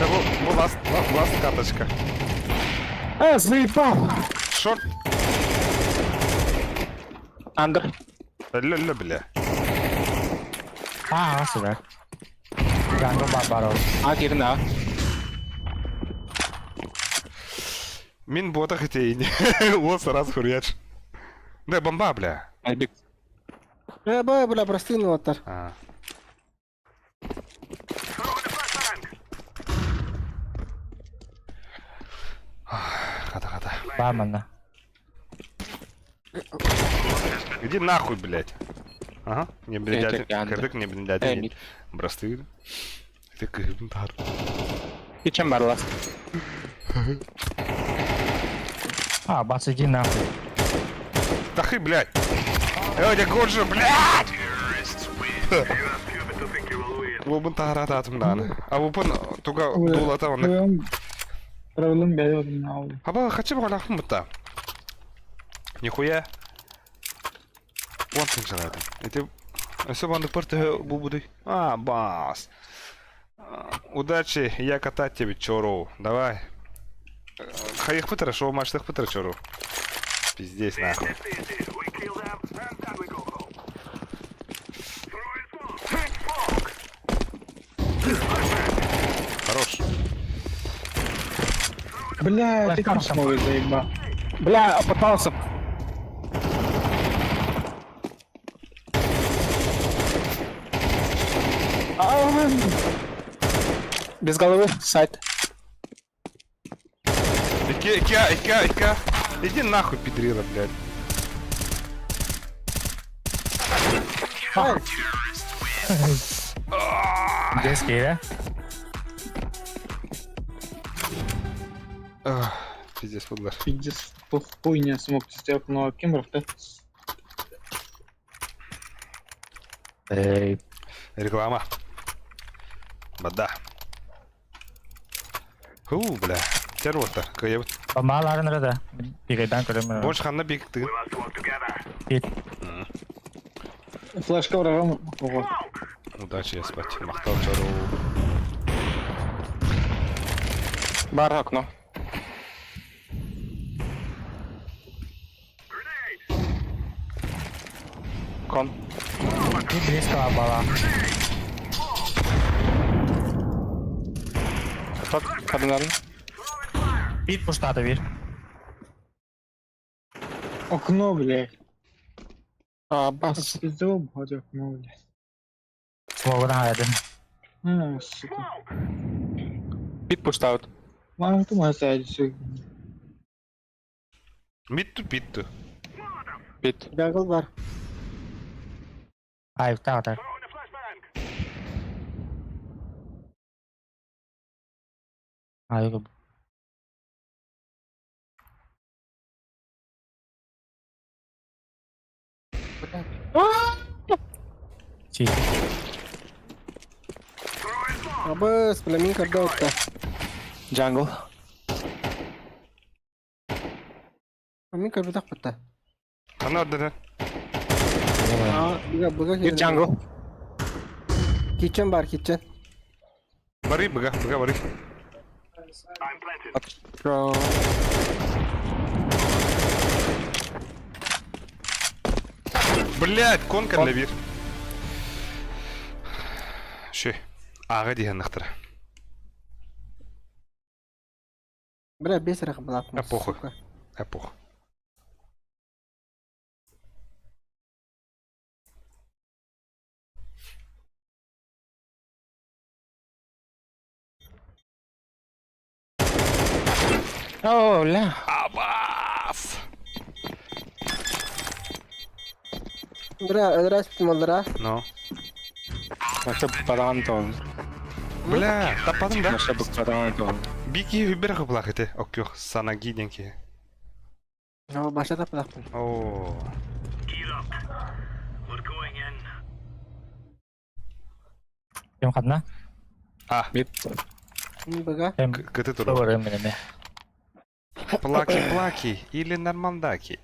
Да бу, бу ласт, ласт карточка. Э, заебал! Шорт. Андер. Лө-лө, бля. Аа, сыдар. Ганго барбаро. А, кирин, а. Мин буотах итейни. Уол сразу хуруйач. Да, бомба, бля. Альбик. Э, бля, бля, простые оттар. А. Хата, хата. Баа манна. Иди нахуй, блядь. Ага, не блядь, кырдык не блядь. Бросты. Ты кырдыр. И чем барлас? А, бас иди нахуй. Тахы, блядь. Эй, я годжу, блядь! Лобун тахарата атымдан. А бупун туга дулата оны. Правилым бәйі Аба, хочу бағалақпын бұтта. Нихуя. Вон тынчалады. Это все банды порты бубуды. А, бас. Удачи, я катать тебе чору. Давай. Хаих пытара, шоу маштых пытара чору. Пиздец нахуй. Хорош. Бля, ты там снова заебал. Бля, попался. Без головы, сайт. Ика, ика, ика, ика. Иди нахуй, педрила, блядь. Детский, да? Пиздец, подлар. Пиздец, хуйня смог сделать, но кембров, да? Эй. Реклама. Вода. Ху, бля. Тервота. Кая. Маларын да. Бигайдан көрөм. Больше ханна бик ты. Бит. Флешка врагам. Ого. Удачи, я спать. Махтал чару. Бар окно. Кон. И близко бала. Тот кардинал. Бит пуштаты бир. Окно, блядь. А, бас. Пиздел, блядь, окно, блядь. Свобода один. А, сука. Бит пуштаут. Мама, ты моя сядь, Митту питту. Бит. Дагыл бар. Ай, так, так. Ай, Чи. Абыс, бля, мин көрдө отта. Джангл. Мин көрбүтэх бутта. Ханна орден. А, быга быга Бит джангл. Kitchen бар, kitchen. Бары, быга, быга, бары. Bro. Блять, конка для бир. Шö. Ага диэн нахтара. Бля, без рахблатно, А похуй. сука. А похуй. О, бля. Абас! Бля, өлөрөспүт маллара. Ну. Наша баран тоҕун. Бля, таппатым да? Наша баран тоҕун. Бики хүбер хыплах ити. Оккөх санаги диэн киһи. Оо, баша таппатахпын. Оо. Ким ханна? А, Мид. Бага. Ким кыты турар. Говорим мене. Плаки-плаки или нормандаки.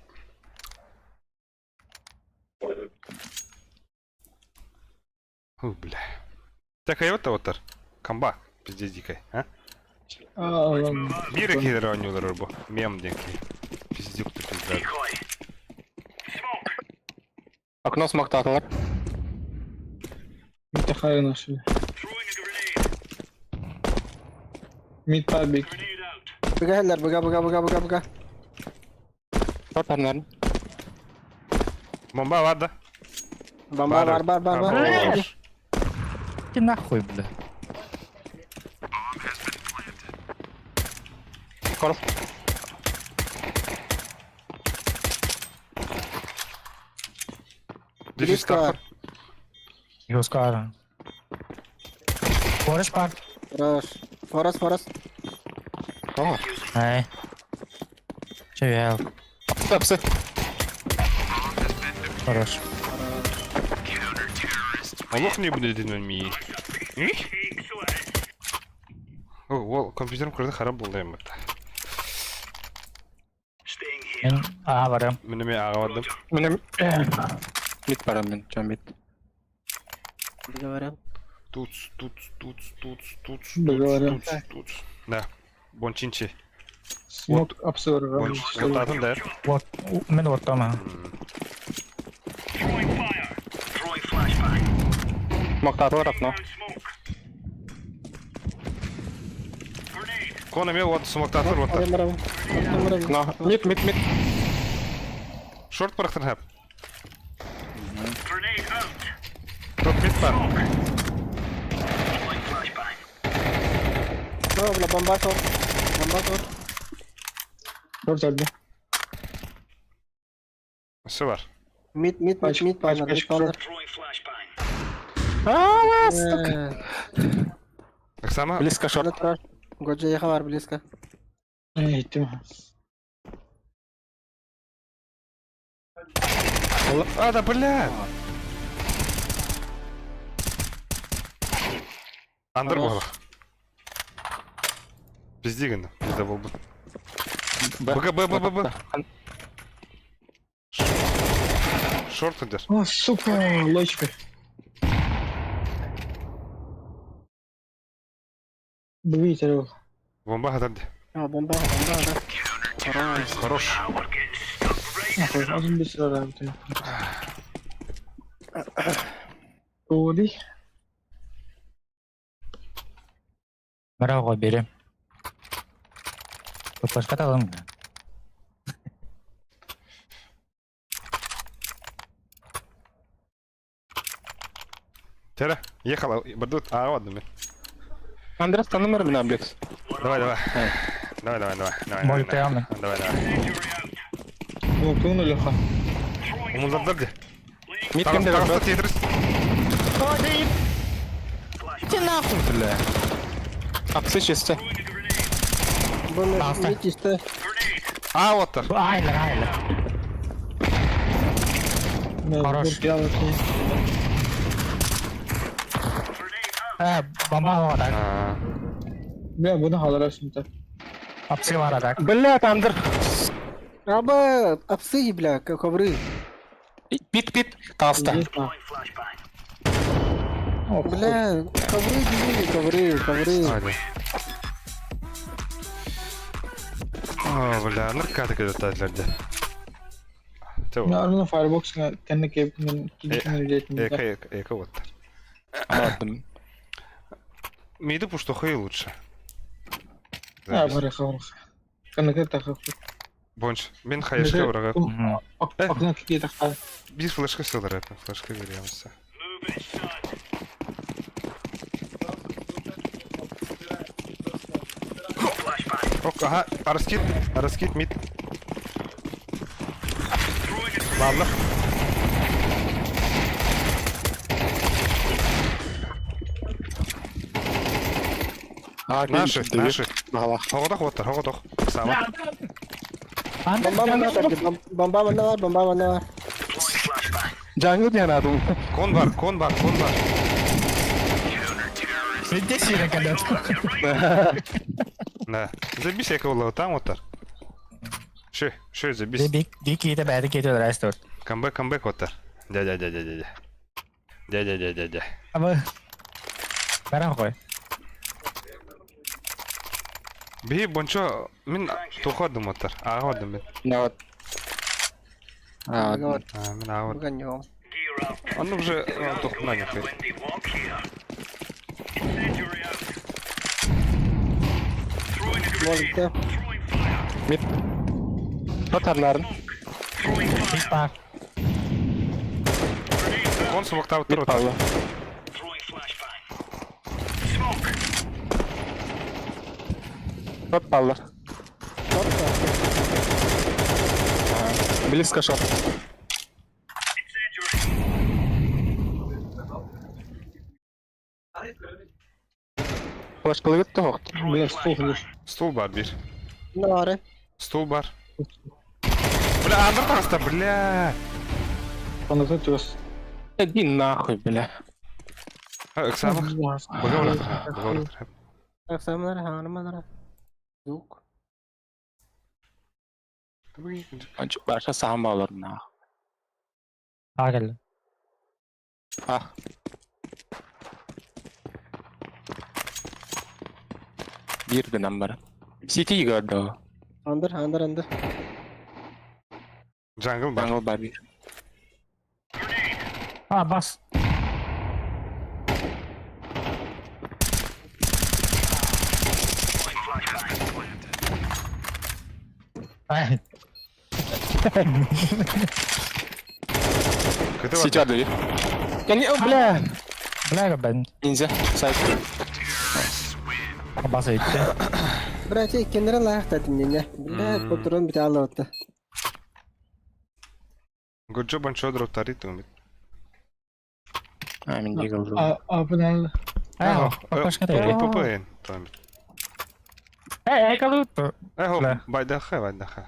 Фу, бля. Так, а вот вот Камбак, пиздец дикой, а? А, ладно. Биир киһи оонньуулар бу. Мем диэн киһи. Пиздюк ты пиздец. Окно смоктатылар. Митахай нашли. Мид пабик. Бага хеллер, бага, бага, бага, бага, бага. Тотарнарын. Бомба бар да? Бомба бар, бар, бар, бар. Хорош. Ты нахуй, бля. Коров. Дефис Близко. Юскара. Форест парк. Хорош. Форест, форест. О, Эй. Че я? апсы. Хорош. Олох не будет ми. О, ол компьютерым көрді харап болды эми. Мен а барам. Міне мен аға бардым. Мене мид барам мен, жан мид. Говорим. Туц, туц, туц, туц, туц, Договорен. туц, туц. Да. Бончинчи. Смок апсы бар. Вот да. Вот, мен оттама. Смоктатылар окно. Кона мен вот смоктатыр вот. Барам, барам. Барам, барам. Окно. Мид, мид, мид. Шорт барахтыр хап. Топ мид бар. О, бля, бомба тор. Бомба тор. Шорт алды. Все бар. Мид, мид, мид, мид, Пачка, панер, мид, пачка, панер. А, сука. Оксана. Близко шорт. Годжа ехал бар близко. Эй, ты. А, да, бля. Андыр Хорош. болар. Пиздигін, пизда болды. Б. Б, Б, Б, Б, Б. Шорт идер. О, сука, лочка. Двигатель был. Бомба хатарды. А, бомба, бомба, да. Хорош. Хорош. Нахуй, один без рада. Толи. Браво, бери. Башка талым. Тера, ехала, бардут, а, ладно, мен. Андрес, та номер мене облекс. Давай, давай. Давай, давай, давай. Давай, Моль давай, прямо. давай, давай. Ну, ты Леха. Умулдарды. Мид кемде бар? Тарафта тетрис. Иди нахуй, бля. Апсы чисто. Бомба, мид чисто. А, вот так. Айлер, айлер. Хорош. Э, бомба бар. Бля, буду халарасым так. Апсы бар так. Бля, Андр. Аба, апсы, бля, ковры. Пит, пит. Таста. Бля, ковры, дебили, ковры, ковры. О, бля, наркотик это татлерде. Я армын Firebox кэннэ кэп кини Эка, эка, эка вот. Ладно. Миду пуштухы лучше. А, барыха, барыха. Канака тахы. Бонч, мен хаешка бырага. Окна какие тахта. Биир флешка сылар это, флешка беремся. Ок, ага, араскит, араскит, мид. Ладно. Наши, наши. Хоҕотох уоттар, хоҕотох. Саама. Бомба манна бар, бомба манна бар, бомба манна бар. Jungle диэн аатым. Кон бар, кон бар, кон бар. Где сире кадет? Да. Забись, я кого там оттар. Шö, шö, забись. Дикий это бәді кетіп өләсті. Камбэк, камбэк оттар. Дядя, дядя, дядя. Дядя, дядя, дядя. Абы. Баран қой. Биһи бончо мин туохадым оттар. Ааҕадым мин. Вот. А, Вот, А, мин ааҕадым. Гонём. Онно уже тухна нехай. Молите. Мид. Татарларын. Биг бар. Кон субактабыт Мид тур оттар. палла. Тот палла. Близко шел. Флешкалыгыт тоҕо. Бля, стол лишь. Стул бар бир. Нары. Стул бар. Бля, андыр таҕыста, бля. Канака тёс. Иди нахуй, бля. Ыксаабах. Быга барар. Быга барар. Аксамнар, ханыманар. Звук. Баша сахан балар нахуй. А келді. А. Биир гынан баран. Сити көрдө. Андыр, андыр, андыр. Jungle бар. Jungle бар биир. А, бас. Ай. Кыты Сити бар. ады. Я не, о, бля. Бля, бен. Ниндзя, сайт. Бас өйтті. Братья, кеннер лайықтады мне. Бля, патрон бите алып Good job on shoulder тарит умит. А, мен дигл. А, а, бля. Эй, папашка тайри. ППН. Томит. Эй, эй, калуту. Эхо, Бля. байдаха, байдаха.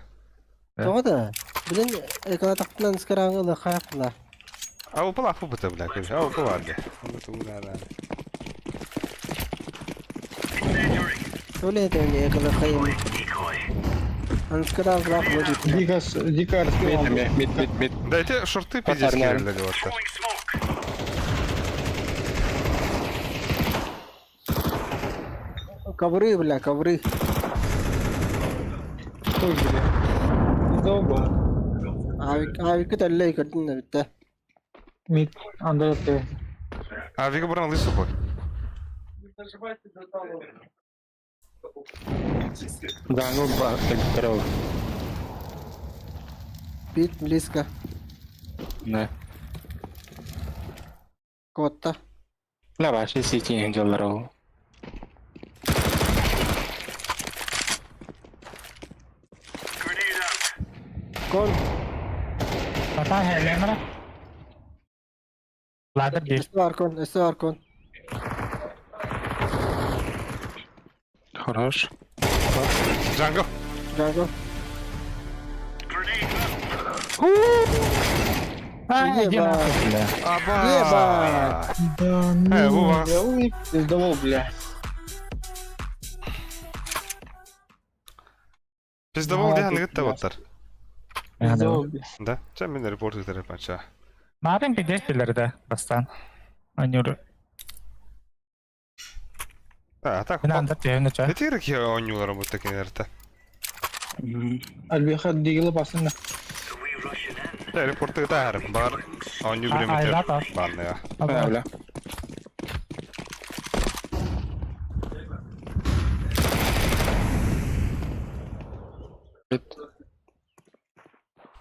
Тоғыда. Білін, эколатақтынан скараңы қаяқла. А упала фубыта, бля, короче. А упала, бля. Төле это эколақайым. Анскараңы лақ Дико, дико распевал. Мид, мид, мид, мид. Да эти шорты пиздец Татарнар. кирилли оттар. Ковры, бля, ковры. Что, бля? Долго. Авик әллә көрдін бітті. Мид, андыр ты. А Вига баран лысу бой. Jungle бар. Здорово. Бит близко. Да. Котта. Бля, вообще Сити ангеллар. Кон. Ата хелемра. Ладер бир. Өсі бар кон, өсі бар кон. Хорош. Jungle. Jungle. А, иди нахуй, бля. Аба. Ебать. Да, ну, Э, Вова. я ой, пиздовал, бля. Пиздовол диян гытта оттар. Пиздовал, бля. Да? Ча мен репорт гытар панча. Марын пиздец билерді, бастан. Анюр. А, так. Мен анда түйені ча. Эти реки онюлар бу такинерте. Альбеха дигила басында. Да, репорт гытар бар. Оню А, билеметр. айда. Барныга. Бля, бля.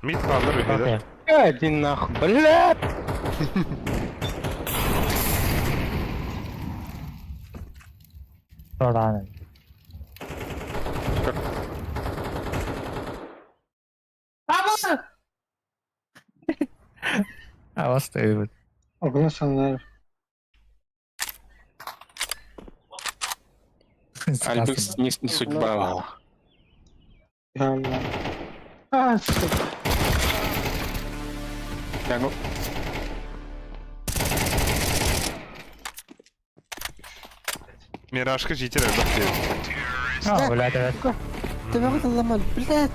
Мид бааллар үһү Иди нахуй, блядь! Рано. А вас ты. Огнесаннар. Альбекс не, не судьба. А, сука. Я ну... Миражка житер элбэх диэбит. А, блядь, блядь. Төбөҕө тылламан, блядь,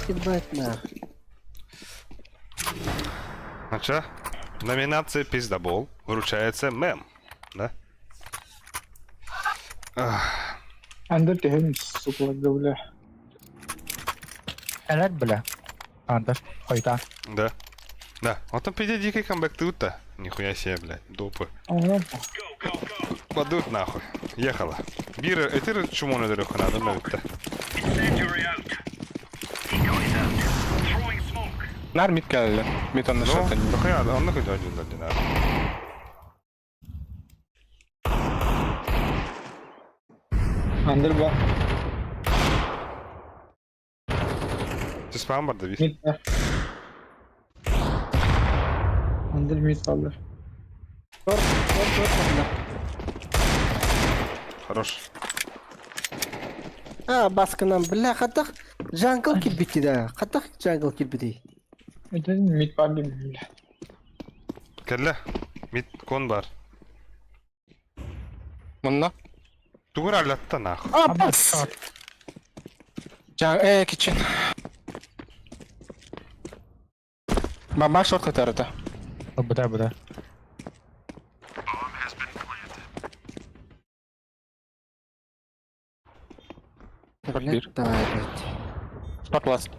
ебать нахуй. Ну чё? Номинация «Пиздобол» вручается мем. Да? Ах, Андер тehen, сука, бля. Элек, бля. Андер, ойта. Да. Да. Вот там пиздец дикий камбэк тут-то. Нихуя себе, блядь. Допы. Ага. Падут нахуй. Ехала. Бир, это чему на дорогу надо, блядь. Нар мид кэллэ. Мид онно Ну, шатан. нахуя, он нахуй один дали, надо. Андер ба. Ты спам бар да бис. Мид ба. Андер мид алыр. Тор, тор, тор, тор. Хорош. А, баскынан, бля, хаттах jungle килбити да. Хаттах jungle килбити. Это мид бар бля. Кэллэ. Мид кон бар. Мунна. Тугур аллатта нахуй. А, бас! Жа, кичен. Мама шорт катарыта. Буда, буда. Блядь, давай, блядь. Шорт ласт.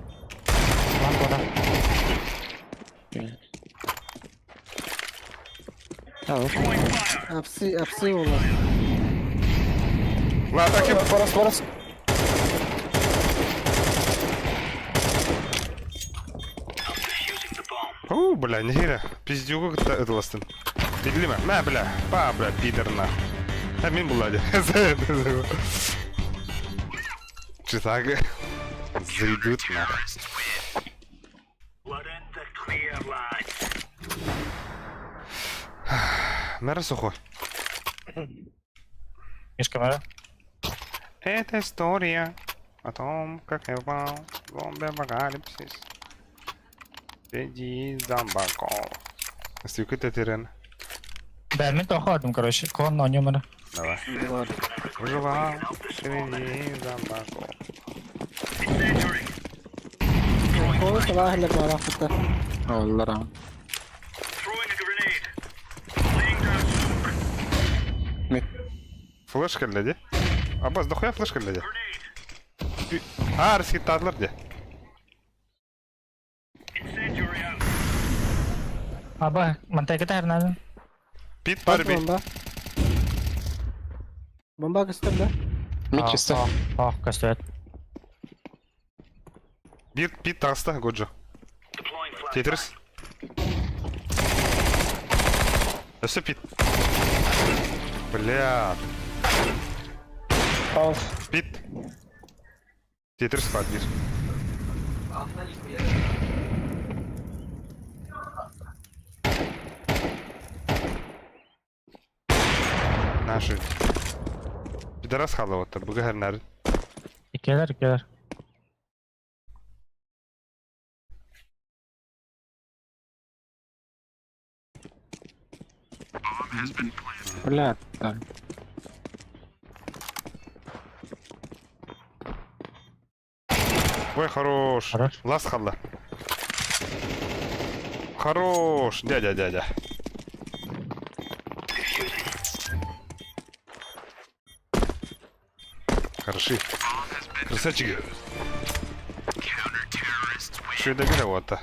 Лан, буда. Апсы, апсы ола. Ладно, таким. Барас, барас. О, бля, нехера. Пиздюгу ыдыластын. Билдиме? Мә, бля. Па, бля, пидор нахуй. Ә, мин булади. Читага. Зайдут нахуй. Мэра сухой. Мишка, мэра. Это история о том, как я попал в зомби-апокалипсис. Среди зомбаков. Стюкает терен. Да, мен тоходым, короче. Кон, но не мэра. Давай. Выживал среди зомбаков. Кол салах ле бара хатта. Оллара. Мид. Флешка гляди. Аббас, дохуя флешка гляди. А, раскитадлар где? Аба, мантайка тахар надо. Пит барби. Бомба. Бомба кыстыр да. Мид чисто. Ох, костюет. Бит, пит таста, Годжо. Тетрис. Да все пит. Бля. Пауз. Пит. Тетрис подбир. Наши. Пидорас халавата, бугахарнар. Икелер, икелер. Бля, да. Ой, хорош. Хорош. Лас халла. Хорош, дядя, дядя. Хороши. Красавчики. Что это вот-то?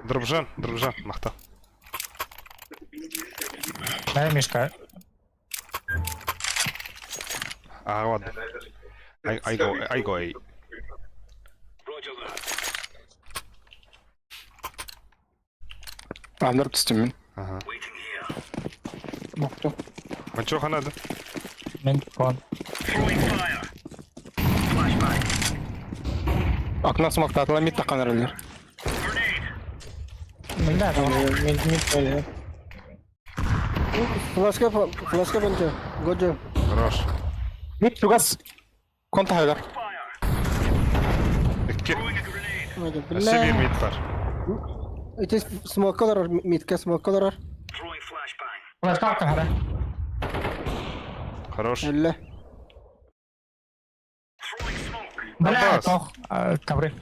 Друбжан, друбжан, махта. Дай, Мишка. А, ладно. I go, I go A. Андар түстүм мин. Ага. Мохто. Манчо ханады. Мен кон. Окно смоктатыла мид таққан әрелер. Мында Мен мид әле. Флешка, флешка бенче. Годжо. Хорош. Мид чугас. Конта хайдар. Икки. Бля. Себе мид бар. Ити смокалар, мидке смокалар. Флешка хара. Хорош. Элле. Бля, Аббас. тох, ковры.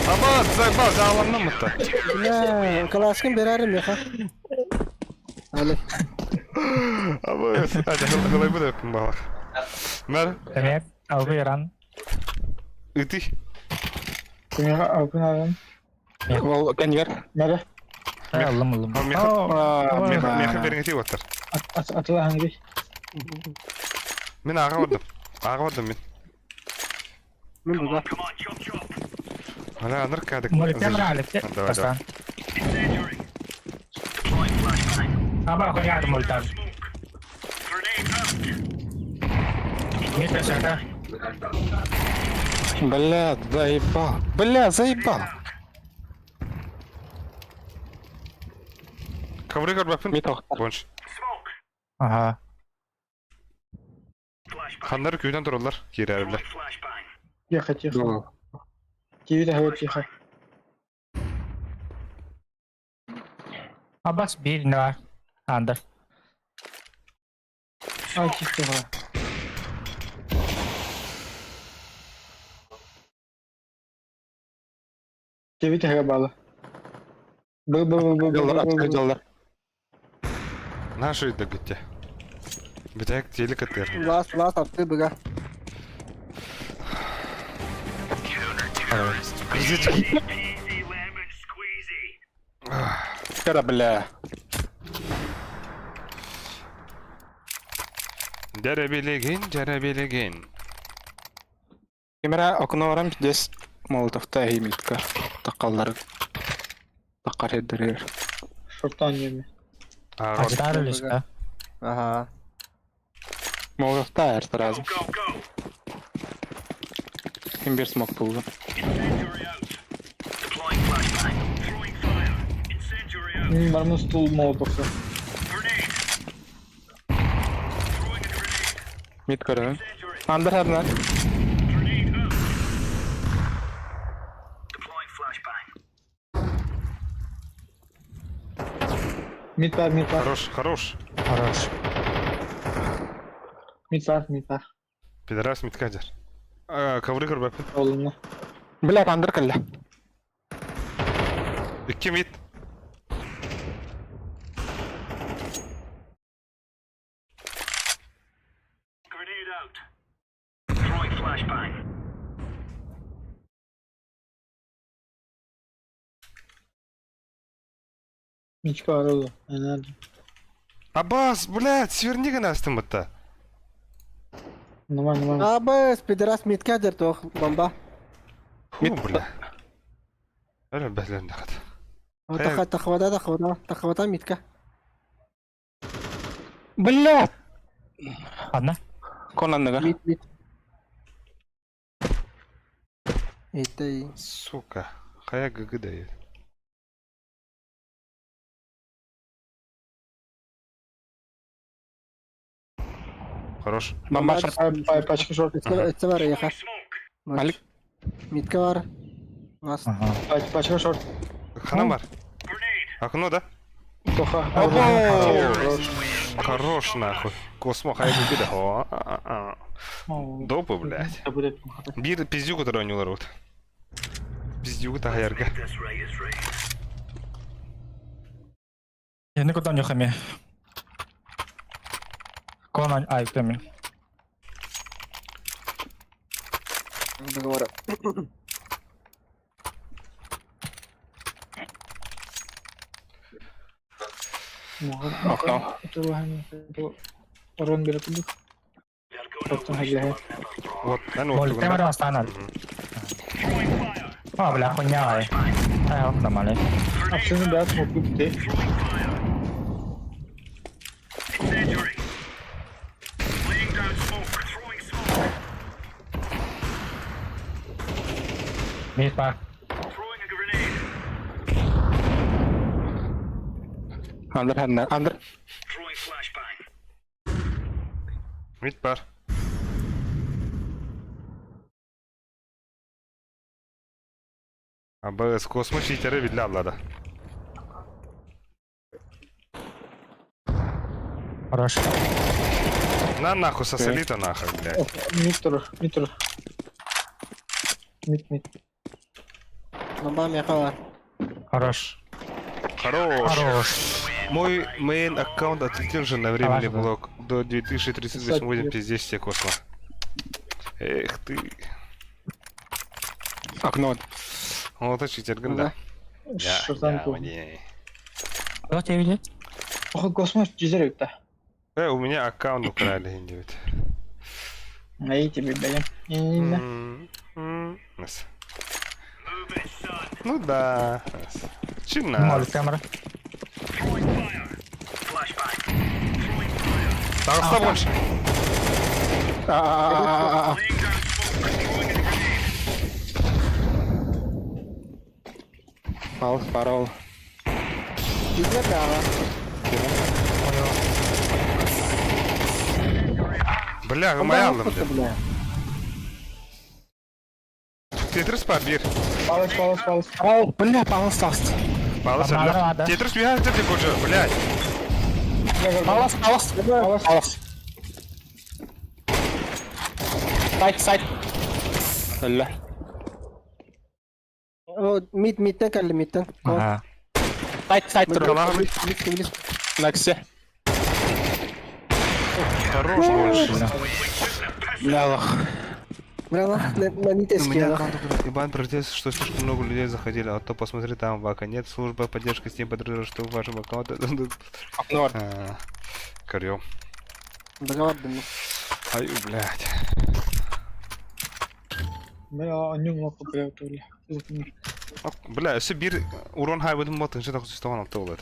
Аббас, заебал, жааланным мытта. Бля, калашкын берәрим яха. Али. Аббас, ажа, хылай буду балах. Мэр, Привет, албы Иран. ыты. Кемеға алпын алын. Ол кәнігер. Мәре. Аллым, аллым. Меха, меха беріңе оттар. Атыла ханги. Мен аға бардым. Аға бардым мен. Мен буга. Ана аныр кадык. Молик темір алып. Давай, давай. Аба, хуяр мультар. Митя сюда. Бля, заебал. Бля, заебал. Ковры көрбәппін. Мид оқтар. Бонш. Ага. Ханнары күйден тұралар. Кире бля. Тихо, тихо. Киви тахы тихо. Аббас bir ne var? Андер. Ай, тихо. Киви тахы балы. Б б б б Жолдар, б атқы б. жолдар. Нашы үйді күтте. Бітәк телек аттыр. Лас, лас апты буга. Кара, бля. Дәрәбелеген, дәрәбелеген. Кемера окно барам здесь молотовта химитка. Таққалар. Таққар хеддерер. Шортан еме. Аға бардым. Аждар үлешка. Ага. Молотовта әр сразу. Кем бер смок болды. Мен бармын стул молотовса. Мид көрін. Андыр хәрнар. Мид бар, мид бар. Хорош, хорош. Хорош. Мид бар, мид бар. Пидорас миткадер. Ковры көрбәппін. Олымны. Бля, андыр кілі. Икки мид. Мичка бар oldu. Enerji. Аббас, блядь, сверни гына астым бітті. Нормально, нормально. Абы, пидорас мидке дер тох, бомба. Фу, бля. Әлі бәлен дақат. Таха, тахвада, тахвада, тахвада мидке. Бля! Ладно. Конанныга. Мид, мид. Это Сука. Қая гг дает. Хорош. Бомба шарт. Пай, пай, пачка шорт. это бар яха. Малик. Мидке бар. Лас. Ага. Пач, пачка шорт. Ханам бар. Окно, да? Тоха. Опа! Хорош, нахуй. Космо хай гг да. О, а, а, а. Допы, блядь. Бир пиздюку таранюлар вот. Пиздюку таярга. Я никуда не хами. Конан, ай, темин. Договора. Окно. Орон беріп Шорттан хагиле. Вот, ән Молик темір вот. астанал. А, бля, хуйня. ай. Ай, нормально. Апсыны бэт мукуп ти. Мид бар. Андер ханна, андер. Мид бар. АБС космос читеры видля аллада. Хорош. На нахуй сосалита нахуй, блядь. Мид турар, мид турар. Мид, мид. Бомба миэхэ бар. Хорош. Хорош. Хорош. Мой мейн аккаунт отлетел же на временный Давай, да. блок. До 2038 будем пиздец тебе космо. Эх ты. Окно. Вот это читер, да. Я, Шортан я, кол. мне. Кто тебя видит? Ох, космос чизер өттө. У меня аккаунт украли где-нибудь. Ай тебе, блин. Не-не-не. Нас. Ну да. Нас. Чина. Молит камера. Таҕыста больше. А-а-а-а-а. Пал, парол. Дьиҥэр даҕа. Бля, моя аллым Бля. деп. Тетрис бар бир. Палас, палас, палас. Пал, бля, палас таст. Палас Ладно, бля. ладно. Тетрис бир деп уже, блядь. Палас, палас, Палас. палас. Сайт, сайт. Бля. О, мид мидтен кэллэ мидтен. Ага. Сайт, сайт. Калаҕын. Близко, близко. Наксе. Хорош больше. Бля, лох. Бля, на У нитеске. меня аккаунт украли. Иван протест, что слишком много людей заходили, а то посмотри там вака. Нет, служба поддержки с ним подтвердила, что в вашем аккаунте... Окно. А, Корё. Бля, бля. Ай, блядь. Бля, анюм лоху, бля, бля. Бля, өссө бир урон хайбытын бол тынчы 996 болот.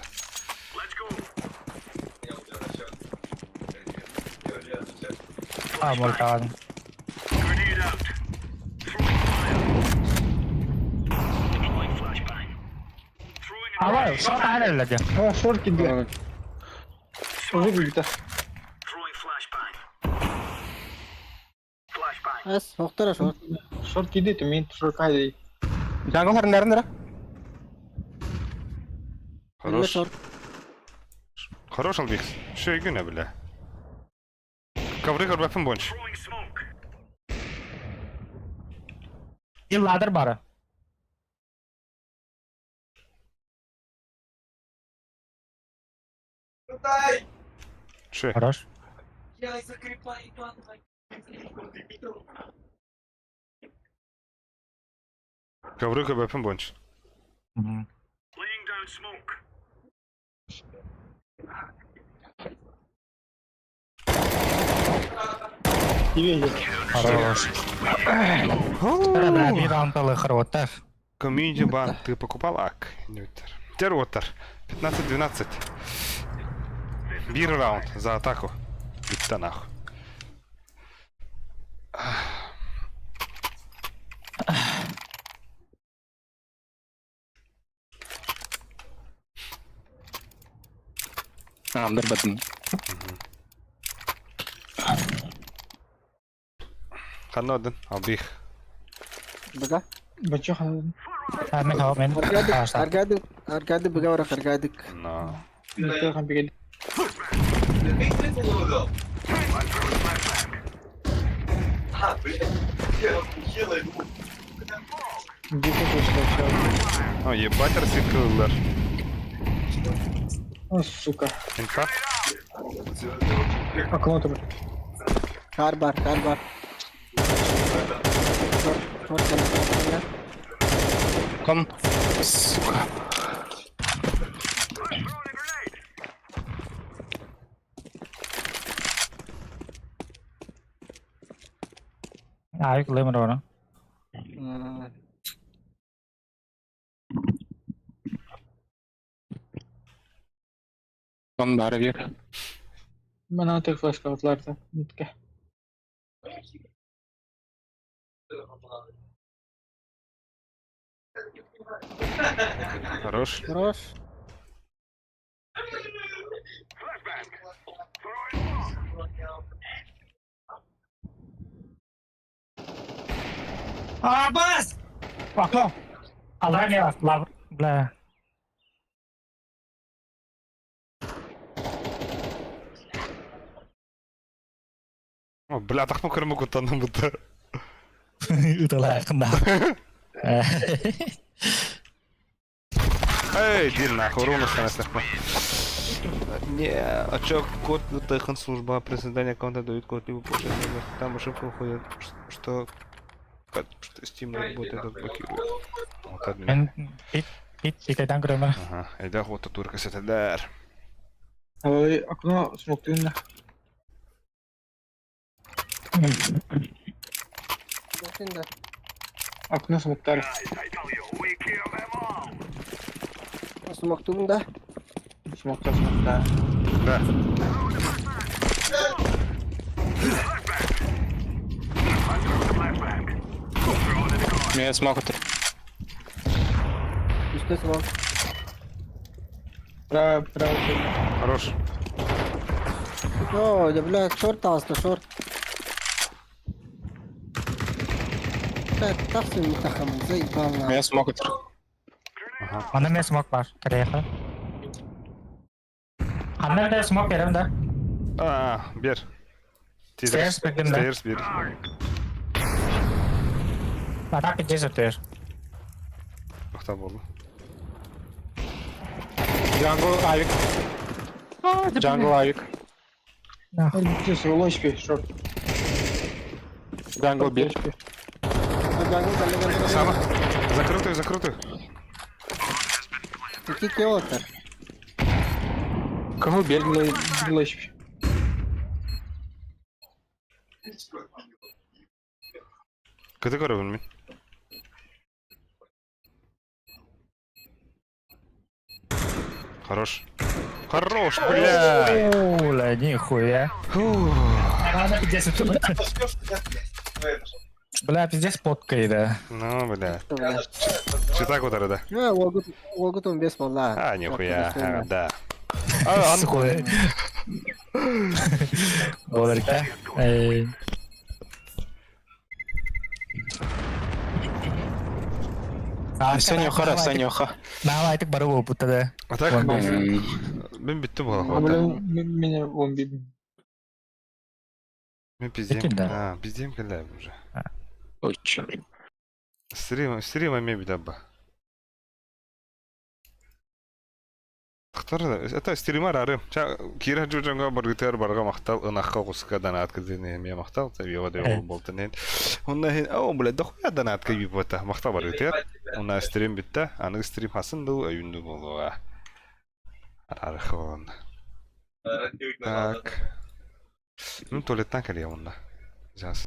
А, молит ладно. Алай, шорт әлі А, шорт кидде. Выглядит. Ас, хоқтара шорт. Шорт кидде, то мид шорт кайды. Джангл харнарын дара. Хорош. Шорт. Хорош албикс. Шö күнә бля. Ковры көрбәппин больше. Yıllardır barı. Шö. Хорош. Ковры көрбәппин больше. Мгм. Хорош. Бля, bir раунд хорваттар. Комьюнити бан, ты покупал ак? Тервотер. 15-12. Бир раунд за атаку. Битта нахуй. Андер батын. Ханодын, албих. Бля. Бачо хан. Мен хау мен. Аркадик, аркадик, аркадик, бля, барах, аркадик. Но. Бачо хан бигел. О, ебать рассекылар. О, сука. Инфа. Окно тур. Кар бар, кар бар. Шорт, шорт, шорт, шорт. Кон. Сука. Ay, kullayım onu. М. Он бары бир. Мана tek flash kaldılar Mitke. Хорош. Хорош. Абас! Окно! Алла не лавр. Бля. О, бля, тахма көрмө куттанным будто. Ыталаахында. Эй, иди нахуй, руну станет Не, а чё, код Тэхан служба при создании аккаунта дает код либо получает номер. Там ошибка выходит, что, что Steam работает, блокирует. Вот админ. Мен пит пит пикайдан көрөмө. Ага, эйдэх вот турка сетелер. Ой, окно смоктуйна. Şimdi. Окно смоктар. Nasıl da? Смоктар, смоктар. Да. Мен смок отыр. Üstte smoke. Право, право. Хорош. О, да бля, шорт аста, шорт. Бля, тахсын мутахам, заебал на. Мен смок отыр. Анда мен смок бар. Кореяха. Анда да смок берем да. А, бер. Stairs бердим да. Stairs бер. Атак пиздец өтөр. Тоқтап болды. Jungle авик. Jungle авик. Здесь HP, шорт. Jungle бир. Сама. Закрытую, закрытую. Какие килотер? Кого бер для HP? Кыты көрөбүн мен. Хорош. Хорош, бля. Оля, нихуя. Анда пиздец өтөр. Бля, пиздец поткай да. Ну, бля. Чита кутары да. Ну, логут, логут он без волна. А, нихуя. А, да. Сухой. Болар Эй. Саня хара, Саня ха. Наалайтык бары болуп да. А так, мен бүттү була хвата. Меня он би. Мен пиздем. Бүттүм да. А, пиздем келе уже. Ой, черт. Стрим, стрим эме бит абба. Тахтар, это стримар арым. Ча кира жужанга баргытер барга мактал, ынахка куска данат кызыны эме мактал, табиба да ол болтын. Онна хин, о, бля, дохуя данат кыйып бота. Мактал баргытер. Онна стрим битте, аны стрим хасын ду, өйүндү болуга. Архон. Так. Ну, туалеттан келе онна. Жас.